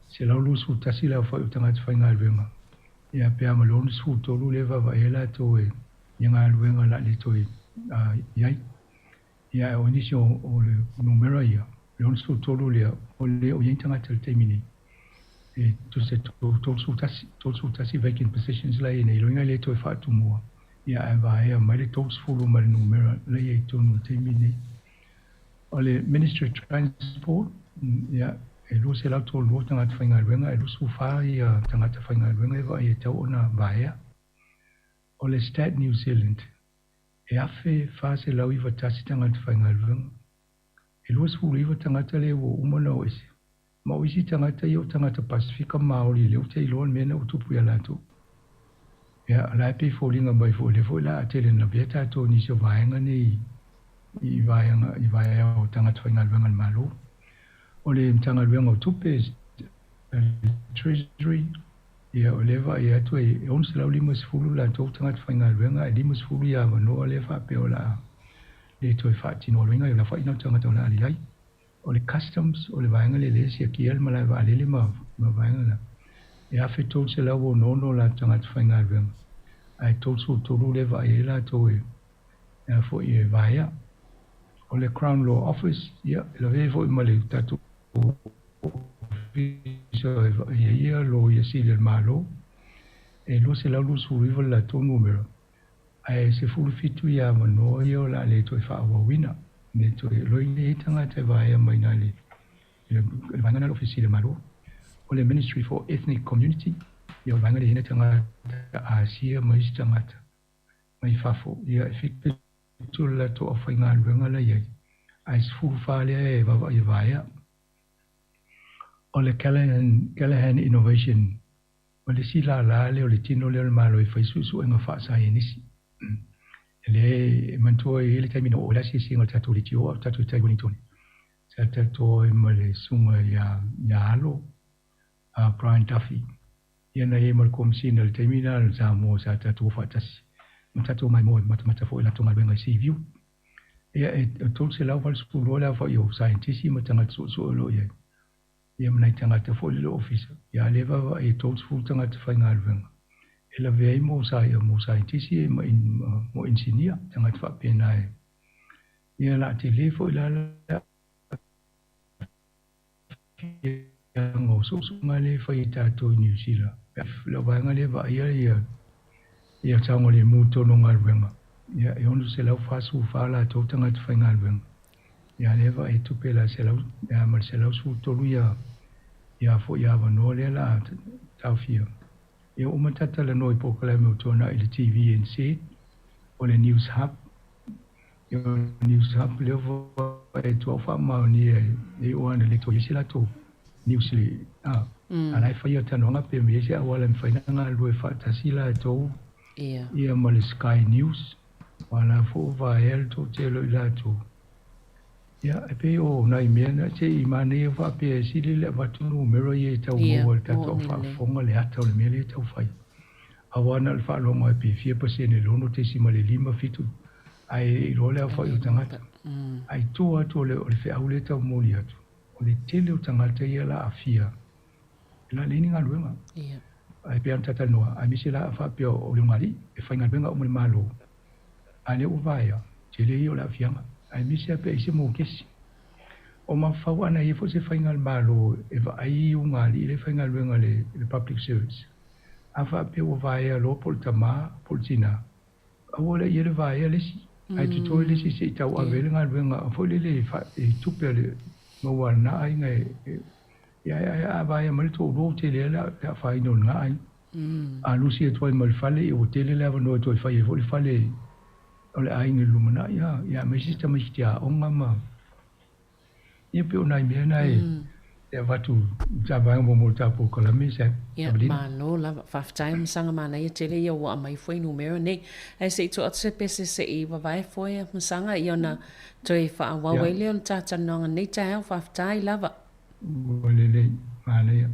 121 le aofai o tagata faigaluega, ia, pe a ma le 63 lea e vaavaai ai latou e i galuega o le a le toe i ai. Ia, ae o nisi o le numera ia, le 63 lea, o le o i ai tagata i le taimi nei, e tusa e 31, 31 vacant positions la e i ai nei, loiga e le toe faatumua, ia ae vaea mai le 30 ma le numera la e i ai i totonu i le taimi nei. O le Ministry of Transport, ia, e 232 tagata faigaluega, e 24 ia tagata faigaluega e vaai e tatau ona vaea. O le Stat New Zealand, E 1,491 tagata faigaluega. E 29 tagata lea ua uma ona o ese. Ma o isi tagata ia o tagata Pasefika Maori lea ou te iloa le mea na ua tupu ia latou. Ia, o la e pei foliga mai foi o lea foi o le a tele ina lavea tatou i nisi o vaega nei i vaega i vaea o tagata faigaluega a le Malo. O le Matagaluega o Tupe, Treasury, Ia, o lea e vaai atu e 650 latou tagata faigaluega ae 50 ia avanoa lea faapea o le a le toe faatino aloina i le aofaiga o tagata o le a leai. O le Customs, o le vaega lea lea e siakia le malae vaalele ma ma vaega la, e 1,366 latou tagata faigaluega ae 33 lea e vaai ai latou e a foi e vaea. O le Crown Law Office, ia, e lavea ai foi ma le tatou Ofisa e vaaia ai ia Loia Sili a le Malo, e 229 le latou numera, ae 17 ia avanoa ia o le a le toe faaauauina, le toe loia ai tagata e vaea mai i le le vaega lena o le Ofisa Sili a le Malo. O le Ministry for Ethnic Community, ia o le vaega lea e i ai nai tagata Asia ma isi tagata mai fafo, ia e 7 le latou aufaigaluega la e i ai, ae 14 lea e vaavaai e vaea. O le Callaghan, Callaghan Innovation, o le isi lala lea o le tino lea o le Malo e fai suesuega faasaienisi. E lea e manatua e i ai le taimi na oo ai le asiasiga o le tatou leitio a o tatou i tai Wellington. Sa tatou o ai ma le susuga ia, ia Alo, a Brian Duffy. Ia na i ai ma le Komesina i le taimi lena o Samoa sa tatou o faatasi ma tatou maimoa e matamata foi i latou galuega i Seaview. Ia e 382 le aofai o saienitisi ma tagata suesue o lo o i ai, ia ma nai tagata foi le ofisa. Ia a lea vaavaai e 30 tagata faigaluega e lavea ai mo mo saienitisi ma mo inisinia, tagata faapena e. Ia la tele foi la le aafiaga o suesuega lea e fai e tatou i Niu Sila. Lau vaega lea e vaaia ia ia saogalemu i totonu o galuega, ia e 644 latou tagata faigaluega. Ia lea vaai tupe la 100 ia ma le 113 ia ia foi avanoa lea la taofia. Ia uma tatalanoa i polokalame o tuanai i le TVNZ o le News Hub. Ia o le News Hub lea ua e tuau faamaonia e o ana le toe se latou news le a a la e faia talanoaga pe ma i ai se auala e mafai ona galulue faatasi latou ia ma le Sky News. Aua o la foi ua vaea le toatele o i latou. Ia, e pei o nai mea na, se i manaia faapea e sili le avatu numera ia e tau maua e le tatou au faafofoga le ata o le mea lea e tau fai. Aua na o le faalogo lava pe fia pasene 6.57 ae le iloa le aofai o tagata. Ae i tua atu o le feau lea e tau momoli atu, o le tele o tagata ia o le a aafia e la leai ni galuega. Ae pei lava ona talanoa, aemaise la a faapea o le ulugalii e faigaluega uma i le Malo, a lea ua vaea, tele ia o le aafiaga, aemaise lava pe a i ai se mokesi. O mafaufau ana i ai foi se faiga a le Malo e vaai i ulugalii lea e faigaluega i le public service, a faapea ua vaea loa po o le tama po o le tina, aua le i ai le vaea le isi, ae totoe le isi se i tauave ai le galuega foi lele e tupe a le maua a lena aiga e ia ae a vaea mai le toalua ua tele ai le afaina o lena aiga. A lusi atu ai ma le fale ia ua tele le avanoa e toe fai ai foi le fale o le aiga i le lumanai a ia aemaise tamaiti aoga ma Ia pei o nai mea na e avatu i ta vaega muamua o le ta polokalame, Ia, Savalina. malo lava. Faafetai Masaga manaia tele ia ua aumai foi numera nei. Ae se i tuu atu se pese se i vavae foi Masaga ia ona toe faaauau ai lea o le ta talanoaga nei taeao. Faafetai lava. Ua lelei. Manaia.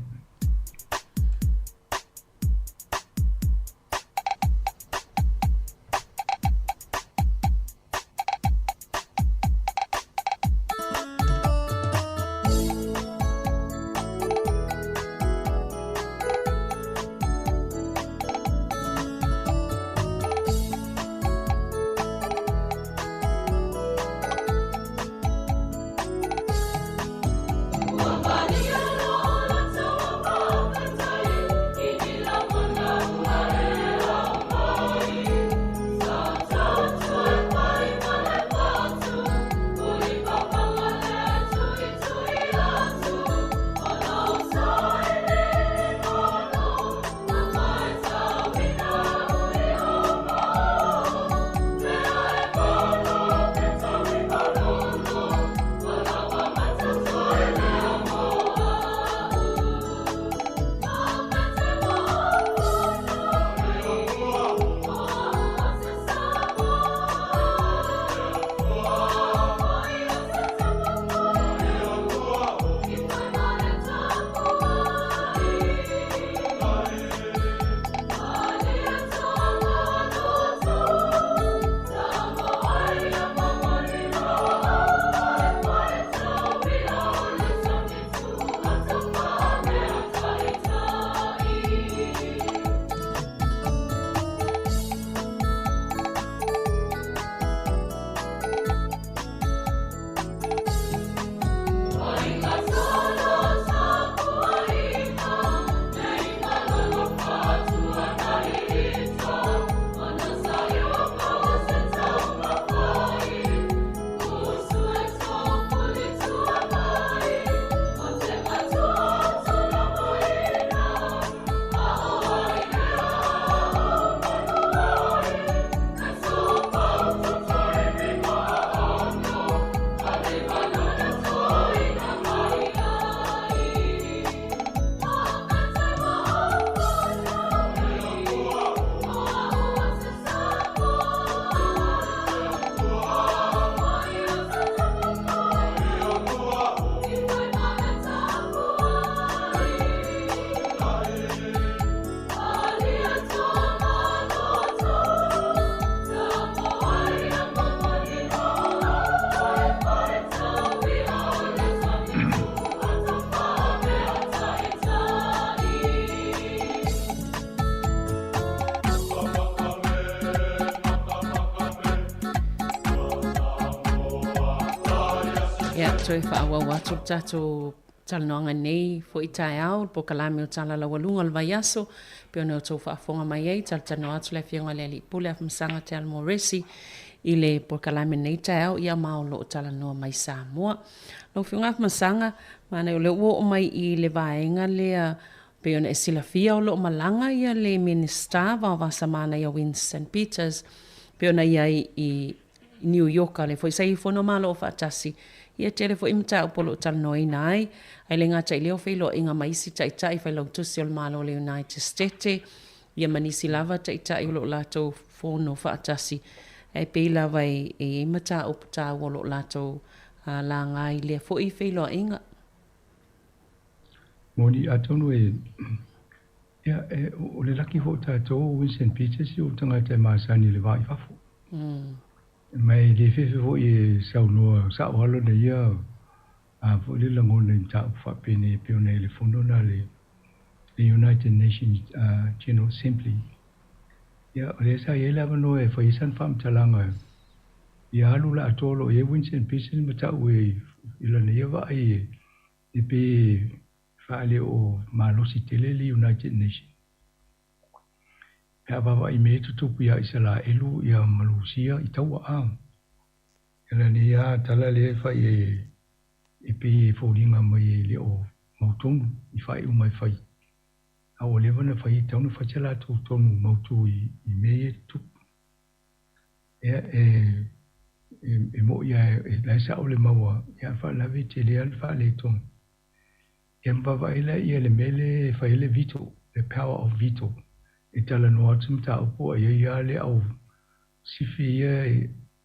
Ia, toe faaauau atu le tatou talanoaga nei foi taeao, le polokalame o Tala Laualuga o le Vaiaso, pei ona outou faafofoga mai ai, talatalanoa atu le Afioga i le Alii Pule Afamasaga Te Ala Moresi. i le polokalame i lenei taeao, ia ma o lo o talanoa mai Samoa. Lau Afioga Afamasaga, manaia o lea ua oo mai i le vaega lea pei ona e silafia o lo o malaga ia le Minisita Vaovasa ia Winston Peters pei ona i ai i New York lea foi sa i ai fono Malo Afaatasi. Ia tele foi mataupu o lo o talanoaina ai, ae le gata i lea o feiloaiga ma isi taitai failautusi o le Malo o le United Stete, ia ma nisi lava taitai o lo o latou fono faatasi, ae pei lava e i ai mataupu taua o lo o latou laga i lea foi feiloaiga. Moni, atonu e, ia, e, o le laki foi o tatou o Winston Peters o tagata e masani i le va i fafo. Ma e le fefe foi e saunoa sa'o lava lona ia a foi le lagona i mataupu faapenei e pei ona i le fono lena le le United Nations General Assembly. Ia, o lea sa i ai le avanoa e fai ai sana faamatalaga ia alu le atoa o lo o i ai Winston Peters ma ta'u e i lana ia vaai e pe faaleo malosi tele le United Nations. Pe a vaavaai mea e tutupu iā Isalaelu ia ma Lusia i taua a. Ia lana ia tala lea e fai e e pei e foliga mai e le o mautonu i faaiuga e fai. A ua leva ona fai e tatau ona fai se latou tonu mautu i i mea ia e tutupu. Ia e e mo'i lava e la e sa'o le mau a ia a faalavelave e tele lava le faaletonu. Ia ma vaavaai laia i le mea lea e fai ai le veto, le power of veto, e talanoa atu se mataupu a i ai lava le au sifi ia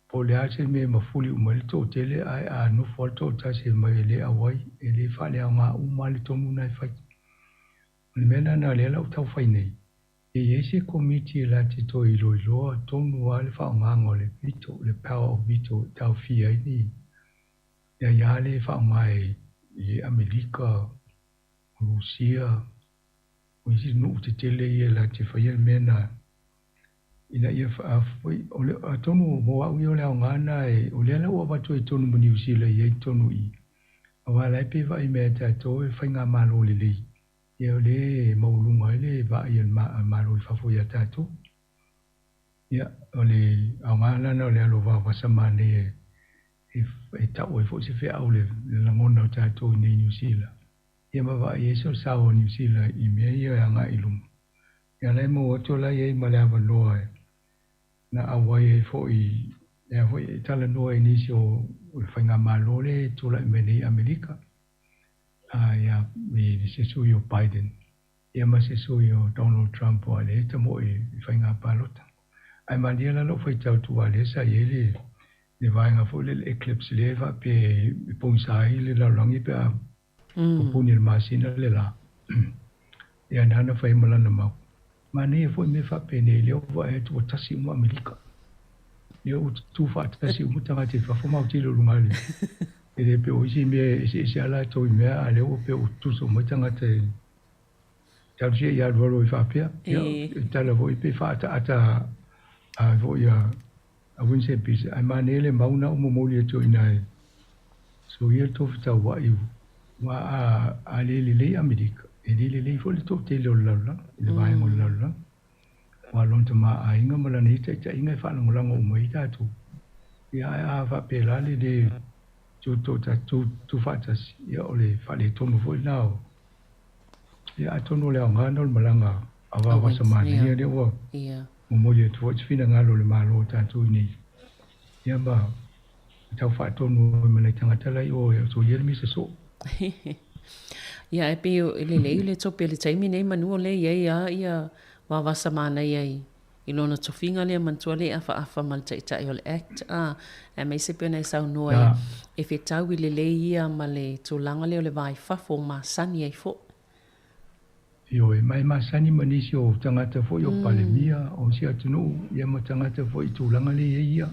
po o le a se mea e mafuli uma ai le toatele ae a nofo lava le toatasi e mai e le auai, e le faaleaoga uma lava le tonu lena e fai. O le mea lena o lea la ua tau fai nei, e i ai se komiti e latou te toe iloiloa tonu lava le faaaogaina o le veto, le power of veto e taofia ai ni Ia ia le faaaoga e Amerika, o Rusia, o isi nuu tetele ia latou te faia le mea lena ina ia o le atonu mo au ia o le aoga lena o lea la ua avatu ai i totonu ma Niu Sila e i ai i totonu i i aua o la e pei e vaai mai ia tatou e faigamalo lelei ia o lea e maualuga ai le vaai a le Malo i fafo ia tatou. Ia o le aoga la lena o le alo o Vaovasa manaia e tau ai foi se feau le lagona o tatou i inei i Niu Sila, ia ma vaai ai se o le sao o Niu Sila i mea ia e agai i luma. Ia la e maua atu la i ai ma le avanoa e na auai ai foi e foi e talanoa i nisi o le faigamalo lea e tulai mai nei i Amerika, a ia i se sui o Biden ia ma se sui o Donald Trump aua lea e tamoe i faiga palota. Ae malie la lou faitau atu aua lea sa i ai le le vaega foi lea le eclipse lea e faapea e pogisa ai le lalolagi pe a pupuni e le masina le la. Ia na na fai ma lana mau. Manaia foi mea faapenei lea ua vaai atu ua tasi uma Amerika. Lea ua tutu faatasi uma tagata i fafo ma autilo i luga le e le pei o isi mea e eseese lava latou i mea a lea ua pei ua tutusa uma tagata i talosia ia alualu ai faapea. Ia e tala foi pe faaataata a foi a a Winston Peter ae manaia le mau na ua momoli atu ai ina e soia le tofi tauai aua a a le lelei Amerika e le lelei foi le toatele o le lalolagi i le vaega o le lalolagi aua lona tamaaiga ma lana ia taitaiga e faalagolago uma ai tatou. Ia ae a faapela le le tu faatasi ia o le faaletonu foi lena o ia atonu o le aoga lena o le malaga a Vaovasa manaia lea ua momoli atu foi se finagalo o le Malo o tatou i inei ia ma tau faatonu ai ma nai tagata la i o e soia le misa soo. Ia e pei e lelei le tope i le taimi nei manu o lea e i ai lava ia Vaovasa manaia i I lona tofiga lea manatua le afaafa ma le Taitai o le Act, a, aemaise pei ona e saunoa ai, e fetaui lelei ia ma le tulaga lea o le va i fafo masani ai foi. Ioe, ma e masani ma nisi o tagata foi o Palemia, o isi atunuu, ia ma tagata foi i tulaga lea e i ai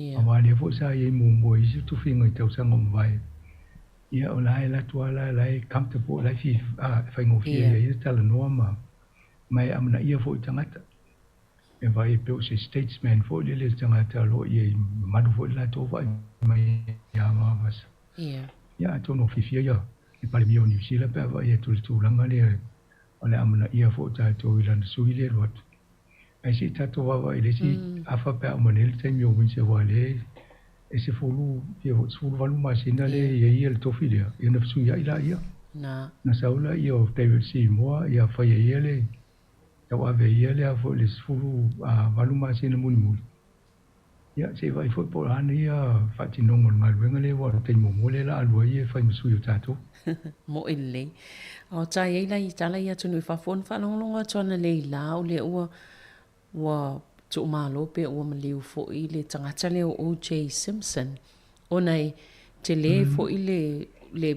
ia. Aua lea foi sa i ai muamua i isi tofiga i tausaga ua mavae. Ia o la e alu atu lava la, la e comfortable, la e faigofie ia ia talanoa ma ma e amanaia foi i tagata. E vaai e pei o se statesman foi lele le tagata o lo o i ai mamalu foi le latou vaai mai ia Vaovasa. Ia atonu o fiafia ia le Palemia o Niu Sila pe a vaai atu i le tulaga lea o le amanaia foi o tatou i lana sui lea e alu atu. Ae se i tatou vaavaai i le isi afa pe a uma nei le taimi o Windsor aua o lea e 10, ia 18 masina lea e i ai le tofi lea, ia ona fesuiai laia. Na sau laia o David Seymour ia fai e ia le tauave e ia le foi le 18 masina mulimuli. Ia se i vaai foi po o le a ana ia faatinoga o le galuega lea aua o le taimi muamua lea o le a alu ai e fai ma sui o tatou. Moʻi lelei. A o ta i ai la i tala i atunuu i fafo ona faalogologo atu ananei la o lea ua ua tuumalo pe ua maliu foi le tagata lea o OJ Simpson ona e tele foi le le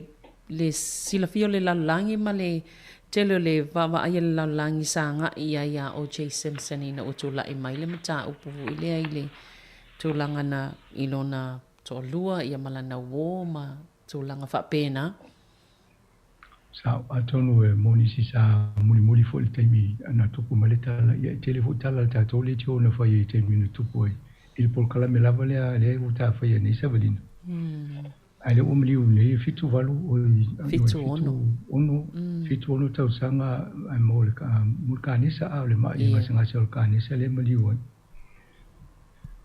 le silafia o le lalolagi ma le tele o le vaavaai a le lalolagi sa agai i ai ia OJ Simpson ina ua tulai mai le mataupu foi lea i le tulaga na i lona toalua ia ma lana uō ma tulaga faapena. Sao, atonu e moni si sa mulimuli foi i le taimi na tupu mai le tala, ia e tele foi tala a le tatou leitio na fai ai i taimi na tupu ai i le polokalame lava lea lea ua ta faia nei savalina. Ae lea ua maliu nei e 78 oi 76. 76 tausaga mo le mo le kanesa a o le ma'i gasegase o le kanesa lea e maliu ai.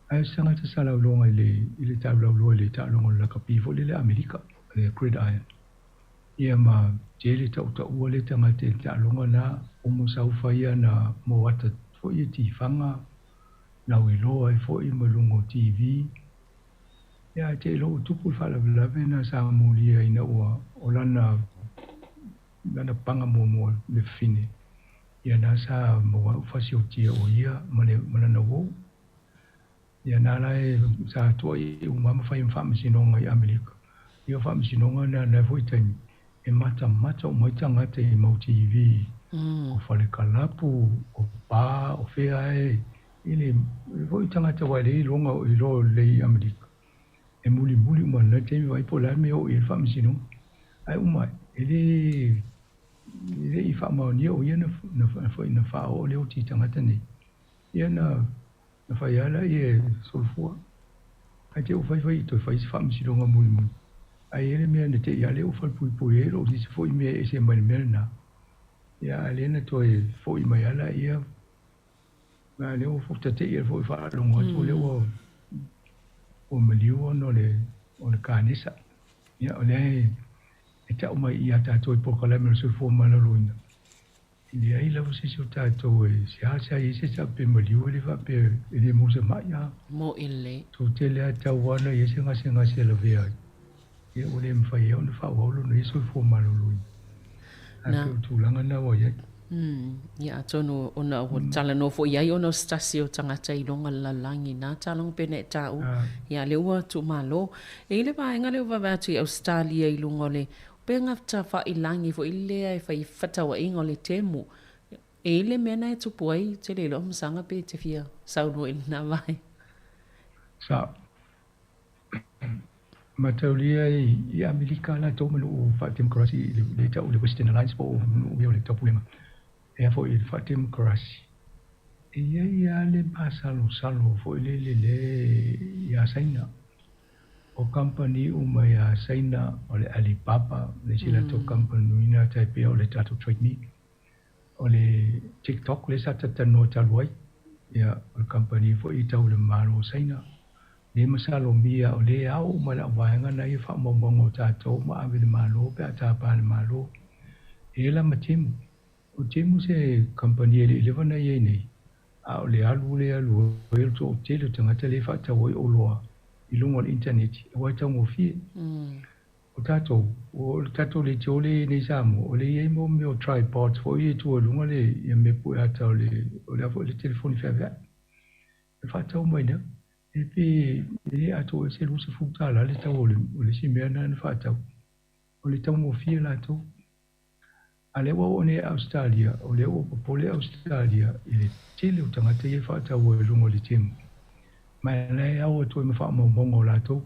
Ae o se tagata sa lauloga i le i le taulauloa i le taaloga o le lakapi foi lele a Amerika, le gridiron. Ia ma tele tautaua le tagata i le taaloga na, omo sau fai ana moata foi e tifaga, lauiloa ai foi ma luga o TV. Ia ae te i loa ua tupu le faalavelave na sa molia ina ua o lana lana paga muamua le fafine, ia na sa maua ai ua fasiotia o ia ma le ma lana uō. Ia na la e sa tuuai uma ma fai ma faamasinoga i Amerika. Ia o faamasinoga na na foi taimi e matamata uma ai tagata i mau TV, o falekalapu, o pa, o fea e i le foi tagata aua e leai iloga o iloa lelei i Amerika. E mulimuli uma i lena taimi vaai po o le a le mea e oo i ai le faamasinoga. Ae uma ae, e le e le i faamaonia o ia na na foi na faaoo le oti i tagata nei. Ia na na fai lava laia e solofua. Ae te i ua fai fai toe fai se faamasinoga mulimuli. Ae i ai le mea na te i lava lea ua falepuipui ai lou nisi foi mea e ese mai le mea lena. Ia a o lea na toe foi mai lava laia. A o lea ua tate'i ai foi faalogo atu o lea ua ua maliu ona o le o le kanesa. Ia o lea e tau mai ia tatou i polokalame o le soifua maloloina. E leai lava se isi o tatou e seasea i ai se isi faapea maliu e le faapea e le maua se ma'i a. Moʻi lelei. Toatele lava tau ana i ai se gasegase e lavea ai, ia ua le mafai ai ona faaauau lona ia soifua maloloina. Ae pei o le tulaga lena ua i ai. Ia atonu ona ua talanoa foi i ai ona o se tasi o tagata i luga o le lalolagi na taaloga pei ona e taua, ia lea ua tuumalo. E i ai le vaega lea ua vaavaai atu i Ausetalia i luga o le Upega tafailangi foi lea e fai fatauaiga o le temu. E i ai le mea na e tupu ai, te le iloa masaga pe te fia saunoa i lena vaega. Sa mataulia i Amerika latou ma nuu faatemokarasi i le tau o le Western Alliance po o nuu ia o le Taupulega e a foi i le faatemokarasi. E i ai lava le masalosalo foi lele le ia Saina. O kamupani uma ia Saina o le Alibaba le isi latou kamupani na tai pei o le tatou Trade Me. O le TikTok lea sa talatalanoa talu ai, ia o le kamupani foi i tau i le Malo o Saina. Le masalomia o lea e ao uma i le auvaega na ia faamaumauga o tatou ma ave i le Malo pe a tapa e le Malo. E i ai la ma Temu. O Temu se kamupani e le i leva ona i ai nei, a o le alu lea alu ai o le toatele o tagata lea e faatau ai oloa i luga o le initaneti aua e taugofie. O tatou, o le tatou leitio lea e i ai nei i Samoa, o lea e i ai mo mea o tripods foi ia e tua i luga le ia mea pue ata o le o le a foi le telefoni feaveai. E faatau mai nei, e pe e le atoa ai se $20 le tau o le o le isi mea lena na faatau. O le taugofie latou. A lea ua oo nei i Ausetalia, o lea ua popole Ausetalia i le tele o tagata ia e faataua i luga o le temu. Ma e la e ao atu ai ma faamaumauga o latou.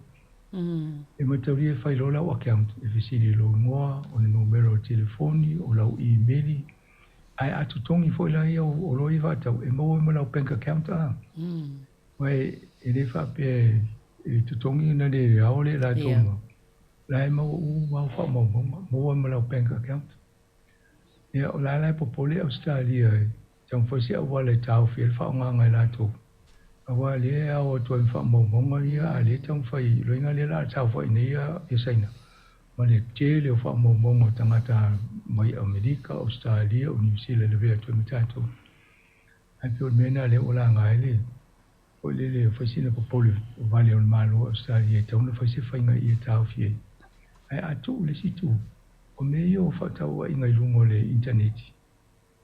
E mataulia e fai loa lau account, e fesili i lou igoa, o le numera o le telefoni, o lau imeli, ae a totogi foi la ia o loa ia faatau, e maua ai ma lau bank account a. Ma e le faapea e totogi ona le ao lea e latou ma La e maua uma au faamaumauga, maua ma lau bank account. Ia, o la la e popole Ausetalia e Taumafai se auala e taofi ai le faaaogaga e latou, aua o lea e ao atu ai ma faamaumauga ia, a o lea e taumafai, o le uiga lea o le a saofai nei ia Saina ma le tele o faamaumauga o tagata mai Amerika, Ausetalia, o Niu Sila e lavea atu ai ma tatou. Ae pei o le mea lena lea ua laga ai le foi lele e fai sina popole vale o le Malo o Ausetalia e tatau ona fai se faiga ia taofi ai. Ae a tuu i le isi itu, o mea ia o faatauaiga i luga o le initaneti,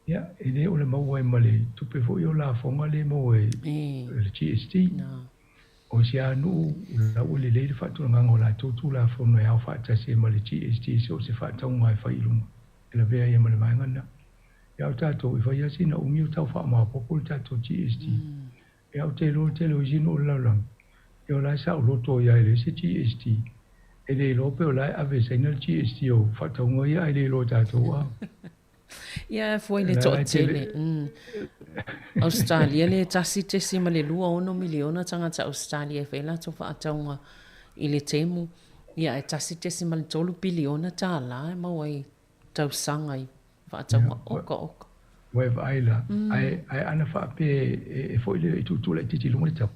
Ia, e le o le maua ai ma le tupe foi o lafoga lea e maua i le GST. O isi lava nuu, la ua lelei le faatulagaga o latou Tulafono e ao faatasi ai ma le GST i so o se faatauga e fai i luga, e lavea ai ma le vaega lena. Ia, a o tatou, e fai lava sina umi o tau faamaopoopo le tatou GST. Ia, ou te iloa o le tele o isi nuu o le lalolagi, ia o la e saoloto ai lava e leai se GST. E le iloa pe o la e ave e Saina le GST o faatauga ia ae le iloa e tatou a. Ia foi le toatele. Australia le 1.26 miliona tagata Australia e fai latou faatauga i le Temu. Ia e 1.3 piliona tālā e maua ai tausaga i faatauga oka oka. Ua e vaai la, ae, ae ana faapea e foi le, e tuutuu laitiiti i luga le tau,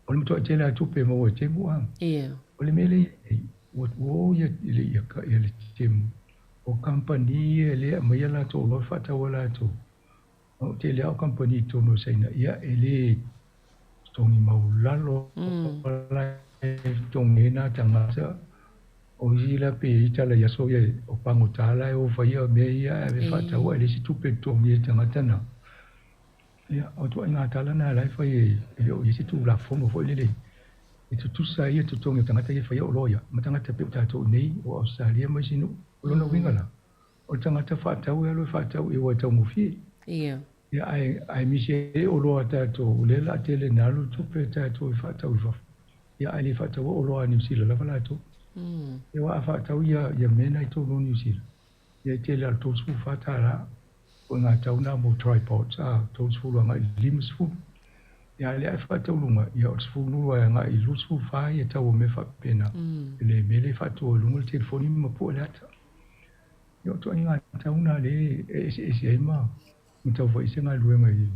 o le matuai tele lava tupe e maua e Temu a. O le mea lea e i ai, ua o ia, ia, ia le Temu O kamupani ia e le aumaia latou oloa e faatau ai latou, ma o tele lava o kamupani i totonu o Saina, ia e le totogi maulalo la e totogi ai nā tagata. O isi la pei e i ai tala i aso ia o pagota la e o faia mea ia ae ave faatau ae leai se tupe e totogi ai e tagata na. Ia, o ituaiga tala na la e fai e le o i ai se Tulafono foi lele e tutusa ai totogi o tagata ia e faia oloa ia ma tagata pei o tatou i nei o Ausetalia ma isi nuu. O lona uiga la, o le tagata faatau e alu e faatau i o e taugofie. Ia. Ia ae, ae misi ai oloa a tatou, o lea o le a tele ina alu tupe a tatou e faatau i fafo. Ia ae le faataua oloa a Niu Sila lava latou. Ia aua a faatau ia, ia mea na i totonu o Niu Sila, ia e tele lava o le 34 tala o ngā tau na mo tripods, a, 30 agai i le 50. Ia ae lea e faatau luga, ia o le 12 agai i le 24 ia tau o mea faapena. E le mea le faatua i luga le telefoni ma pue le ata. Ia o ituaiga tau na lea e eseese ai ma ma tau fai se galuega i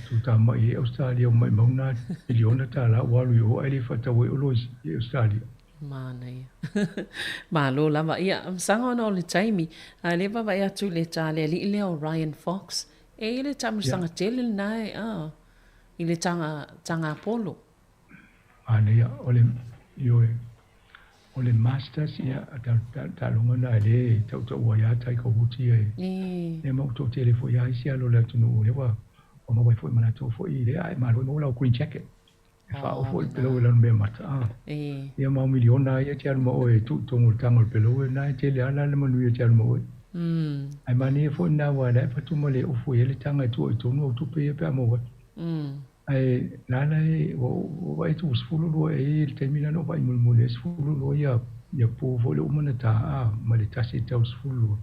tūtāmai i Australia o maimau nā piliona tālā ua alu i o ae le faatau ai oloa i Australia. Manaia. Malo lava. Ia, masaga ona o le taimi, a le vaavaai atu i le ta le alii lea o Ryan Fox, e i ai le taamilosaga tele lena e, a, i le taga, taga polo. Manaia, o le, ioe, o le Masters, ia, taaloga na e le tautaua ai lava Tiger Woods ia e, e ma ua toatele foi lava isi alo o le atunuu lea ua maua ai foi ma latou foi lea ae malo e maua lau green jacket. E faaoo foi le pelau e lana mea mata a. Ia ma o miliona lava ia e te alu ma oe e tuu i totonu o le taga o le pelau e na e tele lava la le manuia e te alu ma oe. Ae manaia foi lena aua o la e avatu ma le ofu e i ai le taga e tua i totonu au tupe ia pe a maua atu. Ae la la e ua ou vaai atu ua 12 ea i le taimi lena na ou vaai mulimuli ai, 12 ia ia pu foi lea ua uma ona ta a ma le tasi e tau i le 12.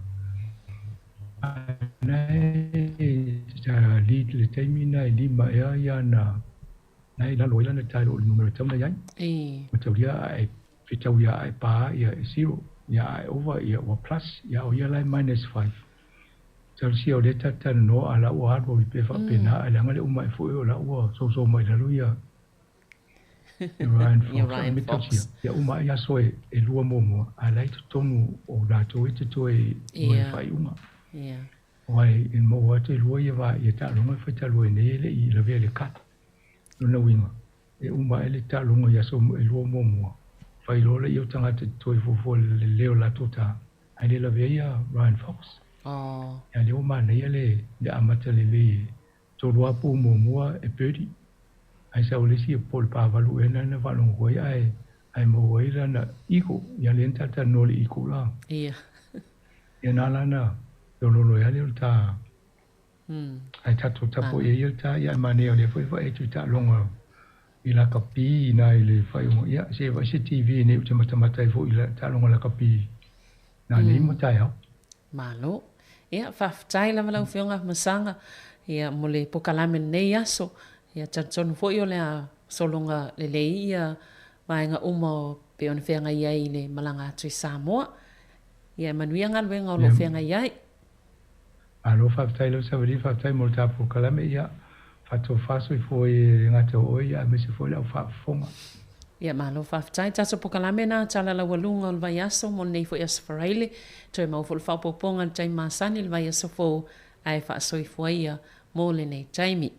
Ae na e sa lead i le taimi lena e lima ea ia na na e lalo ai lana ta i lo le numera e tatau ona i ai. Mataulia a e fetau ia a e pa ia e zero, ia a e over ia ua plus, ia o ia la e minus five. Talosia o lea ta te talanoa a la ua alu au i pe faapena ae leaga le uma ae foi o la ua soso mai lalo ia Ryan Fox. Ryan Fox. Ia uma ai aso e, e lua muamua a la i totonu o latou e totoe mo le faaiuga. Yeah. Aua e maua atu e lua ia va ia taaloga e fai talu ai nei e le i lavea i le cut. Lona uiga, e uma ai le taaloga i aso e lua muamua, fai loa lea o tagata totoe fuafua le leo o latou ta, ae le lavea ia Ryan Fox. Oh. Ia lea ua manaia le, le amata lelei e tolu lava pu muamua e birdie, ae sau le isi e po o le pavalu ea lena na faalogo ai ae, ae maua ai lana eagle, ia lea na talatalanoa i le eagle la. Ia. Ia na ala na feoloolo ai lava lea o le ta Ae tatou tapuai ai ia le ta, ia ae manaia o lea foi e vaai atu i taaloga i lakapi ina i le faaiuga, ia se vaai se TV nei ou te matamata ai foi i le taaloga lakapi nanei ma taeao. Malo. Ia, faafetai lava lau Afioga Masaga, ia, mo le pokalame lenei aso. Ia, talitonu foi o le a sologa lelei ia vaega uma o pei ona feagai ai i le malaga atu i Samoa. Ia, e manuia galuega o lo o feagai ai. Malo faafetai lau Savali, faafetai mo le ta polokalame, ia faatofa soifua i e le gata o oe, ia aemaise foi le au faafofoga. Ia malo faafetai. Tatou polokalame na tala laualuga o le vaiaso mo lenei foi aso Faraile. Toe maua foi le faaopoopoga i le taimi masani i le vaiaso fou ae faasoifua ia mo lenei taimi.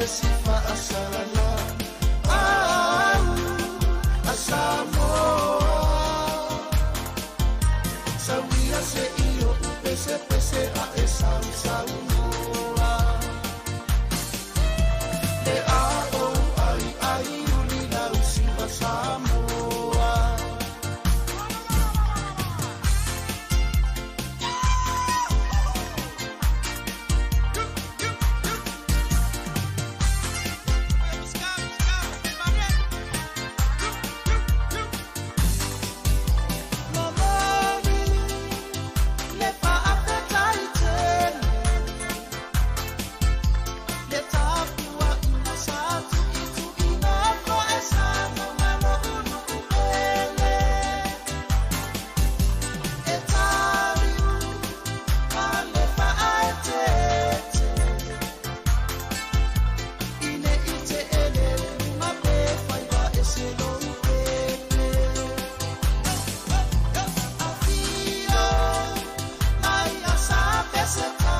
le sifa asalala Au a Samoa Sauia se io pese pese a e sau sau noa Le a o ai ai uli lau siva Samoa Momori le faafetai tele le tapua ina sa tuituina ko e sa mo malo ulu ele e taliu ma le faaetete ine i te ele uma pe faiva e se lou pepe Afio mai a sa peseta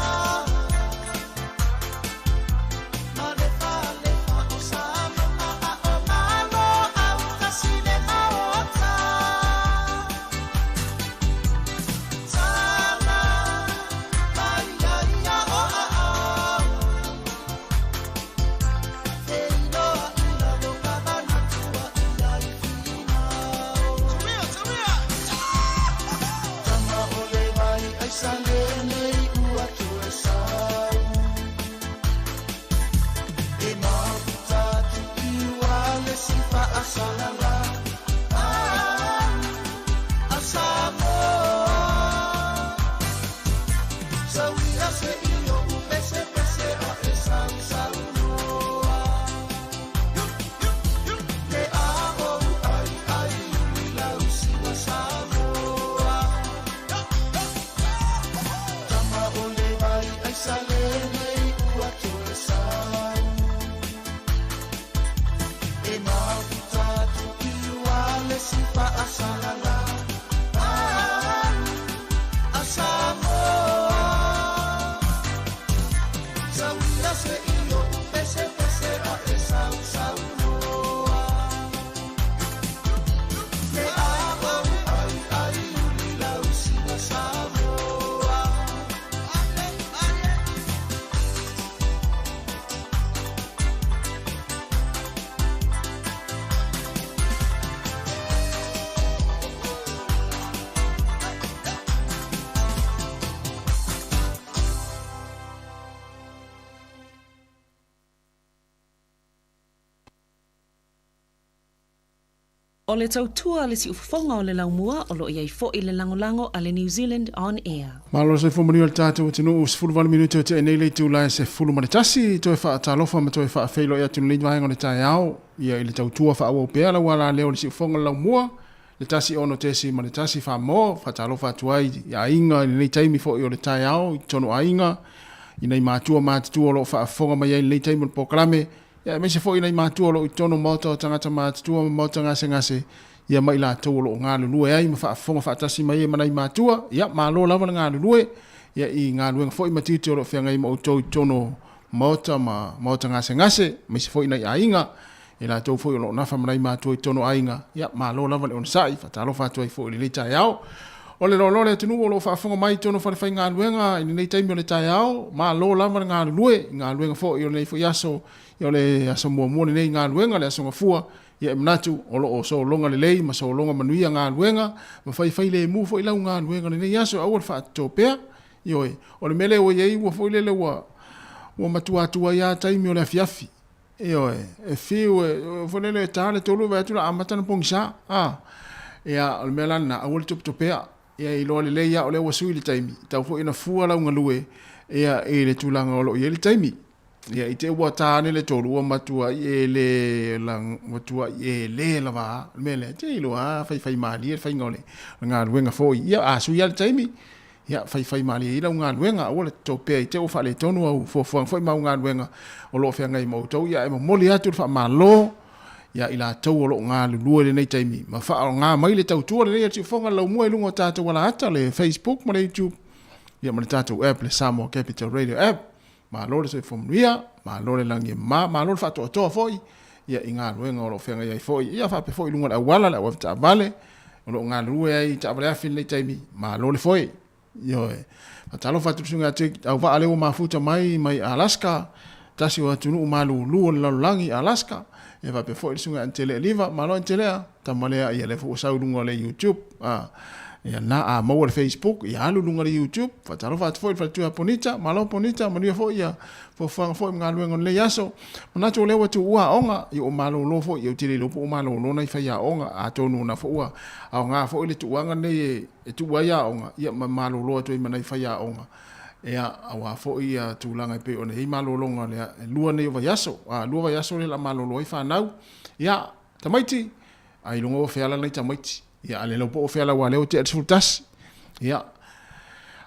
Ma le fa le fa o sa mama a o malo au kasi le maota Tala mai ia ia o a au Feinoa ila lo ka manatua ia i finau Tama o le vai ai sa lenei ua toe sau E mafuta atu i ua le sifa asalala Au a Samoa Sauia se io u pese pese a e sau sau noa Le a o ai ai uli lau siva Samoa Tama o le vai ai sa lenei ua toe sau E mafuta atu i ua le sifa asalala Au a Samoa Sauia se io u pese pese a e sau sau noa Le a o ai ai uli lau siva Samoa O le tautua le siufofoga o le laumua o loo i ai foʻi le lagolago a le New Zealand On Air. Malo soifua manuia le tatou atunuu, 18 minute o tea nei le itula e 11, toe faatalofa ma toe faafeiloai atu i lenei vaega o le taeao, ia i le tautua faaauau pea lau alaleo i le siufofoga o le laumua, le 1 6.1 Samoa, faatalofa atu ai i aiga i lenei taimi foi o le taeao i totonu o aiga, i nai matua matutua o lo o faafofoga mai ai i lenei taimi o le polokalame, ia aemaise foi nai matua o lo o i totonu o maota o tagata matutua ma maota gasegase, ia ma i latou o lo o galulue ai ma faafofoga faatasi mai ai ma nai matua, ia malo lava le galulue, ia i galuega foi ma tiute o lo o feagai ma outou i totonu o maota ma maota gasegase, aemaise foi nai aiga, i latou foi o lo o nafa ma nai matua i totonu o aiga, ia malo lava le onosai, faatalofa atu ai foi i lenei taeao. O le loaloa o le atunuu o lo o faafofoga mai i totonu o falefaigaluega i lenei taimi o le taeao, malo lava le galulue i galuega foi o lenei foi aso, ia o le aso muamua lenei i galuega, le aso Gafua, ia e manatu o lo o sologa lelei ma sologa manuia galuega, ma faifailemu foi lau galuega i lenei aso, aua le faatoto pea. Ioe, o le mea lea ua i ai ua foi lele ua ua matua tuai lava taimi o le afiafi. Ioe, e fiu e, foi lele e ta le tolu vae atu la amata na pogisa. A, ia, o le mea la lena, aua le topetopea. Ia iloa lelei lava o lea ua sui le taimi, tau foi ina fua lau galue, ia, i le tulaga o lo o i ai le taimi. Ia, i te ua ta ane le tolu, ua matuai e le, la, matuai e le lava a. O le mea lea, te iloa lava, faifai malie le faiga o le galuega foi. Ia, a sui lava le taimi, Ia, faifai malie ai lau galuega, aua le topea i te ua faaletonu au fuafuaga foi ma au galuega o lo o feagai ma outou. Ia, e momoli atu le faamalo ia i latou o lo o galulue i lenei taimi ma faaaoga mai le tautua lenei a le Siufofoga le Laumua i luga o tatou alaata, le Facebook ma le YouTube, ia ma le tatou app, le Samoa Capital Radio App. Malo le soifua manuia. malo le lagi e mama, malo le faatoatoa foi ia i galuega o lo o feagai ai foi. Ia faapea foi i luga o le auala, le au avetaavale o lo o galulue ai i taavale afi i lenei taimi, malo le foe. Ioe. Faatalofa atu i le susuga ia Jake Auvaa lea ua mafuta mai mai Alaska, tasi o atunuu malulu o le lalolagi, Alaska. Ia faapea foi le susuga ia Antelea Liva, malo Antelea, tama lea ia lea foi ua sau i luga o le YouTube. Ah, ia na a maua le Facebook, ia alu i luga o le YouTube. Faatalofa atu foi i le faletua ia Ponita, malo Ponita, manuia foi ia fuafuaga foi ma galuega o lenei aso. Manatu o lea ua tuua aoga, ia ua malolo foi, ia ou te le iloa po ua malolo nai faiaoga, atonu o na foi ua aoga foi le tuuaga lenei e e tuu ai aoga, ia ma malolo atu ai ma nai faiaoga, ia, aua foi ia tulaga e pei ona i ai malologa lea, e lua nei o vaiaso, a, lua vaiaso lea o le a malolo ai fanau. Ia, tamaiti, ailoga ua feala nai tamaiti, ia, a le iloa po o feala aua o lea ua tea le 11. Ia,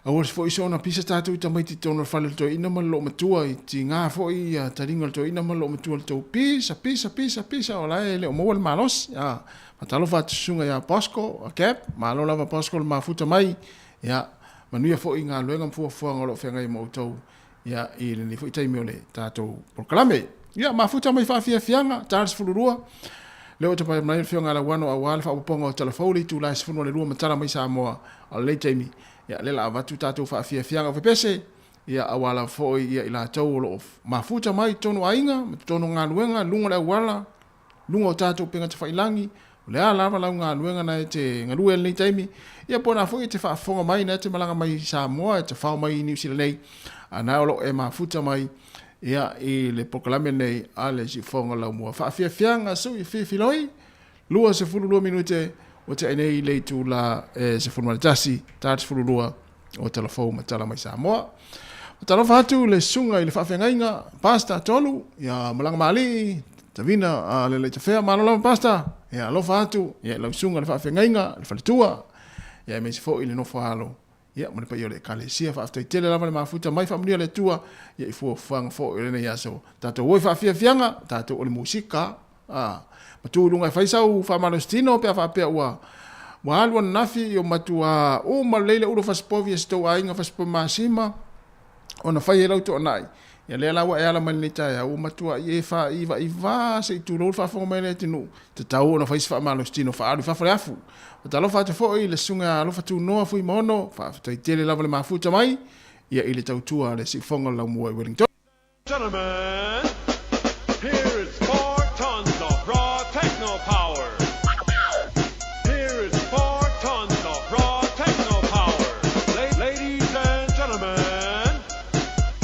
aua foi soona pisa tatou i tamaiti i totonu o le fale o le toeaina ma le loomatua, i tiga foi ia taliga o le toeaina ma le loomatua i le tou pisa, pisa, pisa, pisa, o la e le o maua le malosi, a. Faatalofa atu susuga ia Bosco a Gap, malo lava Bosco le mafuta mai, ia manuia foi galuega ma fuafuaga o lo o feagai ma outou ia i lenei foi taimi o le tatou polokalame. Ia mafuta mai faafiafiaga, ta le 12, lea ua tapai mai le afioga ia Lauano aua le faaopoopoga o tala fou le itula e 12 ma tala mai Samoa o lenei taimi, ia lea la avatu tatou faafiafiaga o pepese, ia aua lava foi ia i latou o lo o mafuta mai i totonu o aiga ma totonu o galuega, luga o le auala, luga o tatou upega tafailagi, o le a lava lau galuega na e te galue ai i lenei taimi, ia po o na foi e te faafofoga mai na e te malaga mai i Samoa, e te fao mai i Niu Sila nei, a na o lo o e mafuta mai ia i le polokalame lenei a le Siufofoga Laumua. Faafiafiaga sui fifiloi, 22 minute ua tea nei le itula e 11, ta 12 o Talafou ma Tala mai Samoa. Talofa atu le susuga i le faafeagaiga, Pastor Tolu, ia Malaga Maalii, Tavina a le Laitafea, malo lava Pastor, ia alofa atu, ia lau susuga i le faafeagaiga, le faletua, ia aemaise foi le nofo alo, ia ma le paia o le Ekalesia. Faafetai tele lava le mafuta mai, faamanuia le Atua, ia i fuafuaga foi o lenei aso. Tatou o i faafiafiaga, tatou o le musika, a, ma tu i luga e fai sau faamalositino pe a faapea ua ua alu ananafi i o matua uma lelei le ulu fasipovi a si tou aiga fasipovi masima ona fai ai lau toanai. Ia lea la ua e ala mai lenei taeao ua matuai e faaivaivā se i tulou le faafofoga mai a le atunuu, tatau ona fai se faamalositino faaalu i fafo le afu. Faatalofa atu foi i le Susuga ia Alofa Tunoa Fuimaono, faafetai tele lava le mafuta mai ia i le tautua a le Siufofoga o le Laumua i Wellington. Gentlemen, here is 4 tons of raw techno power. Here is 4 tons of raw techno power. Ladies and gentlemen,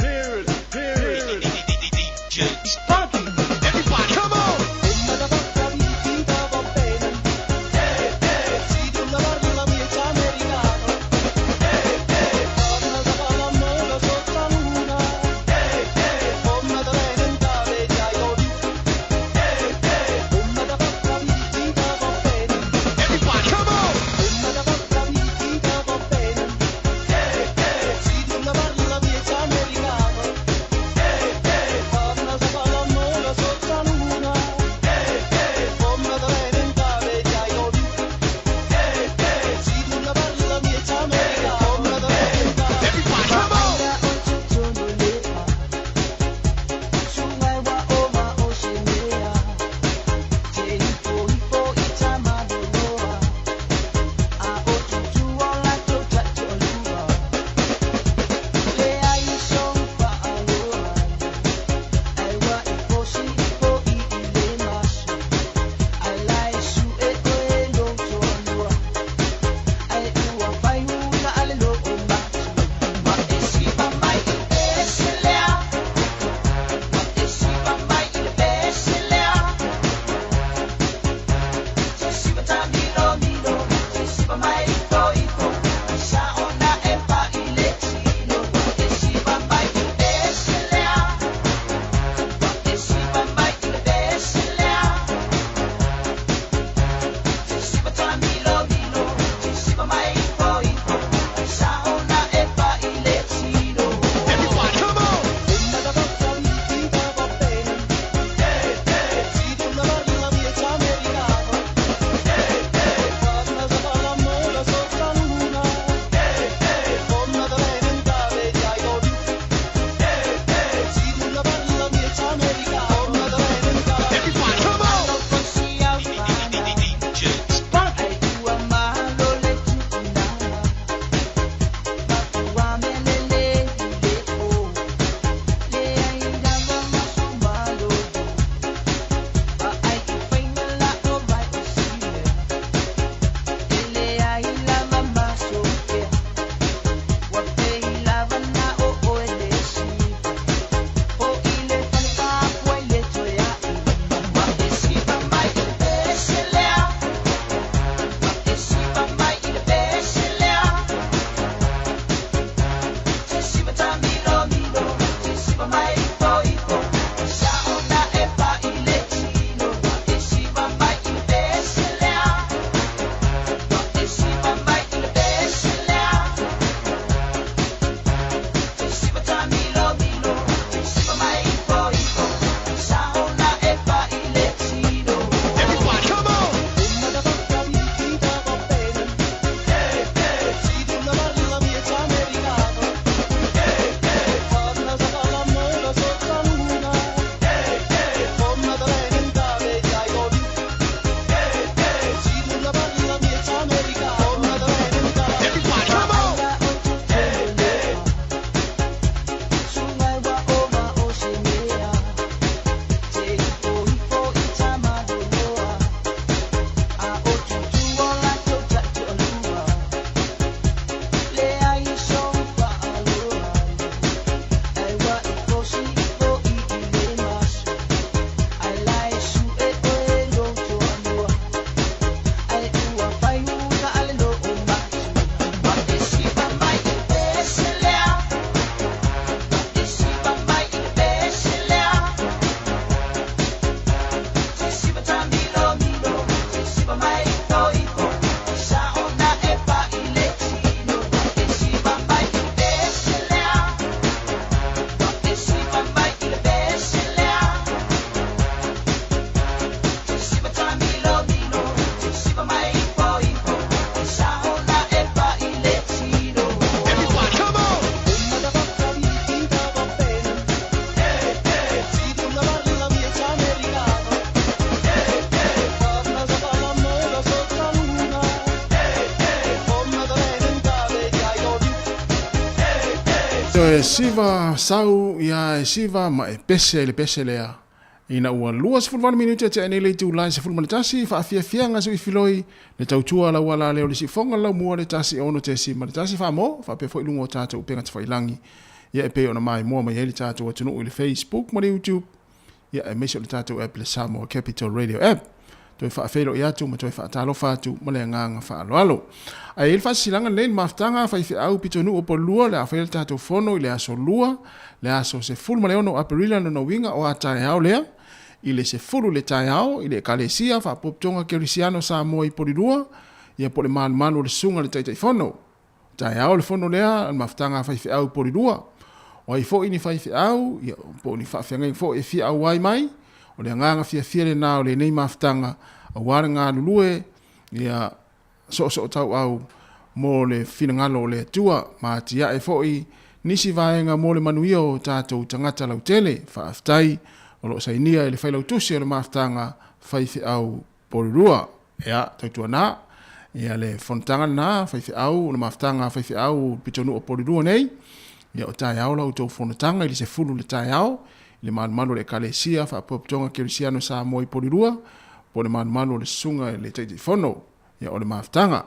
here is, here is DJ Sparky. Everybody, come on! E siva sau ia e siva ma e pese i le pese lea. Ina ua 28 minute tea nei le itulā e 11, faafiafiaga suifiloi le tautua lau ala lea o le siufofoga le laumua le 1 6.1 Samoa faapea foi luga o tatou upega tafailagi ia e pei ona maimoa mai ai le tatou atunuu i le Facebook ma le YouTube ia aemaise o le tatou app le Samoa Capital Radio App. Toe faafeiloai atu ma toe faatalofa atu ma le agaga faaaloalo. Ae i ai le faasilasilaga lenei i le mafutaga a faifeau pitonuu o Polua le a faia le tatou fono i le aso Lua, le aso 16 Aperila lona uiga o a taeao lea i le 10 i le taeao i le Ekalesia Faapotopotoga Kerisiano Samoa i Polilua ia po o le malumalu o le Susuga i le Taitaifono. Taeao le fono lea a le mafutaga a faifeau i Polilua. O ai foi ni faifeau, ia, po o ni faafeagaiga foi e fia auai mai, o le agaga fiafia lena o lenei mafutaga aua le galulue, ia, soosootauau mo le finagalo o le Atua, ma atiae foi nisi vaega mo le manuia o tatou tagata lautele. Faafetai o lo o sainia e le Failautusi o le Mafutaga Faifeau Polilua. Ia, tautuana, ia le fonotaga lena, faifeau, o le mafutaga a faifeau pitonuu o Polilua nei, ia o taeao la outou fonotaga i le 10 i le taeao, i le malumalu o le Ekalesia Faapotopotoga Kerisiano Samoa i Polilua, po o le malumalu o le Susuga i le Taitaifono, ia o le mafutaga.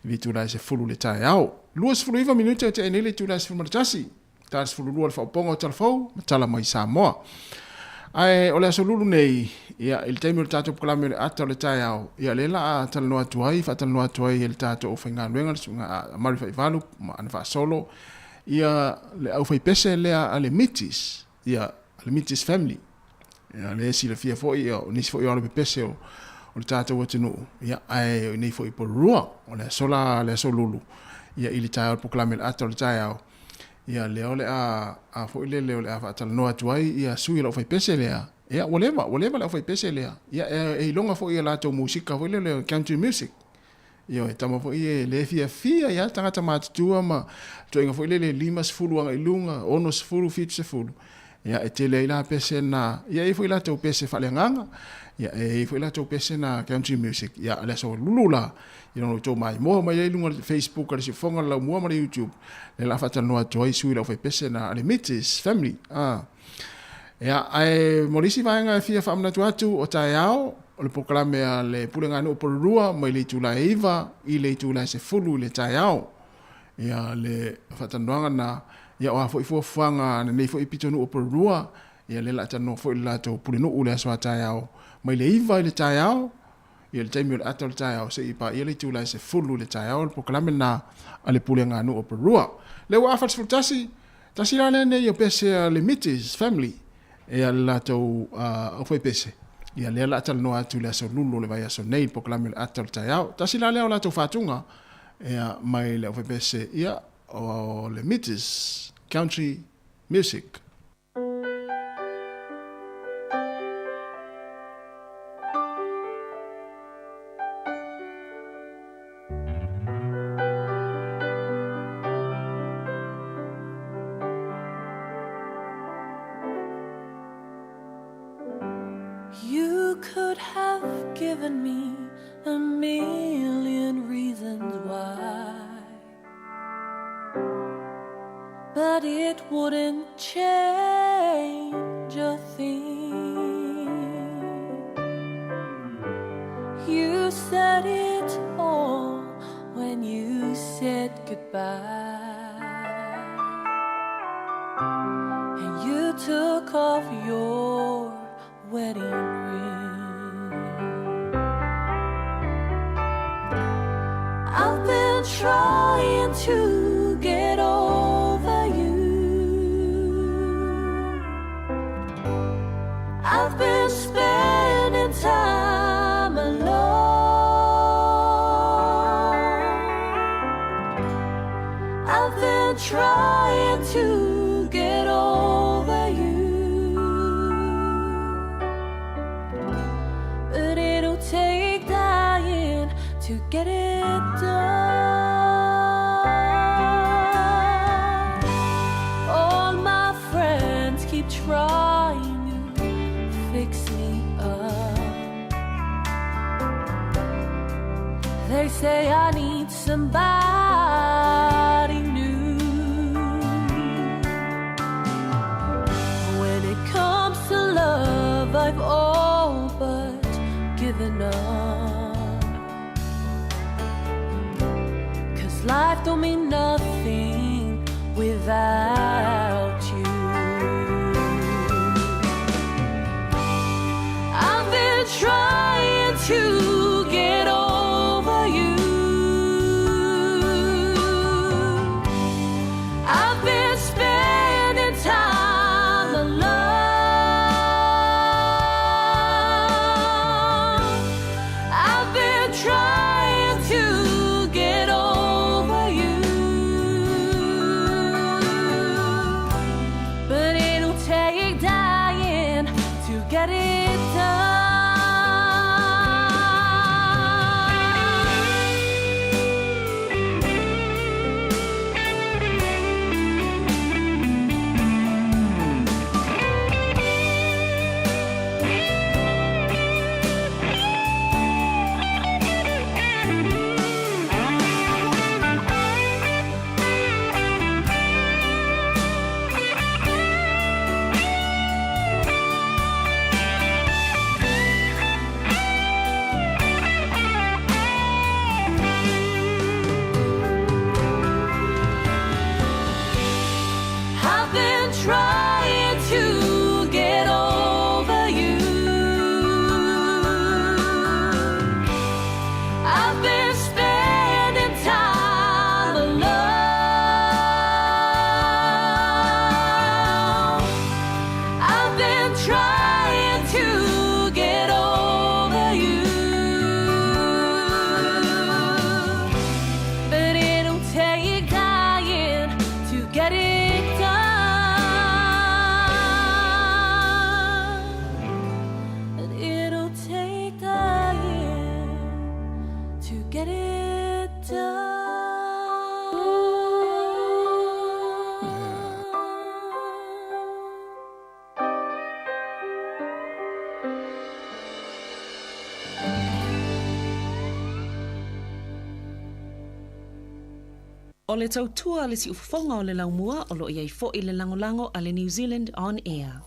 I le itula e 10 i le taeao. 29 minute o tea nei le itula e 11. Ta 12 le faaopoopoga o tala fou ma tala mai Samoa. Ae o le aso lulu nei, ia, i le taimi o le tatou polokalame o le ata o le taeao, ia, lea la a talanoa atu ai, faatalanoa atu ai e le tatou aufaigaluega, le susuga a Mari Faivalu ma ana faasolo, ia, le aufaipese lea a le Mitis, ia, a le Mitis family. Ia, lea e silafia foi, ia, o nisi foi o alo pepese o, o le tatou atunuu, ia, ae o nei foi i Porirua, o le aso la, le aso lulu, ia, i le taeao o le polokalame o le ata o le taeao, Ia, lea o le a, a foi lele o le a faatalanoa atu ai ia sui o le aufaipese lea, ia ua leva, ua leva le aufaipese lea. Ia, e, e iloga foi ia latou musika foi lele country music. Ioe, tama foi e le fiafia ia tagata matutua ma toega foi lele 50 agai i luga, 60, 70. Ia, e tele ai la pese na, ia e i ai foi latou pese faaleagaga, ia e i ai foi latou pese na country music. Ia, le aso lulu la, i lona outou maimoa mai ai luga o le Facebook a le Siufofoga le Laumua ma le YouTube, lea la faatalanoa atu ai sui o le aufaipese na a le Mitis family. Ah. Ia, ae mo le isi vaega e fia faamanatu atu, o taeao, o le polokalame a le Puleganuu o Pololua mai le itula e 9 i le itula e 10 i le taeao. Ia, le faatalanoaga na, ia o a foi fuafuaga a lenei foi pitonuu o Pololua, ia lea la talanoa foi le latou pulenuu le aso a taeao mai le 9 i le taeao, ia le taimi o le ata o le taeao seia paia le itula e 10 i le taeao le polokalame lena a le Puleganuu o Pololua. Lea ua afa le 11, tasi la lenei o pese a le Mitis family, ia le latou aufaipese, ia lea la talanoa atu i le aso Lulu o le vaiaso nei, le polokalame o le ata o le taeao. Tasi la lea o latou fatuga, ia mai le aufaipese, ia o le Mitis Country Music. You could have given me a million reasons why But it wouldn't change a thing You said it all when you said goodbye And you took off your wedding ring I've been trying to get over you I've been spending time alone I've been trying to get over you But it'll take dying to get it done All my friends keep trying to fix me up They say I need somebody new. mean nothing without you. I've been trying to get over you. I've been spending time alone. I've been trying to get over you, but it'll take dying to get it done. I've been trying to get over you. I've been spending time alone. I've been trying to get over you. But it'll take dying to get it done. But it'll take dying to get it done. O le tautua le siufofoga o le laumua o loo i ai fo'i le lagolago a le New Zealand On Air.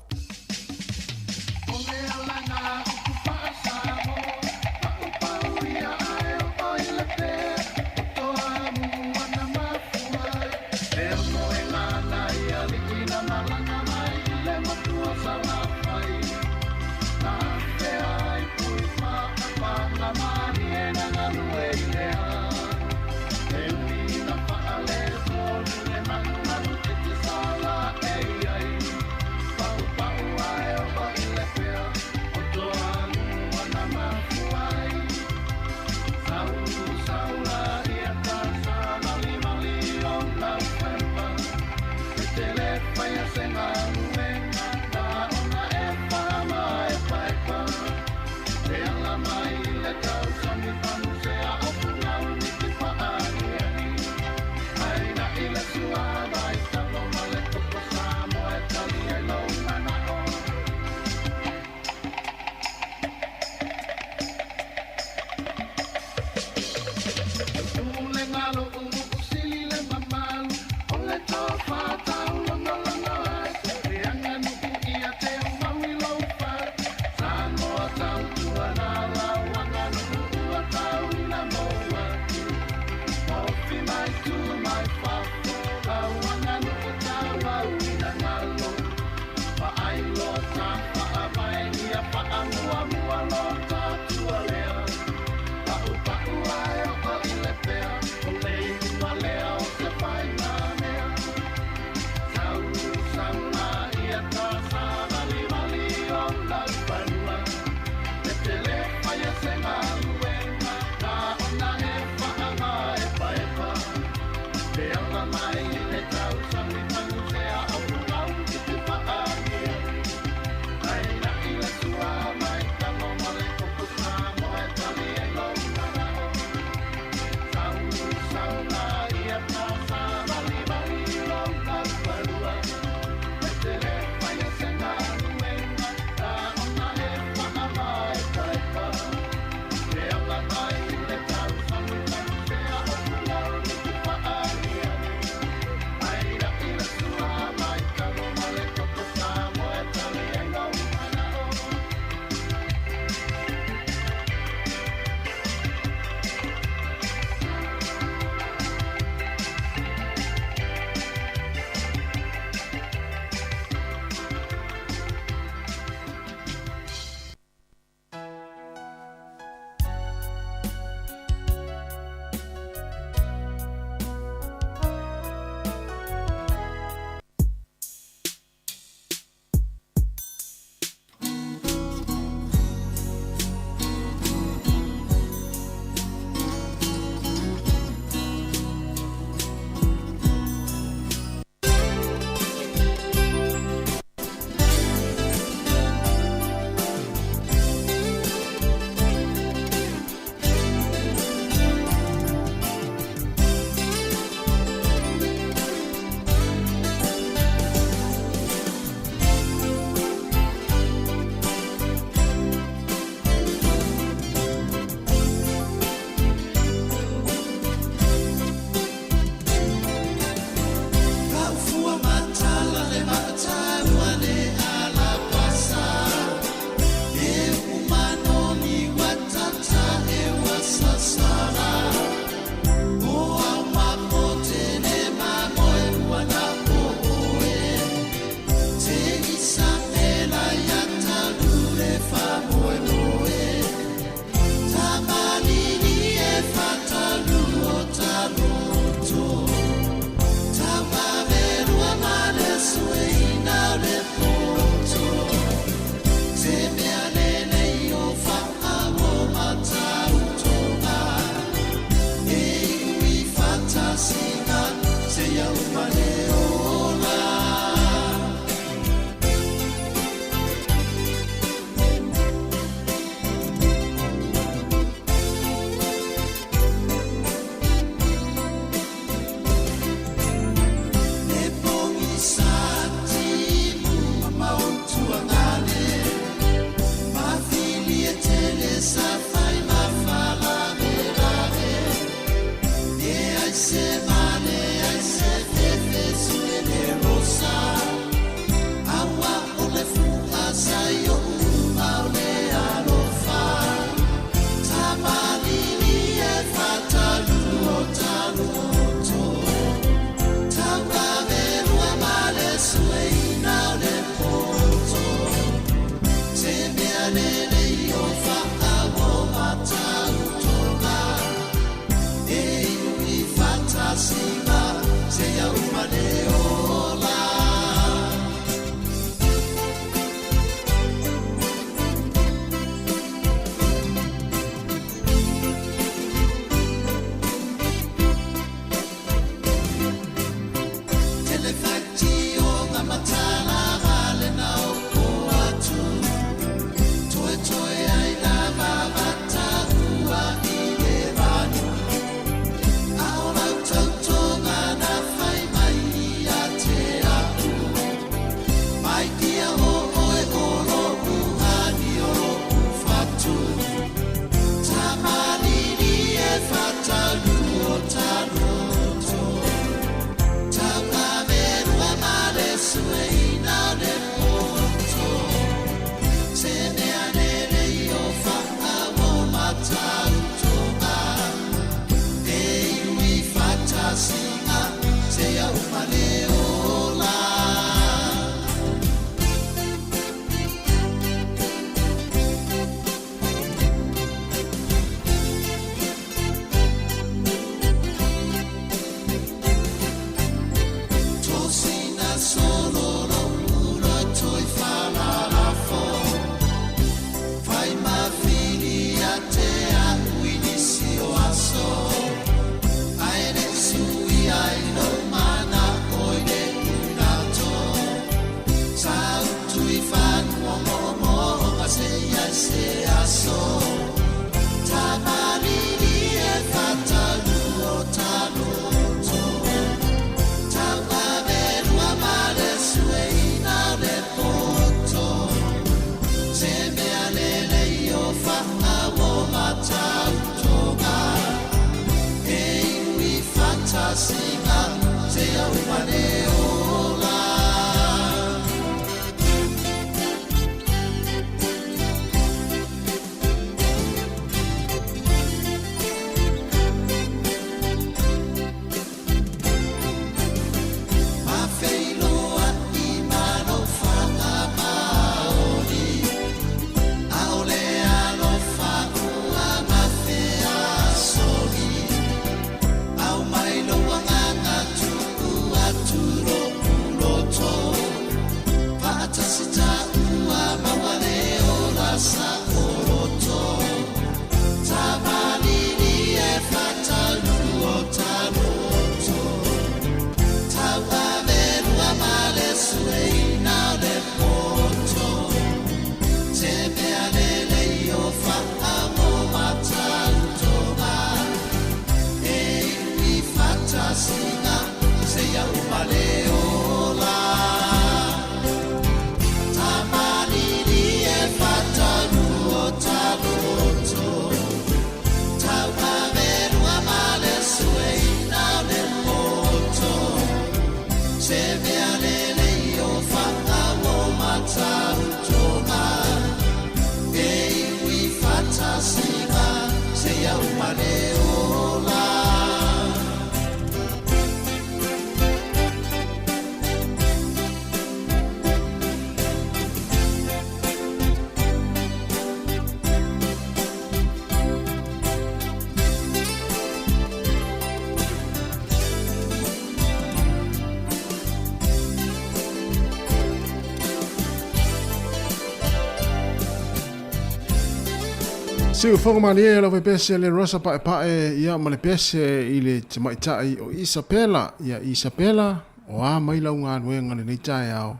Siufogo malie lau faipese le Rosa Paepae ia ma le pese i le tamaitai o Isapela. Ia Isapela, o a mai lau galuega lenei taeao.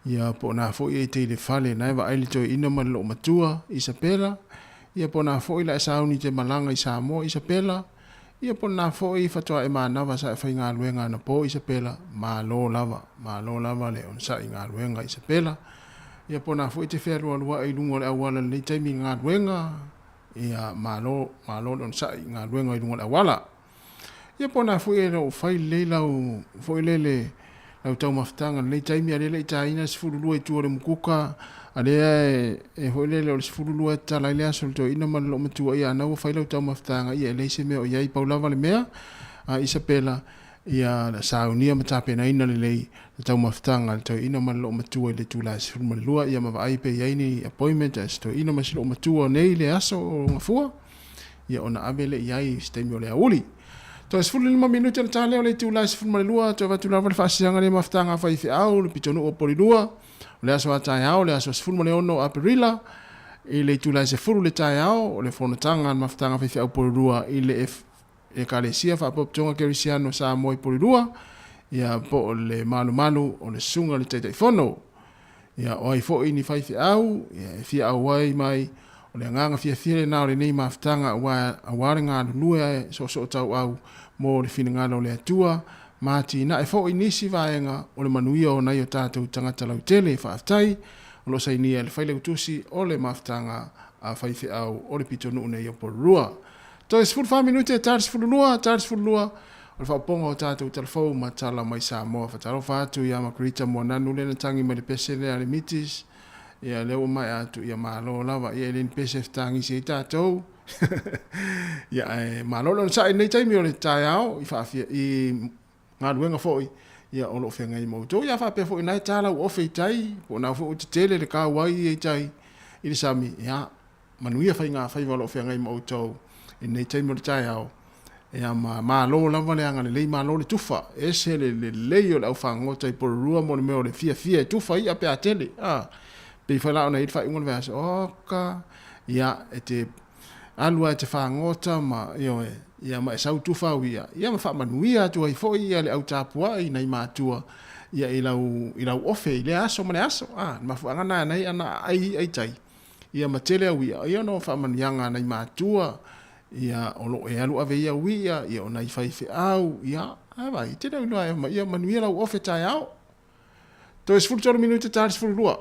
Ia po o na foi e te i le fale na e vaai le toeaina ma le loomatua Isapela. Ia po o na foi la e sauni te malaga i Samoa Isapela. Ia po o na foi faatoa e manava sa e faigaluega anapo Isapela. Malo lava, malo lava le onosai galuega Isapela. Ia po o na foi te fealualuai i luga o le auala i lenei taimi i galuega. Ia malo, malo le onosai i galuega i luga o le auala. Ia po o na foi e le o fai lelei lau foi lele lau taumafataga i lenei taimi, a lea e le i taina le 12 i tua o le mukuka, a lea e foi lele o le 12 e tatala ai le aso o le toeaina ma le loomatua, ia a na ua fai lau taumafataga, ia e leai se mea o i ai, pau lava le mea a Isapela, ia saunia ma tapenaina lelei le taumafataga a le toeaina ma le loomatua i le itula e 12, ia ma vaai pe i ai ni appointment a se toeaina ma si loomatua nei le aso o Gafua, ia ona ave lea i ai i se taimi o le aoauli. Toe 15 minute ona ta lea o le itula e 12, toe avatu lava le faasiaga lea mafutaga a faifeau le pitonuu o Polilua, o le aso a taeao, le aso 16 o Aperila, i le itula e 10 le taeao, o le fonotaga a le mafutaga a faifeau Polilua i le Ekalesia Faapotopotoga Kerisiano Samoa i Polilua, ia po o le malumalu o le susuga i le Taitaifono. Ia, o ai foi ni faifeau, ia, e fia auai mai, o le agaga fiafia lena o lenei mafutaga aua, aua le galulue ae soosootauau mo le finagalo o le Atua, ma atinae foi nisi vaega o le manuia o nai o tatou tagata lautele. Faafetai, o lo o sainia e le Failautusi o le Mafutaga a Faifeau o le pitonuu nei o Porirua. Toe 14 minute e ta le 12, ta le 12, o le faaopoopoga o tatou talafou ma tala mai Samoa. Faatalofa atu ia Margarita Moananu lea na tangi mai le pese lea a le Mitis. Ia lea ua maea atu, ia malo lava. Ia e le ni pese e fetagisi ai tatou. Ia ae malo le onosai i lenei taimi o le taeao i faafia i galuega foi ia o lo o feagai ma outou. Ia faapea foi na e ta lau ofe i tai, po o na foi ua tetele le kauai ia i tai i le sami, ia manuia faiga faiva o lo o feagai ma outou i lenei taimi o le taeao. Ia ma malo lava le agalelei, malo le tufa. E ese le lelei o le aufagota i Porirua mo le mea o le fiafia e tufa i'a pe a tele. A, pei foi la ona i ai le faaiuga o le vaiaso, oka, ia, e te alu lava e te fagota ma, ioe, ia ma e sau tufa au i'a, ia ma faamanuia atu ai foi ia le au tapuai nai matua, ia i lau, i lau ofe i lea aso ma le aso. A, le mafuaaga lena e ala ai ana aai i'a i tai. Ia ma tele au i'a, ia ona o faamanuiaga a nai matua, ia o lo o e alu ave i au i'a, ia o nai faifeau, ia, ae vaai, e tele au iloa e oma, ia manuia lau ofe taeao. Toe 13 minute ta le 12.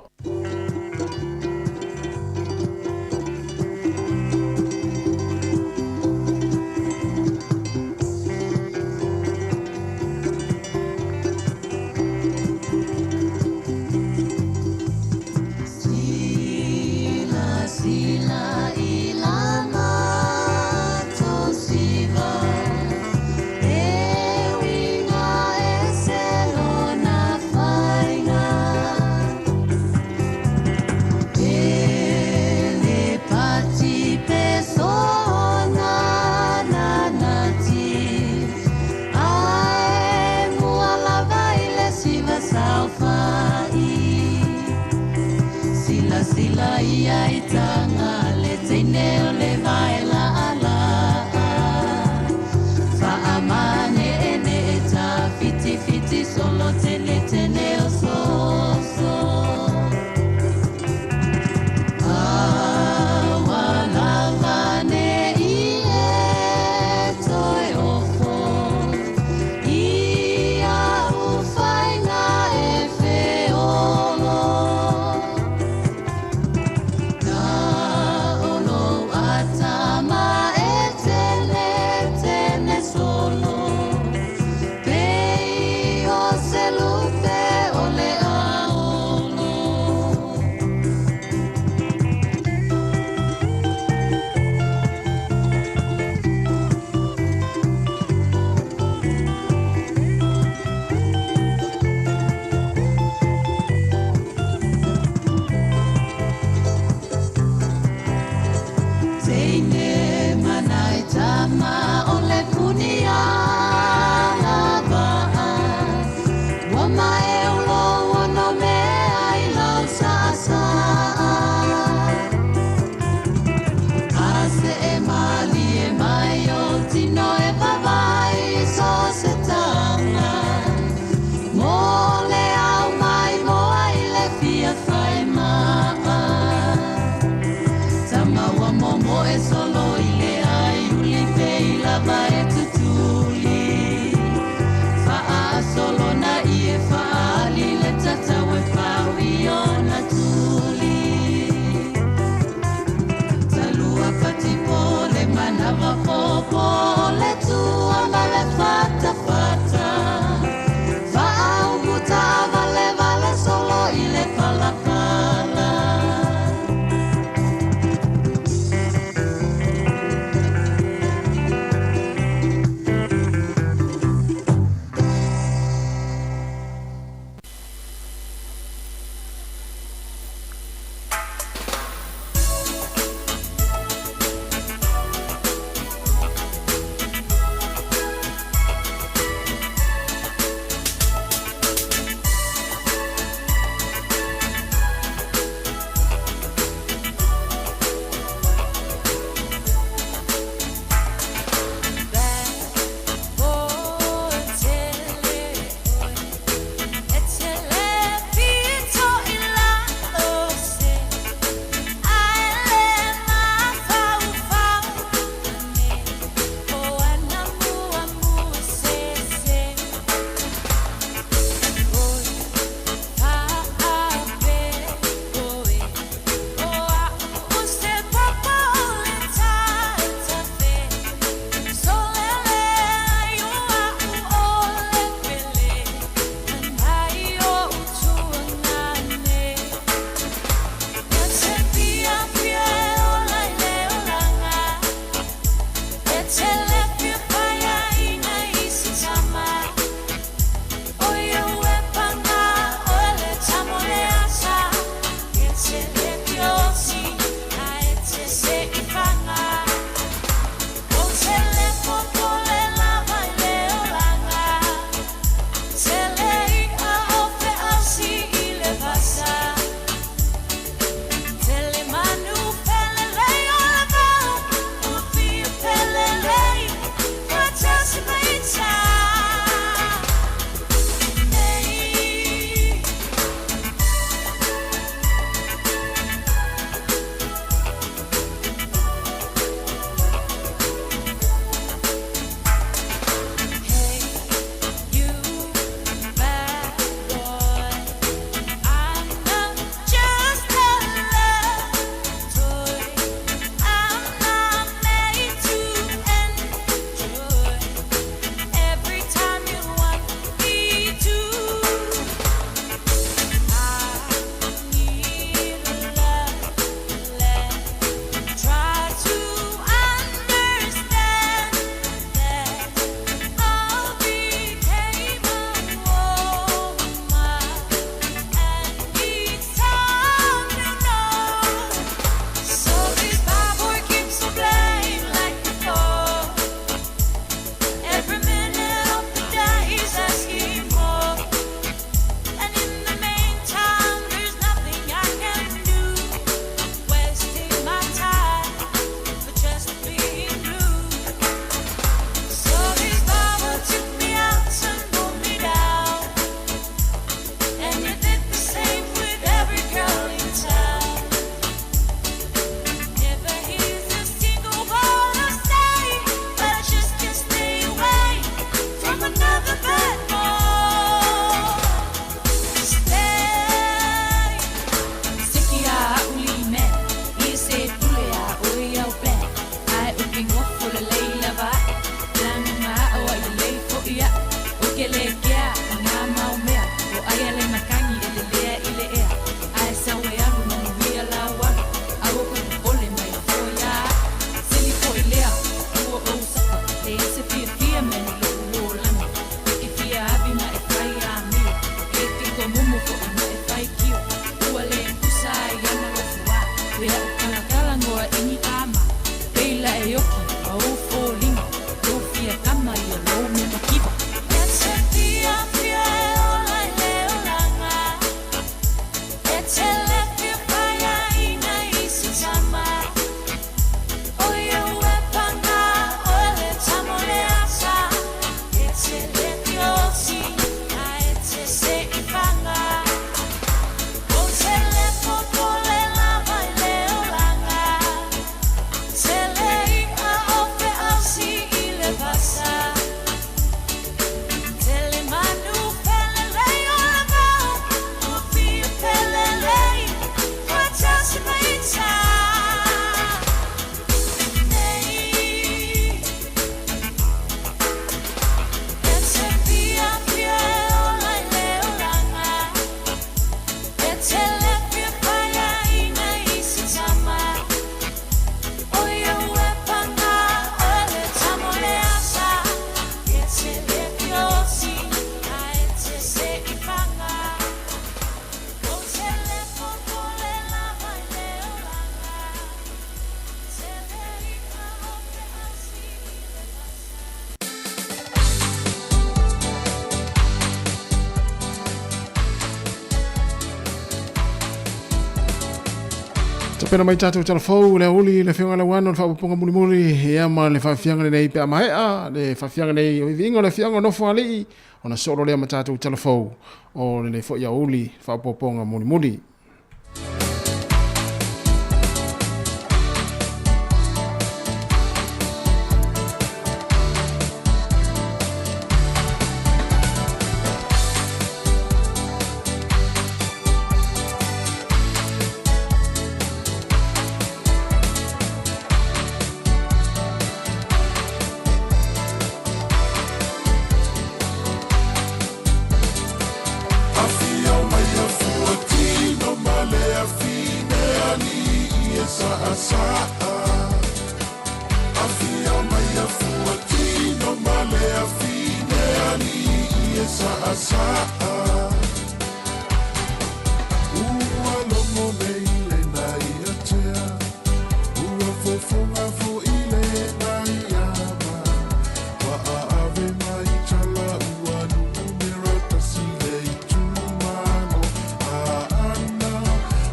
Tapena mai tatou talafou le auli le afioga Lauano le faaopoopoga mulimuli ia ma le faafiaga lenei pe a maea le faafiaga nei o viviiga o le afioaga o Nofoalii ona solo lea ma tatou talafou o lenei foi aouli faaopoopoga mulimuli. Afio mai afuatino ma le afine alii e saasaa. Afio mai afuatino ma le afine alii e saasaa. Ua logo nei le nai atea, ua fofoga foi le nai ama. Ua aave mai tala ua numera tasi le itumalo. Aana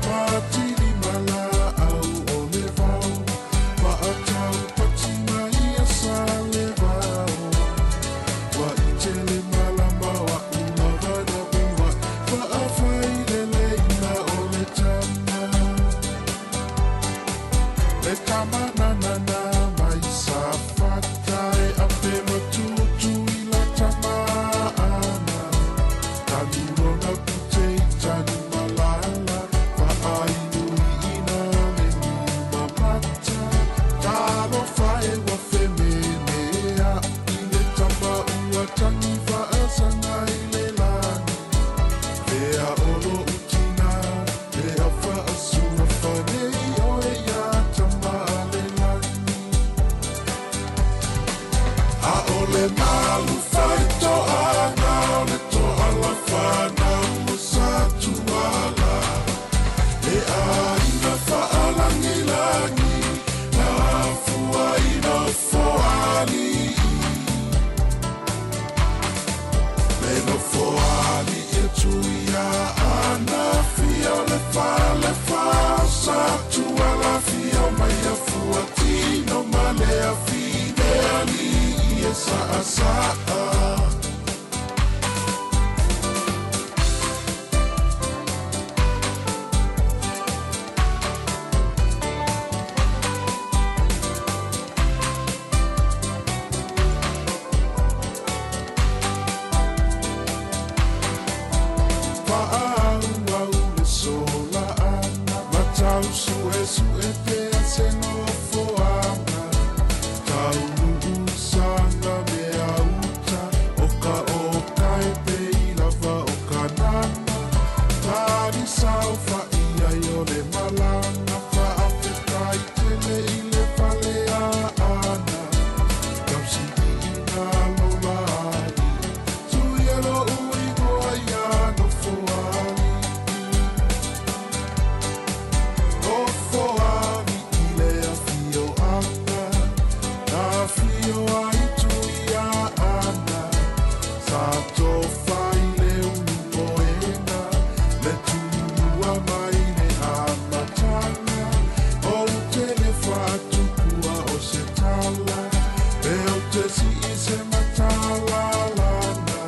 patili malaau o le vao, paatau pati mai a sa le vao. Ua itele malama wa ulava na ua, faafai le leina o le tama. Le tama na na na mai sa fata e ape matutu i la tama ana. Tanu rona pute i tanu malala, faainu i ina le ni mamata. Talofa e wa femenea i le tama ua tangi faasaga i le lagi. Fea olo utina, lea faasua fanei oe ia tama a le lagi. A o le malu faitoaga o le toala whanau o sa tuala. E aiga faalagilagi, na afua i Nofoalii. Le Nofoalii e tuia ana fia o le falefa o sa tuala. Fia mai afuatino ma le afine alii e saasaa. Fa'aauau le sola ana, matau su'esu'e pea se nofoaga. Taunuu saga mea uta, o ka okae pei lava o kanana. Talisao fa'i ai o le malaga, fa'afetai tele i le fale aana. Tausi'iina lola ali, tuia lo'u igoa ia Nofoalii. Nofoalii le afioaga, na afio ai Tuia ana. Sa tofa i le ulupoega, le tulua mai le amataga. Ou te le faatukua o se tala, pe ou te sii se matalalana.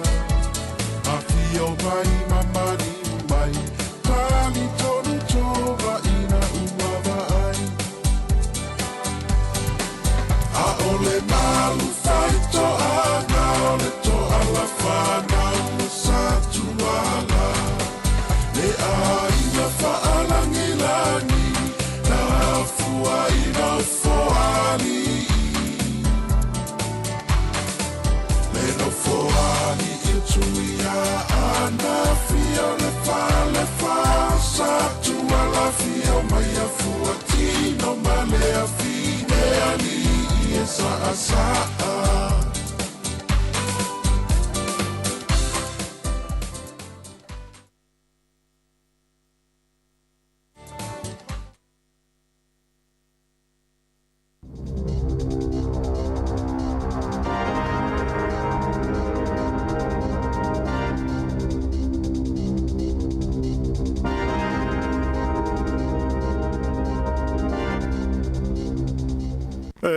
Afio mai mamaliu mai, tali tonu tova ina ua vaai. A o le malu faitoaga o le toala whanau o sa tuala. Le aiga faalagilagi, na afua i Nofoalii. Le Nofoalii e tuia ana fia o le falefa o sa tuala. Fia mai afuatino ma le afine alii e saasaa.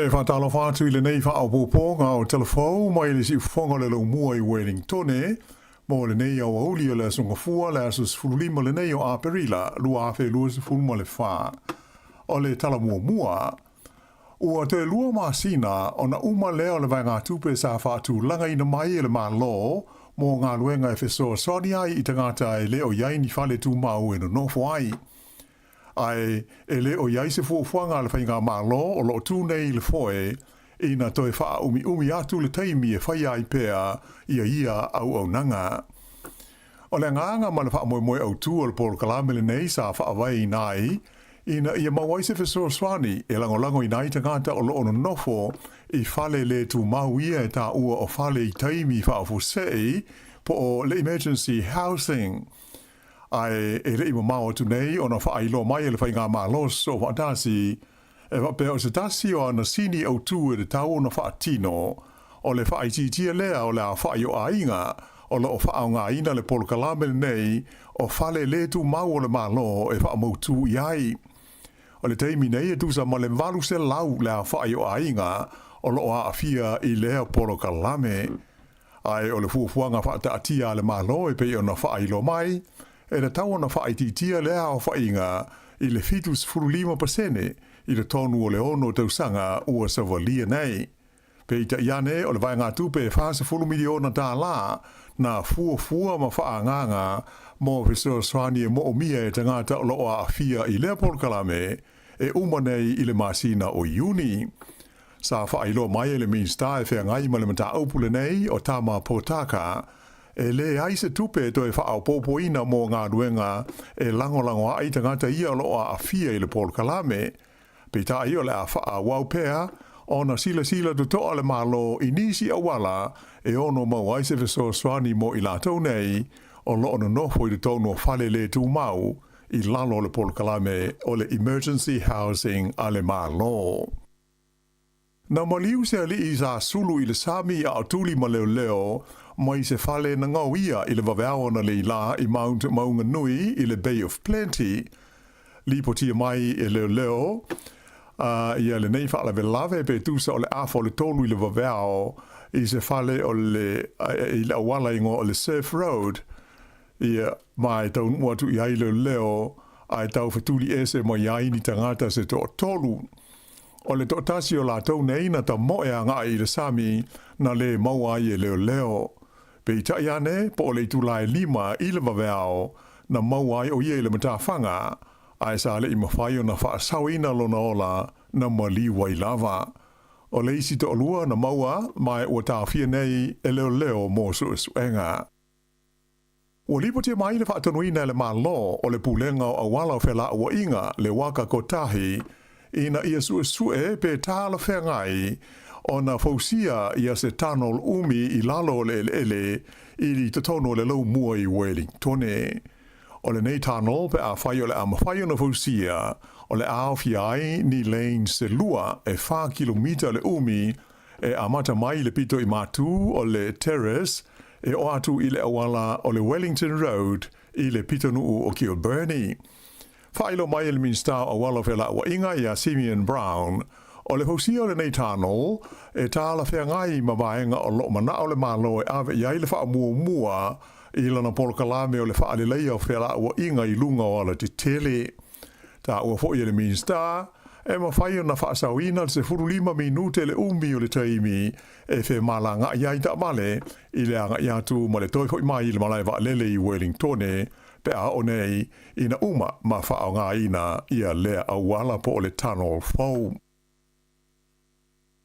E faatalofa atu i lenei faaopoopoga o Tala Fou mai le siufofoga o le Laumua i Wellingtone mo lenei aoauli o le Aso Gafua le aso 15 lenei o Aperila 2024. O le tala muamua, ua toe 2 masina ona uma lea o le vaegatupe sa faatulagaina mai e le Malo mo galuega e fesoasoani ai i tagata e le o i ai ni fale tumau e nonofo ai. Ae e le o i ai se fuafuaga a le Faigamalo o lo o tu nei i le foe ina toe faaumiumi atu le taimi e faia ai pea ia ia auaunaga. O le agaga ma le faamoemoe autu o le polokalame lenei sa faavaeina ai ina ia maua ai se fesoasoani e lagolagoina ai tagata o lo o nonofo i fale le tumau ia e taua o fale i taimi faafuasei po o le emergency housing. Ae e le i mamao atu nei ona faailoa mai e le Faigamalo Soofaatasi e faapea o se tasi o ana sini autu e tatau ona faatino, o le faaitiitia lea o le aofai o aiga o lo o faaaogaina le polokalame lenei o fale le tumau o le Malo e faamautu i ai. O le taimi nei e tusa ma le 800 le aofai o aiga o lo o aafia i lea polokalame. Ae o le fuafuaga faataatia a le Malo e pei ona faailoa mai, e tatau ona faaitiitia lea aofaiga i le 75% i totonu o le 6 tausaga ua savalia nei. Peitai ane, o le vaegatupe e $40 miliona na fuafua ma faaagaaga mo fesoasoani e moomia e tagata o lo o aafia i lea polokalame e uma nei i le masina o Iuni. Sa faailoa mai e le Minisita e feagai ma le mataupu lenei o Tama Potaka, e leai se tupe e toe faaopoopoina mo galuega e lagolago ai tagata ia o lo o aafia i le polokalame. Peitai o le a faaauau pea ona silasila totoa le Malo i nisi auala e ono maua ai se fesoasoani mo i latou nei o lo o nonofo i totonu o fale le tumau i lalo o le polokalame o le Emergency Housing a le Malo. Na maliu se alii sa sulu i le sami a o tuli ma leoleo mai se fale na gaoia i le vaveao analeila i Mount Maunganui i le Bay of Plenty. Lipotia mai e leoleo ia lenei faalavelave pe tusa o le 2:30 i le vaveao i se fale o le i le auala igoa o le Surf Road. Ia ma e taunuu atu i ai leoleo ae tau fetuli ese mai ai ni tagata se toatolu. O le toatasi o latou nei na tamoe agai i le sami na le maua ai e leoleo. Peitai ane po o le itula e 5 i le vaveao na maua ai o ia i le matafaga ae sa le'i mafai ona faasaoina lona ola na maliu ai lava. O le isi toalua na maua ma e ua taofia nei e leoleo mo suesuega. Ua lipotia mai le faatonuina e le Malo o le Pulega o Auala o Felauaiga le Waka Kotahi ina ia suesue pe talafeagai ona fausia ia se tunnel umi i lalo o le eleele i totonu o le Laumua i Wellingtone. O lenei tunnel pe afai o le a mafai ona fausia o le a aofia ai ni lanes se 2 e 4 kilomita le umi e amata mai le pito i matu o le Terrace e oo atu i le auala o le Wellington Road i le pitonuu o Kilbirnie. Faailoa mai e le Minisita o Auala o Felauaiga ia Simeon Brown, o le fausia o lenei tunnel e talafeagai ma vaega o lo o manao le Malo e ave i ai le faamuamua i lana polokalame o le faaleleia o felauaiga i luga o alatetele. Taua foi e le Minisita e mafai ona faasaoina le 15 minute le umi o le taimi e femalagaai ai taavale i le agai atu ma le toe foi mai i le malae vaalele i Wellingtone pe a oo nei ina uma ma faaaogaina ia lea auala po o le tunnel fou.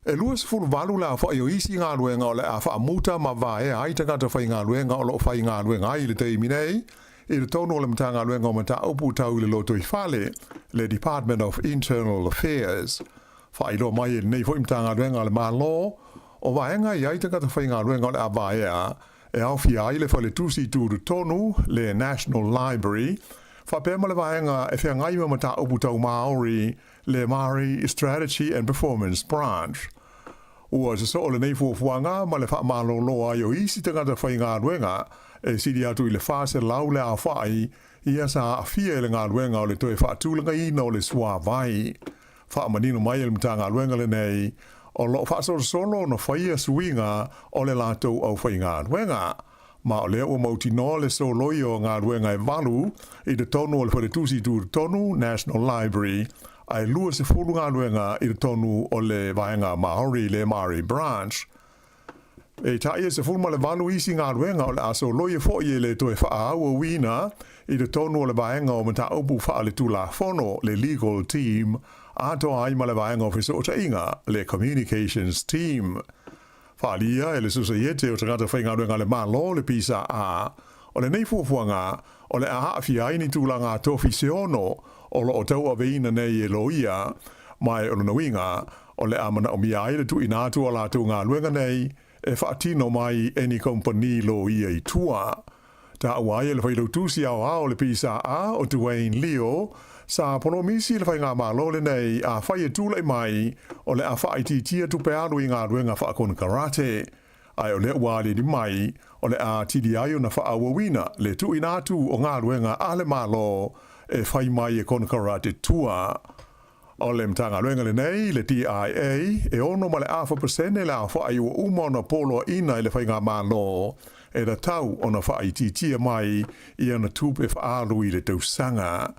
E 28 le aofai o isi galuega o le a faamuta ma vaea ai tagata faigaluega o lo o faigaluega ai i le taimi nei i totonu o le Matagaluega o Mataupu Tau i le Lotoifale, le Department of Internal Affairs. Faailoa mai e lenei foi Matagaluega a le Malo o vaega i ai tagata faigaluega o le a vaea e aofia ai le Faletusi Tutotonu, le National Library, faapea ma le vaega e feagai ma mataupu tau Māori, le Māori Strategy and Performance Branch. Ua sosoo lenei fuafuaga ma le faamalōlō ai o isi tagata faigaluega e sili atu i le 400 le aofai ia sa aafia i le galuega o le toe faatulagaina o le suāvai. Faamanino mai e le Matagaluega lenei, o lo o faasolosolo ona faia suiga o le latou aufaigaluega. Ma o lea ua mautinoa le soloia o galuega e valu i totonu o le Faletusi Tutotonu, National Library, ae 20 galuega i totonu o le Vaega Maori, le Maori Branch. Peitai e 18 isi galuega o le a soloia foi e le toe faaauauina i totonu o le Vaega o Mataupu Faaletulafono, le Legal Team, atoa ai ma le Vaega o Fesootaiga, le Communications Team. Faaalia e le Sosaiete o Tagata Faigaluega a le Malo, le PSA, o lenei fuafuaga o le a aafia ai ni tulaga tofi se ono o lo o tauaveina nei e loia, ma e o lona uiga, o le a manaomia ai le tuuina atu o a latou galuega nei e faatino mai e ni kamupani loia i tua. Taua ai e le Failautusi Aoao o le PSA o Duane Leo, sa polomisi le faigamalo lenei afai e tulai mai o le a faaitiitia tupe alu i galuega faakonekarate, ae o lea ua aliali mai o le a atili ai ona faaauauina le tuuina atu o galuega a le Malo e fai mai e konekarate tua. O le Matagaluega lenei, le DIA, e 6.5% le aofai ua uma ona poloaiina e le Faigamalo e tatau ona faaitiitia mai i ana tupe faaalu i le tausaga.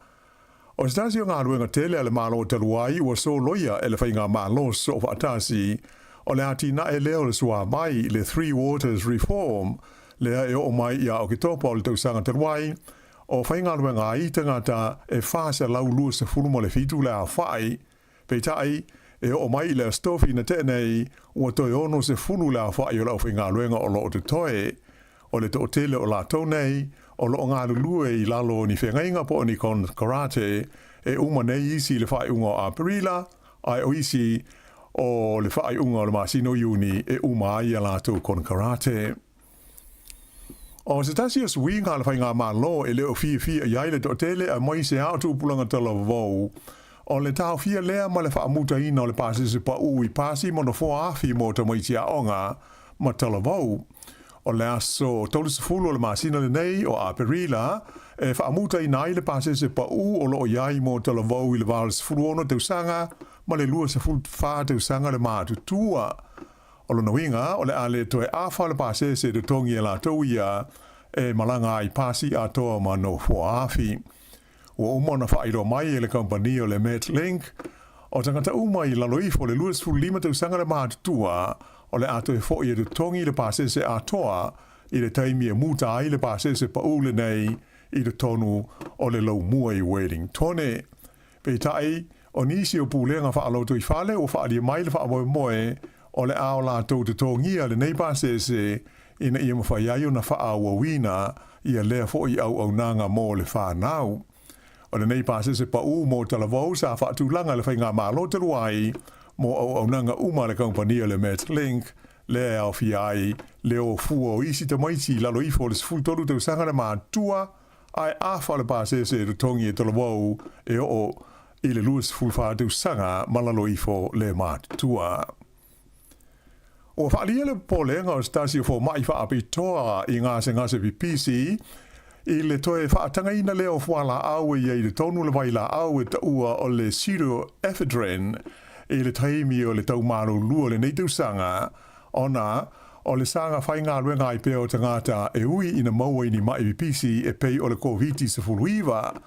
O se tasi o galuega tele a le Malo talu ai ua soloia e le Faigamalo Soofaatasi, o le atinae lea o le suavai, le Three Waters Reform, lea e oo mai ia Oketopa o le tausaga talu ai, O faigaluega ai tagata e 427 le aofai, peitai, e oo mai i le Aso Tofi na tea nei, ua toe 60 le aofai o le aufaigaluega o lo o totoe. O le toatele o latou nei, o lo o galulue i lalo o ni feagaiga po o ni konekarate, e uma nei isi i le faaiuga o Aperila, ae o isi o le faaiuga o le masina o Iuni e uma ai a latou konekarate. O se tasi o suiga a le Faigamalo e le o fiafia i ai le toatele aemaise a o tupulaga talavou, o le taofia lea ma le faamutaina o le pasese pauu i pasi ma nofoa afi mo tamaiti aoga ma talavou. O le aso 30 o le masina lenei o Aperila e faamutaina ai le pasese pauu o lo o i ai mo talavou i le 86 tausaga ma le 24 tausaga le matutua. O lona uiga, o le a le toe afa le pasese e totogi e latou ia e malaga ai pasi atoa ma nofoa afi. Ua uma ona faailoa mai e le kamupani o le Metlink, o tagata uma i lalo ifo o le 25 tausaga le matutua, o le a toe foi e totogi le pasese atoa i le taimi e muta ai le pasese pau lenei i totonu o le laumua i Wellingtone. Peitai, o nisi o pulega faalotoifale ua faaalia mai le faamoemoe o le a o latou totogia lenei pasese ina ia mafai ai ona faaauauina ia lea foi auaunaga mo le fanau. O lenei pasese pau mo Talavou sa faatulaga e le Faigamalo talu ai mo auaunaga uma a le kamupani o le Metlink lea e aofia ai le o fua o isi tamaiti i lalo ifo o le 13 tausaga le matua Ae afa le pasese e totogi e Talavou e oo i le 24 tausaga ma lalo ifo le matutua. Ua faaalia le popolega o se tasi o fomai faapitoa i gasegase pipisi i le toe faatagaina lea o fualaau e i ai i totonu le vailaau e taua o le pseudoephedrine i le taimi o le taumalolua o lenei tausaga ona o le saga faigaluega ai pea o tagata e ui ina maua i ni maʻi pipisi e pei o le Koviti-19.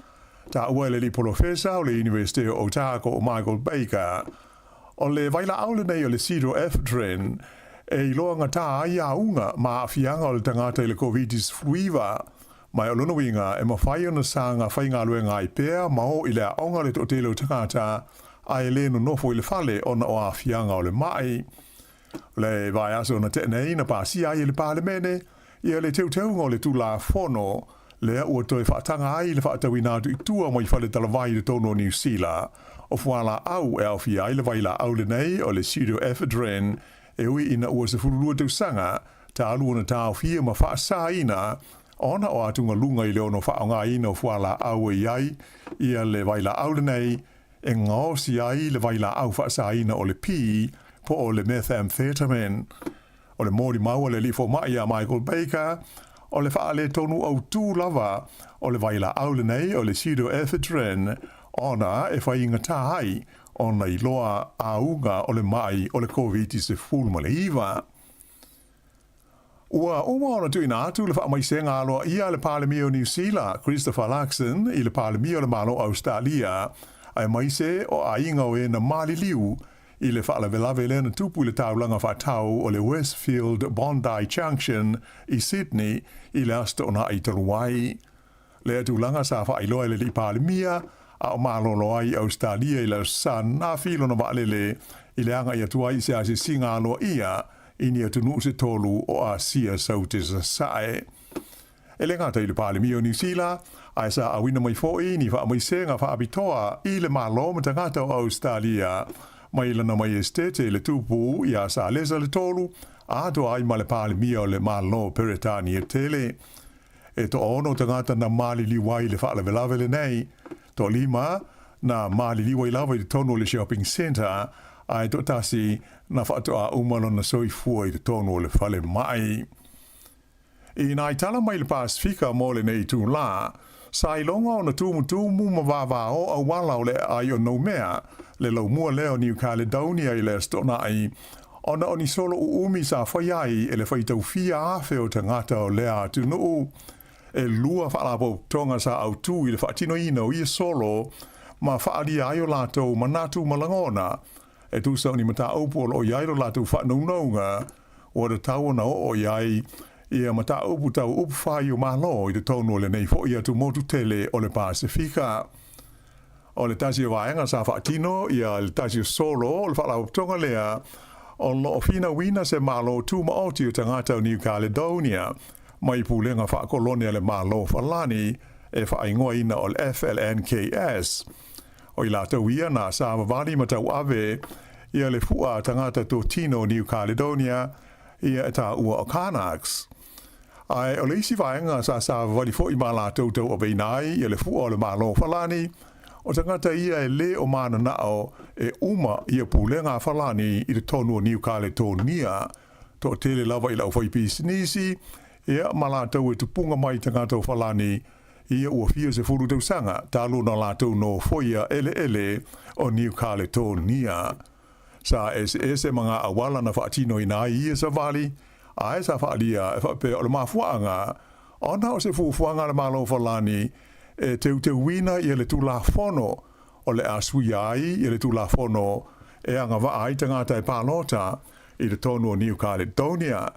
Taua e le alii polofesa o le Iunivesite o Otago o Michael Baker, o le vailaau lenei o le pseudoephedrine e iloa gata ai auga ma aafiaga o le tagata i le Koviti-19, ma e o lona uiga e mafai ona saga faigaluega ai pea ma o i le aoga le toatele o tagata ae le nonofo i le fale ona o aafiaga o le maʻi. O le vaiaso na tea nei na pasia ai e le Palemene ia le teuteuga o le Tulafono lea ua toe faataga ai le faatauina atu i tua mai fale talavai i totonu o Niu Sila o fualaau e aofia ai le vailaau lenei o le pseudoephedrine e ui ina ua 12 tausaga talu ona taofia ma faasaina ona o atugaluga i le ono faaaogaina o fualaau e i ai ia le vailaau lenei e gaosi ai le vailaau faasaina o le P po o le methamphetamine. O le molimau a le alii fomai ia Michael Baker, o le faaletonu autū lava o le vailaau lenei o le pseudoephedrine ona e faigata ai ona iloa auga o le ma'i o le Koviti-19. Ua uma ona tuuina atu le faamaisega aloaia a le Palemia o Niu Sila, Christopher Luxon, i le Palemia o le Malo o Ausetalia, aemaise o aiga o e na maliliu i le faalavelave lea na tupu i le taulaga faatau o le Westfield Bondi Junction i Sydney i le Aso Toonai talu ai. Lea tulaga sa faailoa e le Alii Palemia a o malolo ai i Ausetalia i le Aso Sa ananafi lona vaalele i le agai atu ai i se asiasiga aloaia i ni atunuu se tolu o Asia Saute Sasae. E le gata i le Palemia o Niu Sila, ae sa auina mai foi ni faamaisega faapitoa i le Malo ma tagata o Ausetalia mai lana Maiestete le Tupu ia Salesa le Tolu atoa ai ma le Palemia o le Malo Peretania tele. E toaono tagata na maliliu ai i le faalavelave lenei, toalima na maliliu ai lava i totonu o le shopping centre, ae toatasi na faatoa uma lona soifua i totonu o le falemai. I nai tala mai le Pasefika mo lenei itulā, sa iloga ona tumutumu ma vavao auala o le aai o Noumea, le laumua lea o New Caledonia i le Aso Toonai, ona o ni solo uumi sa faia ai e le faitau fia afe o tagata o lea atunuu. E lua faalapotopotoga sa autu i le faatinoina o ia solo ma faaalia ai o latou manatu ma lagona e tusa o ni mataupu o lo o i ai lo latou faanaunauga ua tatau ona oo i ai ia mataupu tau upu fai o Malo i totonu o lenei foi atumotu tele o le Pasefika. O le tasi o vaega sa faatino ia le tasi o solo o le faalapotopotoga lea o lo o finauina se Malo tumaoti o tagata o New Caledonia mai pulega faakolone a le Malo Falani e faaigoaina o le FLNKS. O i latou ia na savavali ma tauave ia le fua tagata totino o New Caledonia ia e taua o Kanaks. Ae o le isi vaega sa savavali foi ma latou tauaveina ai ia le fua o le Malo Falani, o tagata ia e lē o mananao e uma ia pulega a Falani i totonu o Niu Kaletonia, toatele lava i le aufaipisinisi, ia ma latou e tupuga mai tagata o Falani ia ua fia sefulu tausaga talu ona latou nofoia eleele o Niu Kaletonia. Sa eseese ma ngā auala na faatinoina ai ia savali, ae sa faaalia e faapea o le mafuaaga ona o se fuafuaga a le Malo Falani e teuteuina ia le Tulafono o le a suia ai ia le Tulafono e agavaa ai tagata e palota i totonu o Niu Kaledonia.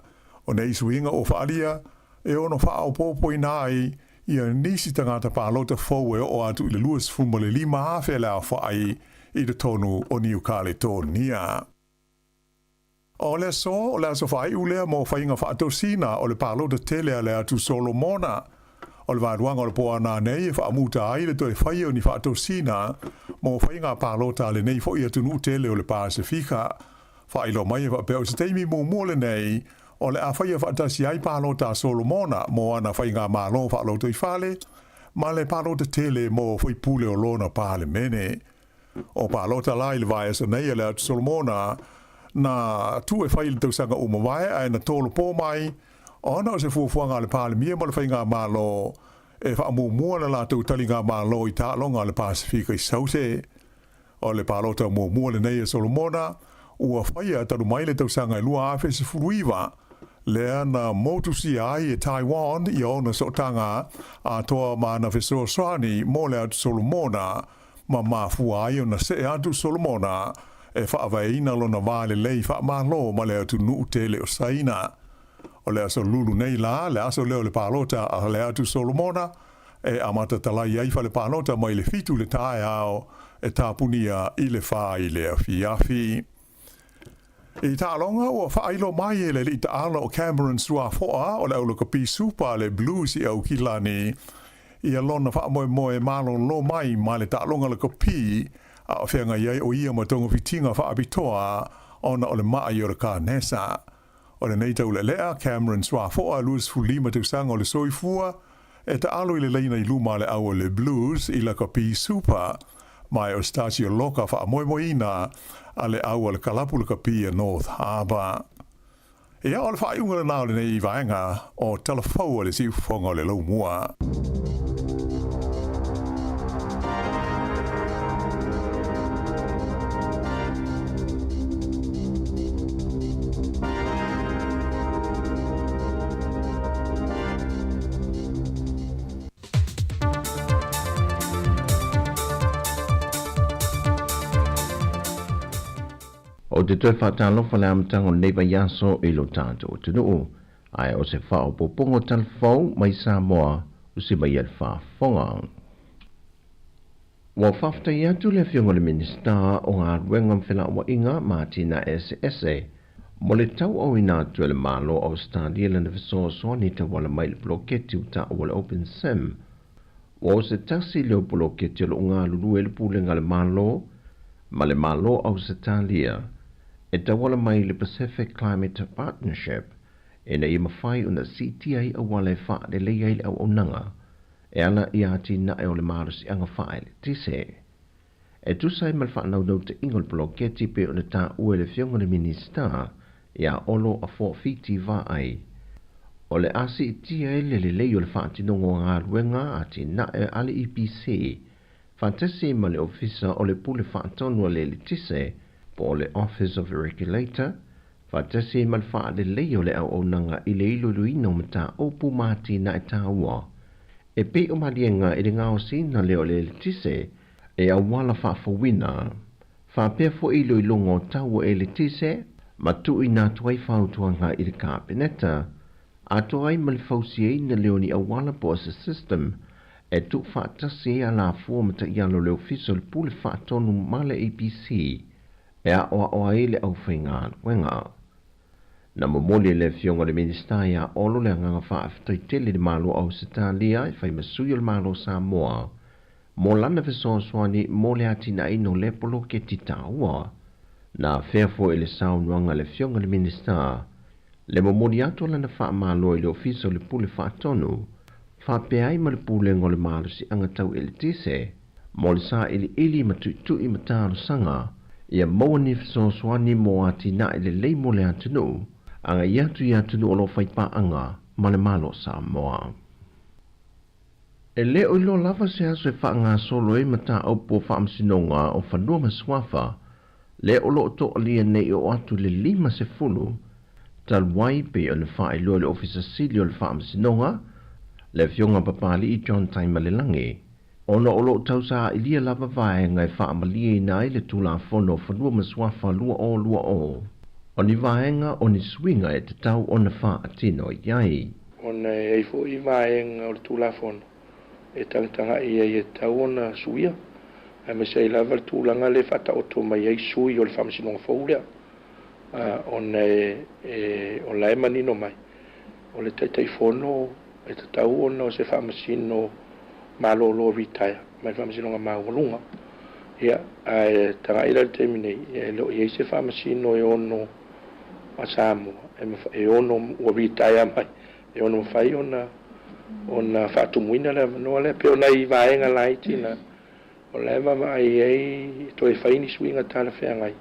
O nei suiga ua faaalia e ono faaopoopoina ai ia nisi tagata palota fou e oo atu i le 25,000 le aofai i totonu o Niu Kaletonia. O le aso, o le aso faaiu lea mo faiga faatosina o le palota tele a le atu Solomona. O le vaeluaga o le po ana nei e faamuta ai le toe faia o ni faatosina mo faiga palota a lenei foi atunuu tele o le Pasefika. Faailoa mai e faapea o se taimi muamua lenei o le a faia faatasi ai palota a Solomona mo ana faigamalo faalotoifale ma le palota tele mo faipule o lona Palemene. O palota la i le vaiaso nei a le atu Solomona na tuu e fai i le tausaga ua mavae ae na tolopo mai ona o se fuafuaga a le Palemia ma le faigamalo e faamuamua le latou taligamalo i taaloga a le Pasefika i Saute. O le palota muamua lenei a Solomona ua faia talu mai le tausaga e 2019, lea na motusia ai e Taiwan ia ona sootaga atoa ma ana fesoasoani mo le atu Solomona, ma mafua ai ona see atu Solomona e faavaeina lona va lelei faamalo ma le atunuu tele o Saina. O le aso lulu nei la, le aso lea o le palota a le atu Solomona, e amata talai ai fale palota mai le 7 i le taeao e tapunia i le 4 i le afiafi. I taaloga ua faailoa mai e le alii taalo o Cameron Suafoa o le aulakapi Supa le Blues i Aukilani ia lona faamoemoe malolo mai ma le taaloga lakapi a o feagai ai o ia ma togafitiga faapitoa ona o le ma'i o le kanesa. O lenei taulealea, Cameron Suafoa, 25 tausaga o le soifua, e taalo i le laina i luma a le au o le Blues i lakapi Super, ma e o se tasi o loka faamoemoeina a le au a le kalapu lakapi a North Harbour. Ia, o le faaiuga lena o lenei vaega o Tala Fou a le Siufofoga o le Laumua. Ou te toe faatalofa le amataga o lenei vaiaso i lo tatou atunuu, ae o se faaopoopoga o tala fou mai Samoa usi mai ai le faafofoga. Ua faafetai atu le Afioga i le Minisita o Galuega ma Felauaiga ma Atinae Eseese mo le tauauina atu e le Malo o Ausetalia lana fesoasoani tauala mai i le poloketi ua taua o le Open Sim. Ua o se tasi lea o poloketi o lo o galulue ai le Pulega a le Malo ma le Malo o Ausetalia e tauala mai i le Pacific Climate Partnership ina ia mafai ona siitia ai auala e faalelei ai le auaunaga e ala i atinae o le malosiaga faaeletise. E tusa ai ma le faanaunautaiga o le poloketi pei ona taua e le Afioga i le Minisita ia Olo Afoafiti Vaai, o le a siitia ai le lelei o le faatinoga o galuega atinae a le EPC faatasi ma le Ofisa o le Pule Faatonu a le Eletise po o le Office of the Regulator, faatasi ai ma le faaleleia o le auaunaga i le iloiloina o mataupu ma atinae taua e pei o maliega i le gaosiina lea o le eletise e auala faafouina, faapea foi iloiloga o tau o eletise ma tuuina atu ai fautuaga i le Kapeneta, atoa ai ma le fausiaina lea o ni auala po o se system e tuufaatasi ai alafua ma taiala o le Ofisa o le Pule Faatonu ma le EPC e aoao ai le aufaigaluega. Na momoli e le Afioga i le Minisita ia Olo le agaga faafetai tele i le Malo o Ausetalia e fai ma sui o le Malo o Samoa mo lana fesoasoani mo le atinaeina o lea poloketi taua. Na afea foi i le saunoaga a le Afioga i le Minisita le momoli atu o lana faamalo i le Ofisa o le Pule Faatonu faapea ai ma le Pulega o le Malosiaga Tau Eletise mo le sailiili ma tuitui ma talosaga ia maua ni fesoasoani mo atinae lelei mo le atunuu, agai atu i atunuu o lo o fai paaga ma le Malo o Samoa. E le o iloa lava se aso e faagasolo ai mataupu o Faamasinoga o Fanua ma Suafa lea o lo o toalia nei i oo atu i le 50 talu ai pei ona faailoa e le Ofisa Sili o le Faamasinoga, le Afioga Papalii John Taimalelagi, ona o lo o tausaailia lava vaega e faamalieina ai le Tulafono o Fanua ma Suafa 2020, o ni vaega o ni suiga e tatau ona faatino i ai. Ona e i ai foi vaega o le Tulafono e tagatagai ai e tatau ona suia, aemaise ai lava le tulaga lea e faataoto mai ai sui o le Faamasinoga fou lea, ona o la e manino mai, o le Taitaifono e tatau ona o se Faamasino malolo retire mai le Faamasinoga Maualuga. Ia, ae tagai la i le taimi nei, e le o i ai se Faamasino e ono a Samoa e ono ua retire mai e ono mafai ona ona faatumuina le avanoa lea. Pei o nai vaega laiti na o la e vaavaai ai e toe fai ni suiga talafeagai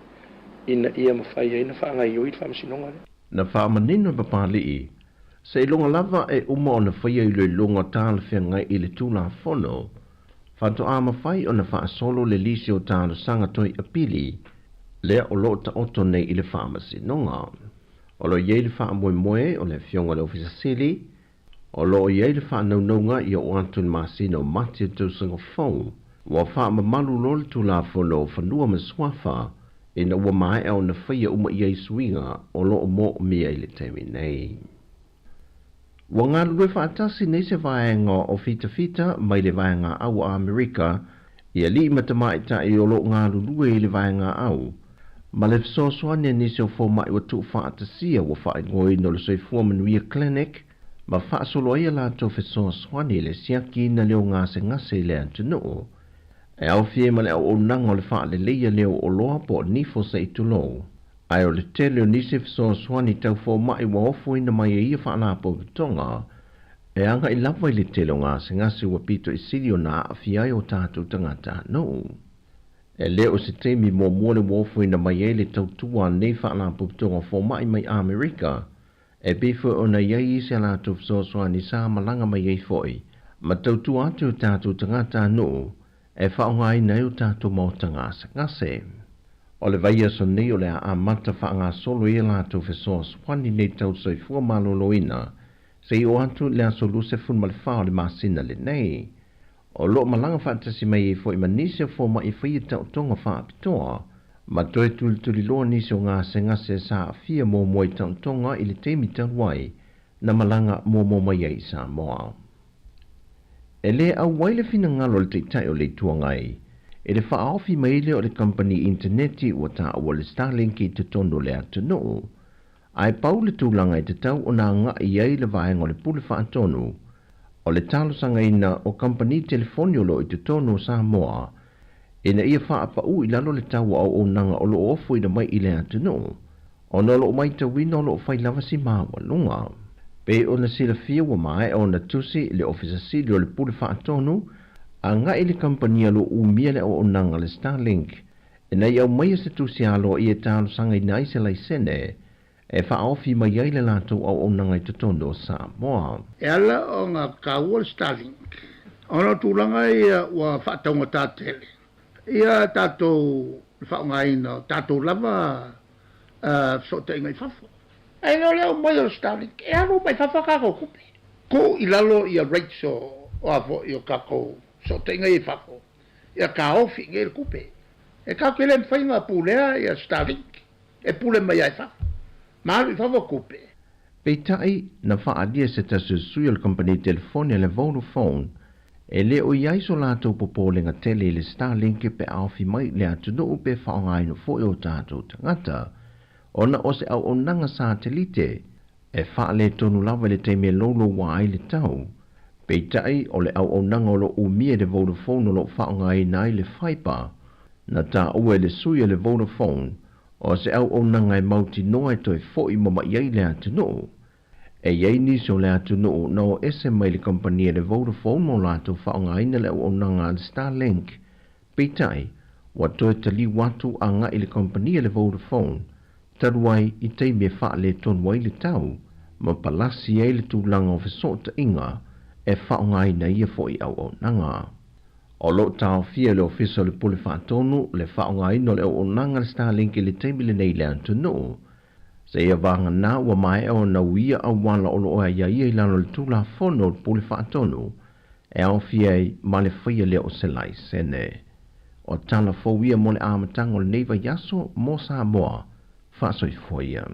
ina ia mafai ai ona faagaioi le Faamasinoga lea. Na faamanino e Papalii, seiloga lava e uma ona faia iloiloga talafeagai i le Tulafono, faatoa mafai ona faasolo le lisi o talosaga toe apili lea o lo o taoto nei i le Faamasinoga. O lo o i ai le faamoemoe o le Afioga i le Ofisa Sili, o lo o i ai le faanaunauga ia oo atu i le masina o Mati o le tausaga fou, ua faamamalu loa le Tulafono o Fanua ma Suafa ina ua maea ona faia uma i ai suiga o lo o moomia i le taimi nei. Ua galulue faatasi nei se vaega o fitafita mai le Vaega Au a Amerika i alii ma tamaitai o lo o galulue i le Vaega Au, ma le fesoasoani a nisi o fomai ua tuufaatasia ua faaigoaina o le Soifua Manuia Clinic ma faasolo ai a latou fesoasoani i le siakiina lea o gasegase i le atunuu. E aofia ai ma le auaunaga o le faaleleia lea o oloa po o nifo se i tulou. Ae o le tele o nisi fesoasoani tau fomai ua ofoina mai e ia faalapotopotoga, e agai lava i le tele o gasegase ua pito i sili ona aafia ai o tatou tagatanuu. E le o se taimi muamua le ua ofoina mai ai le tautua a nei faalapotopotoga fomai mai Amerika, e pei foi ona i ai isi a latou fesoasoani sa malaga mai ai foi ma tautua atu i o tatou tagatanuu e faaaogaina ai o tatou maota gasegase. O le vaiaso nei o le a amata faagasolo ai a latou fesoasoani nei tau soifua maloloina seia oo atu i le aso 24 o le masina lenei. O lo o malaga faatasi mai ai foi ma nisi o fomai e faia taotoga faapitoa Ma toe tulituliloa nisi o gasegase sa aafia muamua i taotoga i le taimi talu ai na malaga muamua mai ai i Samoa. E lē auai le finagalo o le Taitai o le Itu Agai i le faaofi mai lea o le kamupani initaneti ua taua le Starlink i totonu o le atunuu, ae pau le tulaga e tatau ona agai ai le vaega o le Pule Faatonu o le talosagaina o kamupani telefoni o loo i totonu o Samoa ina ia faapaū i lalo le tau o auaunaga o loo ofoina mai i le atunuu ona o loo matauina o loo fai lava si maualuga. Pei ona silafia ua maea ona tusi le Ofisa Sili o le Pule Faatonu agai i le kamupani o loo umia le auaunaga le Starlink ina ia aumaia se tusi aloaia e talosagaina ai se laisene e faaofi mai ai le latou auaunaga i totonu o Samoa. E ala ona taua le Starlink ona o tulaga ia ua faataugatā tele ia tatou le faaaogaina o tatou lava fesootaiga i fafo. Ae le o le aumai o le Starlink e alu uma i fafo a tatou tupe. Tuu i lalo ia rates o a foi o tatou fesootaiga ia i fafo ia taofi i inei le tupe. E tatou te le mafai ona pulea ia Starlink e pule mai lava i fafo ma alu i fafo tupe. Peitai, na faaalia se tasi o sui o le kamupani telefoni a le Vodafone, e le o i ai so latou popolega tele i le Starlink pe aofi mai i le atunuu pe faaaogaina foi o tatou tagata, ona o se auaunaga satelite e faaletonu lava i le taimi e louloua ai le tau. Peitai, o le auaunaga o lo o umia e le Vodafone o lo o faaaogaina ai le fibre, na taua e le sui a le Vodafone, O se auaunaga e mautinoa e toe fo'i mama'i ai le atunuu. E i ai nisi o le atunuu na o ese mai le kamupani a le Vodafone mo latou faaaogaina le auaunaga a le Starlink. Peitai, ua toe taliu atu agai le kamupani a le Vodafone talu ai i taimi e faaletonu ai le tau ma palasi ai le tulaga o fesootaiga e faaaogaina ia fo'i auaunaga. O lo o taofia e le Ofisa o le Pule Faatonu le faaaogaina o le auaunaga a le Starlink i le taimi lenei i le atunuu. Seia vagana ua maea ona uia auala o lo o aiaia i lalo o le Tulafono o le Pule Faatonu e aofia ai ma le faia lea o se laisene. O tala fou ia mo le amataga o lenei vaiaso mo Samoa. Faasoifua ia.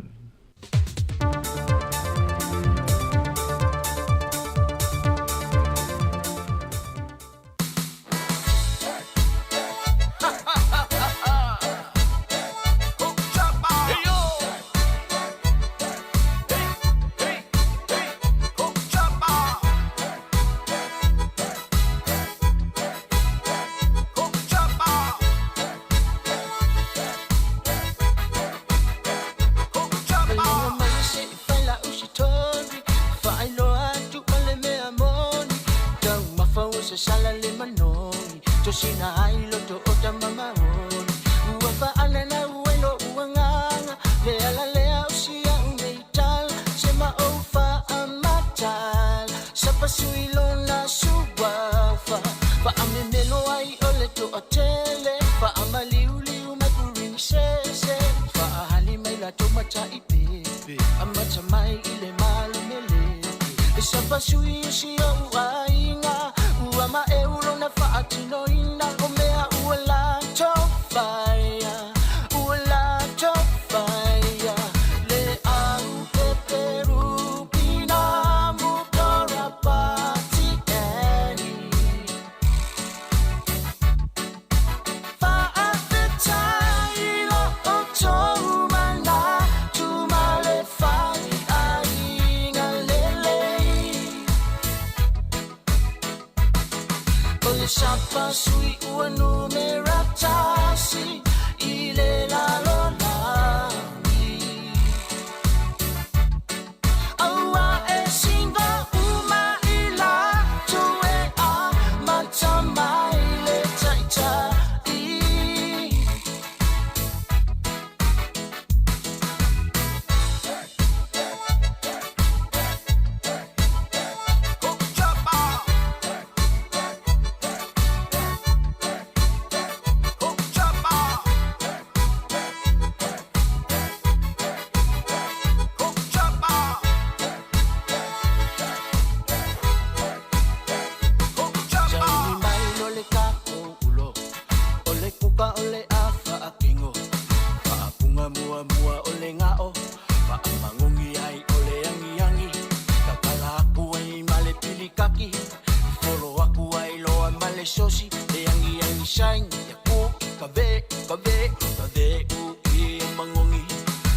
sosi Le angi angi saingi Ya ku ka ve ka ve ka ve u i mangongi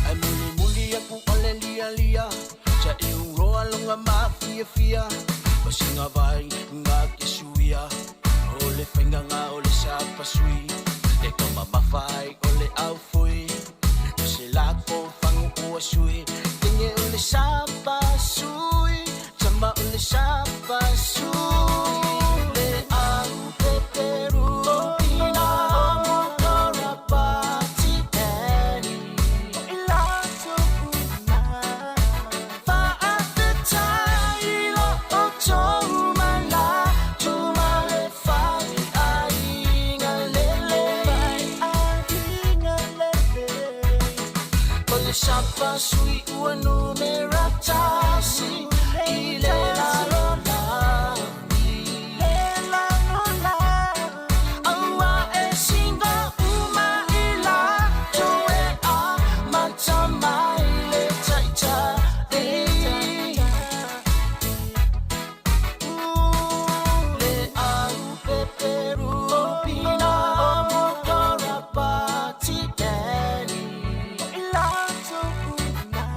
Ai muli muli aku ole lia lia Sa e uroa longa mafia fia Pasinga vai ngā ke suia O le whainganga o le sapasui E ka mamawhai o le aufui O se lako whangu ua sui Tinge o le sapasui Tama o le sapasui Le au peperu Ina mo kora pati eni O i latou uma Fa'afetai lo outou ma latou ma le faiaiga lelei. O le sapasui ua numera tasi i le lalolagi. Aua e singa uma i latou e amata mai le taitai. Le au peperu pina mo kora pati eni. O i latou uma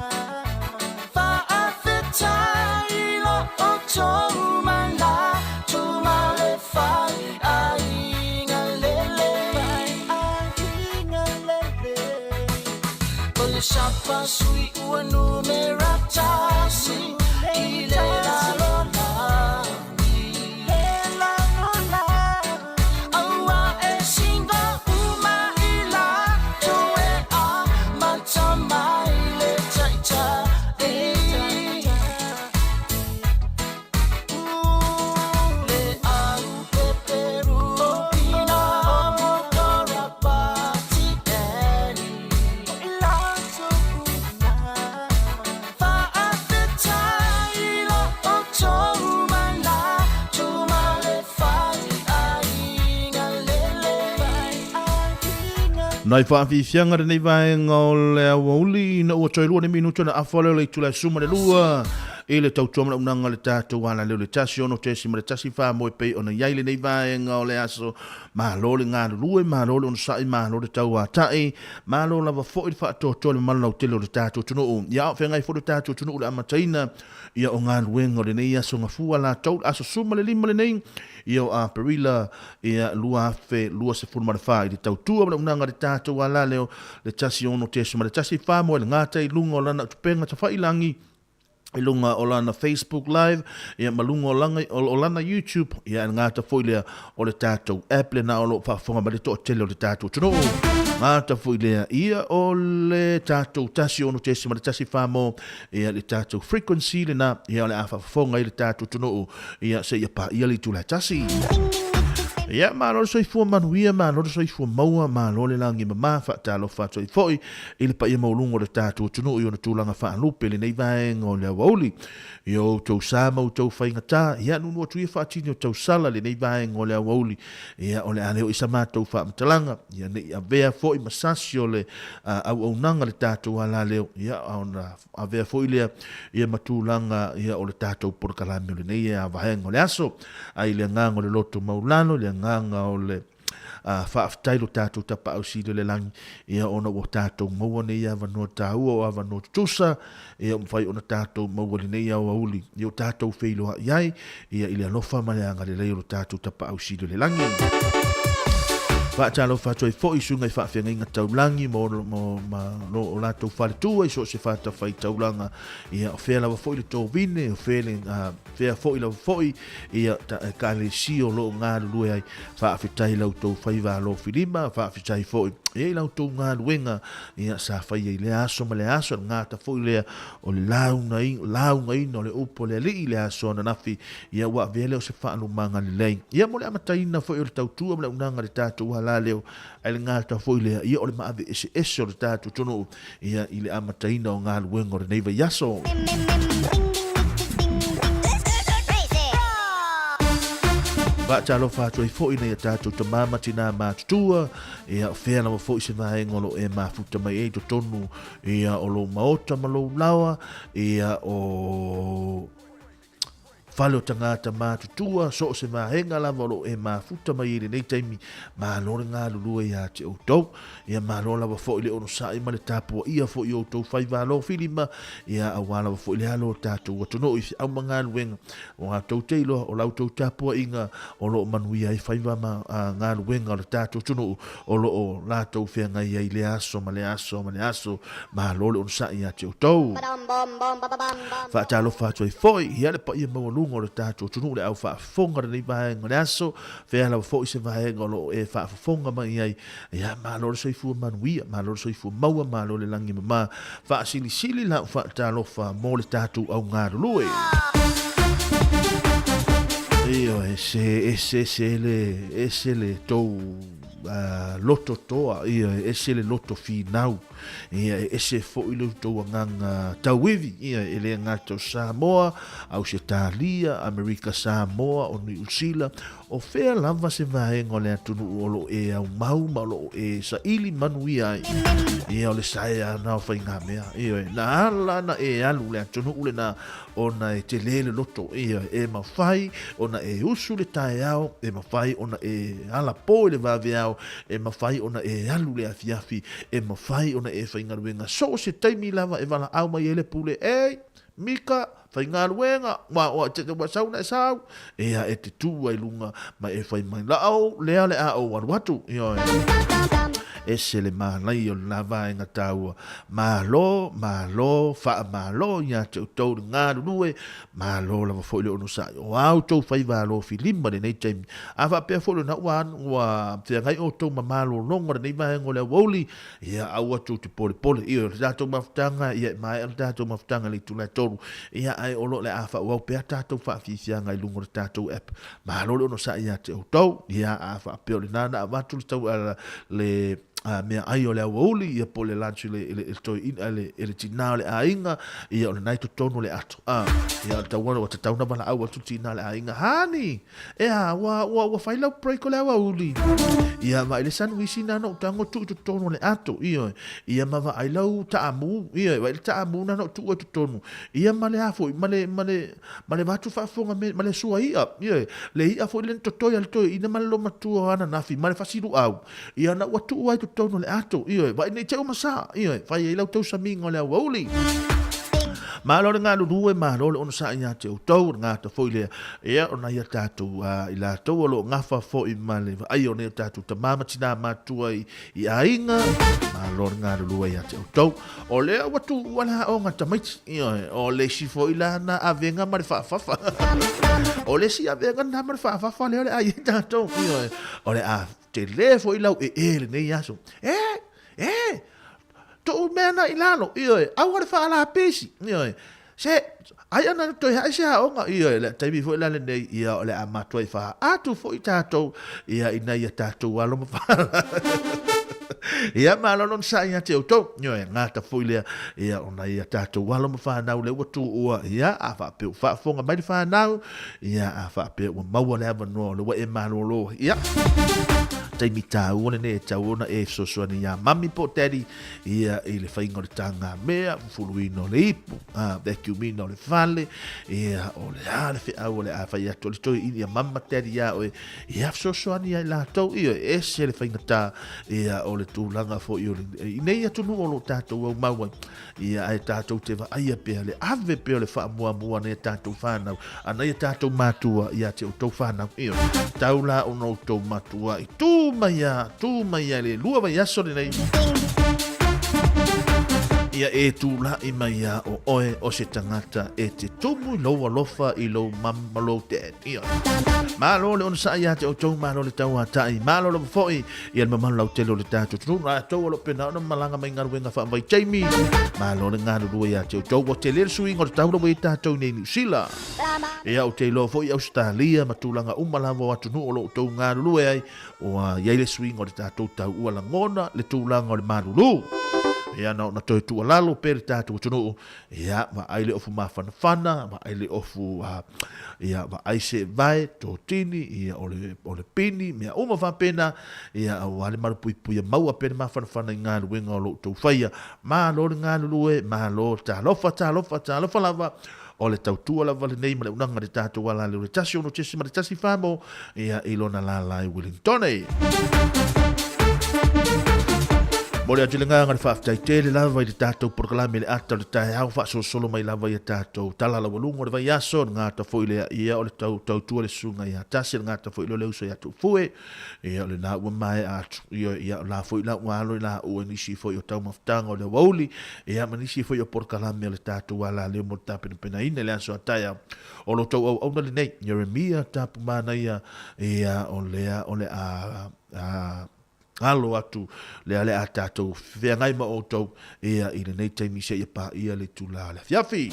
Fa'afetai lo outou ma latou ma le faiaiga lelei. O le sapasui ua numera tasi i le lalolagi. Aua e singa uma i latou e amata mai le taitai. Le au peperu pina mo kora pati eni. O i latou uma Fa'afetai lo outou ma latou ma le faiaiga lelei. Nai faafiafiaga lenei vaega o le aoauli ina ua toe lua ni minuti ona afa lea o le itula e suma le lua i le tautua manaunanga le tatou alaleo le 16.1 faamoe pei ona i ai lenei vaega o le aso. Malo le galulue, malo le onosai, malo le tauatai, malo lava foi le faatoatoa i le mamalu lautele o le tatou atunuu. Ia a o feagai foi le tatou atunuu i le amataina ia o galuega o lenei aso gafua latou le aso suma le lima lenei ia o Aperila ia 2024 i le tautua ma le auaunaga a le tatou alaleo le 16.14 mo le gata i luga o lana utupega tafailagi i luga o lana Facebook Live ia ma luga o lana, o lana YouTube ia e gata foi lea o le tatou app lena o lo o faafofoga mai le toatele o le tatou atunuu. Gata foi lea ia o le tatou 16.14 mo ia le tatou frequency lena ia o le a faafofoga ai le tatou atunuu ia seia paia le itula e tasi. Ia, malo le soifua manuia, malo le soifua maua, malo le lagi mama, faatalofa atu ai foi i le paia maualuga o le tatou atunuu i ona tulaga faalupe i lenei vaega o le aoauli. I o outou sa ma outou faigata, ia nuunuu atu ia faatini o tausala i lenei vaega o le aoauli, ia o le a le oo i sa matou faamatalaga, ia ne i avea foi ma sasi o le auaunaga le tatou alaleo, ia ona avea foi lea ia ma tulaga ia o le tatou polokalame o lenei vaega o le aso. Ai i le agaga o le loto maulalo, i le agaga o le faafetai lo tatou Tapaau Sili o le Lagi, ia ona ua tatou maua nei avanoa taua o avanoa tutusa, ia ua mafai ona tatou maua i lenei aoauli, ia ua tatou feiloai ai, ia i le alofa ma le agalelei o lo tatou Tapaau Sili o le Lagi. Faatalofa atu ai foi i suiga i faafeagaiga taulagi ma, ma, ma lo o latou faletua i so o se fatafaitaulaga, ia o fea lava foi le tovine, o fea, le, fea foi lava foi ia ta ekalesia o lo o galulue ai. Faafetai i la outou faiva alofilima, faafetai foi ia i la outou galuega ia sa faia i lea aso ma lea aso, le gata foi lea o le laugaina o le upu a le Alii i le aso ananafi, ia ua avea lea o se faalumaga lelei. Ia mo le amataina foi o le tautua ma le auaunaga a le tatou alaleo, ae le gata foi lea ia o le maave eseese o le tatou atunuu ia i le amataina o galuega o lenei vaiaso. Faatalofa atu ai foi nei a tatou tama ma tinā matutua, ia o fea lava foi se vaega o lo o e mafuta mai ai totonu ia o lou maota ma lou laoa, ia o. Fale o tagata matutua, so o se vaega lava o lo o e mafuta mai ai i lenei taimi, malo le galulue ia te outou. Ia malo lava foi le onosai ma le tapuaia foi i outou faiva alofilima, ia aua lava foi le alo o tatou atunuu i feau ma galuega o a tou te iloa o la outou tapuaiga o lo o manuia ai faiva ma galuega o le tatou atunuu o lo o latou feagai ai i lea aso ma lea aso ma lea aso. Malo le onosai ia te outou. Faatalofa atu ai foi ia le paia maualuga o le tatou atunuu le au faafofoga lenei vaega o le aso, fea lava foi se vaega o lo o e faafofoga mai ai. Ia malo le soifua manuia, malo le soifua maua, malo le lagi mama. Faasilisili lau faatalofa mo le tatou au galulue. Ioe, se ese ese le ese le tou loto toa, ia e ese le loto finau, ia e ese foi le tou agaga tauivi, ia e le gata o Samoa, Ausetalia, Amerika Samoa, o Niu Sila, o fea lava se vaega o le atunuu o lo o e aumau ma o lo o e saili manuia ai. Ia o le saea na o faigamea, ioe, na ala na e alu le atunuu lena ona e tele le loto, ioe, e mafai ona e usu le taeao, e mafai ona e alapo i le vaveao, e mafai ona e alu le afiafi, e mafai ona e faigaluega so o se taimi lava e valaau mai ai le pule, Ei, Mika, faigaluega, ua, ua, te, ua sau na e sau, ia e te tū ai lunga ma e fai mai, Laau, lea le a ou alu atu, ioe. Ese le mānaia o lena vaega taua. Malo, malo, faamalo ia te outou le galulue, malo lava foi le onosai o a outou faiva alofilima i lenei taimi. A faapea foi lena ua, ua feagai outou ma malologa o lenei vaega o le aoauli, ia aua tou te polepole. Ioe, o le tatou mafutaga, ia e maea le tatou mafutaga i le itula e 3, ia ae o lo o le a faaauau pea tatou faafiafiaga i luga o le tatou app. Malo le onosai ia te outou, ia a faapea o lena na avatu le tau, le mea ai o le aoauli, ia po o le lunch i le, i le, i le toeaina, i le, i le tinā o le aiga, ia o lena i totonu o le ato. Ia o le tauala ua tatau ona valaau atu le tinā o le aiga, Honey! E a, ua, ua, ua fai lau break o le aoauli. Ia, vaai le sanuisi na na ou tago tuu i totonu o le ato, ioe. Ia ma vaai lau taamu, ioe, vaai le taamu na na ou tuu ai totonu. Ia ma le a foi, ma le, ma le, ma le vatu faafofoga me, ma le sua i'a, ioe. Le i'a foi le na totoe a le toeaina ma le lomatua o ananafi, ma le fasiluau. Ia na ua tuu ai totonu o le ato, ioe, vaai nei te uma sa, ioe, fai ai lau tausamiga o le aoauli. Malo le galulue, malo le onosai ia te outou, o le gata foi lea, ia, o nai a tatou, i latou o lo o gafa foi ma le vaaia o nai o tatou tama ma tinā matutua i, i aiga, malo le galulue ia te outou. O lea ua tuua le aoga tamaiti, ioe, o le isi foi la na avega ma le faafafa. O le isi avega na ma le faafafa lea o le a i ai tatou, ioe, o le a tele foi lau ee lenei aso. E, e, tuu mea na i lalo, ioe, aua le faalapisi, ioe, se, ai ana toe hae se aoga, ioe, le taimi foi la lenei, ia, o le a matuai faaatu foi tatou, ia, ina ia tatou alo ma fanau. Ia, malo le onosai ia te outou, ioe, gata foi lea, ia, ona ia tatou alo ma fanau lea ua tuua, ia, a faapea ua faafofoga mai le fanau, Ia, a faapea ua maua le avanoa o le ua e malolo, ia, taimi tāua lenei e tau ona e fesoasoani iā mami po o daddy, ia, i le faiga o le tāngamea, fufuluina o le ipu, a, vacuumina o le fale, ia, o le a le feau o le a fai atu o le toeaina ia mami ma daddy iā oe, ia fesoasoani ai latou, ia, e ese le faigata, ia, o le tulaga foi o le, i nei atunuu o lo o tatou aumau ai, Ia, ae tatou te vaaia pea le ave pea o le faamuamua a nai a tatou whānau, a nai a tatou mātua ia te outou whānau. Io, tau la ona outou matua i tū mai a, tū mai a le lua vaiaso lenei. Ia e tūla'i mai a o oe o se tangata e te tumu i lou alofa i lou mum ma lou dad. Io. Malo le onosai ia te outou, malo le tauata'i, malo lava foi Ia le mamalu lautele o le tatou atunuu, latou o lo o pena ona malaga mai galuega faavaitaimi. Malo le galulue ia te outou. Ua tele le suiga o le taula ua i ai tatou i nei Niu Sila. Ia ou te iloa foi i Ausetalia ma tulaga uma lava o atunuu o lo o outou galulue ai, ua i ai le suiga o le tatou tau ua lagona le tulaga o le malulu. Ia na ona toe tuualalo pea le tatou atunuu Ia, vaai le ofu mafanafana, vaai le ofu, ia, vaai se vae, totini, ia, o le, o le pini, mea uma faapena, ia, aua le malupuipuia maua pea le mafanafana i galuega o lo outou faia. Malo le galulue, malo, talofa, talofa, talofa lava. O le tautua lava lenei ma le unaga le tatou ala leo le 1 6 1 mo ia i lona lala i Wellington. Mo le atu le nganga le faafetai tele lava i le tatou polokalame le ata o le taeao faasolosolo mai lava ia tatou tala laualuga o le vaiaso le gata foi lea ia o le tau tautua le susuga ia Tasi le gata foi lea o le uso ia Tuufue ia o lena ua maea atu ia ia o la foi la ua alo i laua i nisi foi o taumafataga o le aoauli ia ma nisi foi o polokalame o le tatou alaleo mo le tapenapenaina i le aso a taeao o lo tou auauna lenei Jeremia Tapumanaia ia o lea o le a alo atu lea le a tatou feagai ma outou ia i lenei taimi seia paia le itula o le afiafi.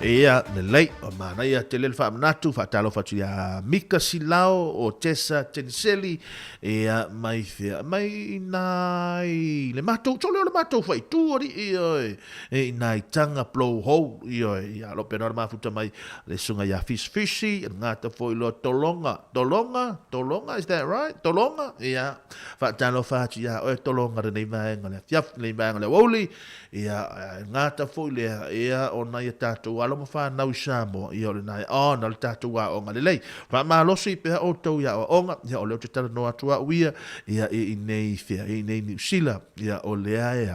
Ia, lelei, o manaia tele le faamanatu, faatalofa atu ia Mika Silao o Tessa Teniseli, ia, mai fea, mai ina i le matou, sole o le matou faaitu, alii, ioe, e ina i Tanga Blow Hole, ioe, ia, lo pena o le mafuta mai le susuga ia Fish Fishy, le gata foi loa Tolonga, Tolonga, Tolonga, is that right? Tolonga, ia, faatalofa atu ia oe Tolonga lenei vaega le afiafi, lenei vaega le aoauli, ia, gata foi lea, ia, ona ia tatou alo ma fanau i Samoa, ia, o lena e ona le tatou aoga lelei. Faamalosi pea outou i aoaoga, ia, o lea ou te talanoa atu au ia, ia, i inei fea, i inei Niu Sila, ia, o lea e,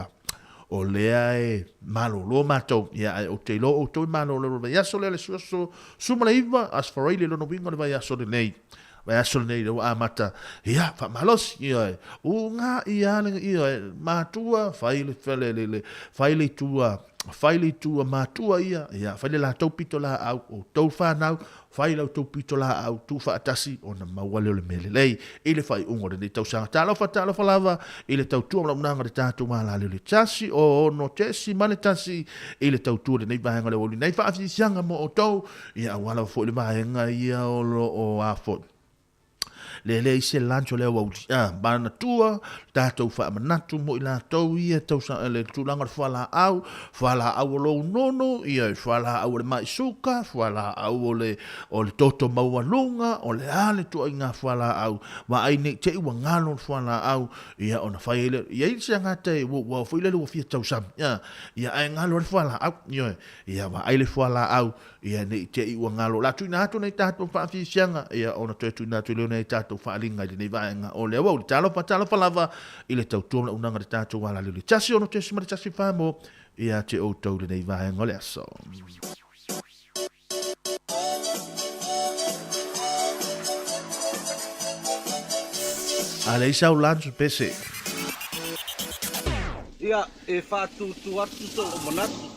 o lea e malolo matou, ia, ae ou te iloa outou e malolo le vaiaso lea le aso 19, Aso Faraile lona uiga o le vaiaso lenei. Vaiaso lenei lea ua amata, ia, faamalosi, ia, uga ia le, ia, matua, fai le, le, le, le, fai le itua, fai le itua matua ia, ia, fai le latou pito laau, outou whanau, fai la outou pito laau, tuufaatasi, ona maua lea o le mea lelei i le faaiuga o lenei tausaga. Talofa, talofa lava i le tautua ma lauunaga le tatou malale o le 1 6.1 i le tautua lenei vaega o le aoauli nei faafiafiaga mo outou, ia aua lava foi le vaega ia o lo o a foi le le i se lunch o le aoauli. Ah, manatua, tatou faamanatu mo i latou ia tausa le tulaga o le fualaau, fualaau o lou nono, ia fualaau o le mai suka, fualaau o le toto maualuga, o le a le tuaiga fualaau, vaai nei te i ua galo le fualaau, ia ona fai ai lea, ia i se agata e ua ua foi lele ua fia tausami, ia, ia ae galo le fualaau, ia, ia vaai le fualaau, ia nei te i ua galo. La tuina atu nei tatou faafiafiaga, ia ona toe tuina atu lea nei tatou faaaliga i lenei vaega o le aoauli. Talofa, talofa lava i le tautua ma le auaunaga le tatou alaleo le 1 6.1 mo ia te outou lenei vaega o le aso. A leai sau lunch pese. Ia, e faatutu atu sou manatu.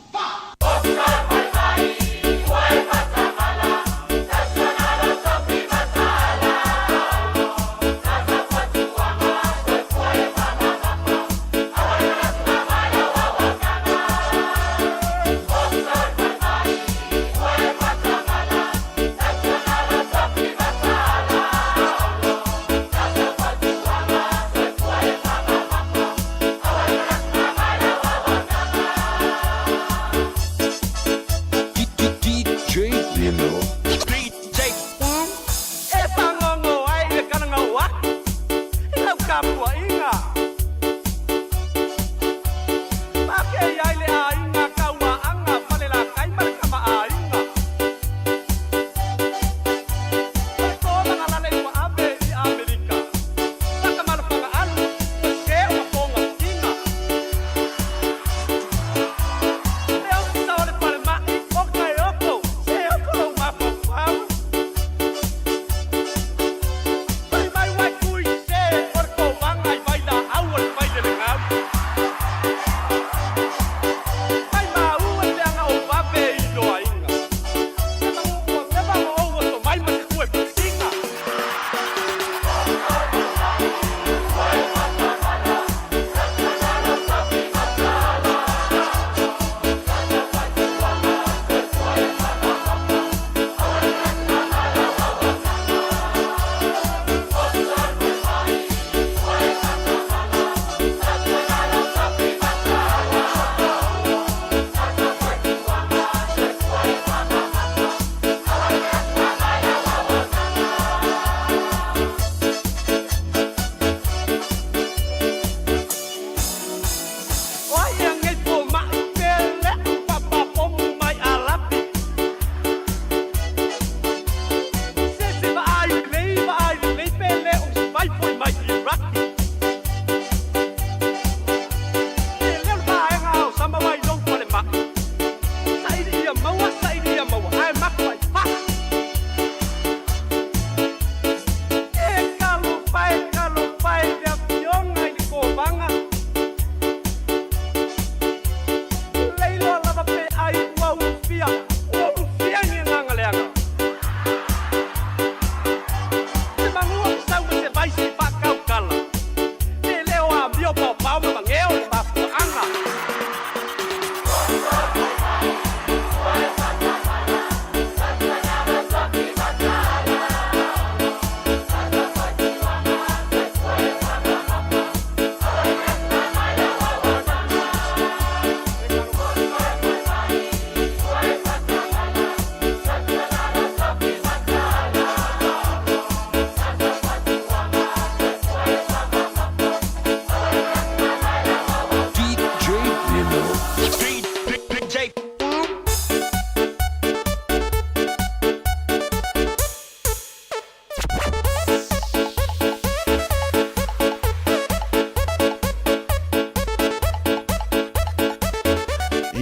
DJ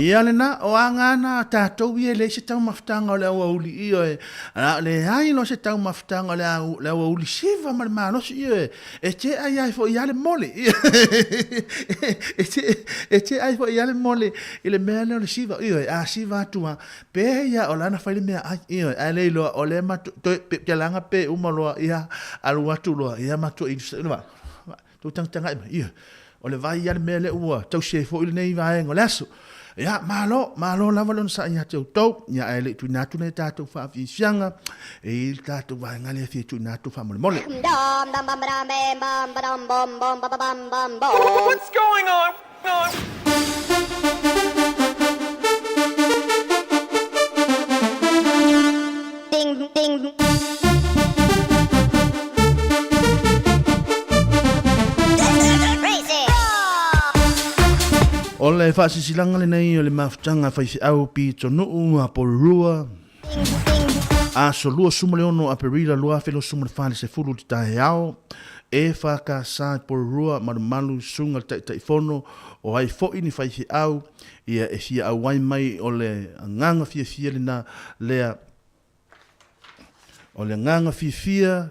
Ia lena, o aga ana a tatou ia e leai se taumafataga o le aoauli, ioe, a leai loa se taumafataga o le au, le aoauli siva ma le malosi, ioe, e te ai ai foi ia le mole, e te, e te ai foi ia le mole i le mea lea o le siva, ioe, a siva atu lava, pe ia o lana fai le mea ai, ioe, ae le iloa o lea matou, toe, pe, te laga pe uma loa, ia, alu atu loa, ia matou i, tou tagatagai mai, ioe, o le vai ia le mea lea ua tausi ai foi lenei vaega o le aso. Ia, malo, malo lava le onosai ia te outou, ia ae le i tuuina atu nai tatou faafiafiaga i le tatou vaega lea e fia tuuina atu faamolemole. What's going on? Ding, ding. O le faasisilaga lenei o le mafutaga a faifeau pitonuu a Porirua, aso 26 Aperila 2024 i le 10 i le taeao, e FKS i Porirua, malumalu susuga le Taitaifono o ai foi ni faifeau ia e fia auai mai o le agaga fiafia lena lea O le agaga fiafia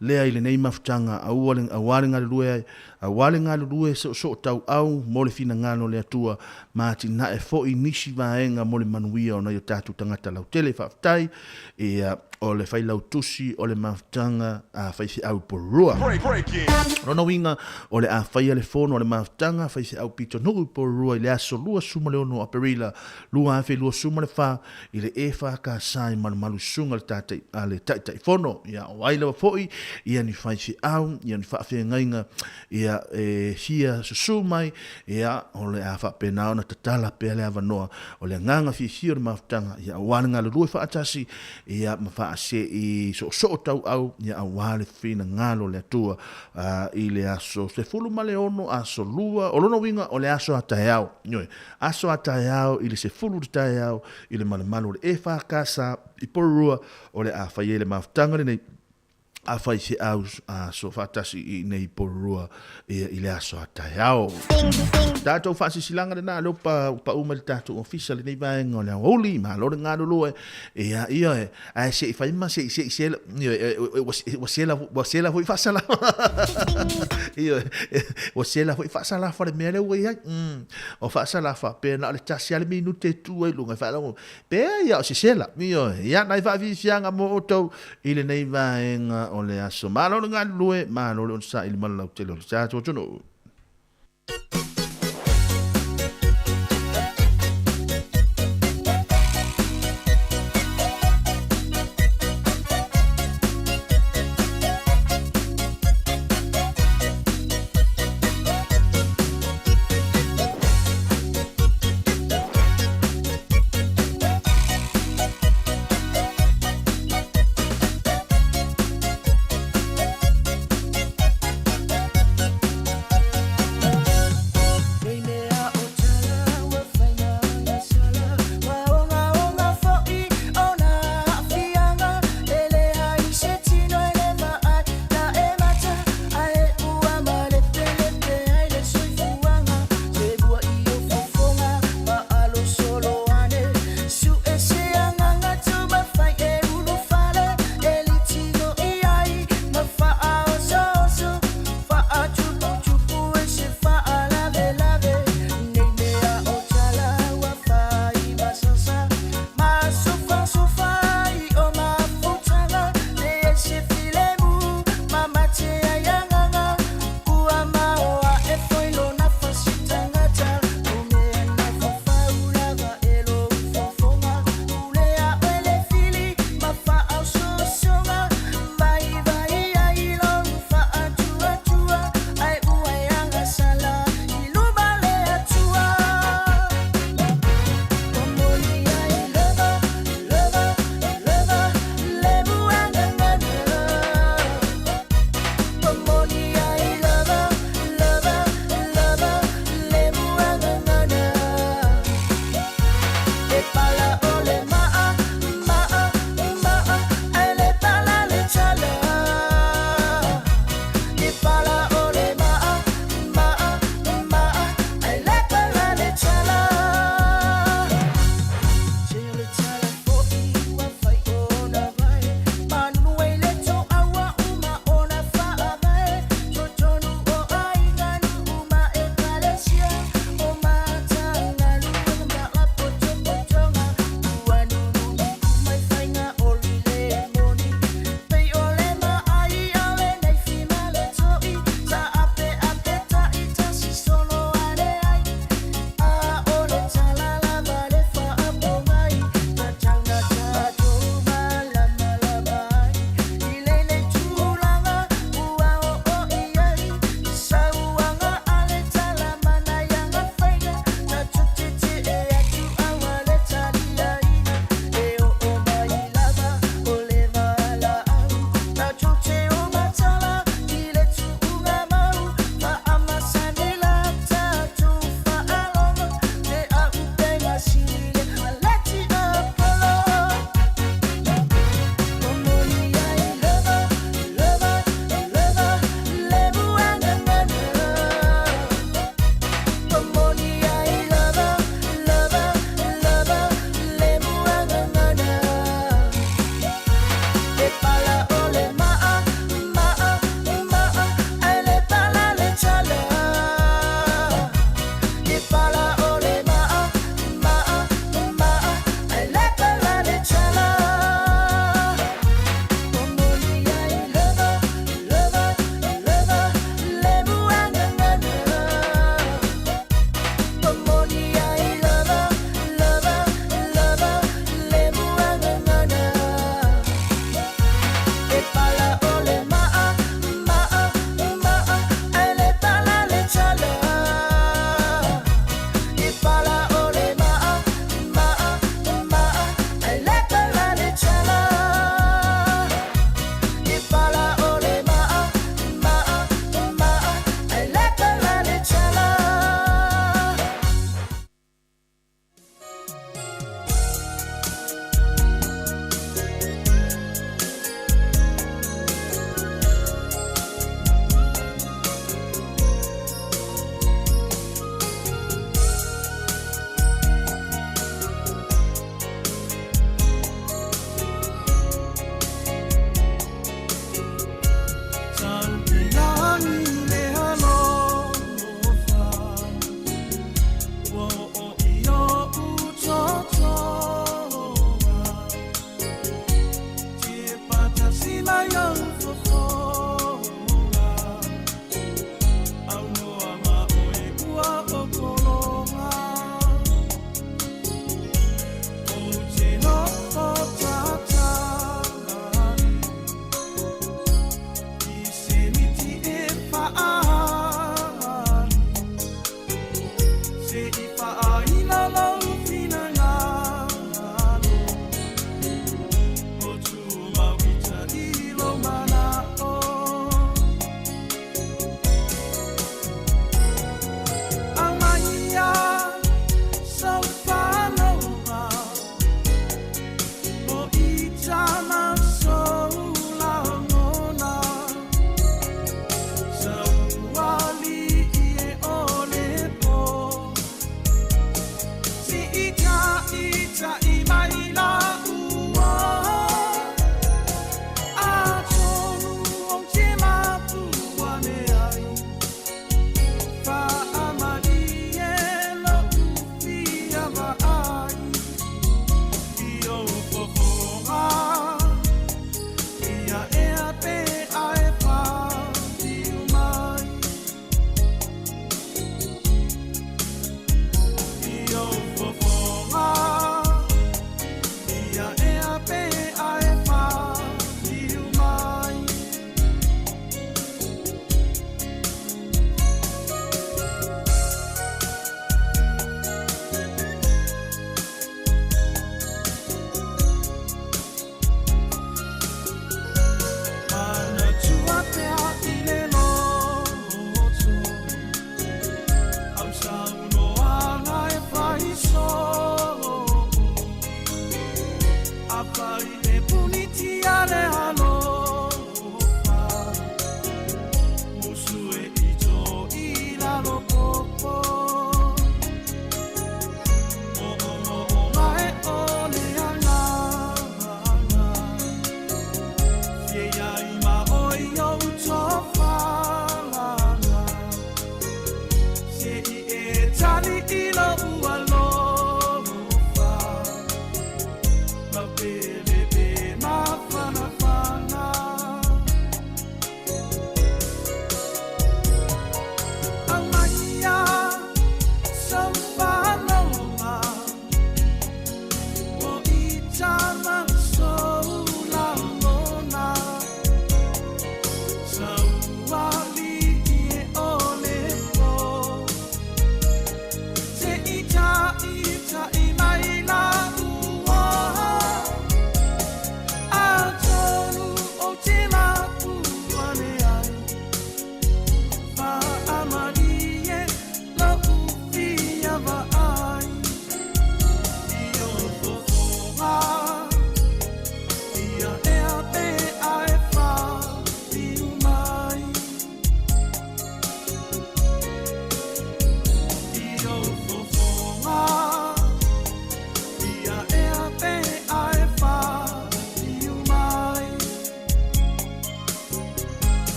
lea i lenei mafutaga aua le aua le galulue ai, aua le galulue soosoo tauau mo le finagalo o le Atua ma atinae foi nisi vaega mo le manuia o nai o tatou tagata lautele. Faafetai ia o le failautusi o le mafutaga a faifeau Porirua. Lona uiga o le a faia le fono a le mafutaga a faifeau pitonuu i Porirua i le aso 26 Aperila 2024 i le EFKS i Malumalu Susuga le Tatai, a le Taitaifono, ia o ai lava foi ia ni faifeau, ia ni faafeagaiga, ia e fia susu mai, ia o le a faapena ona tatala pea le avanoa o le agaga fiafia o le mafutaga, ia aua le galulue faatasi, ia ma faasee soosoo tauau, ia aua le finagalo o le Atua i le aso 16 aso 2, o lona uiga o le aso a taeao, ioe, Aso a taeao i le 10 i le taeao i le malumalu o le EFKS i Porirua o le a fai ai le mafutaga lenei a faifeau aso faatasi i inei i Porirua ia i le aso a taeao. Tatou faasisilaga lena lea ua pau mai le tatou ofisa lenei vaega o le aoauli, malo le galulue ia ia e ae se i fai ma se i se i sela ua sela ua sela foi faasalafa ioe ua sela foi faasalafa le mea lea ua i ai o faasalafa pe na o le tasi lava le minute e tu ai luga e faalogo pe ia o se sela ioe ia nai faafiafiaga mo outou i lenei vaega o le aso malo le galulue malo le onosai i le malalautele o le tatou atunuu.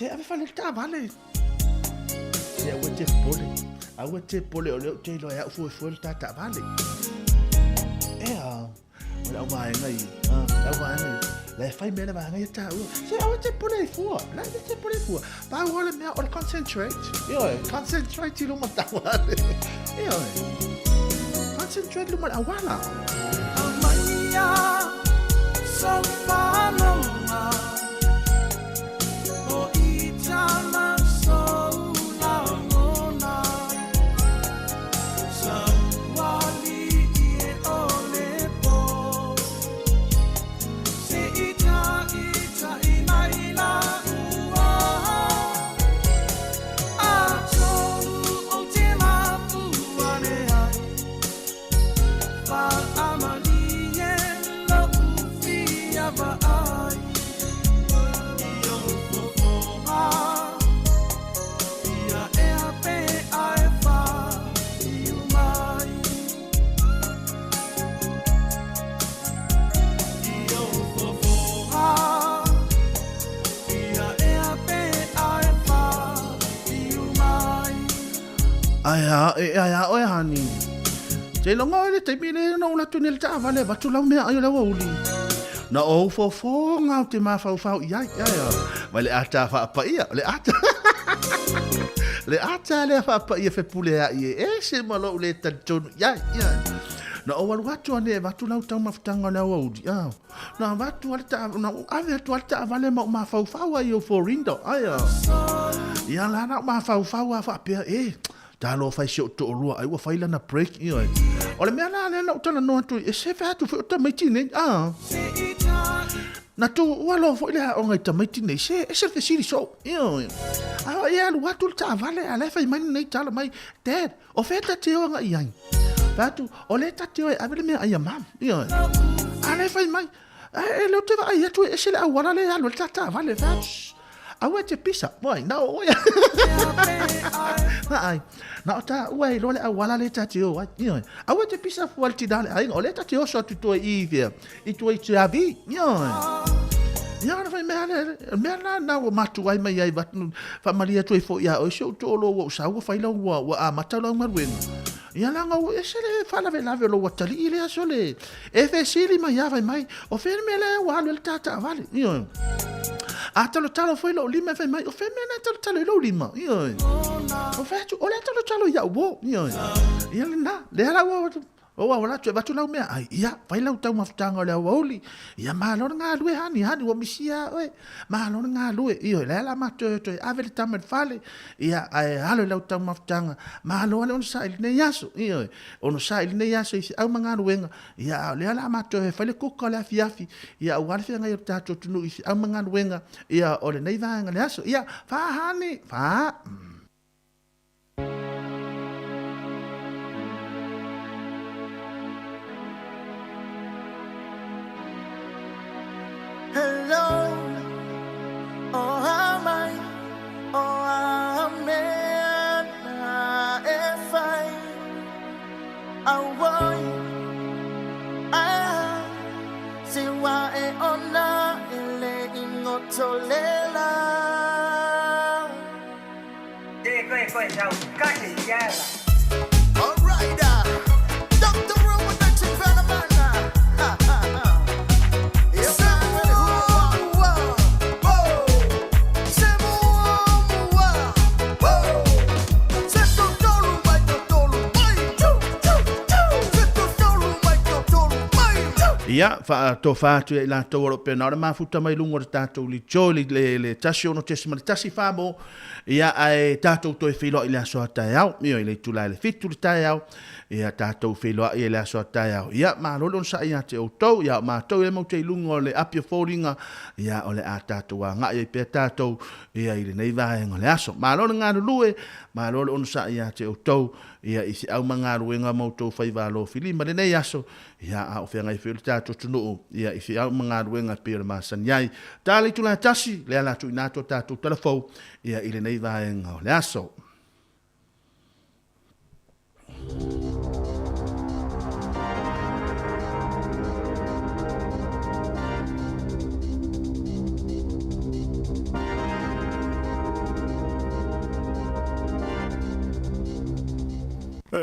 Se ave fale le taavale. Se aua te pole. Aua te pole o lea ou te iloa e au fuefue le ta taavale. Ea, o le au vaega ia. Ah, le au vaega ia. La e fai mea le vaega ia tāua. Se aua te pole i fua. La e te pole i fua. Pau o le mea o le concentrate. Ioe, concentrate i luma taavale. Ioe. Concentrate luma le auala. Aumaia so whanonga O i tama so laongona Sauali i e ole po Se i ta i ta i mai la ua A tolu o te mapu ane ai Whaamalie lo uwhia vaai I o fofoga Ia ea pe ae wha i umai I o fofoga Ia ea pe ae wha i umai. Ai a, e ai a oe hani. Te longa oe le taimi le na ula tuni le taavale avatu lau mea ai o le aoauli. Na ou fofoga ou te mafaufau i ai, ai a. Mai le ata faapaia, le ata. Le ata lea faapaia fepuleai e ese ma lou le talitonu i ai, i ai. Na ou alu atu ane e avatu lau taumafataga o le aoauli, a. Na avatu a le taa, na ou ave atu a le taavale ma ou mafaufau ai i ou forinda, ai a. Ia la na ou mafaufau a faapea, e, Talofa i si ou toalua ai ua fai lana break, ioe. O le mea la lea na ou talanoa atu ai, e sefe atu foi o tamaiti nei, a. Na tuua loa foi le aoga i tamaiti nei, se ese le fesili soo, ioe. A o e alu atu le taavale, a la e fai mai lenei tala mai, Dad, o fea ta te o agai i ai? Fai atu, o lea ta te o e ave le meaai a Mum, ioe. A la e fai mai, e le o te vaai atu e ese le auala lea e alu ai le ta taavale, fai atu, shh. Aua e te pisa, wai, na o oe. Na ai, na o ta ua e loa le auala le ta te o ai. Ioe. Aua e te pisa fua le tina le aiga, o le ta te oso atu toi i fea, i tua i te avi. Ioe. Ia ona fai mea le, mea la na ua matu ai mai ai vatu, faamalie atu ai foi ia oe si ou toolo ua ou sau ua fai lau ua, ua amata lau galuega. Ia laga ua ese le faalavelave o lou atalii lea sole. E fesili mai a fai mai, o fea le mea lea ua alu ai le ta taavale? Ioe. A talotalo foi lou lima e fai mai, o fea le mea lea e talotalo i lou lima? Ioe. O fai atu, o lea e talotalo ia'u uo. Ioe. Ia lena, lea la ua o au ala atu e avatu lau meaai, ia, fai lau taumafataga o le aoauli, ia malo le galue hani, hani ua misia a oe, malo le galue, ioe, lea la matou e toe ave le tama i le fale, ia, ae alo i lau taumafataga, malo le onosai i lenei aso, ioe. Onosai i lenei aso i feau ma galuega, ia a o lea o le a matou e fai le kuka o le afiafi, ia aua le feagai o le tatou atunuu i feau ma galuega, ia o lenei vaega o le aso. Ia, fa hani, fa. Hello, oh amai, oh amen, e fai, auoi, ah, se wa e ona e le ingotolela. Alright, Dr. Roman, Ha, ha, ha. Ia, faatofa atu ia i latou o lo o pea na o le mafuta mai luga o le tatou lijo i le, le 16.1 famo, ia, ae tatou toe feiloai i le aso a taeao, ioe, i le itula i le 7 le taeao, Ia tatou feiloai i le aso a taeao. Ia, malo le onosai ia te outou, ia o matou ia mau te i luga o le api o foliga, ia o le a tatou agai ai pea tatou ia i lenei vaega o le aso. Malo le galulue, malo le onosai ia te outou, ia i feau ma galuega ma outou faiva alofilima i lenei aso, ia a o feagai foi le tatou atunuu ia i feau ma galuega e pei o le masani ai. Ta le itula e tasi, lea la tuuina atu a tatou tala fou ia i lenei vaega o le aso.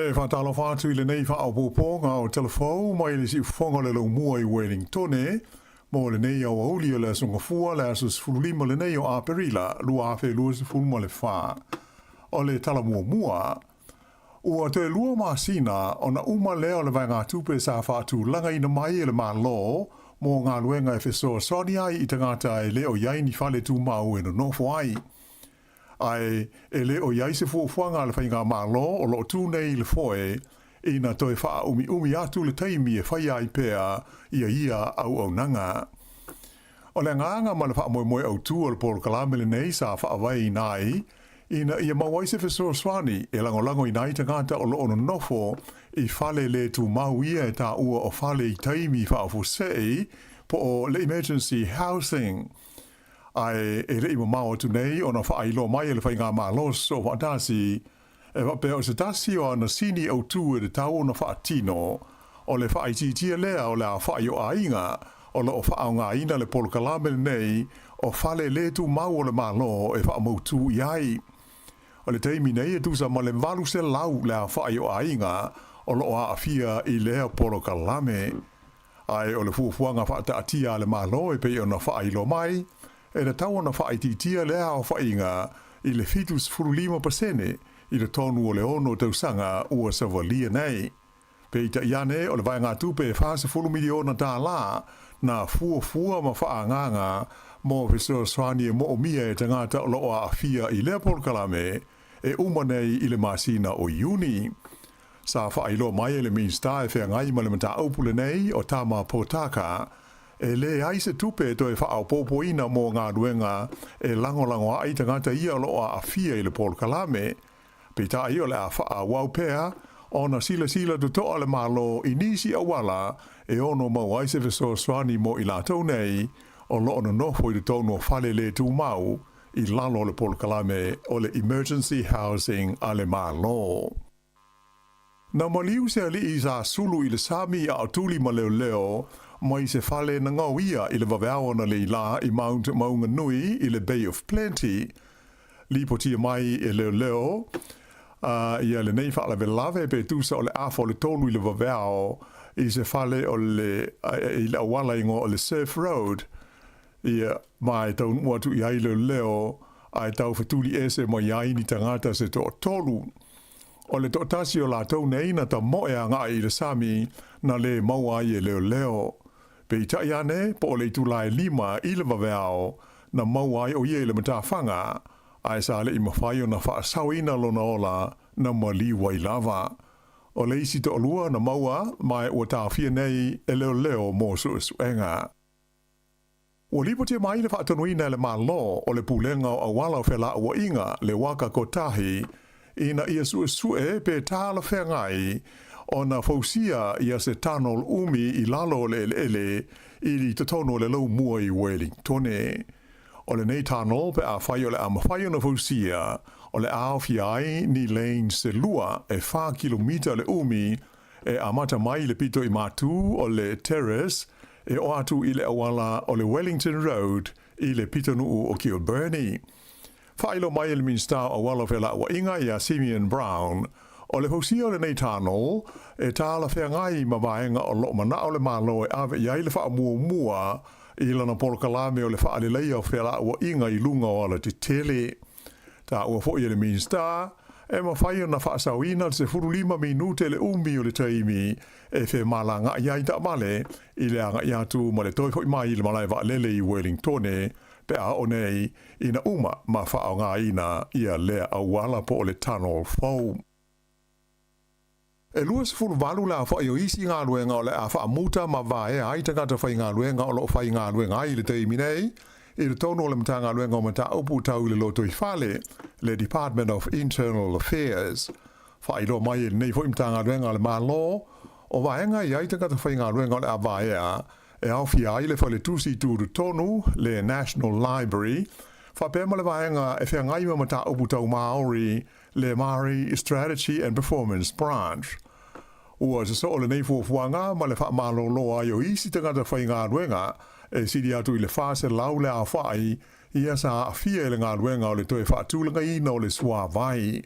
E faatalofa atu i lenei faaopoopoga o Tala Fou mai le siufofoga o le Laumua i Wellingtone mo lenei aoauli o le Aso Gafua le aso 15 lenei o Aperila 2024. O le tala muamua, ua toe 2 masina ona uma lea o le vaegatupe sa faatulagaina mai e le Malo mo galuega e fesoasoani ai i tagata e le o i ai ni fale tumau e nonofo ai. Ae e le o i ai se fuafuaga a le Faigamalo o lo o tu nei i le foe ina toe faaumiumi atu le taimi e faia ai pea ia ia auaunaga. O le agaga ma le faamoemoe autu o le polokalame lenei sa faavaeina ai ina ia maua ai se fesoasoani e lagolagoina ai tagata o lo o nonofo i fale le tumau ia e taua o fale i taimi faafuasei po o le emergency housing. Ae e le i mamao atu nei ona faailoa mai e le Faigamalo Soofaatasi e faapea o se tasi o ana sini autū e tatau ona faatino, o le faaitiitia lea o le aofai o aiga o lo o faaaogaina le polokalame lenei o fale le tumau o le Malo e faamautū i ai. O le taimi nei e tusa ma le 800 le aofai o aiga o lo o aafia i lea polokalame. Ae o le fuafuaga faataatia a le Malo e pei ona faailoa mai, e tatau ona faaitiitia lea aofaiga i le 75% i totonu o le 6 tausaga ua savalia nei. Peitai ane o le vaegatupe e $40 miliona na fuafua ma faaagaaga mo fesoasoani e moomia e tagata o lo o aafia i lea polokalame e uma nei i le masina o Iuni. Sa faailoa mai e le Minisita e feagai ma le mataupu lenei o Tama Potaka, e leai se tupe e toe faaopoopoina mo galuega e lagolago ai tagata ia o lo o aafia i le polokalame. Peitai o le a faaauau pea ona silasila totoa le Malo i nisi auala e ono maua ai se fesoasoani mo i latou nei o lo o nonofo i totonu o fale le tumau i lalo o le polokalame o le Emergency Housing a le Malo. Na maliu se alii sa sulu i le sami a o tuli ma leoleo mai se fale na gaoia i le vaveao analeila i Mount Maunganui i le Bay of Plenty. Lipotia mai e leoleo ia lenei faalavelave pe tusa o le 2:30 i le vaveao i se fale o le i le auala igoa o le Surf Road. Ia ma e taunuu atu i ai leoleo ae tau fetuli ese mai ai ni tagata se toatolu. O le toatasi o latou nei na tamoe agai i le sami na le maua ai e leoleo. Peitai ane po o le itula e 5 i le vaveao na maua ai o ia i le matafaga, ae sa le'i mafai ona faasaoina lona ola na maliu ai lava. O le isi toalua na maua ma ua taofia nei e leoleo mo suesuega. Ua lipotia mai le faatonuina e le Malo o le Pulega o Auala o Felauaiga le Waka Kotahi ina ia suesue pe talafeagai ona fausia ia se tunnel umi i lalo o le eleele i totonu o le Laumua i Wellingtone. O lenei tunnel pe afai o le a mafai ona fausia o le a aofia ai ni lane se 2 e 4 kilomita le umi e amata mai i le pito i matū o le Terrace e oo atu i le auala o le Wellington Road i le pitonuu o Kilbirnie. Faailoa mai e le Minisita o Auala o Felauaiga ia Simeon Brown, o le fausia o lenei tunnel e talafeagai ma vaega o lo o manao le Malo e ave i ai le faamuamua i lana polokalame o le faaleleia o felauaiga i luga o alatetele. Taua foi e le Minisita, e mafai ona faasaoina le 15 minute le umi o le taimi e femalagaai ai taavale i le agai atu ma le toe foi mai i le malae vaalele i Wellingtone pe a oo nei ina uma ma faaaogaina ia lea auala po o le tunnel fou. E 28 le aofai o isi galuega o le a faamuta ma vaea ai tagata faigaluega o lo o faigaluega ai i le taimi nei i totonu o le Matagaluega o Mataupu Tau i le Lotoifale, le Department of Internal Affairs. Faailoa mai e lenei foi Matagaluega a le Malo, o vaega e i ai tagata faigaluega o le a vaea e aofia ai le Faletusi Tutotonu, le National Library, faapea ma le vaega e feagai ma mataupu tau Māori, le Māori Strategy and Performance Branch. Ua sosoo lenei fuafuaga ma le faamalōlō ai o isi tagata faigaluega e sili atu i le 400 le aofai ia sa aafia i le galuega o le toe faatulagaina o le suāvai.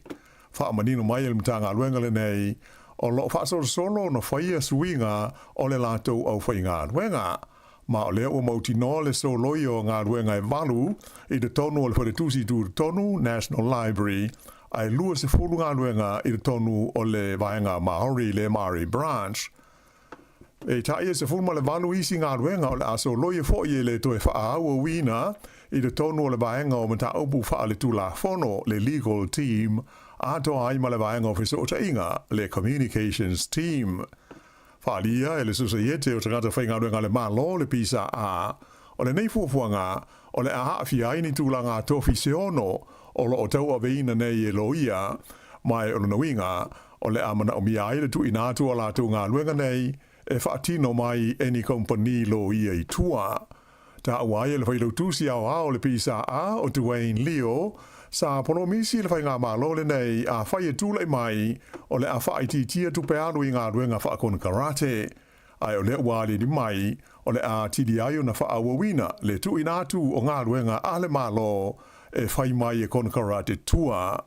Faamanino mai e le Matagaluega lenei, o lo o faasolosolo ona faia suiga o le latou aufaigaluega. Ma o lea ua mautinoa le soloia o galuega e valu i totonu o le Faletusi Tutotonu, National Library, ae 20 galuega i totonu o le Vaega Maori, le Maori Branch. Peitai e 18 isi galuega o le a soloia foi e le toe faaauauina i totonu o le Vaega o Mataupu Faaletulafono, le Legal Team, atoa ai ma le Vaega o Fesootaiga, le Communications Team. Faaalia e le Sosaiete o Tagata Faigaluega a le Malo, le PSA, o lenei fuafuaga o le a aafia ai ni tulaga tofi se ono o lo o tauaveina nei e loia, ma e o lona uiga, o le a manaomia ai le tuuina atu o a latou galuega nei e faatino mai e ni kamupani loia i tua. Taua ai e le Failautusi Aoao o le PSA o Dwayne Leo, sa polomisi le faigamalo lenei afai e tulai mai o le a faaitiitia tupe alu i galuega faakonekarate, ae o lea ua aliali mai o le a atili ai ona faaauauina le tuuina atu o galuega a le Malo e fai mai e konekarate tua.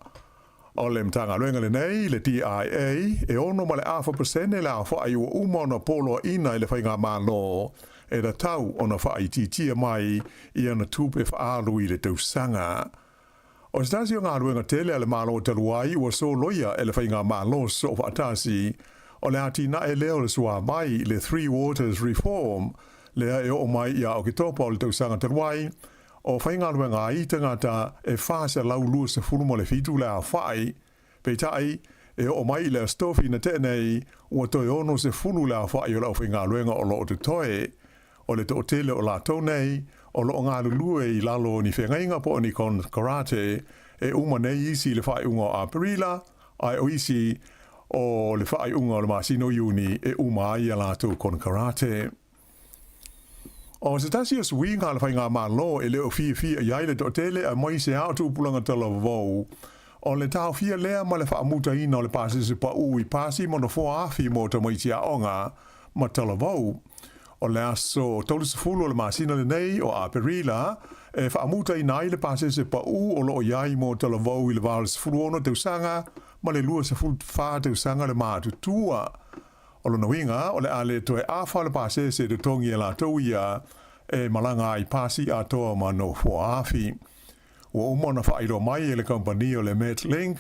O le Matagaluega lenei, le DIA, e 6.5% le aofai ua uma ona poloaiina e le Faigamalo e tatau ona faaitiitia mai i ana tupe faaalu i le tausaga. O se tasi o galuega tele a le Malo talu ai ua soloia e le Faigamalo Soofaatasi, o le atinae lea o le suavai, le Three Waters Reform, lea e oo mai ia Oketopa o le tausaga talu ai, O faigaluega ai tagata e 427 le aofai, peitai, e oo mai i le Aso Tofi na tea nei, ua toe 60 le aofai o le aufaigaluega o lo o totoe. O le toatele o latou nei, o lo o galulue i lalo o ni feagaiga po o ni konekarate, e uma nei isi i le faaiuga o Aperila, ae o isi o le faaiuga o le masina o Iuni e uma ai a latou konekarate. O se tasi o suiga a le Faigamalo e le o fiafia i ai le toatele aemaise a o tupulaga talavou, o le taofia lea ma le faamutaina o le pasese paū i pasi ma nofoa afi mo tamaiti aoga ma talavou. O le aso 30 o le masina lenei o Aperila e faamutaina ai le pasese paū o lo o i ai mo talavou i le va o le 16 tausaga ma le 24 tausaga le matutua. O lona uiga, o le a le toe afa le pasese e totogi e latou ia e malaga ai pasi atoa ma nofoa afi. Ua uma ona faailoa mai e le kamupani o le Metlink,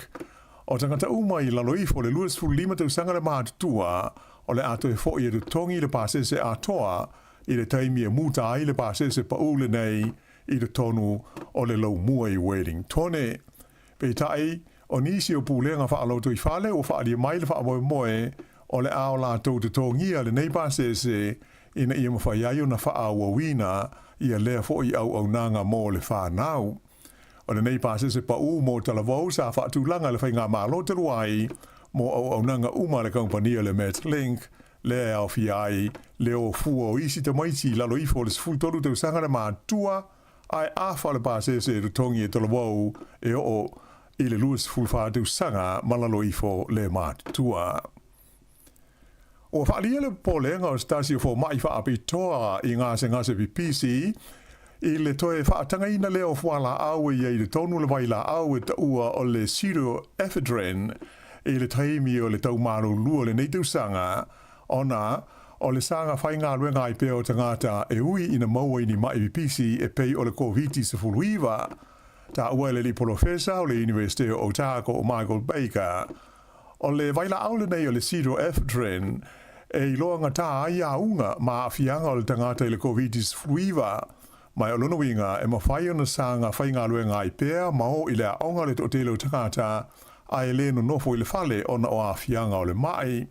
o tagata uma i lalo ifo o le 25 tausaga le matutua, o le a toe foi e totogi le pasese atoa i le taimi e muta ai le pasese paū lenei i totonu o le laumua i Wellingtone. Peitai, o nisi o pulega faalotoifale ua faaalia mai le faamoemoe o le a o latou totogia lenei pasese ina ia mafai ai ona faaauauina ia lea foi auaunaga mo le fanau. O lenei pasese paū mo Talavou sa faatulaga e le Faigamalo talu ai mo auaunaga uma a le kamupani o le Metlink lea e aofia ai le o fua o isi tamaiti i lalo ifo o le 13 tausaga le matutua Ae afa le pasese e totogi e Talavou e oo i le 24 tausaga ma lalo ifo le matutua. Ua faaalia le popolega o se tasi o fomai faapitoa i gasegase pipisi i le toe faatagaina lea o fualaau e i ai i totonu o le vailaau e taua o le pseudoephedrine i le taimi o le taumalolua o lenei tausaga ona o le saga faigaluega ai pea o tagata e ui ina maua i ni maʻi pipisi e pei o le Koviti-19. Taua e le alii polofesa o le Iunivesite o Otago o Michael Baker, o le vailaau lenei o le pseudoephedrine e iloa gata ai auga ma aafiaga o le tagata i le Koviti-19, ma o lona uiga e mafai ona saga faigaluega ai pea ma o i le aoga le toatele o tagata ae le nonofo i le fale ona o aafiaga o le maʻi.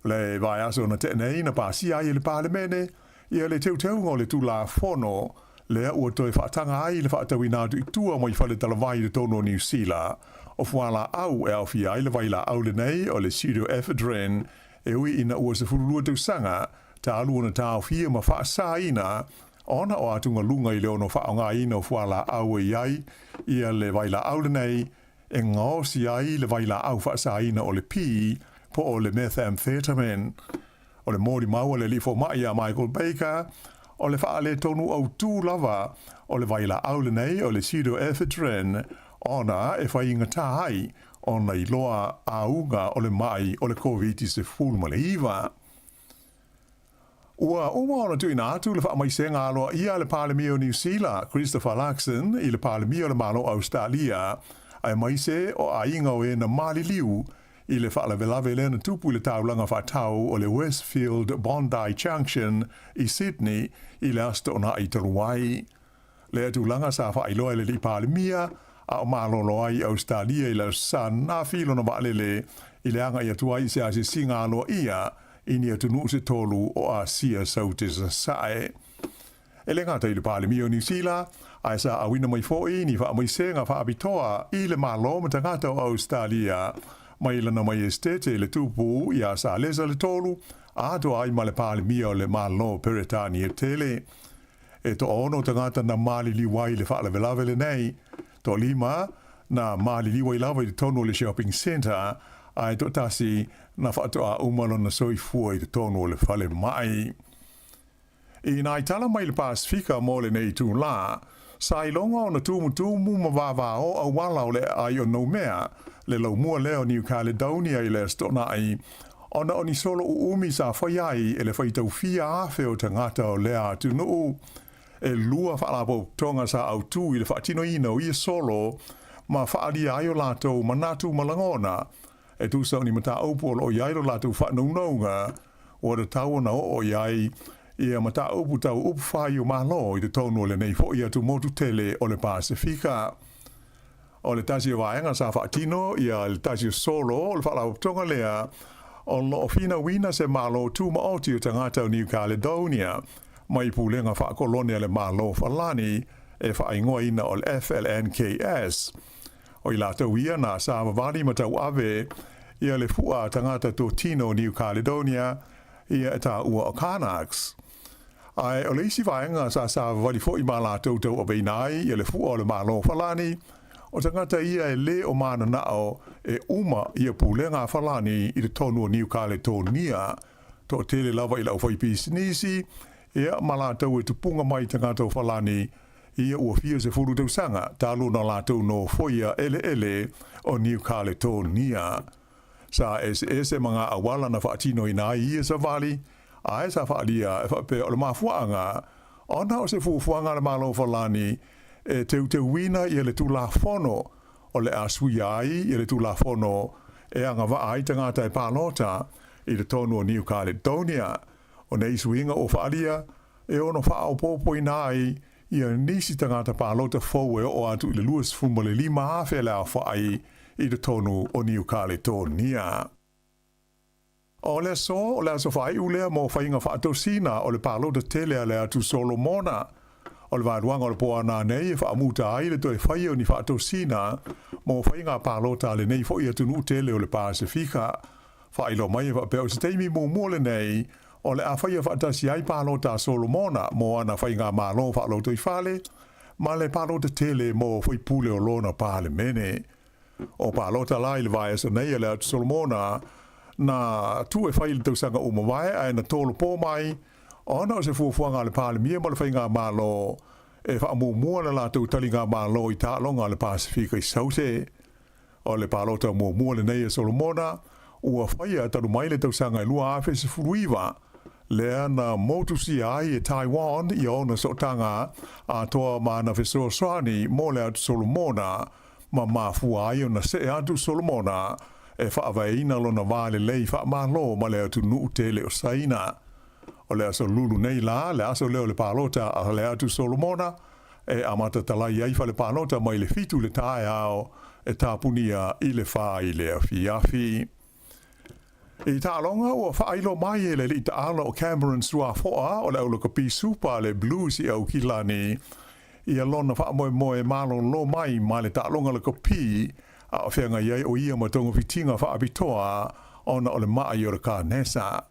Le vaiaso na tea nei na pasia ai e le Palemene ia le teuteuga o le Tulafono lea ua toe faataga ai le faatauina atu i tua mai fale talavai i totonu o Niu Sila o fualaau e aofia ai le vailaau lenei o le pseudoephedrine e ui ina ua 12 tausaga talu ona taofia ma faasaina ona o atugaluga i le ono faaaogaina o fualaau e i ai ia le vailaau lenei e gaosi ai le vailaau faasaina o le P po o le methamphetamine. O le molimau a le alii fomai ia Michael Baker, o le faaletonu autū lava o le vailaau lenei o le pseudoephedrine. ona e faigata ai ona iloa auga o le ma'i o le Koviti-19. Ua uma ona tuuina atu le faamaisega aloaia a le Palemia o Niu Sila, Christopher Luxon, i le Palemia o le Malo o Ausetalia, aemaise o aiga o e na maliliu i le faalavelave lea na tupu i le taulaga faatau o le Westfield Bondi Junction i Sydney i le Aso Toonai talu ai. Lea tulaga sa faailoa e le Alii Palemia a o malolo ai i Ausetalia i le Aso Sa ananafi lona vaalele i le agai atu ai i se asiasiga aloaia i ni atunuu se tolu o Asia Saute Sasae. E le gata i le Palemia o Niu Sila, ae sa auina mai foi ni faamaisega faapitoa i le Malo ma tagata o Ausetalia mai lana Maiestete le Tupu iā Salesa le Tolu, atoa ai ma le Palemia o le Malo Peretania tele. E toaono tagata na maliliu ai i le faalavelave lenei, toalima na maliliu ai lava i totonu o le shopping centre, ae toatasi na faatoa uma lona soifua i totonu o le falemai. I nai tala mai le Pasefika mo lenei itulā, sa iloga ona tumutumu ma vavao auala o le aai o Noumea, le laumua lea o New Caledonia i le Aso Toonai, ona o ni solo uumi sa fai ai e le faitau fia afe o tagata o lea atunuu. E lua faalapotopotoga sa autu i le faatinoina o ia solo ma faaalia ai o latou manatu ma lagona e tusa o ni mataupu o lo o i ai lo latou faanaunauga ua tatau ona oo i ai ia mataupu tau upu faaiu Malo i totonu o lenei foi atumotu tele o le Pasefika. O le tasi o vaega sa faatino ia le tasi o solo o le faalapotopotoga lea o lo o finauina se Malo Tumaoti o tagata o New Caledonia mai pulega faakolone a le Malo Falani e faaigoaina o le FLNKS. O i latou ia na savavali ma tauave ia le fua a tagata totino o New Caledonia ia e taua o Kanaks. Ae o le isi vaega sa savavali foi ma latou tauaveina ai ia le fua o le Malo Falani, o tagata ia e lē o mananao e uma ia pulega a Falani i totonu o Niu Kaletonia, toatele lava i le aufaipisinisi, ia ma latou e tupuga mai i tagata o Falani ia ua fia sefulu tausaga talu ona latou nofoia eleele o Niu Kaletonia. Sa eseese ma ngā auala na faatinoina ai ia savali, ae sa faaalia e faapea o le mafuaaga ona o se fuafuaga a le Malo o Falani e teuteuina ia le Tulafono o le a suia ai ia le Tulafono e agavaa ai tagata e palota i totonu o Niu Kaledonia. O nei suiga ua faaalia e ono faaopoopoina ai ia nisi tagata palota fou e oo atu i le 25,000 le aofai i totonu o Niu Kaletonia. O le aso, o le aso faaiu lea mo faiga faatosina o le palota tele a le atu Solomona. O le vaeluaga o le po ana nei e faamuta ai le toe faia o ni faatosina mo faiga palota a lenei foi atunuu tele o le Pasefika. Faailoa mai e faapea o se taimi muamua lenei o le a faia faatasi ai palota a Solomona mo ana faigamalo faalotoifale ma le palota tele mo faipule o lona Palemene. O palota la i le vaiaso nei a le atu Solomona na tuu e fai i le tausaga ua mavae ae na tolopo mai ona o se fuafuaga a le Palemia ma le faigamalo e faamuamua le latou taligamalo i taaloga a le Pasefika i Saute. O le palota muamua lenei a Solomona ua faia talu mai le tausaga e 2019, lea na motusia ai e Taiwan ia ona sootaga atoa ma ana fesoasoani mo le atu Solomona, ma mafua ai ona see atu Solomona e faavaeina lona va lelei faamalo ma le atunuu tele o Saina. O le aso lulu nei la, le aso lea o le palota a le atu Solomona, e amata talai ai fale palota mai le 7 i le taeao e tapunia i le 4 i le afiafi. I taaloga ua faailo mai e le alii taalo o Cameron Suafoa o le aulakapi Supa le Blues i Aukilani ia lona faamoemoe malolo mai ma le taaloga lakapi a o feagai ai o ia ma togafitiga faapitoa ona o le ma'i o le kanesa.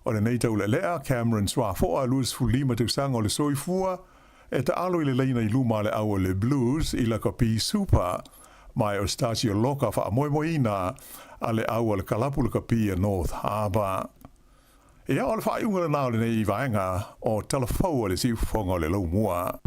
O lenei taulealea, Cameron Suafoa, 25 tausaga o le soifua, e taalo i le laina i luma a le au o le Blues i lakapi Super, ma e o se tasi o loka faamoemoeina a le au a le kalapu lakapi a North Harbour. Ia, o le faaiuga lena o lenei vaega o Tala Fou a le Siufofoga o le Laumua.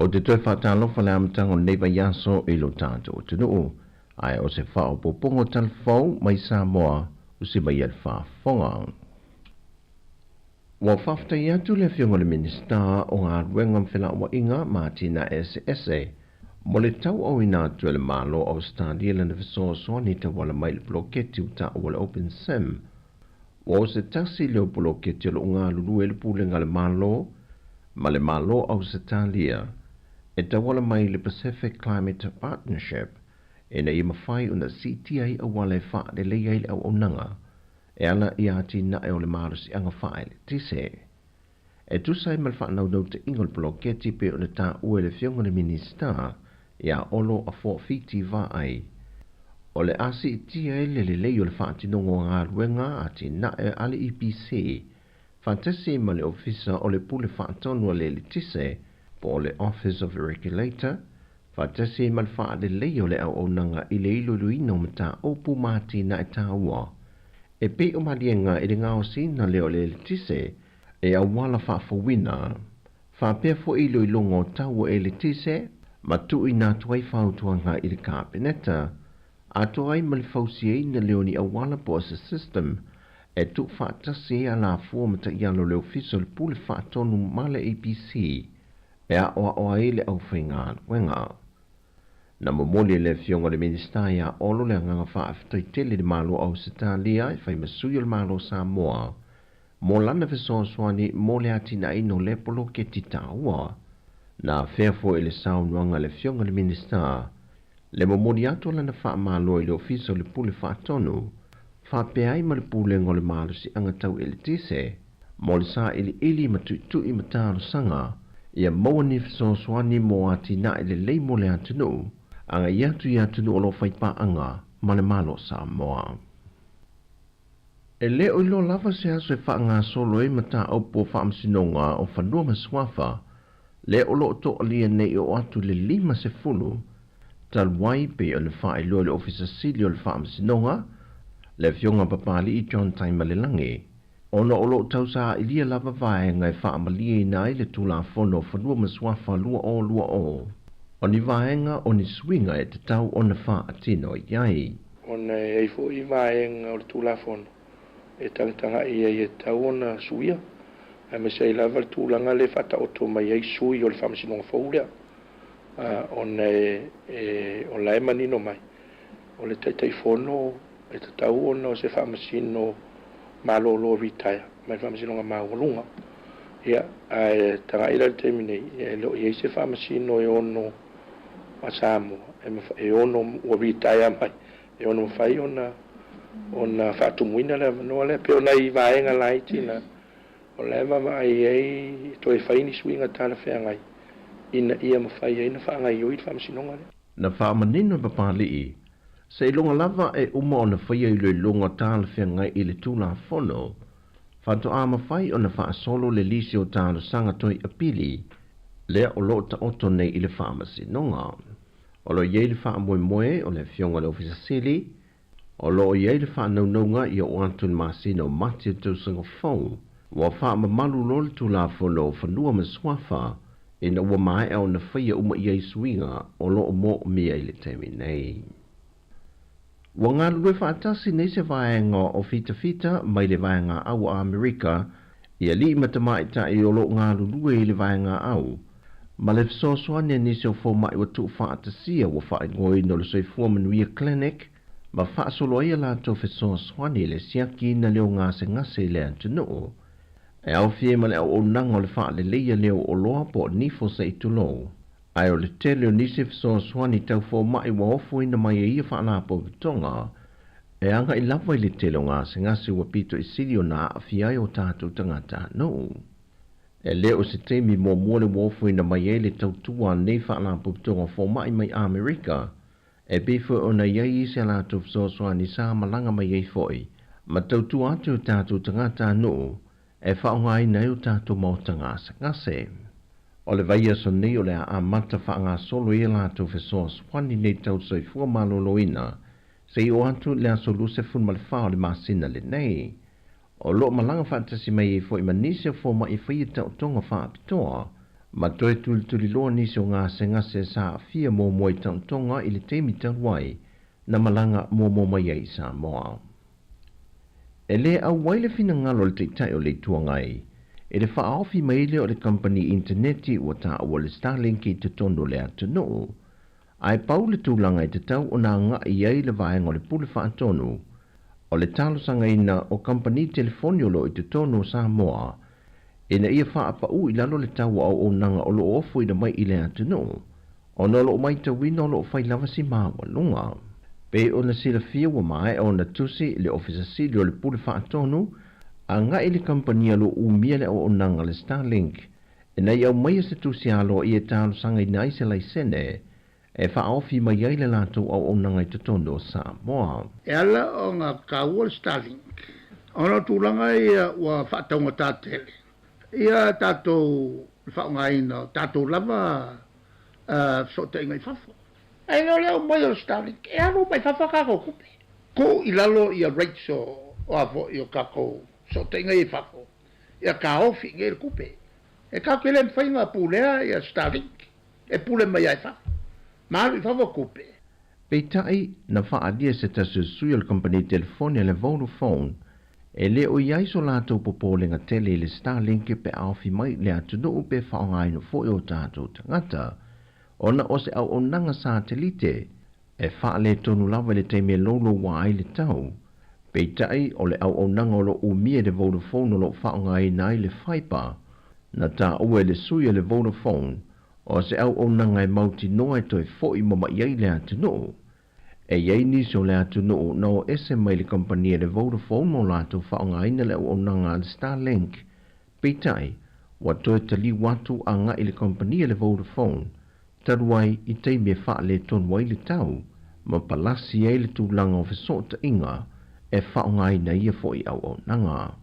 Ou te toe faatalofa le amataga o lenei vaiaso i lo tatou atunuu, ae o se faaopoopoga o talafou mai Samoa usi mai ai le faafofoga. Ua faafetai atu le Afioga i le Minisita o Galuega ma Felauaiga ma Atinae Eseese mo le tauauina atu e le Malo o Ausetalia lana fesoasoani tauala mai i le poloketi ua taua o le Open Sim. Ua o se tasi lea o poloketi o lo o galulue ai le Pulega a le Malo ma le Malo o Ausetalia e tauala mai i le Pacific Climate Partnership ina ia mafai ona siitia ai auala e faalelei ai le auaunaga e ala i atinae o le malosiaga faaeletise. E tusa ai ma le faanaunautaiga o le poloketi pei ona taua e le Afioga i le Minisita ia Olo Afoa Fiti Vaai, o le a siitia ai le lelei o le faatinoga o galuega atinae a le EPC faatasi ma le Ofisa o le Pule Faatonu a le Eletise po o le Office of Regulator, faatasi ma le faaleleia o le auaunaga i le iloiloina o mataupu ma atinae taua e pei o maliega i le gaosiina lea o le eletise e auala faafouina, faapea foi iloiloga o tau o eletise ma tuuina atu ai fautuaga i le Kapeneta, atoa ai ma le fausiaina lea o ni auala po o se system e tuufaatasi ai alafua ma taiala o le Ofisa o le Pule Faatonu ma le EPC e aoao ai le aufaigaluega. Na momoli e le Afioga i le Minisita ia Olo le agaga faafetai tele i le Malo o Ausetalia e fai ma sui o le Malo o Samoa mo lana fesoasoani mo le atinaeina o lea poloketi taua. Na afea foi i le saunoaga a le Afioga i le Minisita le momoli atu o lana faamalo i le Ofisa o le Pule Faatonu faapea ai ma le Pulega o le Malosiaga Tau Eletise mo le sailiili ma tuitui ma talosaga ia maua ni fesoasoani mo atinae lelei mo le atunuu agai atu i atunuu o lo o faipaaga ma le Malo o Samoa. E le o iloa lava se aso e faagasolo ai mataupu o Faamasinoga o Fanua ma Suafa lea o lo o toalia nei oo atu i le 50 talu ai pei ona faailoa e le Ofisa Sili o le Faamasinoga, le Afioga Papali'i John Taimalelagi, ona o lo o tausaailia lava vaega e faamalieina ai le Tulafono o Fanua ma Suafa 2020, o ni vaega o ni suiga e tatau ona faatino i ai. Ona e i ai foi vaega o le Tulafono e tagatagai ai e tatau ona suia, aemaise ai lava le tulaga lea e faataoto mai ai sui o le Faamasinoga fou lea, ona e o la e manino mai, o le Taitaifono e tatau ona o se Faamasino malolo retire mai le Faamasinoga Maualuga. Ia, ae tagai la i le taimi nei, e le o i ai se Faamasino e ono a Samoa e ono ua retire mai e ono mafai ona ona faatumuina le avanoa lea. Pei o nai vaega laiti na o la e vaavaai ai e toe fai ni suiga talafeagai ina ia mafai ai ona faagaioi le faamasinoga lea. Na faamanino e Papali'i, seiloga lava e uma ona faia iloiloga talafeagai i le Tulafono, faatoa mafai ona faasolo le lisi o talosaga toe apili lea o lo o taoto nei i le Faamasinoga. O lo o i ai le faamoemoe o le Afioga i le Ofisa Sili, o lo o i ai le faanaunauga ia oo atu i le masina o Mati o le tausaga fou, ua faamamalu loa le Tulafono o Fanua ma Suafa ina ua maea ona faia uma i ai suiga o lo o moomia i le taimi nei. Ua galulue faatasi nei se vaega o fitafita mai le Vaega Au a Amerika i alii ma tamaitai o lo o galulue i le Vaega Au, ma le fesoasoani a nisi o fomai ua tuufaatasia ua faaigoaina o le Soifua Manuia Clinic ma faasolo ai a latou fesoasoani i le siakiina lea o gasegase i le atunuu. E aofia ai ma le auaunaga o le faaleleia lea o oloa po o nifo se i tulou. Ae o le tele o nisi fesoasoani tau fomai ua ofoina mai e ia faalapotopotoga e agai lava i le tele o gasegase ua pito i sili ona aafia ai o tatou tagatanuu. E le o se taimi muamua le ua ofoina mai ai le tautua a nei faalapotopotoga fomai mai Amerika, e pei foi ona i ai isi a latou fesoasoani sa malaga mai ai foi ma tautua atu i o tatou tagatanuu e faaaogaina ai o tatou maota gasegase. O le vaiaso nei o le a amata faagasolo ai a latou fesoasoani nei tau soifua maloloina se i oo atu i le aso 24 o le masina lenei. O lo o malaga faatasi mai ai foi ma nisi o fomai e faia taotoga faapitoa Ma toe tulituliloa nisi o gasegase sa aafia muamua i taotoga i le taimi talu ai na malaga muamua mai ai i Samoa. E lē auai le finagalo o le Taitai o le Itu Agai i le faaofi mai lea o le kamupani initaneti ua taua le Starlink i totonu o le atunuu, ae pau le tulaga e tatau ona agai i ai le vaega o le Pule Faatonu o le talosagaina o kamupani telefoni o lo o i totonu o Samoa ina ia faapaū i lalo le tau o auaunaga o lo o ofoina mai i le atunuu ona o lo o matauina o lo o fai lava si maualuga. Pei ona silafia ua maea ona tusi le Ofisa Sili o le Pule Faatonu agai i le kamupani o lo o umia le auaunaga le Starlink ina ia aumaia se tusi aloaia e talosagaina ai se laisene e faaofi mai ai le latou auaunaga i totonu o Samoa. E ala ona taua le Starlink ona o tulaga ia ua faataugatā tele ia tatou le faaaogaina o tatou lava fesootaiga i fafo. Ae le o le aumai o le Starlink e alu uma i fafo a tatou tupe. Tuu i lalo ia rates o a foi o tatou fesootaiga ia i fafo ia taofi i inei le tupe. E tatou te le mafai ona pulea ia Starlink e pule mai lava i fafo ma alu i fafo tupe. Peitai, na faaalia se tasi o sui o le kamupani telefoni a le Vodafone E le o i ai so latou popolega tele i le Starlink pe aofi mai i le atunuu pe faaaogaina foi o tatou tagata, ona o se auaunaga satelite e faaletonu lava i le taimi e louloua ai le tau. Peitai, o le auaunaga o lo o umia e le Vodafone o lo o faaaogaina ai le fibre, na taua e le sui a le Vodafone o se auaunaga e mautinoa e toe foi mama'i ai le atunuu. E i ai nisi o le atunuu na o ese mai le kamupani a le Vodafone mo latou faaaogaina le auaunaga a le Starlink. Peitai, ua toe taliu atu agai i le kamupani a le Vodafone talu ai i taimi e faaletonu ai le tau ma palasi ai le tulaga o fesootaiga e faaaogaina ia foi auaunaga.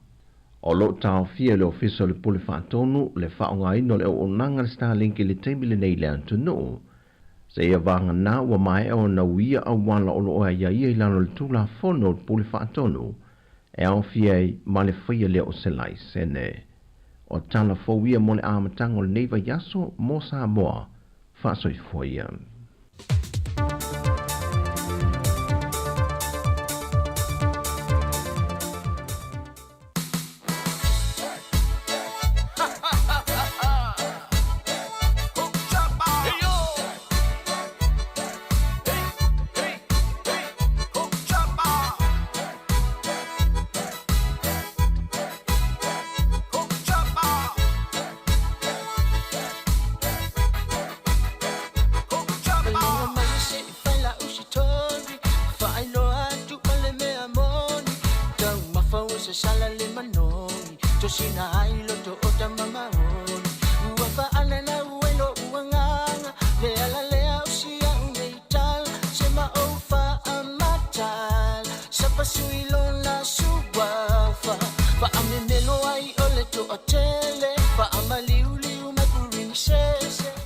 O lo o taofia e le Ofisa o le Pule Faatonu le faaaogaina o le auaunaga a le Starlink i le taimi lenei i le atunuu. Seia vagana ua maea ona uia auala o lo o aiaia i lalo o le Tulafono o le Pule Faatonu e aofia ai ma le faia lea o se laisene. O tala fou ia mo le amataga o lenei vaiaso mo Samoa. Faasoifua ia.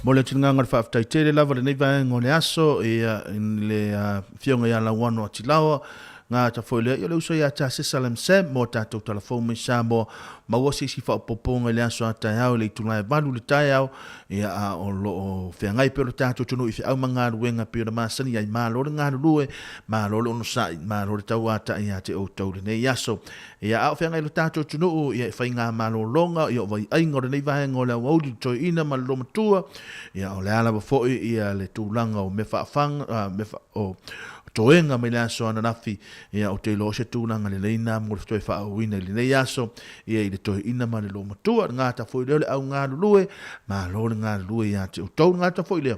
Momoli atu le agaga o le faafetai tele lava lenei vaega o le aso ia i le afioga ia Lauano Atilaoa gata foi lea ia o le uso ia Tasesa Lamsam mo tatou tala fou mai Samoa maua se isi faaopoopoga i le aso a taeao i le itula e 8 i le taeao ia a o lo o feagai pea lo tatou atunuu i feau ma galuega pei ona masani ai malo le galulue malo le onosai malo le tauatai ia te outou lenei aso ia a o feagai lo tatou atunuu ia e faiga malologa ia o vaiaiga o lenei vaega o le aoauli le toeaina ma le lomatua ia o le a lava foi ia le tulaga o mea faafaga mea fa, o toega mai le aso ananafi, ia ou te iloa o se tulaga lelei na mo le toe faaauauina i lenei aso, ia i le toeaina ma le loomatua. Le gata foi lea o le au galulue, malo le galulue ia te outou. Le gata foi lea,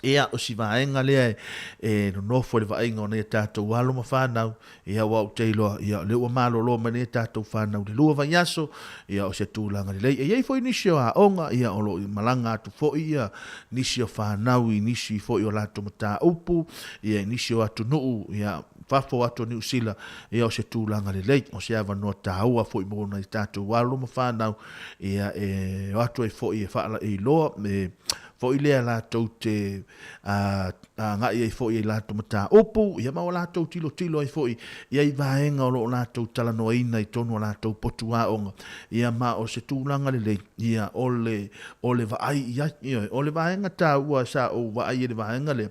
ia o si vaega lea e nonofo i le vaaiga o nai a tatou alo ma fanau, ia aua ou te iloa, ia o lea ua malolo mai nei a tatou fanau i le 2 vaiaso, ia o se tulaga lelei. E i ai foi nisi o aoga, ia o lo o malaga atu foi ia nisi o fanau i nisi foi o latou mataupu, ia i nisi o atunuu, ia fafo atu o Niu Sila, ia o se tulaga lelei, o se avanoa taua foi mo nai tatou alo ma fanau, ia e o atu ai foi e faailoa, e Foi lea latou te agai ai foi i latou mataupu, ia ma ua latou tilotilo ai foi i ai vaega o lo o latou talanoaina i totonu o latou potu aoga, ia ma o se tulaga lelei, ia o le, o le vaai i ai. Ioe, o le vaega taua sa ou vaai i le vaega lea,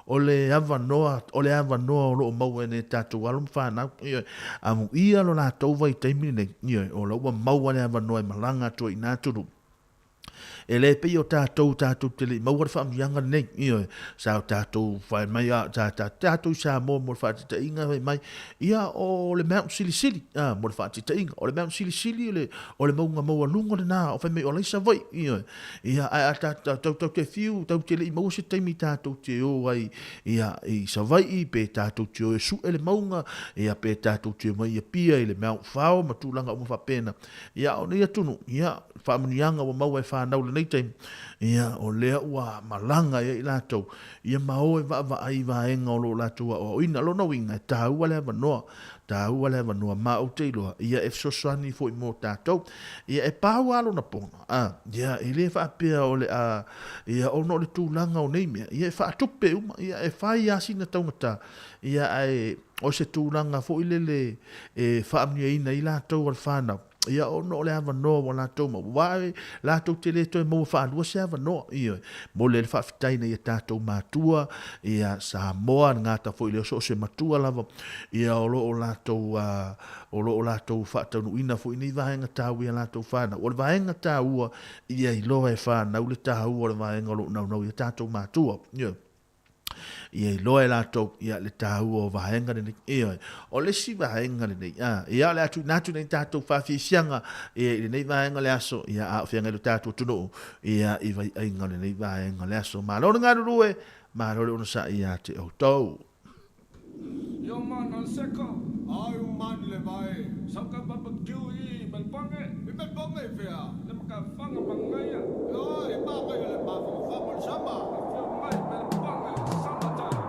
o le avanoa, o le avanoa o lo o maua e nai tatou alo ma fanau, ioe, amuia lo latou vaitaimi lenei, ioe, o la ua maua le avanoa e malaga atu ai i na atunuu. E le pei o tatou, tatou te le i maua le faamanuiaga lenei, ioe, sa o tatou fai mai, a, sa ta, tatou i Samoa mo le faataitaiga fai mai, ia, o le Mount Silisili, a, mo le faataitaiga, o le Mount Silisili o le, o le mauga maualuga lena, o fai mai o la i Savaii, ioe, ia, ae a ta, ta, tau, tau te fiu, tau te le i maua se taimi tatou te o ai, ia, i Savaii, pe tatou te o e sue le mauga, ia, pe tatou te omai i Apia i le Mount Fao ma tulaga uma faapena, ia, o nei atunuu, ia, faamanuiaga ua maua e fanau i lenei taimi, ia, o lea ua malaga ai i latou, ia ma o e vaavaai i vaega o lo o latou aoaoina. Lona uiga, e taua le avanoa, taua le avanoa, ma ou te iloa, ia e fesoasoani foi mo tatou. Ia, e pau lava lona pono, a, ia, e le faapea o le a, ia, ona o le tulaga o nei mea, ia, e faatupe uma, ia, e fai lava sina taugata, ia, ae o se tulaga foi lele e faamanuiaina ai latou a le fanau. Ia ona o le avanoa ua latou maua, aua latou te le toe maua faalua se avanoa. Ioe, momoli ai le faafetai i nai a tatou matua, ia Samoa, le gata foi lea o so o se matua lava, ia o lo o latou, o lo o latou faataunuuina foi nei vaega taua i a latou fanau. O le vaega taua, ia iloa e fanau le taua o le vaega o lo o naunau i a tatou matua. Ioe. Ia iloa e latou ia le taua o vaega lenei. Ioe. O le isi vaega lenei, a, ia o le a tuuina atu nei tatou faafiafiaga ia i lenei vaega o le aso, ia a o feagai lo tatou atunuu ia i vaiaiga o lenei vaega o le aso. Malo le galulue, malo le onosai ia te outou. Yo man al seko. Ai u man le vai. Sauka barbecue i Melbourne. I Melbourne i fea. Le maka whanga mangaia. Yo, i mākai le mawhanga whanga le sama. Whio mai Melbourne, summertime.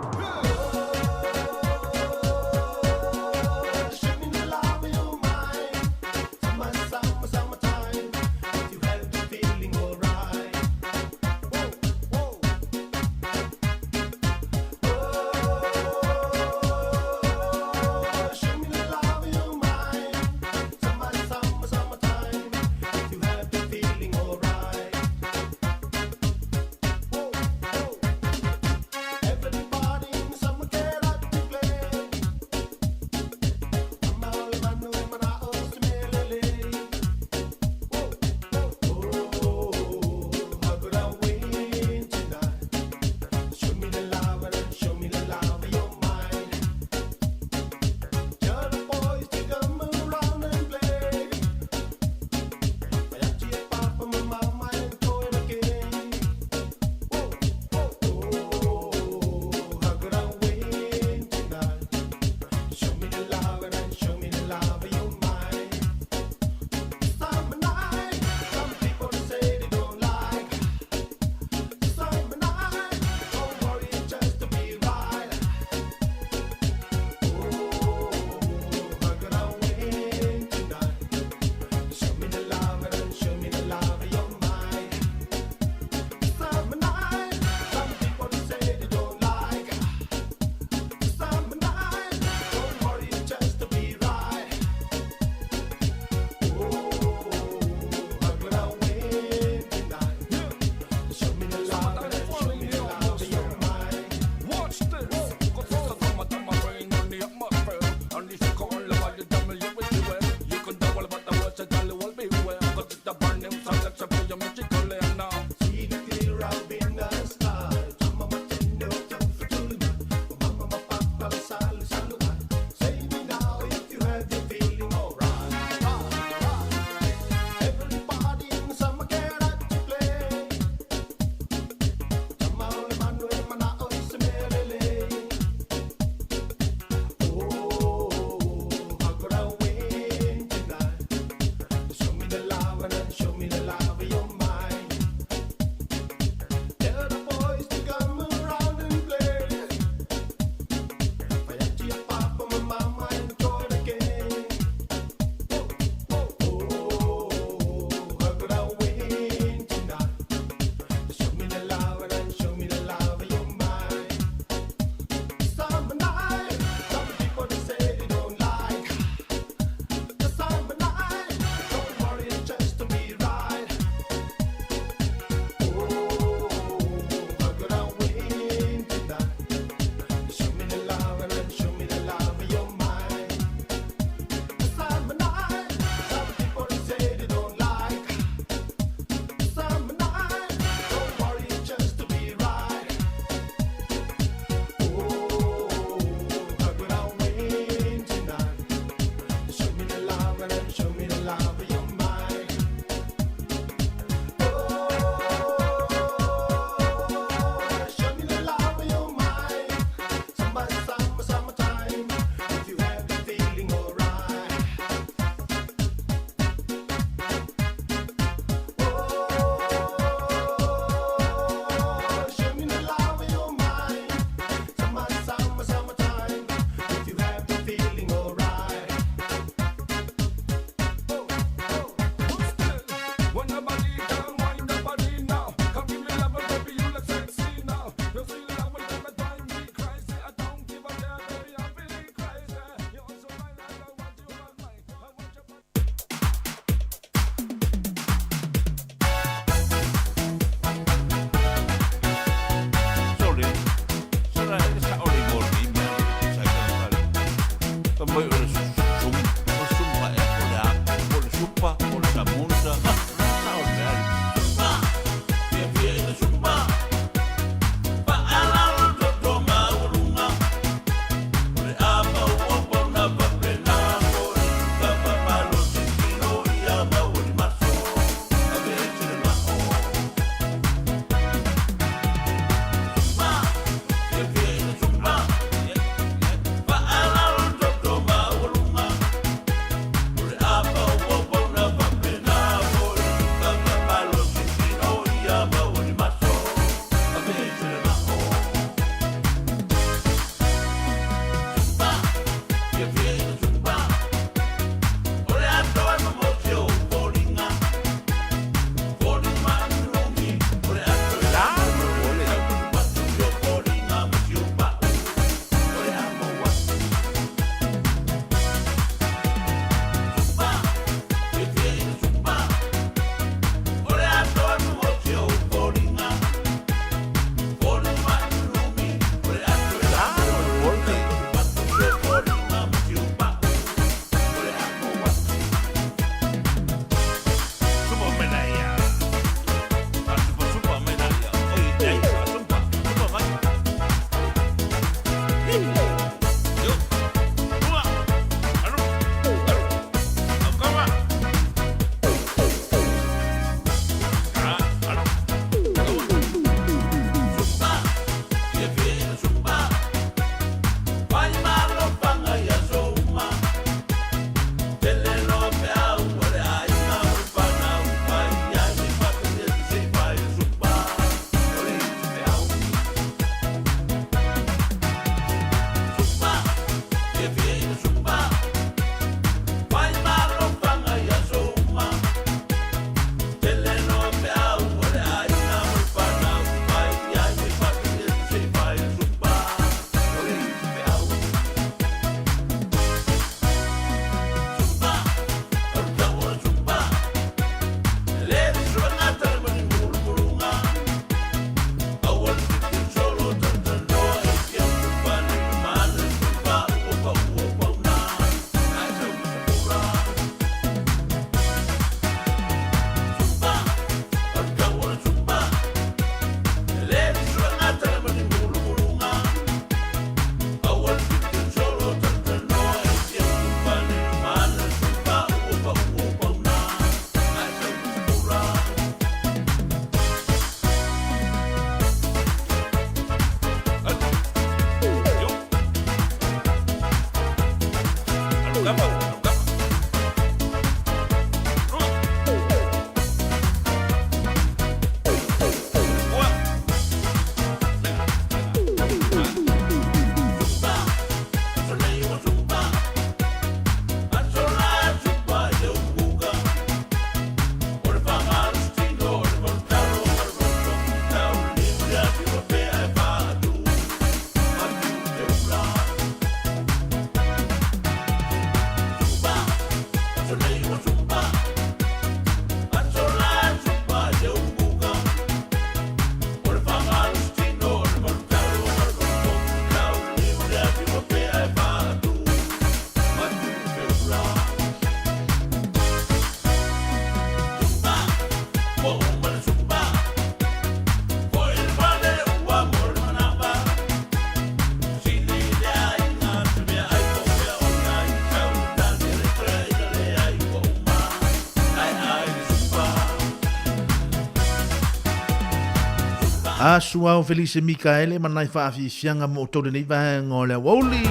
A Suao Felice Mikaele ma nai faafiafiaga mo outou lenei vaega o le aoauli.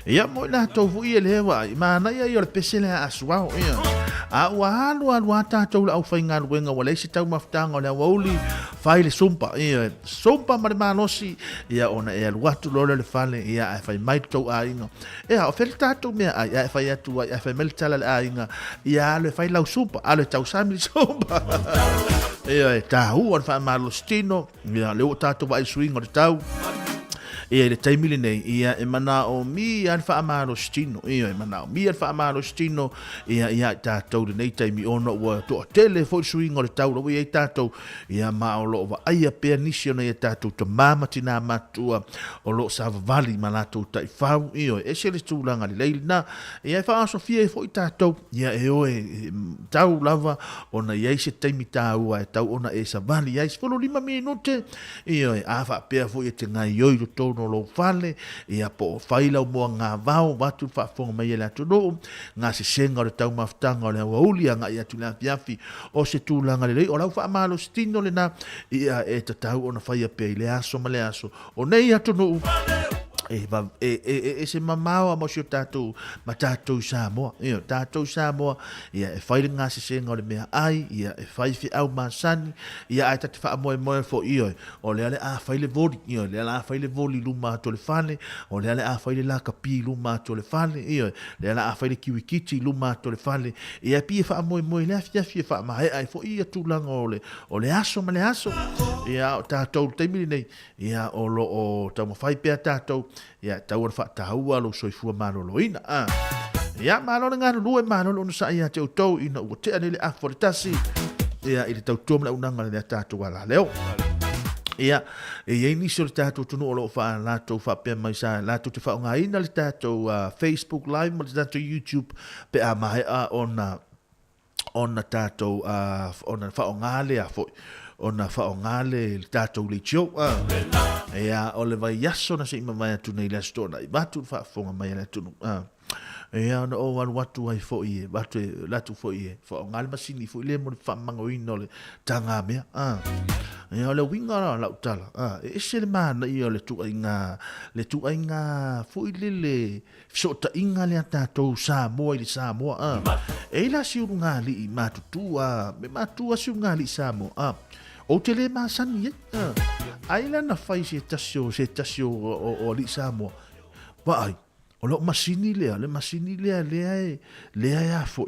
Ia mo i latou foi e le vaai, manaia ia o le pese lea a Suao. Ia. A ua alu alu a tatou le aufaigaluega ua leai se taumafataga o le aoauli, fai le sumpa, ia, sumpa ma le malosi, ia ona e alu atu loa lea i le fale, ia ae fai mai le tou aiga. Ia, o fea le tatou meaai, ae fai atu ai, ae fai mai le tala a le aiga, ia alu e fai lau supa, alu e tausami le supa. Ia, e tāua le faamalosi tino, ia, lea ua tatou vaai i le suiga o le tau. Ia, i le taimi lenei, ia, e manaomia le faamalosi tino, ia, e manaomia le faamalosi tino, ia, ia i tatou i lenei taimi, ona ua toatele foi le suiga o le tau, la ua i ai tatou, Ia, ma o lo o vaaia pea nisi o nai a tatou tamā ma tinā matutua o lo o savavali ma latou taifau, ioe, ese le tulaga lelei lena. Ia, e faaosofia ai foi tatou, ia, e o e tau lava ona i ai se taimi taua e tau ona e savali ai, 15 minute, ioe, a faapea foi e te gaioi i totonu o lou fale, ia, po o fai lau moagavao, vaeatu le faafofoga mai a le atunuu, gasesega o le taumafataga o le aoauli agai atu i le afiafi, O se tulaga lelei, o lau faamalositino lena, ia e tatau ona faia pea i le aso ma le aso o nei atunuu e, e, e, e ese mamao a mo si o tatou ma tatou i Samoa. Ia, tatou i Samoa, ia, e fai le gasesega o le mea ai, ia, e fai feau masani, ia, ae ta te faamoemoe foi, ioe, o lea le a fai le voli, ioe, lea la a fai le voli i luma atu o le fale, o lea le a fai le lakapi i luma atu o le fale, ioe, lea la a fai le kiwikiti i luma atu o le fale, ia pei e faamoemoe i le afiafi e faamaea ai foi ia tulaga o le, o le aso ma le aso. Ia, o tatou i le taimi lenei, ia, o lo o taumafai pea tatou, ia, e tatau ona faataua lou soifua maloloina. A. Ia, malo le galulue, malo le onosai ia te outou ina ua tea nei le afa o le tasi, ia, i le tautua ma le auaunaga i le tatou alaleo. Ia, e i ai nisi o le tatou atunuu o lo o faa latou faapea mai sa latou te faaaogaina le tatou Facebook Live ma le tatou YouTube pe a maea ona ona tatou ona faaaoga lea foi ona faaaoga le tatou leitio. Ia, o le vaiaso na se i mavae atu nei i le Aso Toonai, vaeatu le faafofoga mai a le atunuu. Ia, ona ou alu atu ai foi e, atu e, alu atu foi e faaaoga le masini foi lea mo le faamagoina o le tagamea. Ia, o le uiga la o lau tala, e ese le manaia o le tuaiga, le tuaiga foi lele fesootaiga lea tatou Samoa i le Samoa a. E i ai la si ulugalii matutua, me matutua si ulugalii Samoa a. Ou te le masani ai a. Ai la na fai se tasi o se tasi o o, o alii Samoa. Vaai, o lau masini lea, le masini lea lea e lea e a foi.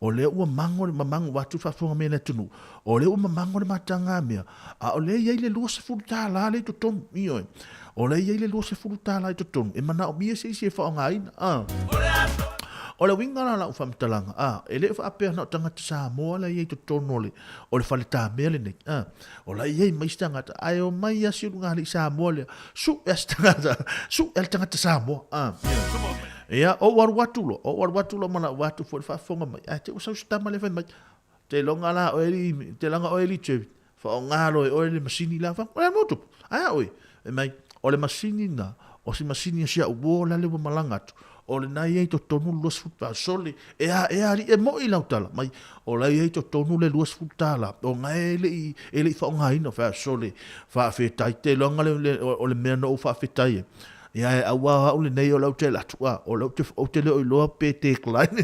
O lea ua mago le mamago vaeatu le faafofoga mai a le atunuu, o lea ua mamago le matagamea, a o lea e i ai le $20 lea i totonu, ioe, o lea e i ai le $20 i totonu, e manaomia se isi e faaaogaina. A. O le uiga la o lau faamatalaga, a, e le o faapea na o tagata Samoa la e i ai i totonu o le, o le faletamea lenei, a, o la e i ai ma isi tagata, ae omai lava si ulugalii Samoa lea, sue lava se tagata, sue lava le tagata Samoa, a. Ia, ou alu atu loa, ou alu atu loa ma lau atu foi le faafofoga mai, ae te i ua sau si tama lea fai mai, te iloga la oe alii, te iloga oe alii Jerry, faaaoga loa e oe le masini la, fai, o le a mo tupu, ae a oe? Fai mai, o le masini na, o si masini a si au uo lale ua malaga atu, o lena e i ai totonu le $20, sole, e a, e alii, e moi lau tala mai, o la e i ai totonu le $20, ona e le i, e le i faaaogaina, fai atu, sole, faafetai, te iloga le, le, o le mea na ou faafetai ai, Ia e aua o au lenei o lea ou te alu atu, a, o lea ou te, ou te le o iloa pe decline,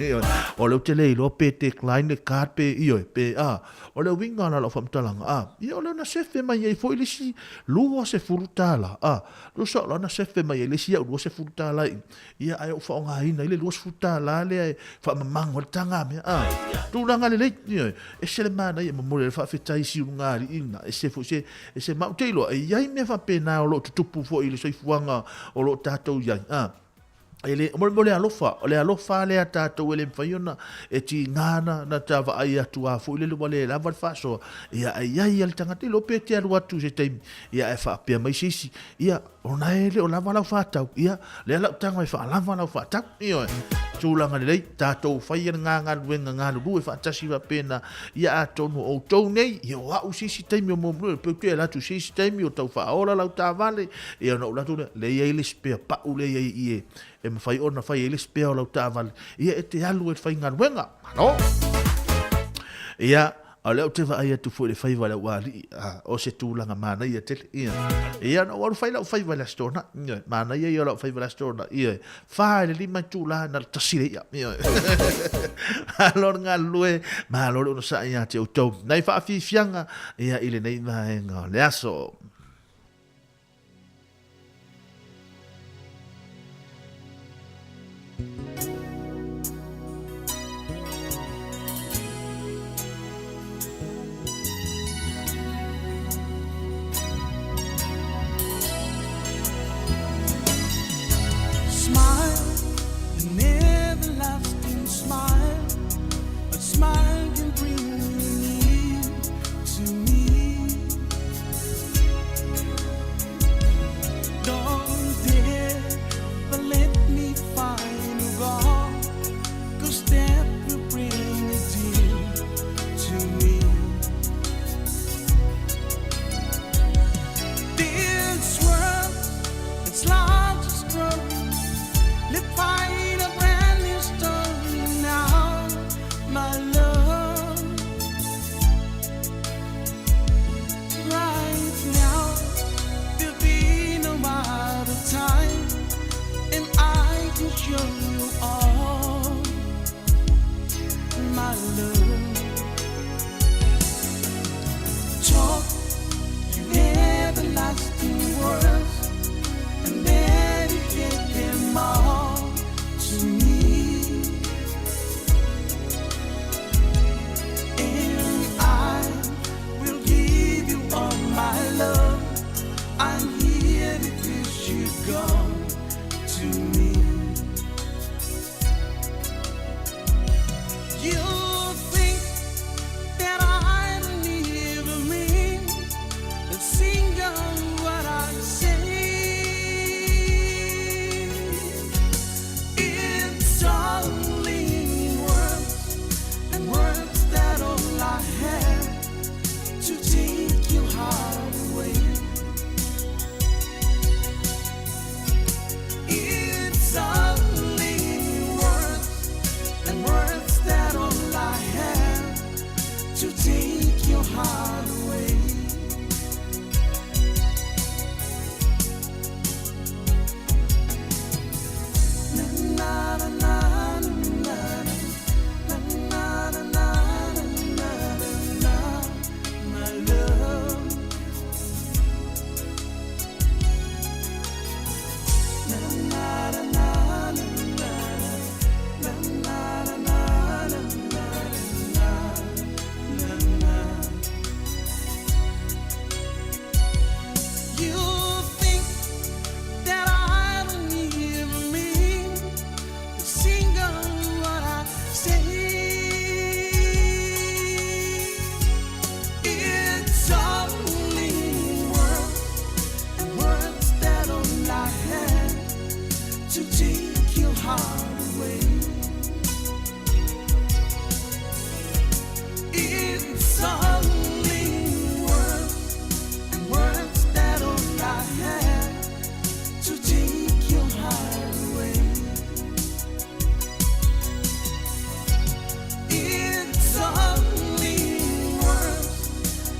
o lea ou te le iloa pe decline le card pe, ioe, pe, a, o le uiga la o lau faamatalaga, a, ia o lea na sefe mai ai foi le isi $20, a, tusa o la na sefe mai ai le isi au $20 i, ia ae ou faaaogaina ai le $20 lea e faamamago ai le tagamea, a, tulaga lelei, ioe, ese le manaia, e momoli ai le faafetai i siuga alii lena, ese foi se, E se ma ou te iloa, e i ai mea faapena o lo o tutupu foi i le soifuaga o lo o tatou i ai. A, e le, mo, mo le alofa, o le alofa lea tatou e le mafai ona e tiga na, na ta vaai atu a foi lele ua le lava le faasoa. Ia, ae i ai lava le tagata, iloa pe te alu atu i se taimi, ia ae faapea mai se isi, ia, Ona e le o lava lau faatau, ia, lea lau tago e faalava lau faatau. Ioe, tulaga lelei, tatou faia le galuega galulue faatasi faapena, ia atonu o outou nei, ia o au se isi taimi o muamua, pe ou te alu atu se isi taimi o tau faaola lau taavale, ia ona ou alu atu lea, lea e i ai le spare pau lea e i ai i i e mafai ona fai ai le spare o lau taavale, ia e te alu ai i le faigaluega. Malo! Ia. A o lea ou te vaai atu foi i le faiva o le aualii, a, o se tulaga manaia tele. Ioe. Ia, na ou alu fai lau faiva i le Aso Toonai. Ioe. Manaia ia o lau faiva i le Aso Toonai. Ioe. Fa i le lima itula na o le tasi le i'a. Ioe. Malo le galulue, malo le onosai ia te outou. Nai faafiafiaga ia i lenei vaega o le aso. Smile, an everlasting smile. A smile can bring you near to me. Don't ever let me find a wrong, 'cause that will bring a tear to me. This world, it's largest growth. Let's find a brand new story now, my love. Right now, there'll be no other time, and I can show you all, my love. Talk you everlasting words and dedicate them all to me. And I will give you all my love. I'm here because you come to me. You think that I don't even mean a single word I say. It's only words, and words that all I have to take your heart away. It's only words, and words that all I have to take your heart away. Na na na na na na na na na na na, my love. Na na na na na na na na na na na na. You think that I don't even mean a single word I say. It's only words, and words that all I have to take your heart away. It's only words, and words that all I have to take your heart away. It's only words,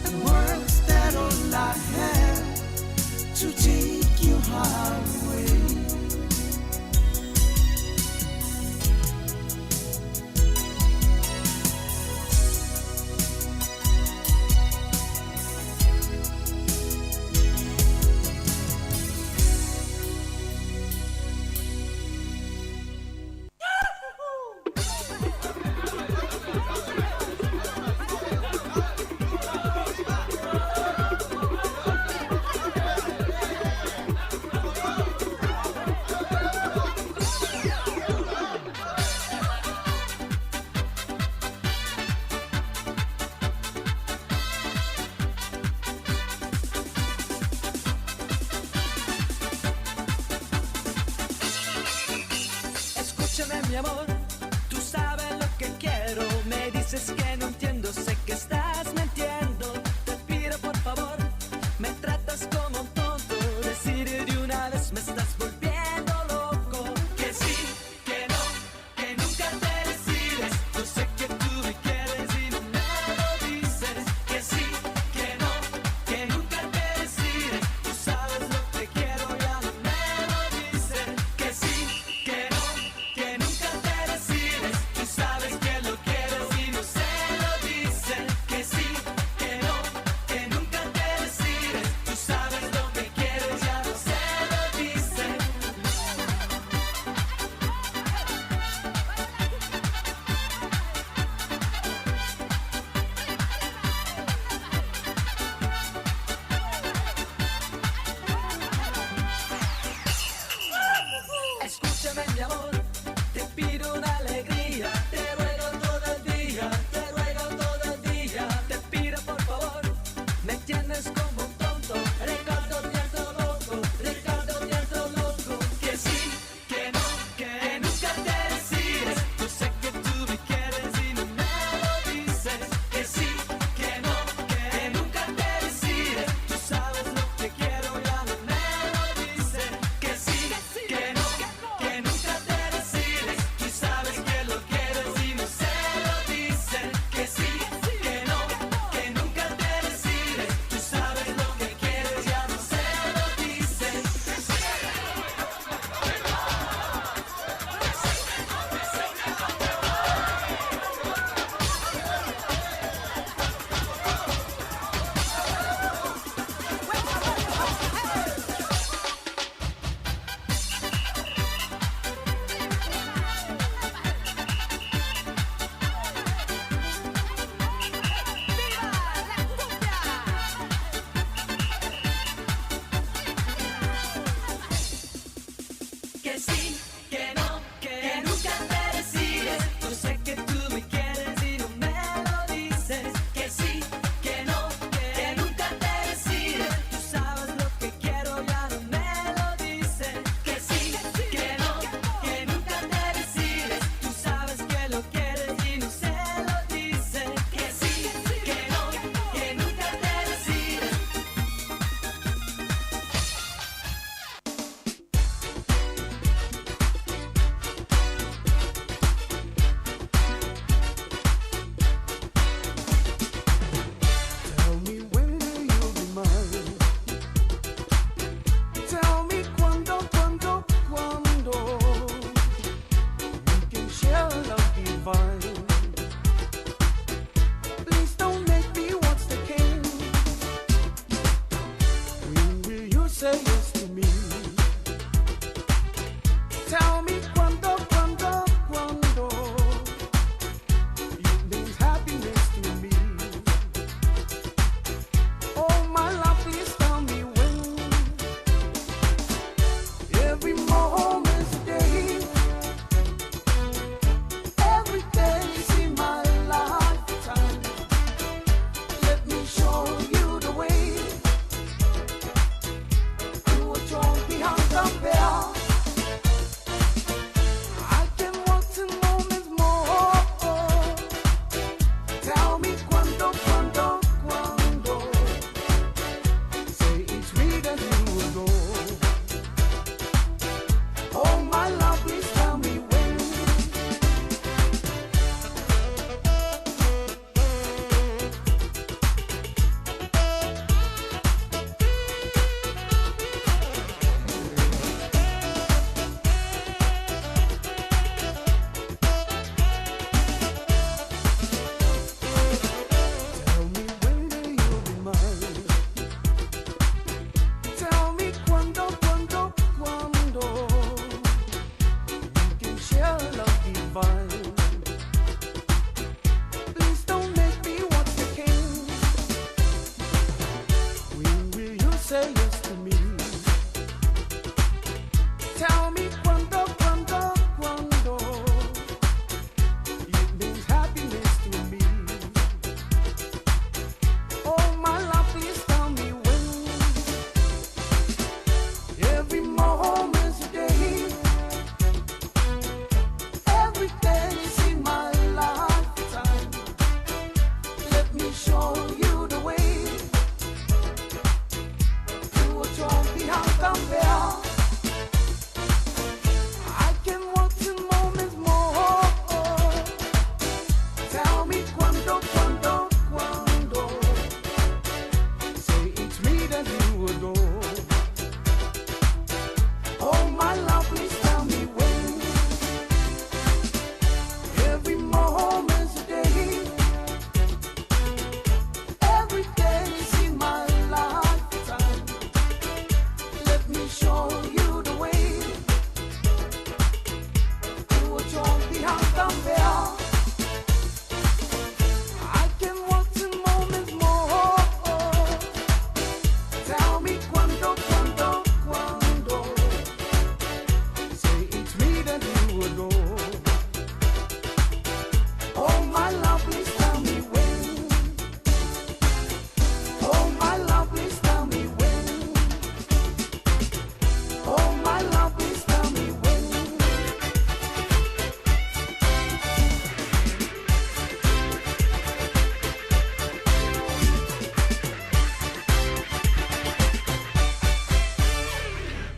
and words that all I have to take your heart away. Escúchame, mi amor, tú sabes lo que quiero. Me dices que no entiendo, sé que estás mintiendo. Te pido por favor, me tratas como un tonto. Decir de una vez me estás volviendo loco. Que sí, que no, que nunca te decides. Yo sé que tú me quieres y no me lo dices.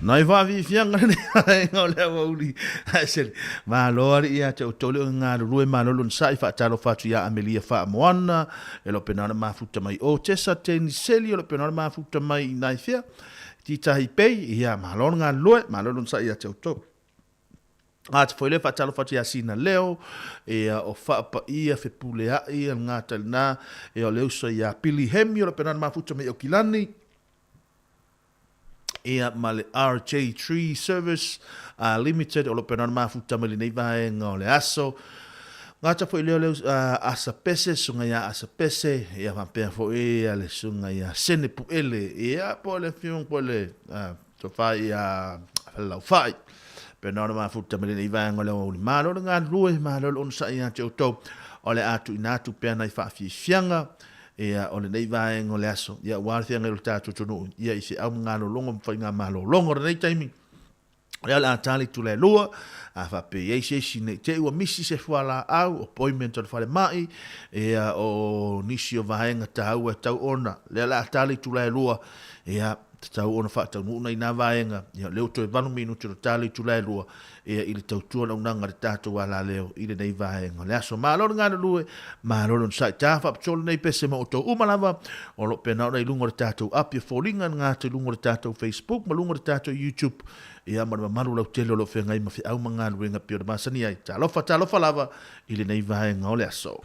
Nai faafiafiaga lenei vaega o le aoauli. Ae seli, malo alii ia te outou le o galulue malo lona sa'i faatalofa atu ia Amelia Faamoana, e lo pena ona mafuta mai o Tesa Teniseli, o lo pena ona mafuta mai i nai fea, Titahi Pei, ia malo le galulue, malo lona sa'i ia te outou. Atu foi lea faatalofa atu ia Sina Leo, ia o Faapaia Fepuleai, a le gata i lena, ia o le uso ia Pili Hemi, o lo pena ona mafuta mai i Aukilani, ia ma le RJ Tree Service uh, Limited o lo pena ona mafuta mai lenei vaega o le aso. Gata foi lea o le uh, Asa Pese, sunga ia Asa Pese, ia faapea foi ia le sunga ia Sene Puele, ia po le afioga po le uh, tofa ia Falaufai. Pena ona mafuta mai lenei vaega o le aoauli. Malo le galulue, malo le onosai ia te outou. O le a tuuina atu pea nai faafiafiaga Ia, o lenei vaega o le aso, ia, ua le feagai o le tatou atunuu, ia, i feau ma galologo ma faigamalologo o lenei taimi, ia, o le a tali tula e lua, a faapea i ai se isi nei te i ua misi se fualaau, appointment o le falemai, ia, o nisi o vaega taua e tau ona, lea o le a tali tula e lua, ia, tatau ona faataunuu nai na vaega, ia, o lea ua toe 8 minute o le tali tula e lua, ia i le tautua launaga a le tatou alaleo i lenei vaega o le aso. Malo le galulue, malo le onosai. Ta faapitoa lenei pese ma outou uma lava o lo o pena ona i luga o le tatou api o foliga na gata i luga o le tatou Facebook ma luga o le tatou YouTube ia ma le mamalu lautele o lo o feagai ma feau ma galuega pei ona masani ai. Talofa, talofa lava i lenei vaega o le aso.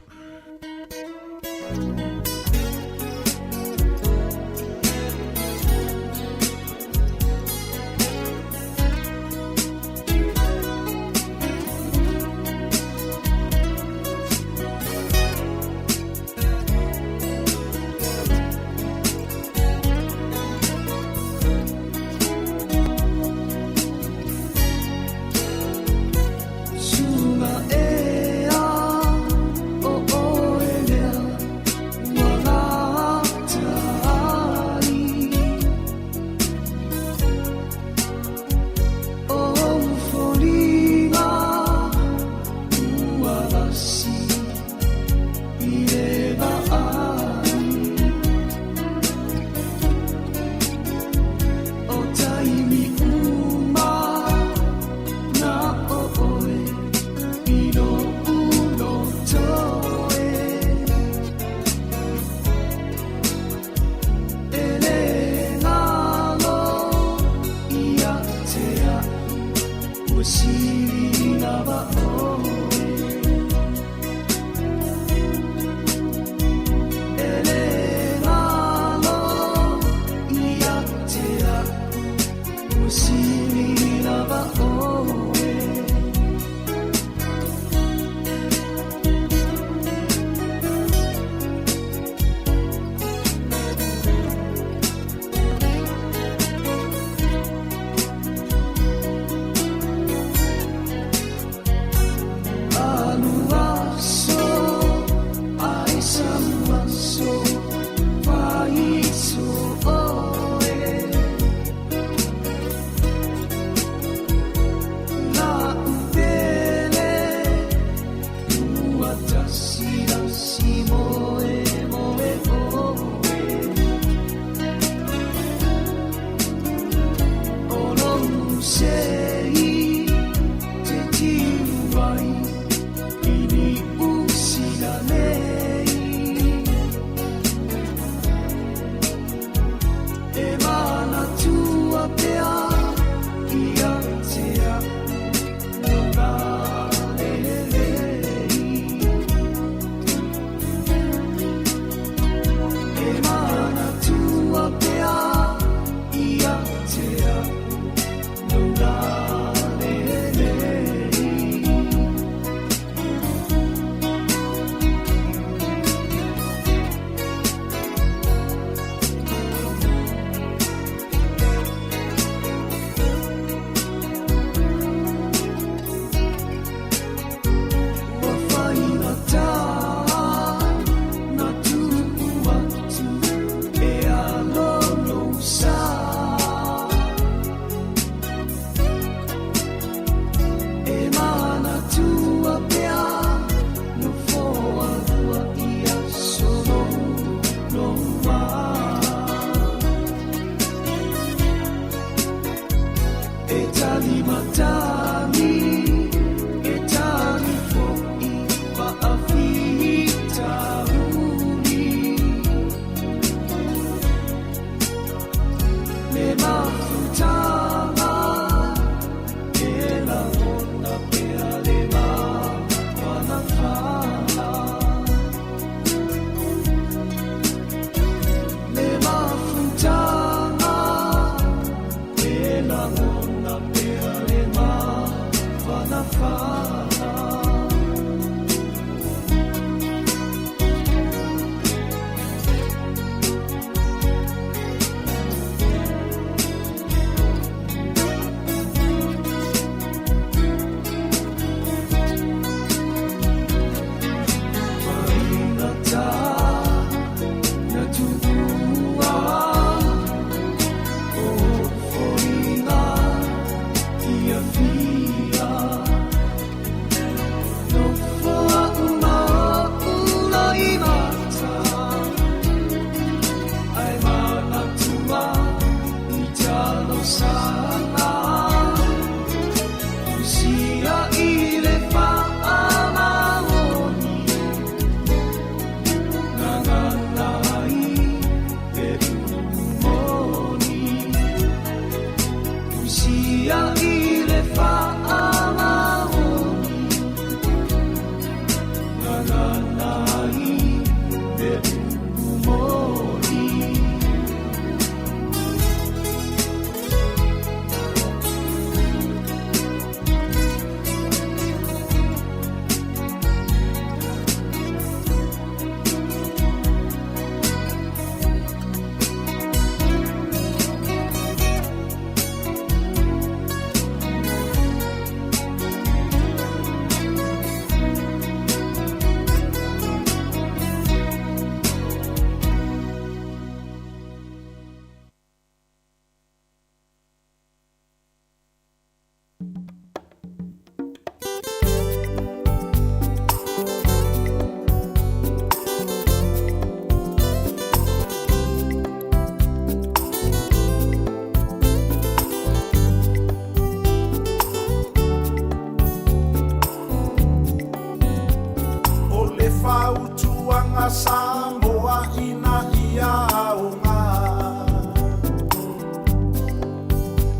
le fautuaga Samoa ina ia aoga.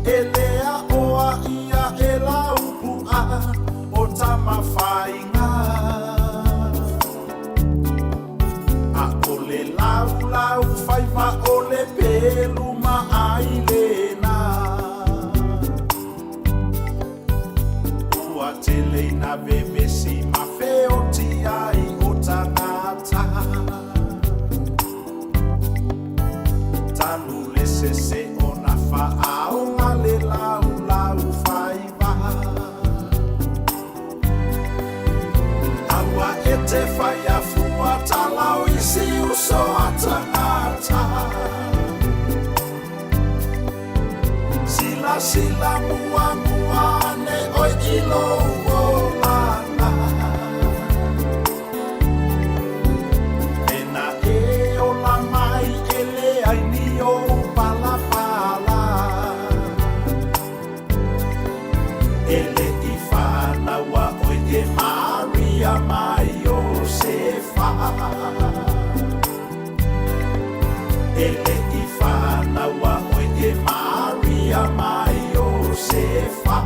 E le aoa ia e laupu'a o tamafaiga. A o le laulau faiva o le pelu ma ai lena. Ua tele ina vevesi ma feoti ai o tagata. Talu le sese ona faaoga le laulau faiva. Aua e te fai afua talau isi uso a tagata. Sila sila mua mua ane oi i lou olaga. Pena e ola mai e leai ni ou palapala. E le i whānaua oi e Maria mai Iosefa. E le i whānaua oi e Maria mai Iosefa.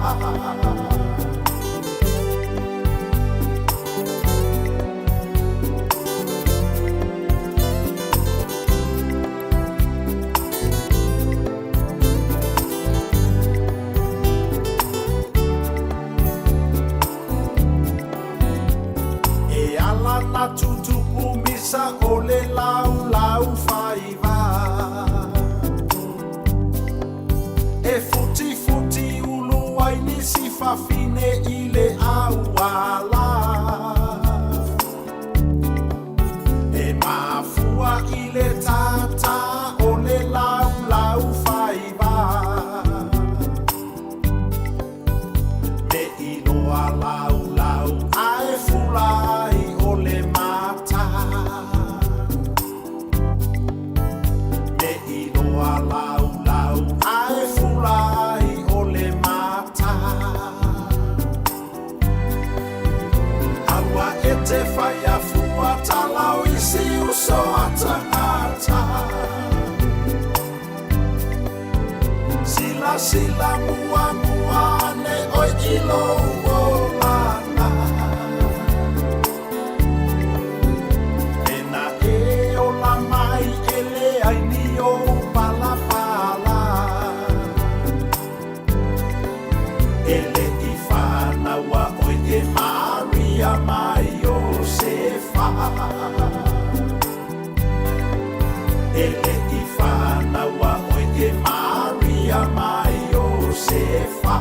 E ala na tutupu misa o le laulau faiva. E futi futi ulu ai nisi fafine i le auala. E mafua i le tata o le laulau faiva. Me iloa laulau ae fula ai o le mata. Me iloa laulau ae fula ai o le mata. Aua e te fai afua talau isi uso a tagata. Sila sila mua mua ane oi i lou olaga. Pena e ola mai e leai ni ou palapala. E le i whānaua oi e Maria mai Iosefa. E le i whānaua oi e Maria mai Iosefa.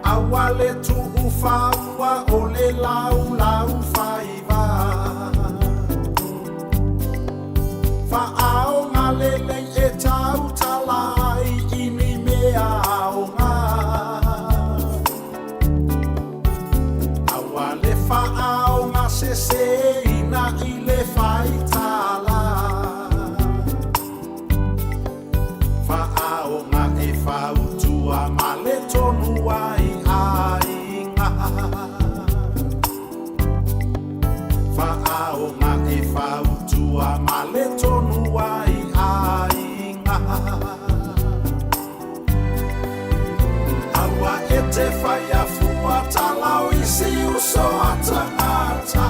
Aua le tuufaua o le laulau faiva. Faaoga lelei e tautala ai i ni mea aoga. Aua le faaoga seseina i le faitala. Faaoga e fautua ma le tonu ai aiga. Faaoga e fautua ma le tonu ai aiga. Aua e te fai afua talau isi uso a tagata.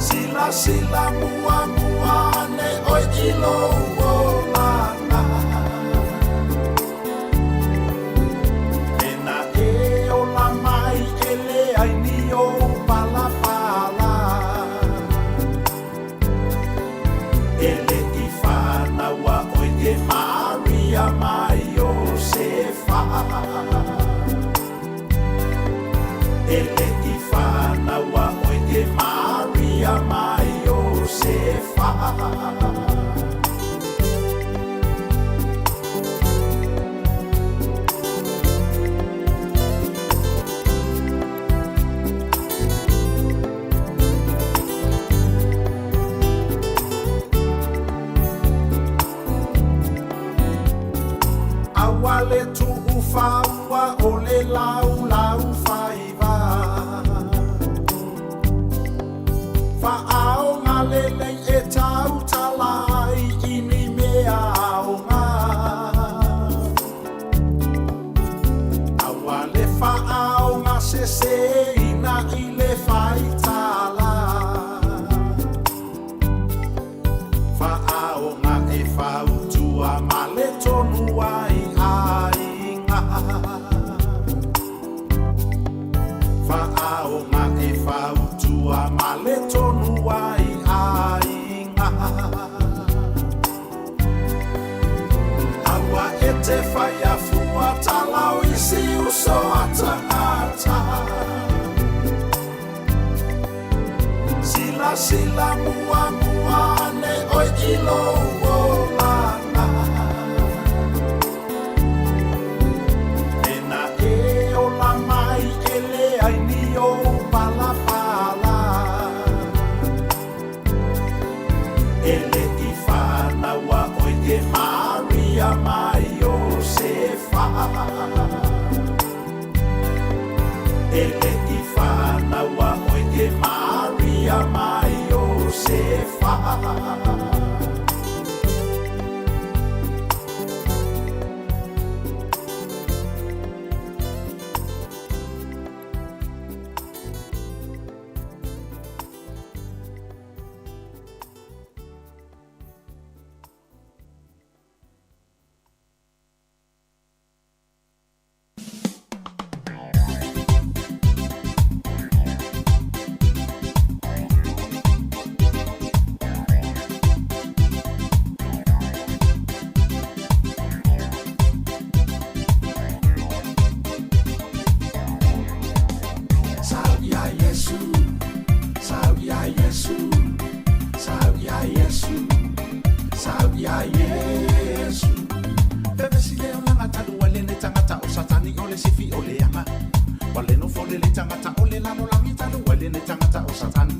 Sila sila mua mua ane oi i lou olaga. Pena e ola mai e leai ni ou palapala. E le i whānaua oi e Maria mai Iosefa. E le i whānaua oi e Maria mai Iosefa. le laulau faiva. Faaoga lelei e tautala ai i ni mea aoga. Aua le faaoga seseina i le faitala. Faaoga e fautua ma le tonu ai aiga. Faaoga e fautua ma le tonu ai aiga. Aua e te whai afua talau i si uso a tangata. Sila sila mua mua ane oi i lou olanga. Nena e ola mai e le ai ni ou palapala. E le i whānaua oi e Maria mai Iosefa. E le i whānaua oi e Maria mai Iosefa. Sau ia Iesu, sau ia Iesu, sau ia Iesu, sau ia Iesu. Vevesi le olanga talu ai lene tangata o Satani o le sifi o le anga. Wa le nofo le le tangata o le lalolangi talu ai lene tangata o Satani.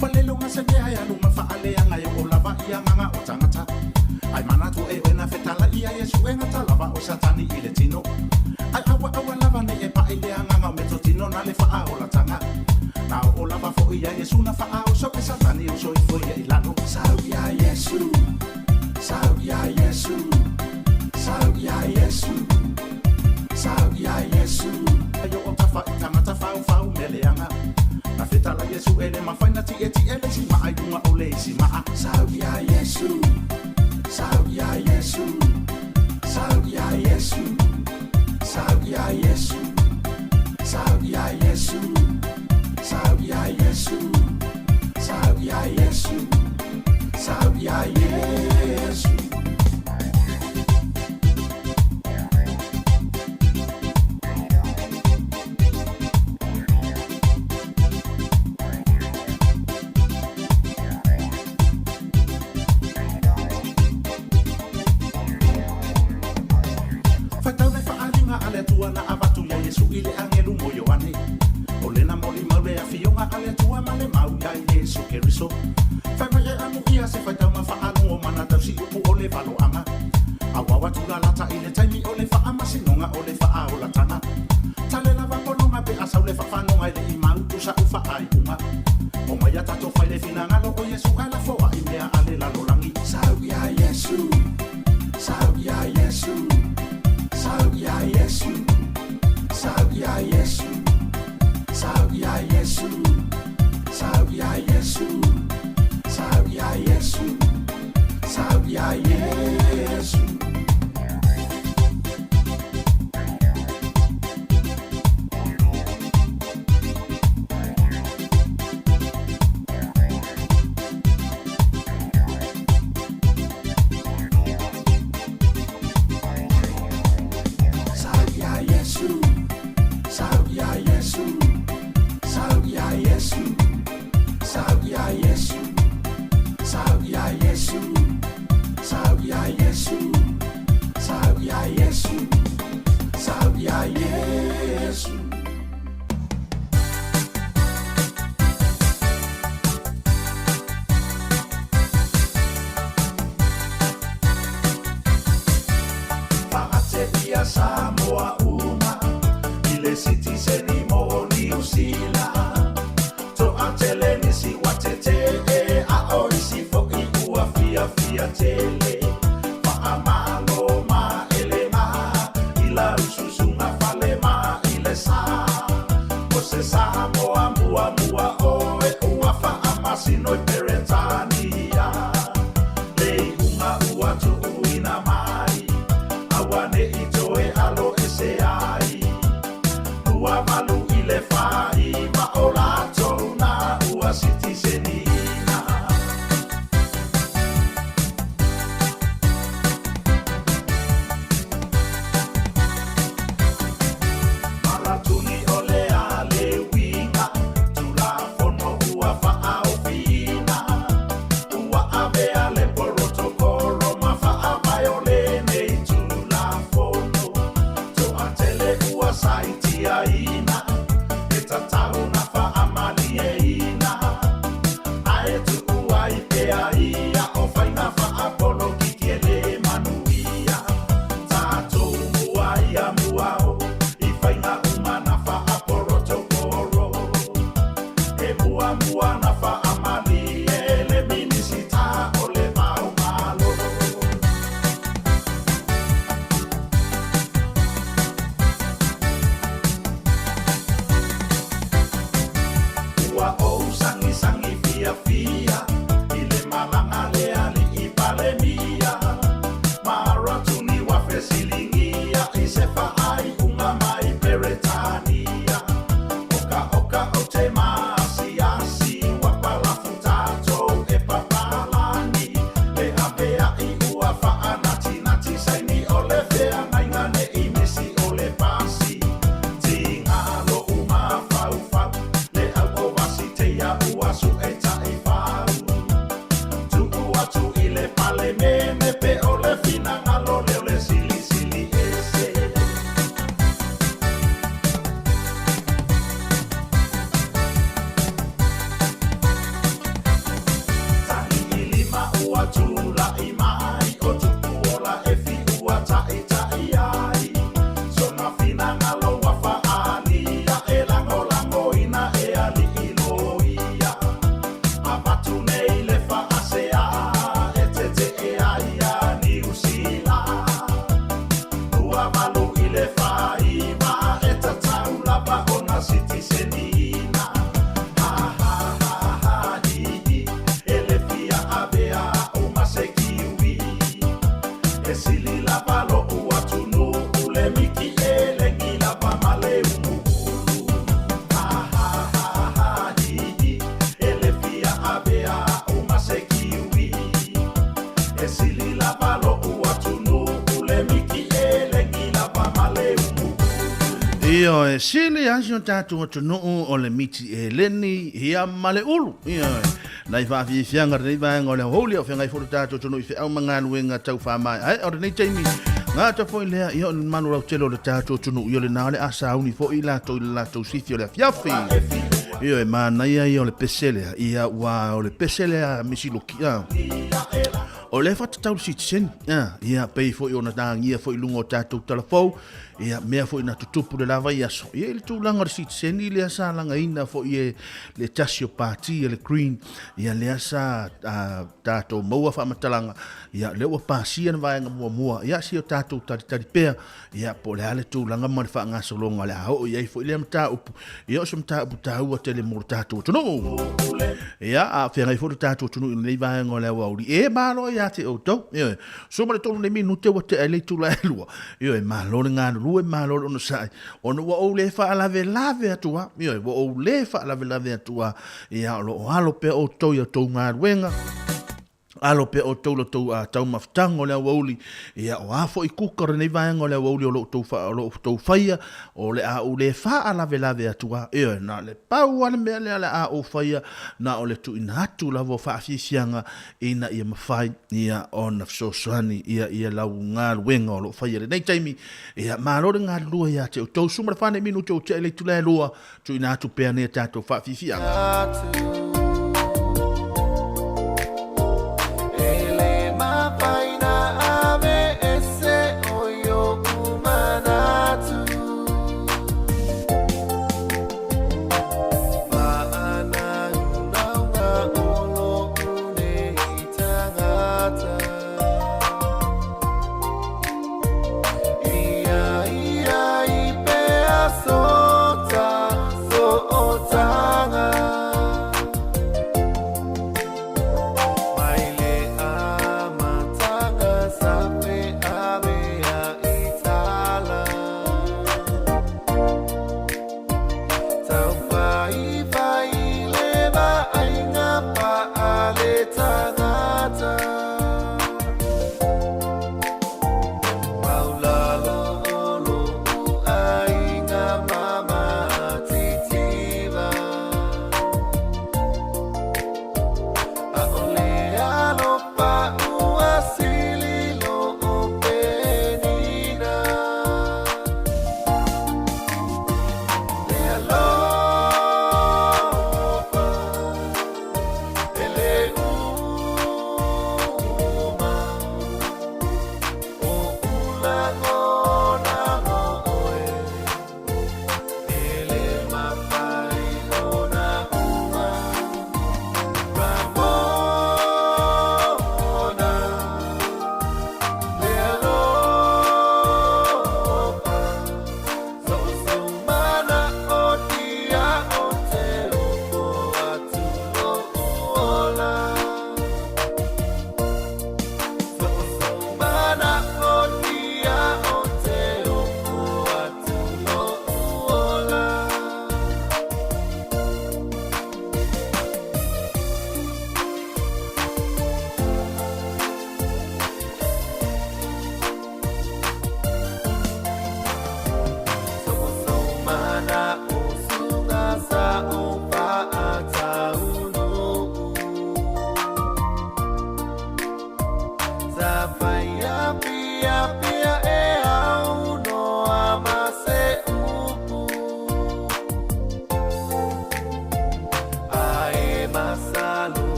Wa le longa se mea e alu ma faale anga e o lava i anganga o tangata. Ai manatu e oe na fetala ia Iesu e ngata lava o Satani i le tino. Ai aua aua lava ne e pa i le anganga o meto tino na le whaa o latanga. Na o lava fo ia Iesu na whaa o so e Satani o so i fo ia i lalo. Sau ia Iesu, sau ia Iesu, sau ia Iesu, sau ia Iesu. Ai o tawha i tangata whau whau me le anga. Na fetala Iesu e le mawhaina ti e ti e le si maa i lunga o le isi maa. Sau ia Iesu, sau ia Iesu, sau ia Iesu, sau ia Iesu, sau ia Iesu, sau ia Iesu, sau ia Iesu, sau ia Iesu. Whaitau le whaalinga a le Atua na avatu ia Iesu i le angelu mo Ioane. O le na moli mau le afioga a le Atua ma le mau ia Iesu Keriso. Whai mai e anu ia se whaitau ma whaalongo mana tau si upu o le valoanga. Awawa tula lata i le taimi o le whaamasinoga o le whaaolatanga. Tale lava pononga pe asau le whawhanonga i le i mau tusa u whaai unga. O mai a tato whai le finangalo o Iesu ala foa i mea a le lalolangi. Sau ia Iesu, sau ia Iesu, sau ia Iesu, sau ia Iesu, sau ia Iesu, sau ia Iesu, sau ia Iesu, sau ia Iesu. Sau ia Iesu, sau ia Iesu, sau ia Iesu, sau ia Iesu, sau ia Iesu, sau ia Iesu, sau ia Iesu, sau ia Iesu. Whaate ia Samoa uma, muamuao i faiga uma na faaporotokoro e muamua na faamalie le minisita o le vaomalo. Ua ou sagisagi fiafia i le malaga le alii Palemia maratuni wa fesiligia i se faaiuga mai Peretania okaoka o te maasiasi ua palafu tatou e papalagi le apeaʻi ua faanatinati saini o le feagaiga neʻi misi o le pasi tigalo umafaufau le auovasiteia ua suʻetaʻifau tuu atu i le palemene pe o le finagalo leo le silisili ese. Tagiilima ua tulaʻi mai o tupuola e fiua taʻitaʻi ai sona finagalo ua faaalia e lagolagoina e alii loia avatu nei le faaseā e teteʻe ai ia Niusila 28 i le 49 e tatau lava ona sitisenina ha ha ha ha hi hi e le fia avea au ma se kiwi e sili lava loʻu atunuu le miki elegi lava ma le umuulu ha ha ha ha hi hi e le fia avea au ma se kiwi e sili lava loʻu atunuu le miki elegi lava ma le umuulu. Io e sili asi o tātou atunuu o le miti e leni ia ma le ulu. Io e nai whaafiafianga renei vaenga o le houli o whengai foro tātou atunuu i wheau mangaluenga tau whaamai. Ai, o renei taimi, ngā ta foi lea, ia o le manu rau tele o le tātou atunuu i o le nā le asauni fo i lātou i le lātou sifi o le afiafi. Io e mānaia ia o le peselea, ia ua o le peselea misiloki. O le whatatau le citizen, ia pei foi ona tāngia foi lunga o tātou talafou, ia mea foi na tutupu le lava i aso. Ia i le tūlanga o le citizen i lea sa langaina foi e le tasi o pāti e le Green, ia lea sa tātou maua whaamatalaga, ia lea ua pasia na vaenga muamua, ia si o tātou taritari pea, ia po le ale tūlanga ma le whaangasologa le a oo i ai foi lea mataupu, ia o se mataupu tāua tele mo le tātou atunuu. Ia a whengai foi le tātou atunuu i lenei vaenga o le aoauli. E malo ia te outou. Ioe, so ma le 3 nei minute ua tea i le itula e 2. Ioe, malo le galulue, malo le onosai. Ona ua ou le faalavelave atu a. Ioe, ua ou le faalavelave atu a. Ia o loo alo pea outou i a outou galuega. Alo pea outou lo tou taumafataga o le aoauli. Ia o a foi kuka o lenei vaega o le aoauli o loo tou o loo tou faia o le a ou le faalavelave atu a. Ioe, na le pau a le mea lea le a ou faia na o le tuuina atu lava o faafiafiaga ina ia mafai ia ona fesoasoani ia ia lau galuega o loo faia i lenei taimi. Ia malo le galulue ia te outou. Suma le 4 nei minute o tea i le itula e 2, tuuina atu pea nei a tātou faafiafiaga.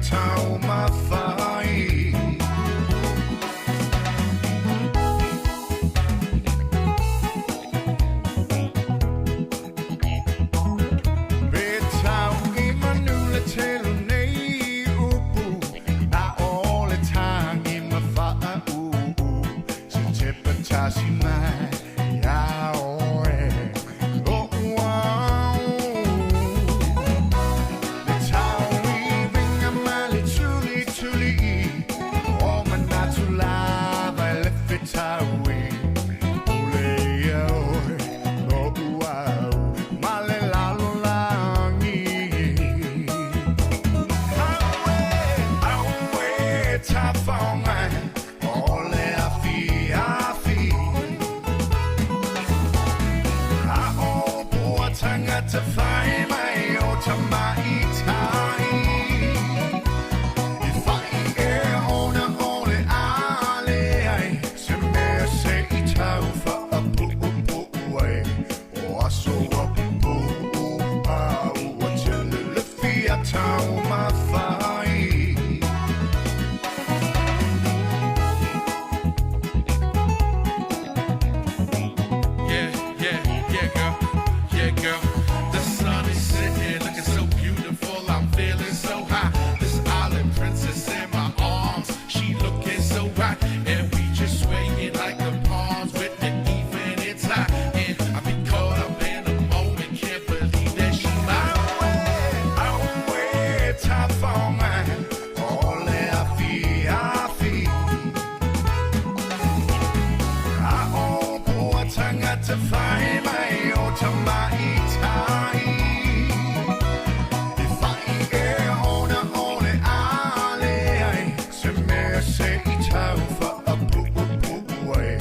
Taumafai. Pe tau i manu le tele nei upu, a o le tangi ma whaau. Se te patasi mai ia oe o uau. Le tau i vinga ma le tuli tuli i, o manatu lava e le fetaui. Pule ia oe o uau ma le lalolagi. Aue, aue, tafaoga, o le afi afi. A o pua tangata whai mai o tamaitai. I whai e ona o le ale ai, se mea se i tau whaapuupu ai. O aso a pupu a ua tele le fia taumafai. Yeah, yeah, yeah, girl. Yeah, girl. The sun is setting, looking so beautiful. I'm feeling so high. This island princess in my arms, she looking so right. And we just swaying like the palms with the evening tide. And I be caught up in the moment, can't believe that she mine. Aue, tafaoga, o le afi afi. A o pua tangata whai mai o tamaitai. I whai e ona o le ale ai, se mea se i tau whaapuupu ai.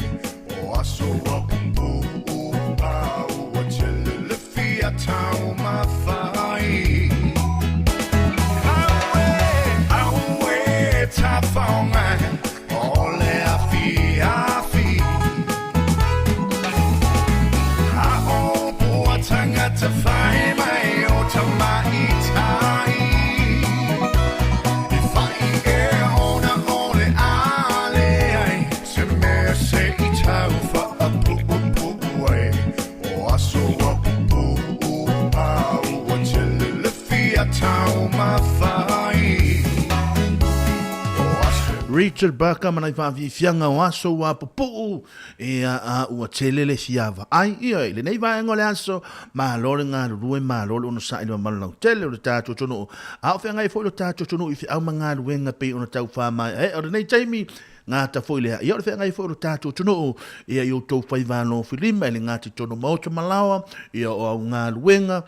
O aso a pupu a ua tele le fia taumafai. Aue, aue, tafaoga, o le afi afi. A o pua tangata whai mai o tamaitai. I whai e ona o le ale ai, se mea se i tau whaapuupu ai. O aso a pupu a ua tele le fia taumafai. O aso Richard Barker ma nai faafiafiaga o aso ua pupuu ia a ua tele le fiava ai ia i lenei vaega o le aso. Malo le galulue, malo le onosai le mamalu lautele o le tatou atunuu, a o feagai foi lo tatou atunuu i feau ma galuega pei ona taufa mai e o lenei taimi gata foi lea. Ia o le feagai foi o le tatou atunuu ia i outou faiva alofilima i le gata i tonu maota ma laoa ia o au galuega.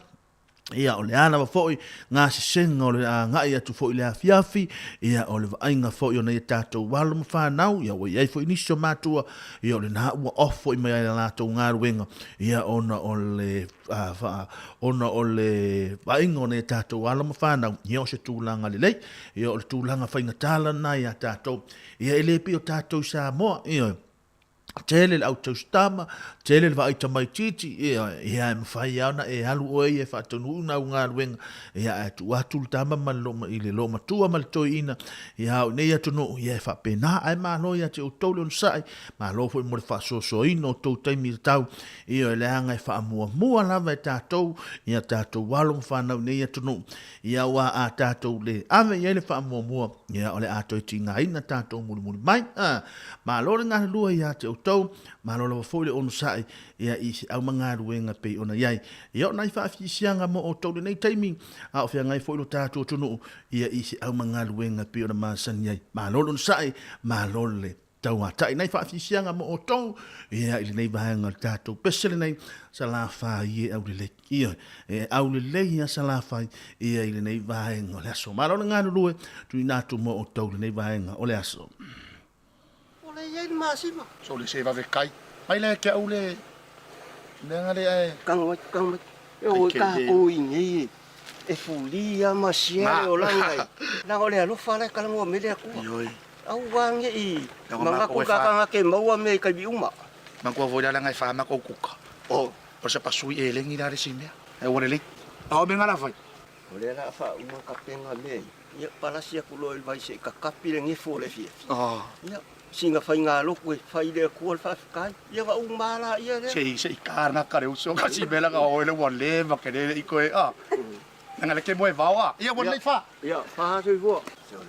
Ia, o le a lava foi ngā sesenga o le agai atu foi i le afiafi, ia, o le vaaiga foi o nei a tātou alo ma whānau, ia, ua i ai foi nisi o mātua, ia, o lena ua off foi mai ai la lātou galuega, ia, ona o le, wha, ona o le vaaiga o nei a tātou alo ma whānau, ia, o se tūlanga lelei, ia, o le tūlanga whaingatā lana i a tātou, ia, e le pei o tātou i Samoa, ia, tele le au tausitama, tele le vaai tamaitiiti, ia, ia e mawhai lava ona e alu oe ia e faataunuuina au galuega, ia ae tuu atu le tama ma le loma, i le loomatua ma le toeaina, ia au i nei atunuu, ia e faapena, ae malo ia te outou le onosai, malo foi mo le faasoasoaina o tou taimi tatau, ia leaga e faamuamua lava e tatou, ia tatou alo ma fanau i nei atunuu, ia aua a tatou le ave i ai le faamuamua, ia o le a toe tigaina tatou mulimuli mai. A, malo le galulue ia te outou, malo lava foi le onosai, ia i se au ma galuega pei ona i ai. Ia o nai faafiasiaga mo outou lenei taimi, a o feagai foi lo tatou atunuu, ia i se au ma galuega pei ona masani ai. Malo le onosai, malo le tauatai. Nai faafiasiaga mo outou, ia i lenei vaega o le tatou pese lenei, Salafai e aulelei. Ia, e aulelei ia Salafai ia i lenei vaega o le aso. Malo le galulue, tuuina atu mo outou lenei vaega o le aso. O le i ai le masima. So le se vave kai. Mai le ke au le mea nga le ae. Kanga mai, kanga mai. E o ka ko i nei e. E fuli a ma sia le olanga e. Na o le alofa le kala mo mele akua. Ioi. Au wange i. Manga ko ka kanga ke maua me kai bi uma. Makua foi la langa e wha mako kuka. O. O se pasui e lengi la le simea. E ua lelei. A o menga la fai. O le la wha uma ka penga me. Ia, palasi aku loa i le vai se i kakapi le gefu o le afiafi. Ia, sina faigalotu e fai i le Atua le faafetai. Ia ona uma lava laia lea. Se i se i ka le uso kasi mea laga oe le ua leva ke le i koe a. Nanga le ke moe vao a. Ia ua lelei fa. Ia, fa soifua. Sole,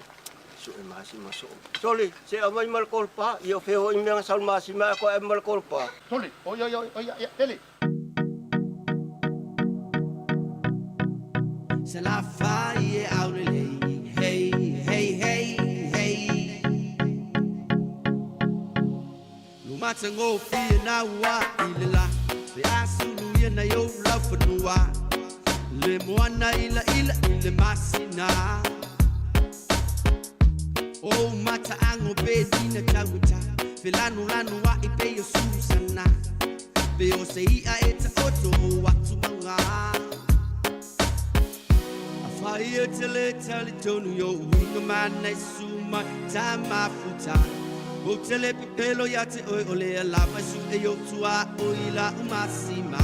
sue masima soo. Sole, se aumai ma le kolopa. Ia o fea foi mea na sau le masima ae koe ave ma le kolopa. Sole, oi oi oi oi ia ele. Salafai e aulelei, hey, hey, hey, hey. Lumatagofie na ua i le la, pe a sulu ia na i ou laufanua. Le moana ilaila i le masina. O mataago pe tina taugata, felanulanu a'i pei o Susana. Pe o se i'a e taoto o atumauga. Afai e te le talitonu i o'u uiga ma nai su mai ta mafuta. Ou te le pepelo ia te oe o lea lava e su'e i ou tuaoi i la'u masima.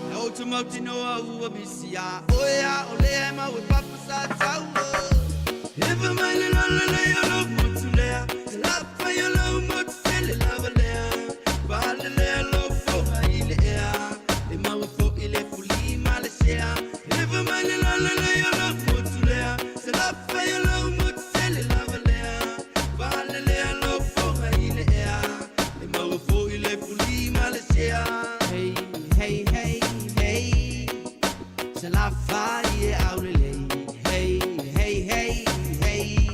Na ou te mautinoa ua misi iā oe a o lea e mau e papa sa taua. Efa mai le lalelei o lou motu lea, te lafai o lou motu tele lava lea. Faalelea lou foga i le ea, e maua fo'i le fuli ma le sea. Efa mai le lalelei o lou motu lea, te lafai o lou motu tele lava lea. Faalelea lou foga i le ea, e maua fo'i le fuli ma le sea. Hey, hey, hey, hey, Salafai e aulelei, hey, hey, hey, hey.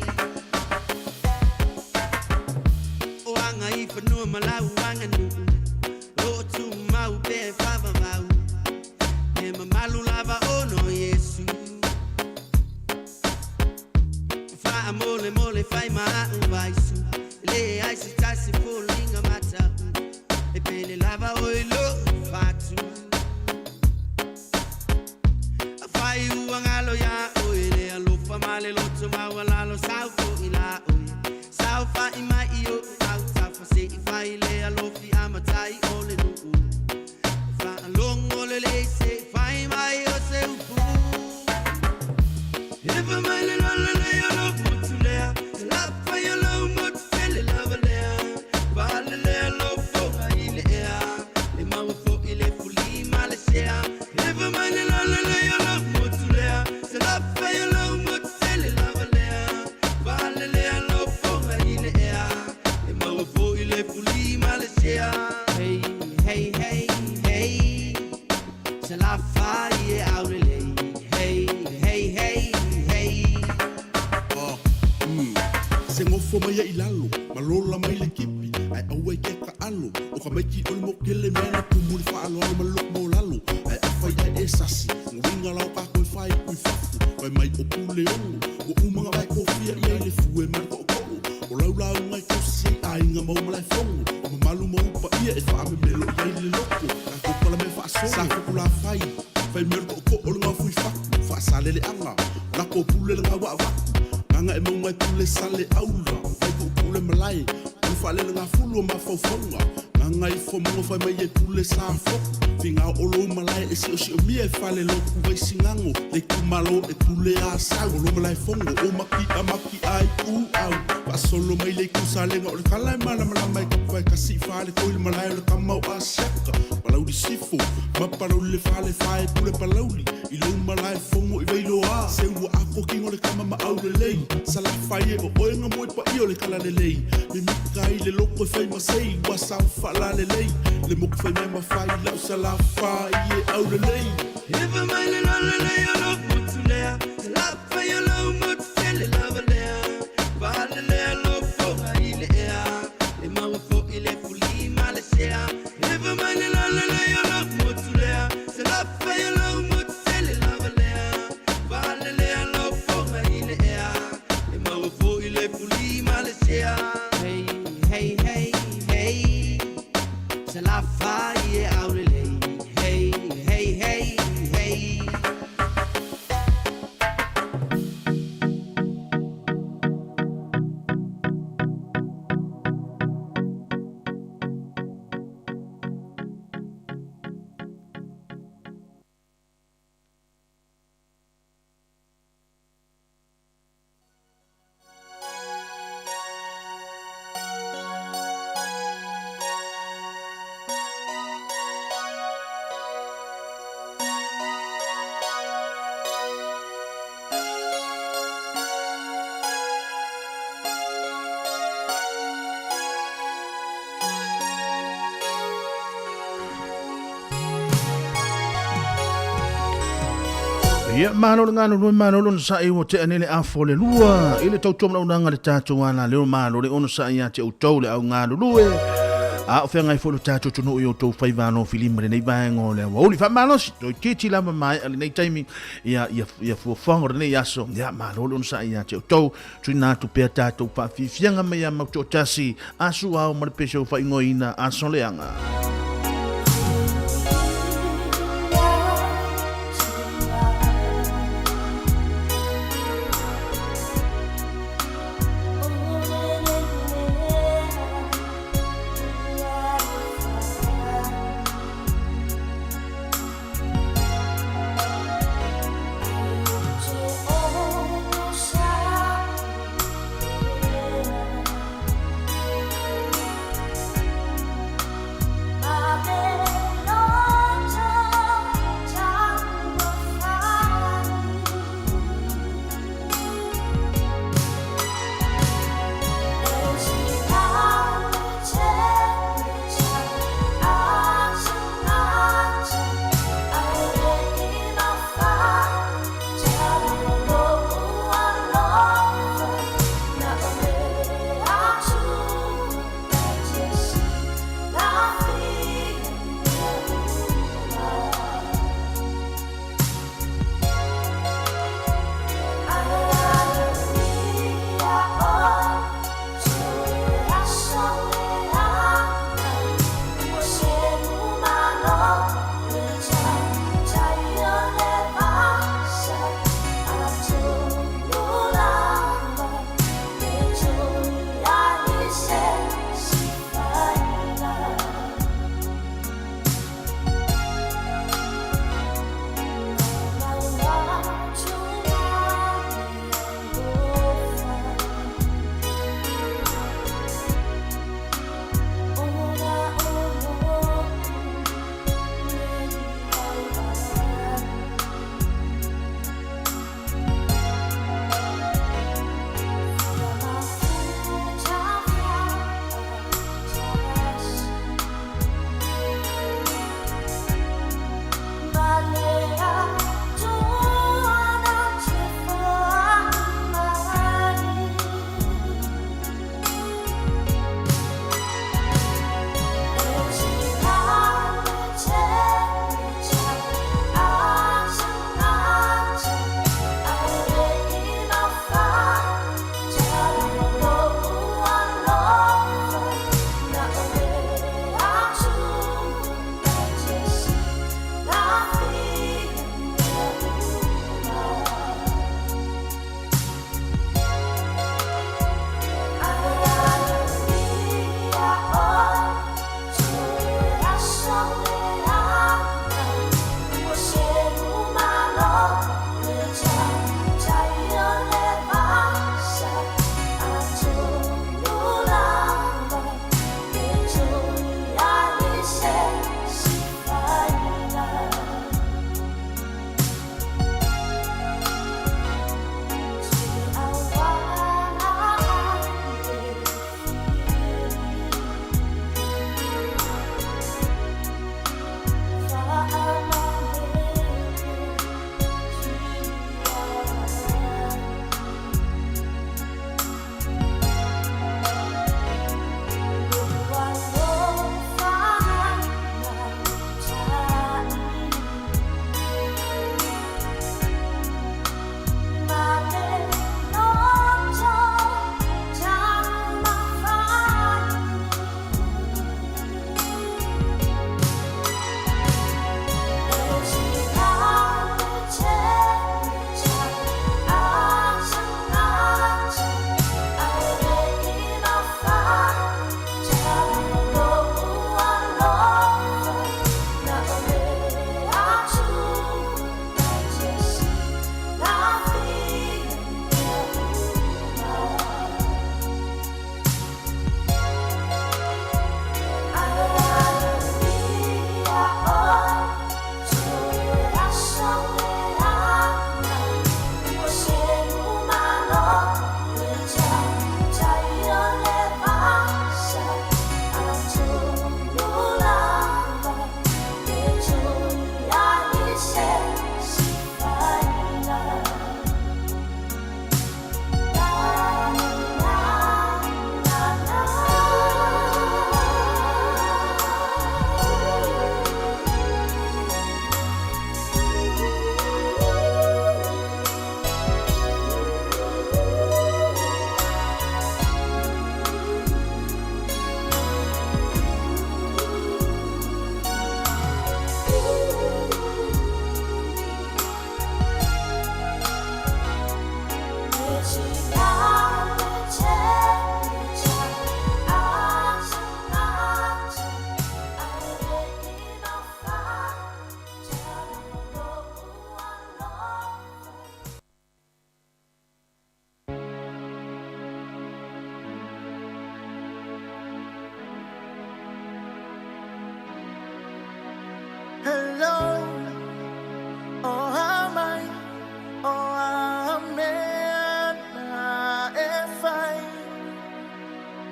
O aga i fanua ma lau aganuu, o loo tumau pea e faavavau. E mamalu lava ona o Iesu. Faamolemole fai ma a'u vaisu, e leai se tasi foliga mata'u. E pele lava oe i lo'u fatu. Afai ua galo iā oe le alofa ma le loto maualalo, sau fo'i la oe. Saofa'i mai i o'u autafa se'i fai le alofi amatai o le nuu. Faalogo lelei se'i fai mai o se upu. Efa mai le lalelei o lou motu lea, te lafai o lou motu tele lava lea. Faalelea lou foga i le ea, e maua fo'i le fuli ma le sea. Efa mai le lalelei o lou motu lea, te lafai o lou motu tele lava lea. Faalelea lou foga i le ea, e maua fo'i le fuli ma le sea. Hey, hey, hey, hey, Salafai e aulelei, hey, hey, hey, hey. Se gofo mai ai i lalo, ma lola mai le kipi, ae aua i ke taalo. O ka maiki o le mokele mea na tumu le faaaloalo ma le loko maulalo. Ae afai ae e sasi, nguiga la o kākou e fai ku i fafo, fai mai o pule ono. Ua uma nga vae kofia i ai le fue ma le toʻotoʻo. O lau lauga e tausi ai aiga ma Umalaefogo. O mamalu ma upa ia e faamemelo i ai le loko. Tatou pala mea faasolo. Sa fukula fai. Fai mea o le toʻotoʻo o le gaofo i fatu. Faasaleleaga. Lako o pule le gaua avatu. Gaga e mauga e pule sale aula. Vai puupuu le malae. O le faalelegafulu o mafaufauga. Gaga i fomoga fai mai e pule sa foku. Figao o lou malae e siosiomia e fale loku vai sigago. Le itumalo e pule a sau. O lo Malaefogo o maki'a maki'a ai ku au. Faasolo mai le itu salega o le kala e malamalama e tapu ai kasi i fale koi le malae o le kama o Asiaka. Palauli sifo ma Palauli le fale fae pule Palauli. I lou Malaefogo i Vailoa. Se ua ako kingo le kama ma au lelei. Salafai e o oe nga moe paia o le kala lelei. Mimika i le loko e fai ma sei. Ua sao faalalelei. Le moku fai mea ma fai lau salafai e au lelei. Efa mai le lalelei o lou motu lea, te lafai o lou motu tele lava lea. Faalelea lou foga i le ea, e maua fo'i le fuli ma le sea. Efa mai le lalelei o lou motu lea, te lafai o lou motu tele lava lea. Faalelea lou foga i le ea, e maua fo'i le fuli ma le sea. Hey, hey, hey, hey, Salafai e aulelei, hey, hey, hey, hey. Ia malo le galulue malo le onosai ua tea nei le afa o le lua i le tautua ma le auaunaga a le tatou alaleo malo le onosai ia te outou le au galulue a o feagai foi lo tatou atunuu i outou faiva alofilima i lenei vaega o le aoauli. Faamalosi toeitiiti lava maea lenei taimi ia ia ia fuafuaga o lenei aso. Ia malo le onosai ia te outou tuuina atu pea tatou faafiafiaga mai ia Mautoatasi Asu Ao ma le pese o faaigoaina Aso Leaga.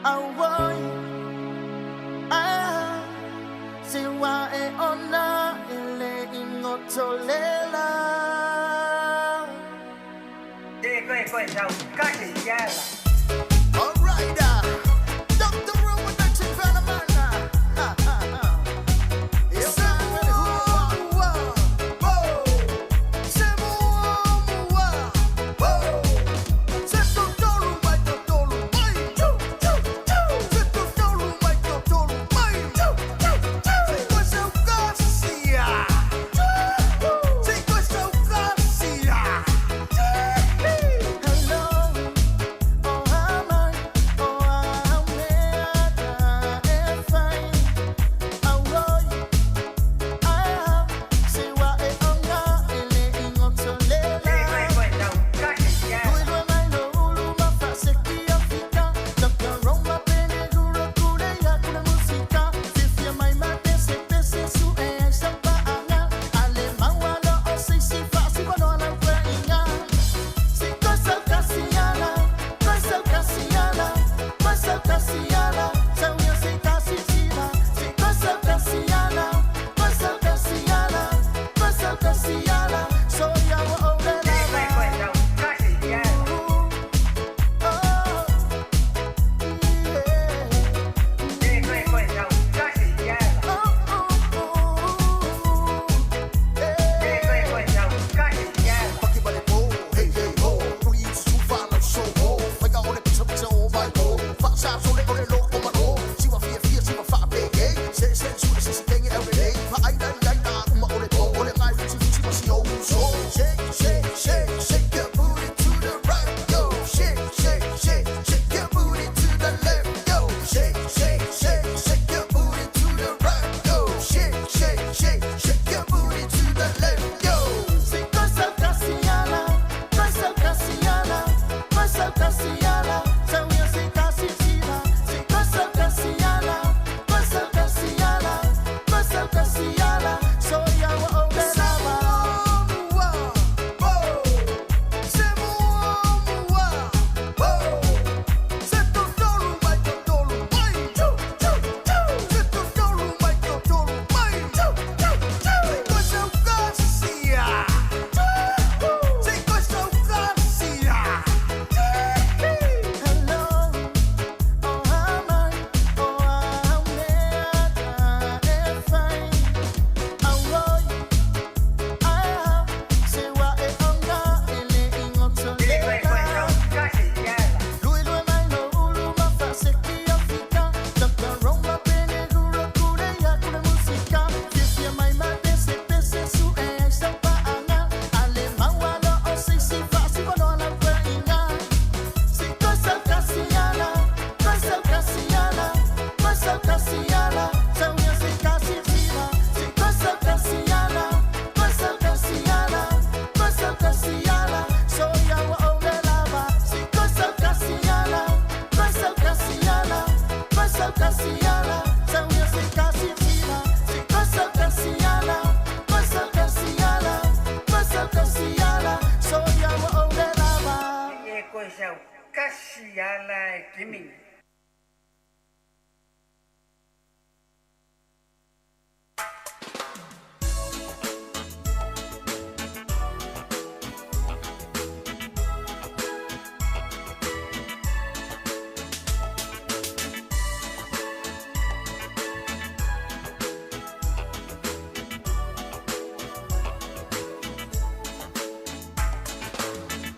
Auoi ah se wa e ona ele ingotolela. E koe koe sau kasi siala. All right, Dr. Roman Panamana. Ha, ha, ha.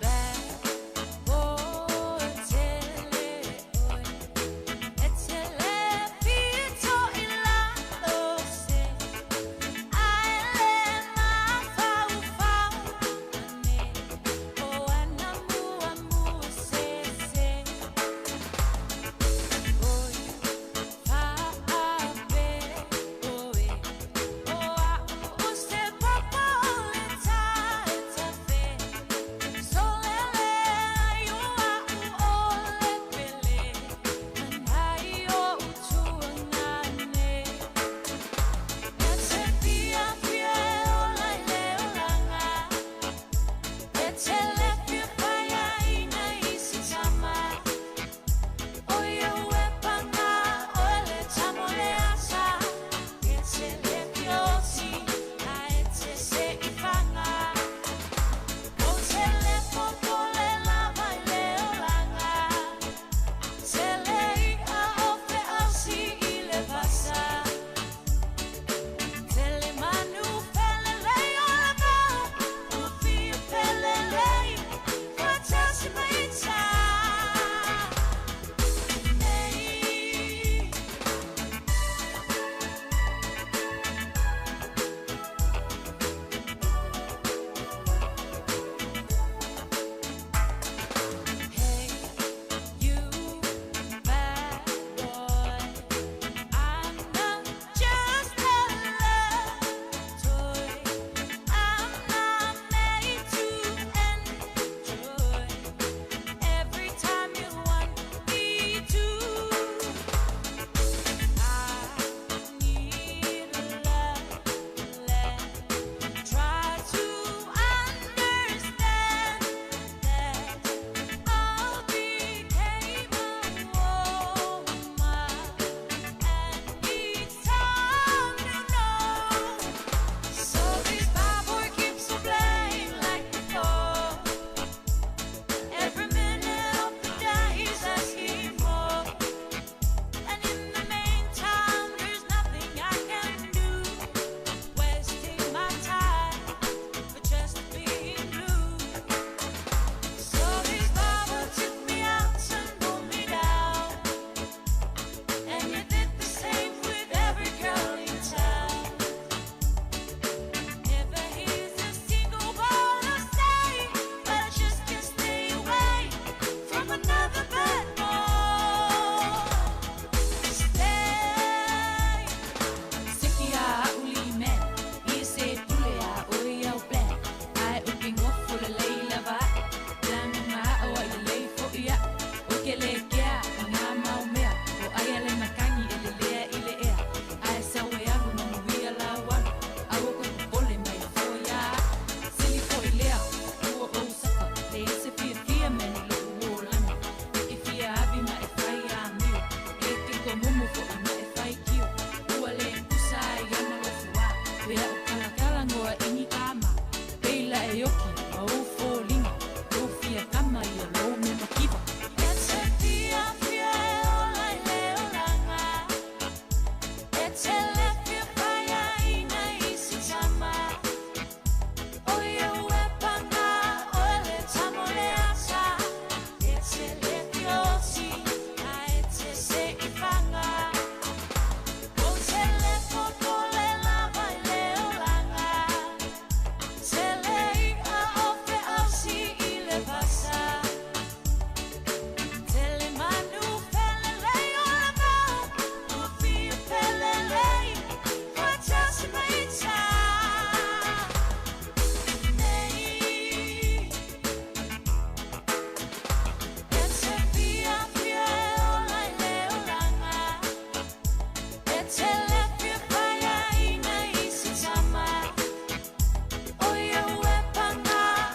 Back, oh, tell it.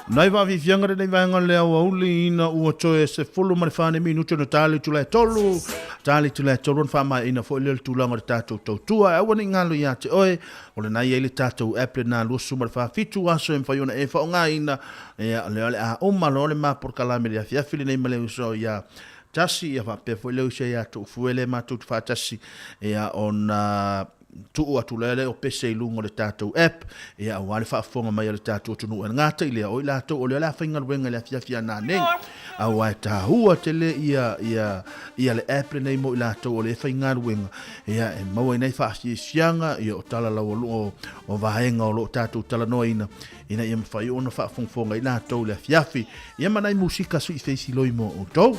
Nai faafiafiaga lenei vaega le aoauli ina ua toe 14 ni minute ona ta le itula e tolu. Ta le itula e tolu ona faamaeaina foi lea o le tulaga o le tatou tautua. Aua ne i galo ia te oe, o lena e i ai le tatou app lena 24 aso e mafai ona e faaaogaina. Ia, o lea o le a uma loa le ma polokalame i le afiafi lenei ma le uso ia Tasi, ia faapea foi le uso ia Tuufuele matou te faatasi, ia ona tuu atu lea lea o pese i luga o le tatou app, ia aua le faafofoga mai a le tatou atunuu. E gata i lea, o i latou o lea o le a faigaluega i le afiafi a nanei, aua e taua tele ia, ia, ia le app lenei mo i latou o lea e faigaluega, ia e maua ai nai faafiafiaga, ia o tala laualuga o vaega o lo o tatou talanoaina, ina ia mafai ona faafogafoga i latou i le afiafi, ia ma nai musika sui feisi loi mo outou.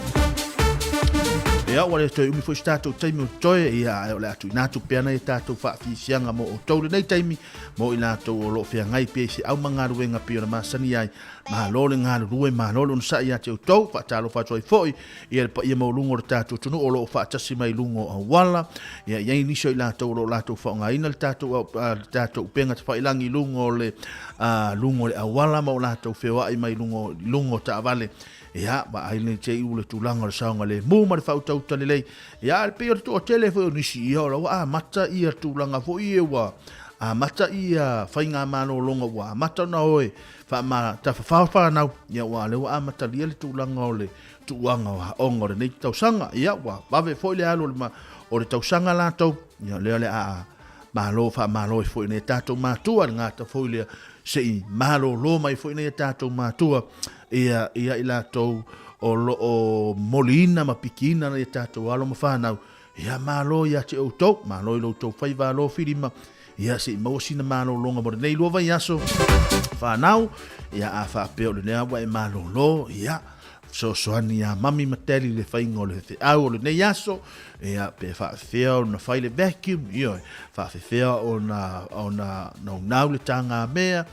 Ia, ua le toe umi foi se tatou taimi o totoe, ia, ae o le a tuuina atu pea nai a tatou faafiafiaga mo outou lenei taimi, mo i latou o lo o feagai pea i feau ma galuega pei ona masani ai. Malo le galulue, malo le onosai ia te outou. Faatalofa atu ai foi ia le paia maualuga o le tatou atunuu o lo o faatasi mai i luga o auala. Ia, i ai nisi o i latou o lo o latou faaaogaina le tatou, le tatou upega tafailagi i luga o le, luga o le auala ma o latou feoai mai luga, luga o taavale. Ia, vaai nei te i u le tulaga o le saogalemu ma le faautauta lelei. Ia, ae pei o le toatele foi o nisi, ia, o la ua amata ia tulaga foi ia ua amata ia faigamalologa ua amata ona o e faamatafafao fanau. Ia, ua lea ua amatalia le tulaga o le tuuaga o aoga o lenei tausaga. Ia, ua vave foi le alu o le tausaga latou. Ia, o lea o le a malo faamalo ai foi i nai a tatou matua, le gata foi lea se i malolo mai foi nai a tatou matua ia, ia i latou o lo o moliina ma pikiina nai a tatou alo ma fanau. Ia, malo ia te outou, malo i lo outou faiva alofilima, ia se i maua sina malologa mo lenei lua vaiaso. Fanau, ia a faapea o lenei ua e malolo, ia, fesoasoani ia mami ma daddy i le faiga o le feau o lenei aso, ia, pe faafefea ona fai le vacuum, ioe, faafefea ona, ona naunau le tagamea,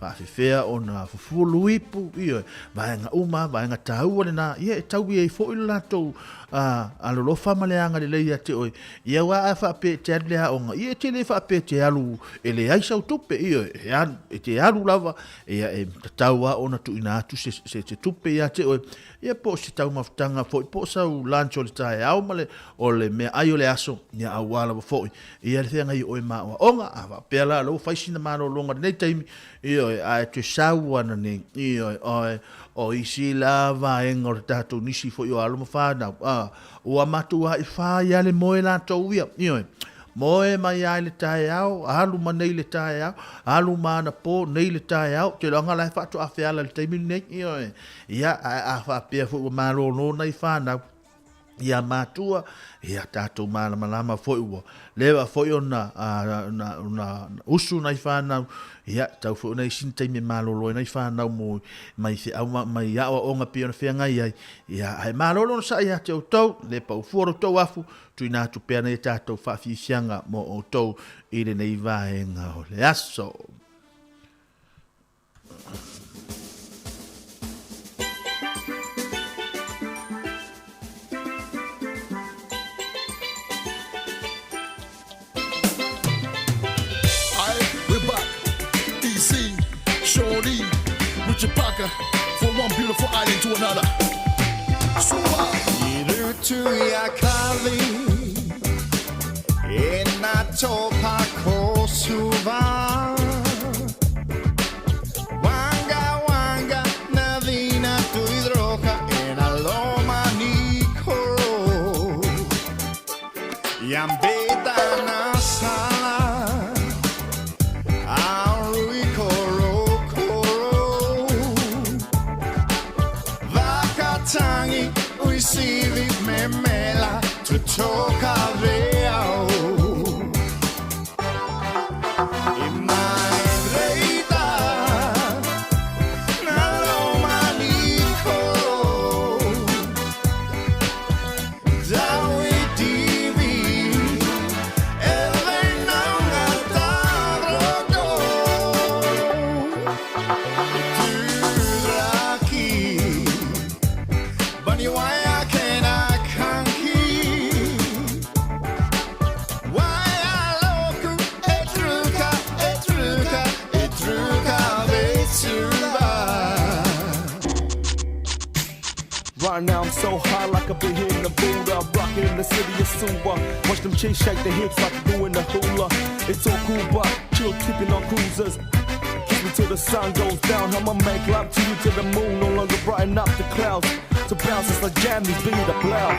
faafefea ona fufulu ipu, ioe, vaega uma, vaega taua lena, ia e taui ai foi le latou a, alolofa ma le agalelei ia te oe, ia aua a faapea e te alu i le aoga, ia e te le faapea e te alu e leai sau tupe, ioe, e alu, e te alu lava, Ia, e tatau lava ona tuuina atu se, se, se tupe ia te oe, ia po o se taumafataga foi, po o sau lunch o le taeao ma le, o le meaai o le aso, ia aua lava foi, ia le feagai o oe ma aoaoga. A faapea la, o lea ua fai sina malologa i lenei taimi, ioe, ae toe sau ana nei, ioe, oe, o isi la vaega o le tatou nisi foi o alo ma fanau, a, ua matuai fai lava le moe latou ia, ioe. Moe mai ai le taeao, alu ma nei le taeao, alu ma anapo, nei le taeao, ou te iloaga la e faatoa feala i le taimi lenei, ioe. Ia, ae a faapea foi ua malolo nai fanau, ia matua, ia tatou malamalama foi ua leva foi ona, ona, ona usu nai fanau, ia, tau foi ona i ai sina taimi e malolo ai nai fanau mo mai feau ma, mai aoaoga pei ona feagai ai, ia, ae malolo ona sai ia te outou, le pau fua lo tou afu, Tuuina atu pea nei tatou faafiafiaga mo outou i lenei vaega o le aso. We're back. DC, Shorty, Richard Parker, from one beautiful island to another. Suva. Irutuiakali e na topa ko suva Wanga wanga na vina tuidroka en aloma nikoro Yambeta na sala Aurui koro koro Vakatangi uisivi memela Tutoka veao Now I'm so high like I've been hitting the Buddha. Rocking in the city of Suva. Watch them chicks shake their hips like they're doing the hula. It's all cool, but chill tipping on cruisers. Kiss me till the sun goes down. I'ma make love to you to the moon. No longer brighten up the clouds. To bounce, it's like jam this beat up loud.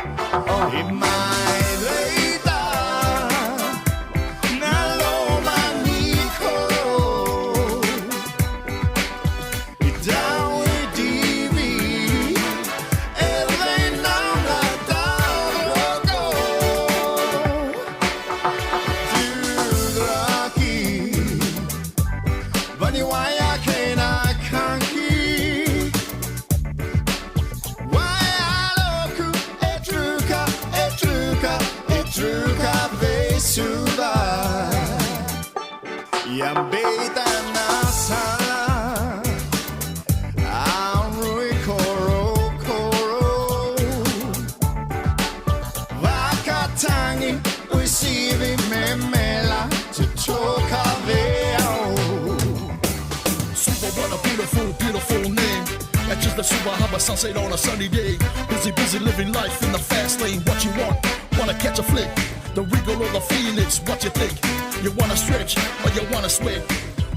Super, what a beautiful, beautiful name. That's just the super harbor sunset on a sunny day. Busy, busy living life in the fast lane. What you want? Wanna catch a flick? The Regal or the Phoenix? What you think? You wanna stretch or you wanna sweat?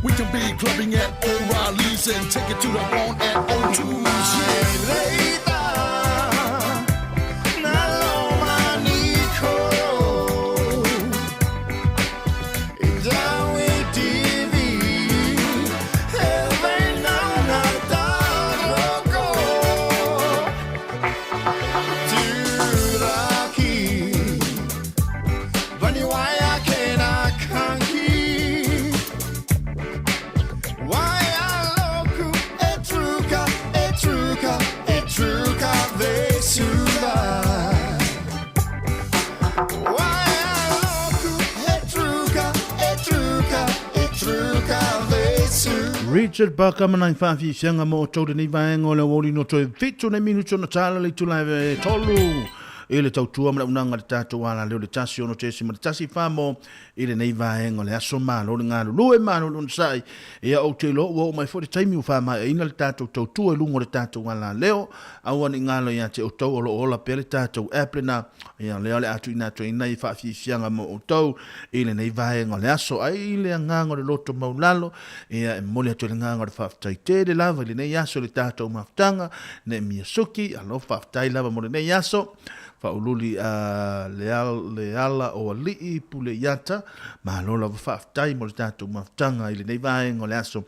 We can be clubbing at O'Reilly's and take it to the bone at O2's. Yeah. Richard Barker ma nai whaafiafiaga mo outou lenei vaega o le aoauli no toe 7 nei minuti ona tala le itula e 3 i le tautua ma le auaunaga a le tatou alaleo le 16.1 mo i lenei vaega o le aso malo le galulue malo le onosai. Ia ou te iloa ua oo mai foi le taimi ua faamaeaina le tatou tautua i luga o le tatou alaleo. Aua ne i galo ia te outou o lo o ola pea le tatou app lena. Ia lea o le a tuuina atu ai nai faafiafiaga mo outou i lenei vaega o le aso. Ai i le agaga o le loto maulalo, ia e momoli atu ai le agaga o le faafetai tele lava i lenei aso i le tatou mafutaga, Neemia Suki, alofa faafetai lava mo lenei aso. Faaululi a le le ala o alii pule iata, malo lava faafetai mo le tatou mafutaga i lenei vaega o le aso.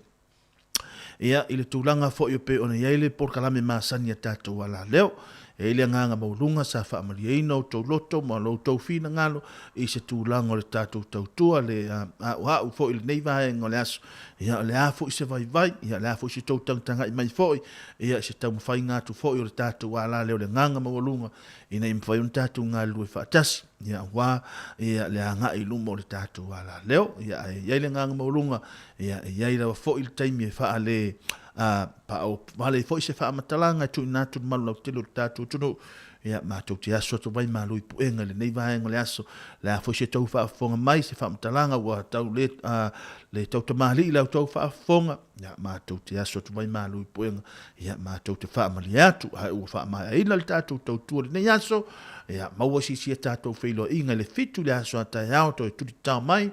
Ia, i le tulaga foi e pei ona i ai le polokalame masani a tatou alaleo, e i ai le agaga maualuga sa faamalieina outou loto ma lo outou finagalo i se tulaga o le tatou tautua le a'ua'u foi i lenei vaega o le aso. Ia, o le a foi se vaivai, ia, o le a foi se tou tagatagai mai foi, ia, i se taumafaiga atu foi o le tatou alaleo le agaga maualuga ina ia mafai ona tatou galulue faatasi, ia, aua, ia, le agai i luma o le tatou alaleo. Ia, ae i ai le agaga maualuga Ia, e i ai lava foi le taimi e faale a paovale ai foi se faamatalaga e tuuina atu i le malu lautele o le tatou atunuu. Ia, matou te aso atu mai malo i puega i lenei vaega o le aso. Le a foi se tou faafofoga mai, se faamatalaga ua tau le, a, le tau tamalii la outou faafofoga. Ia, matou te aso atu mai malo i puega. Ia, matou te faamalie atu, ae ua faamaeaina le tatou tautua i lenei aso. Ia maua sisi a tatou feiloaiga i le 7 i le aso a taeao toe tuli tatao mai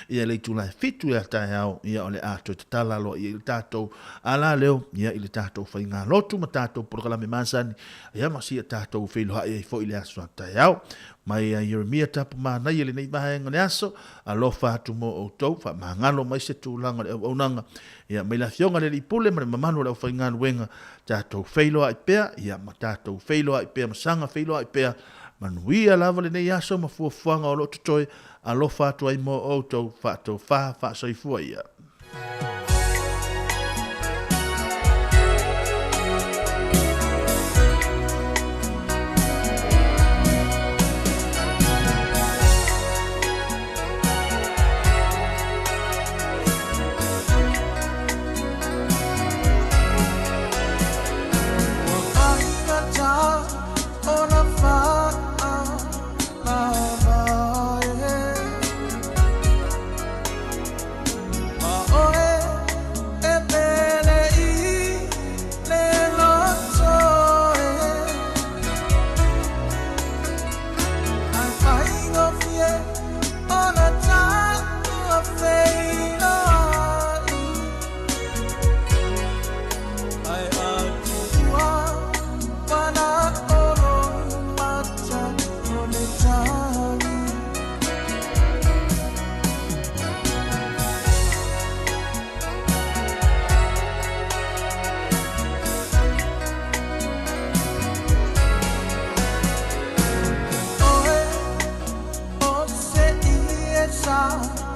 ia le itula e 7 i le taeao ia o le a toe tatala aloaia i le tatou alaleo ia i le tatou faigalotu ma tatou polokalame masani ia ma sia tatou feiloai ai foi i le aso a taeao. Mai ia Ieremia Tapumanaia i lenei vaega o le aso, alofa atu mo outou, faamagalo mai se tulaga o le auaunaga ia mai le Afioga i le Alii Pule ma le mamalu o le aufaigaluega Tatou feiloai pea, ia ma tatou feiloai pea ma saga feiloai pea, manuia lava lenei aso ma fuafuaga o lo o totoe, alofa atu ai mo outou, faatofa, faasoifua ia. Sorry. Oe, o se i e sa.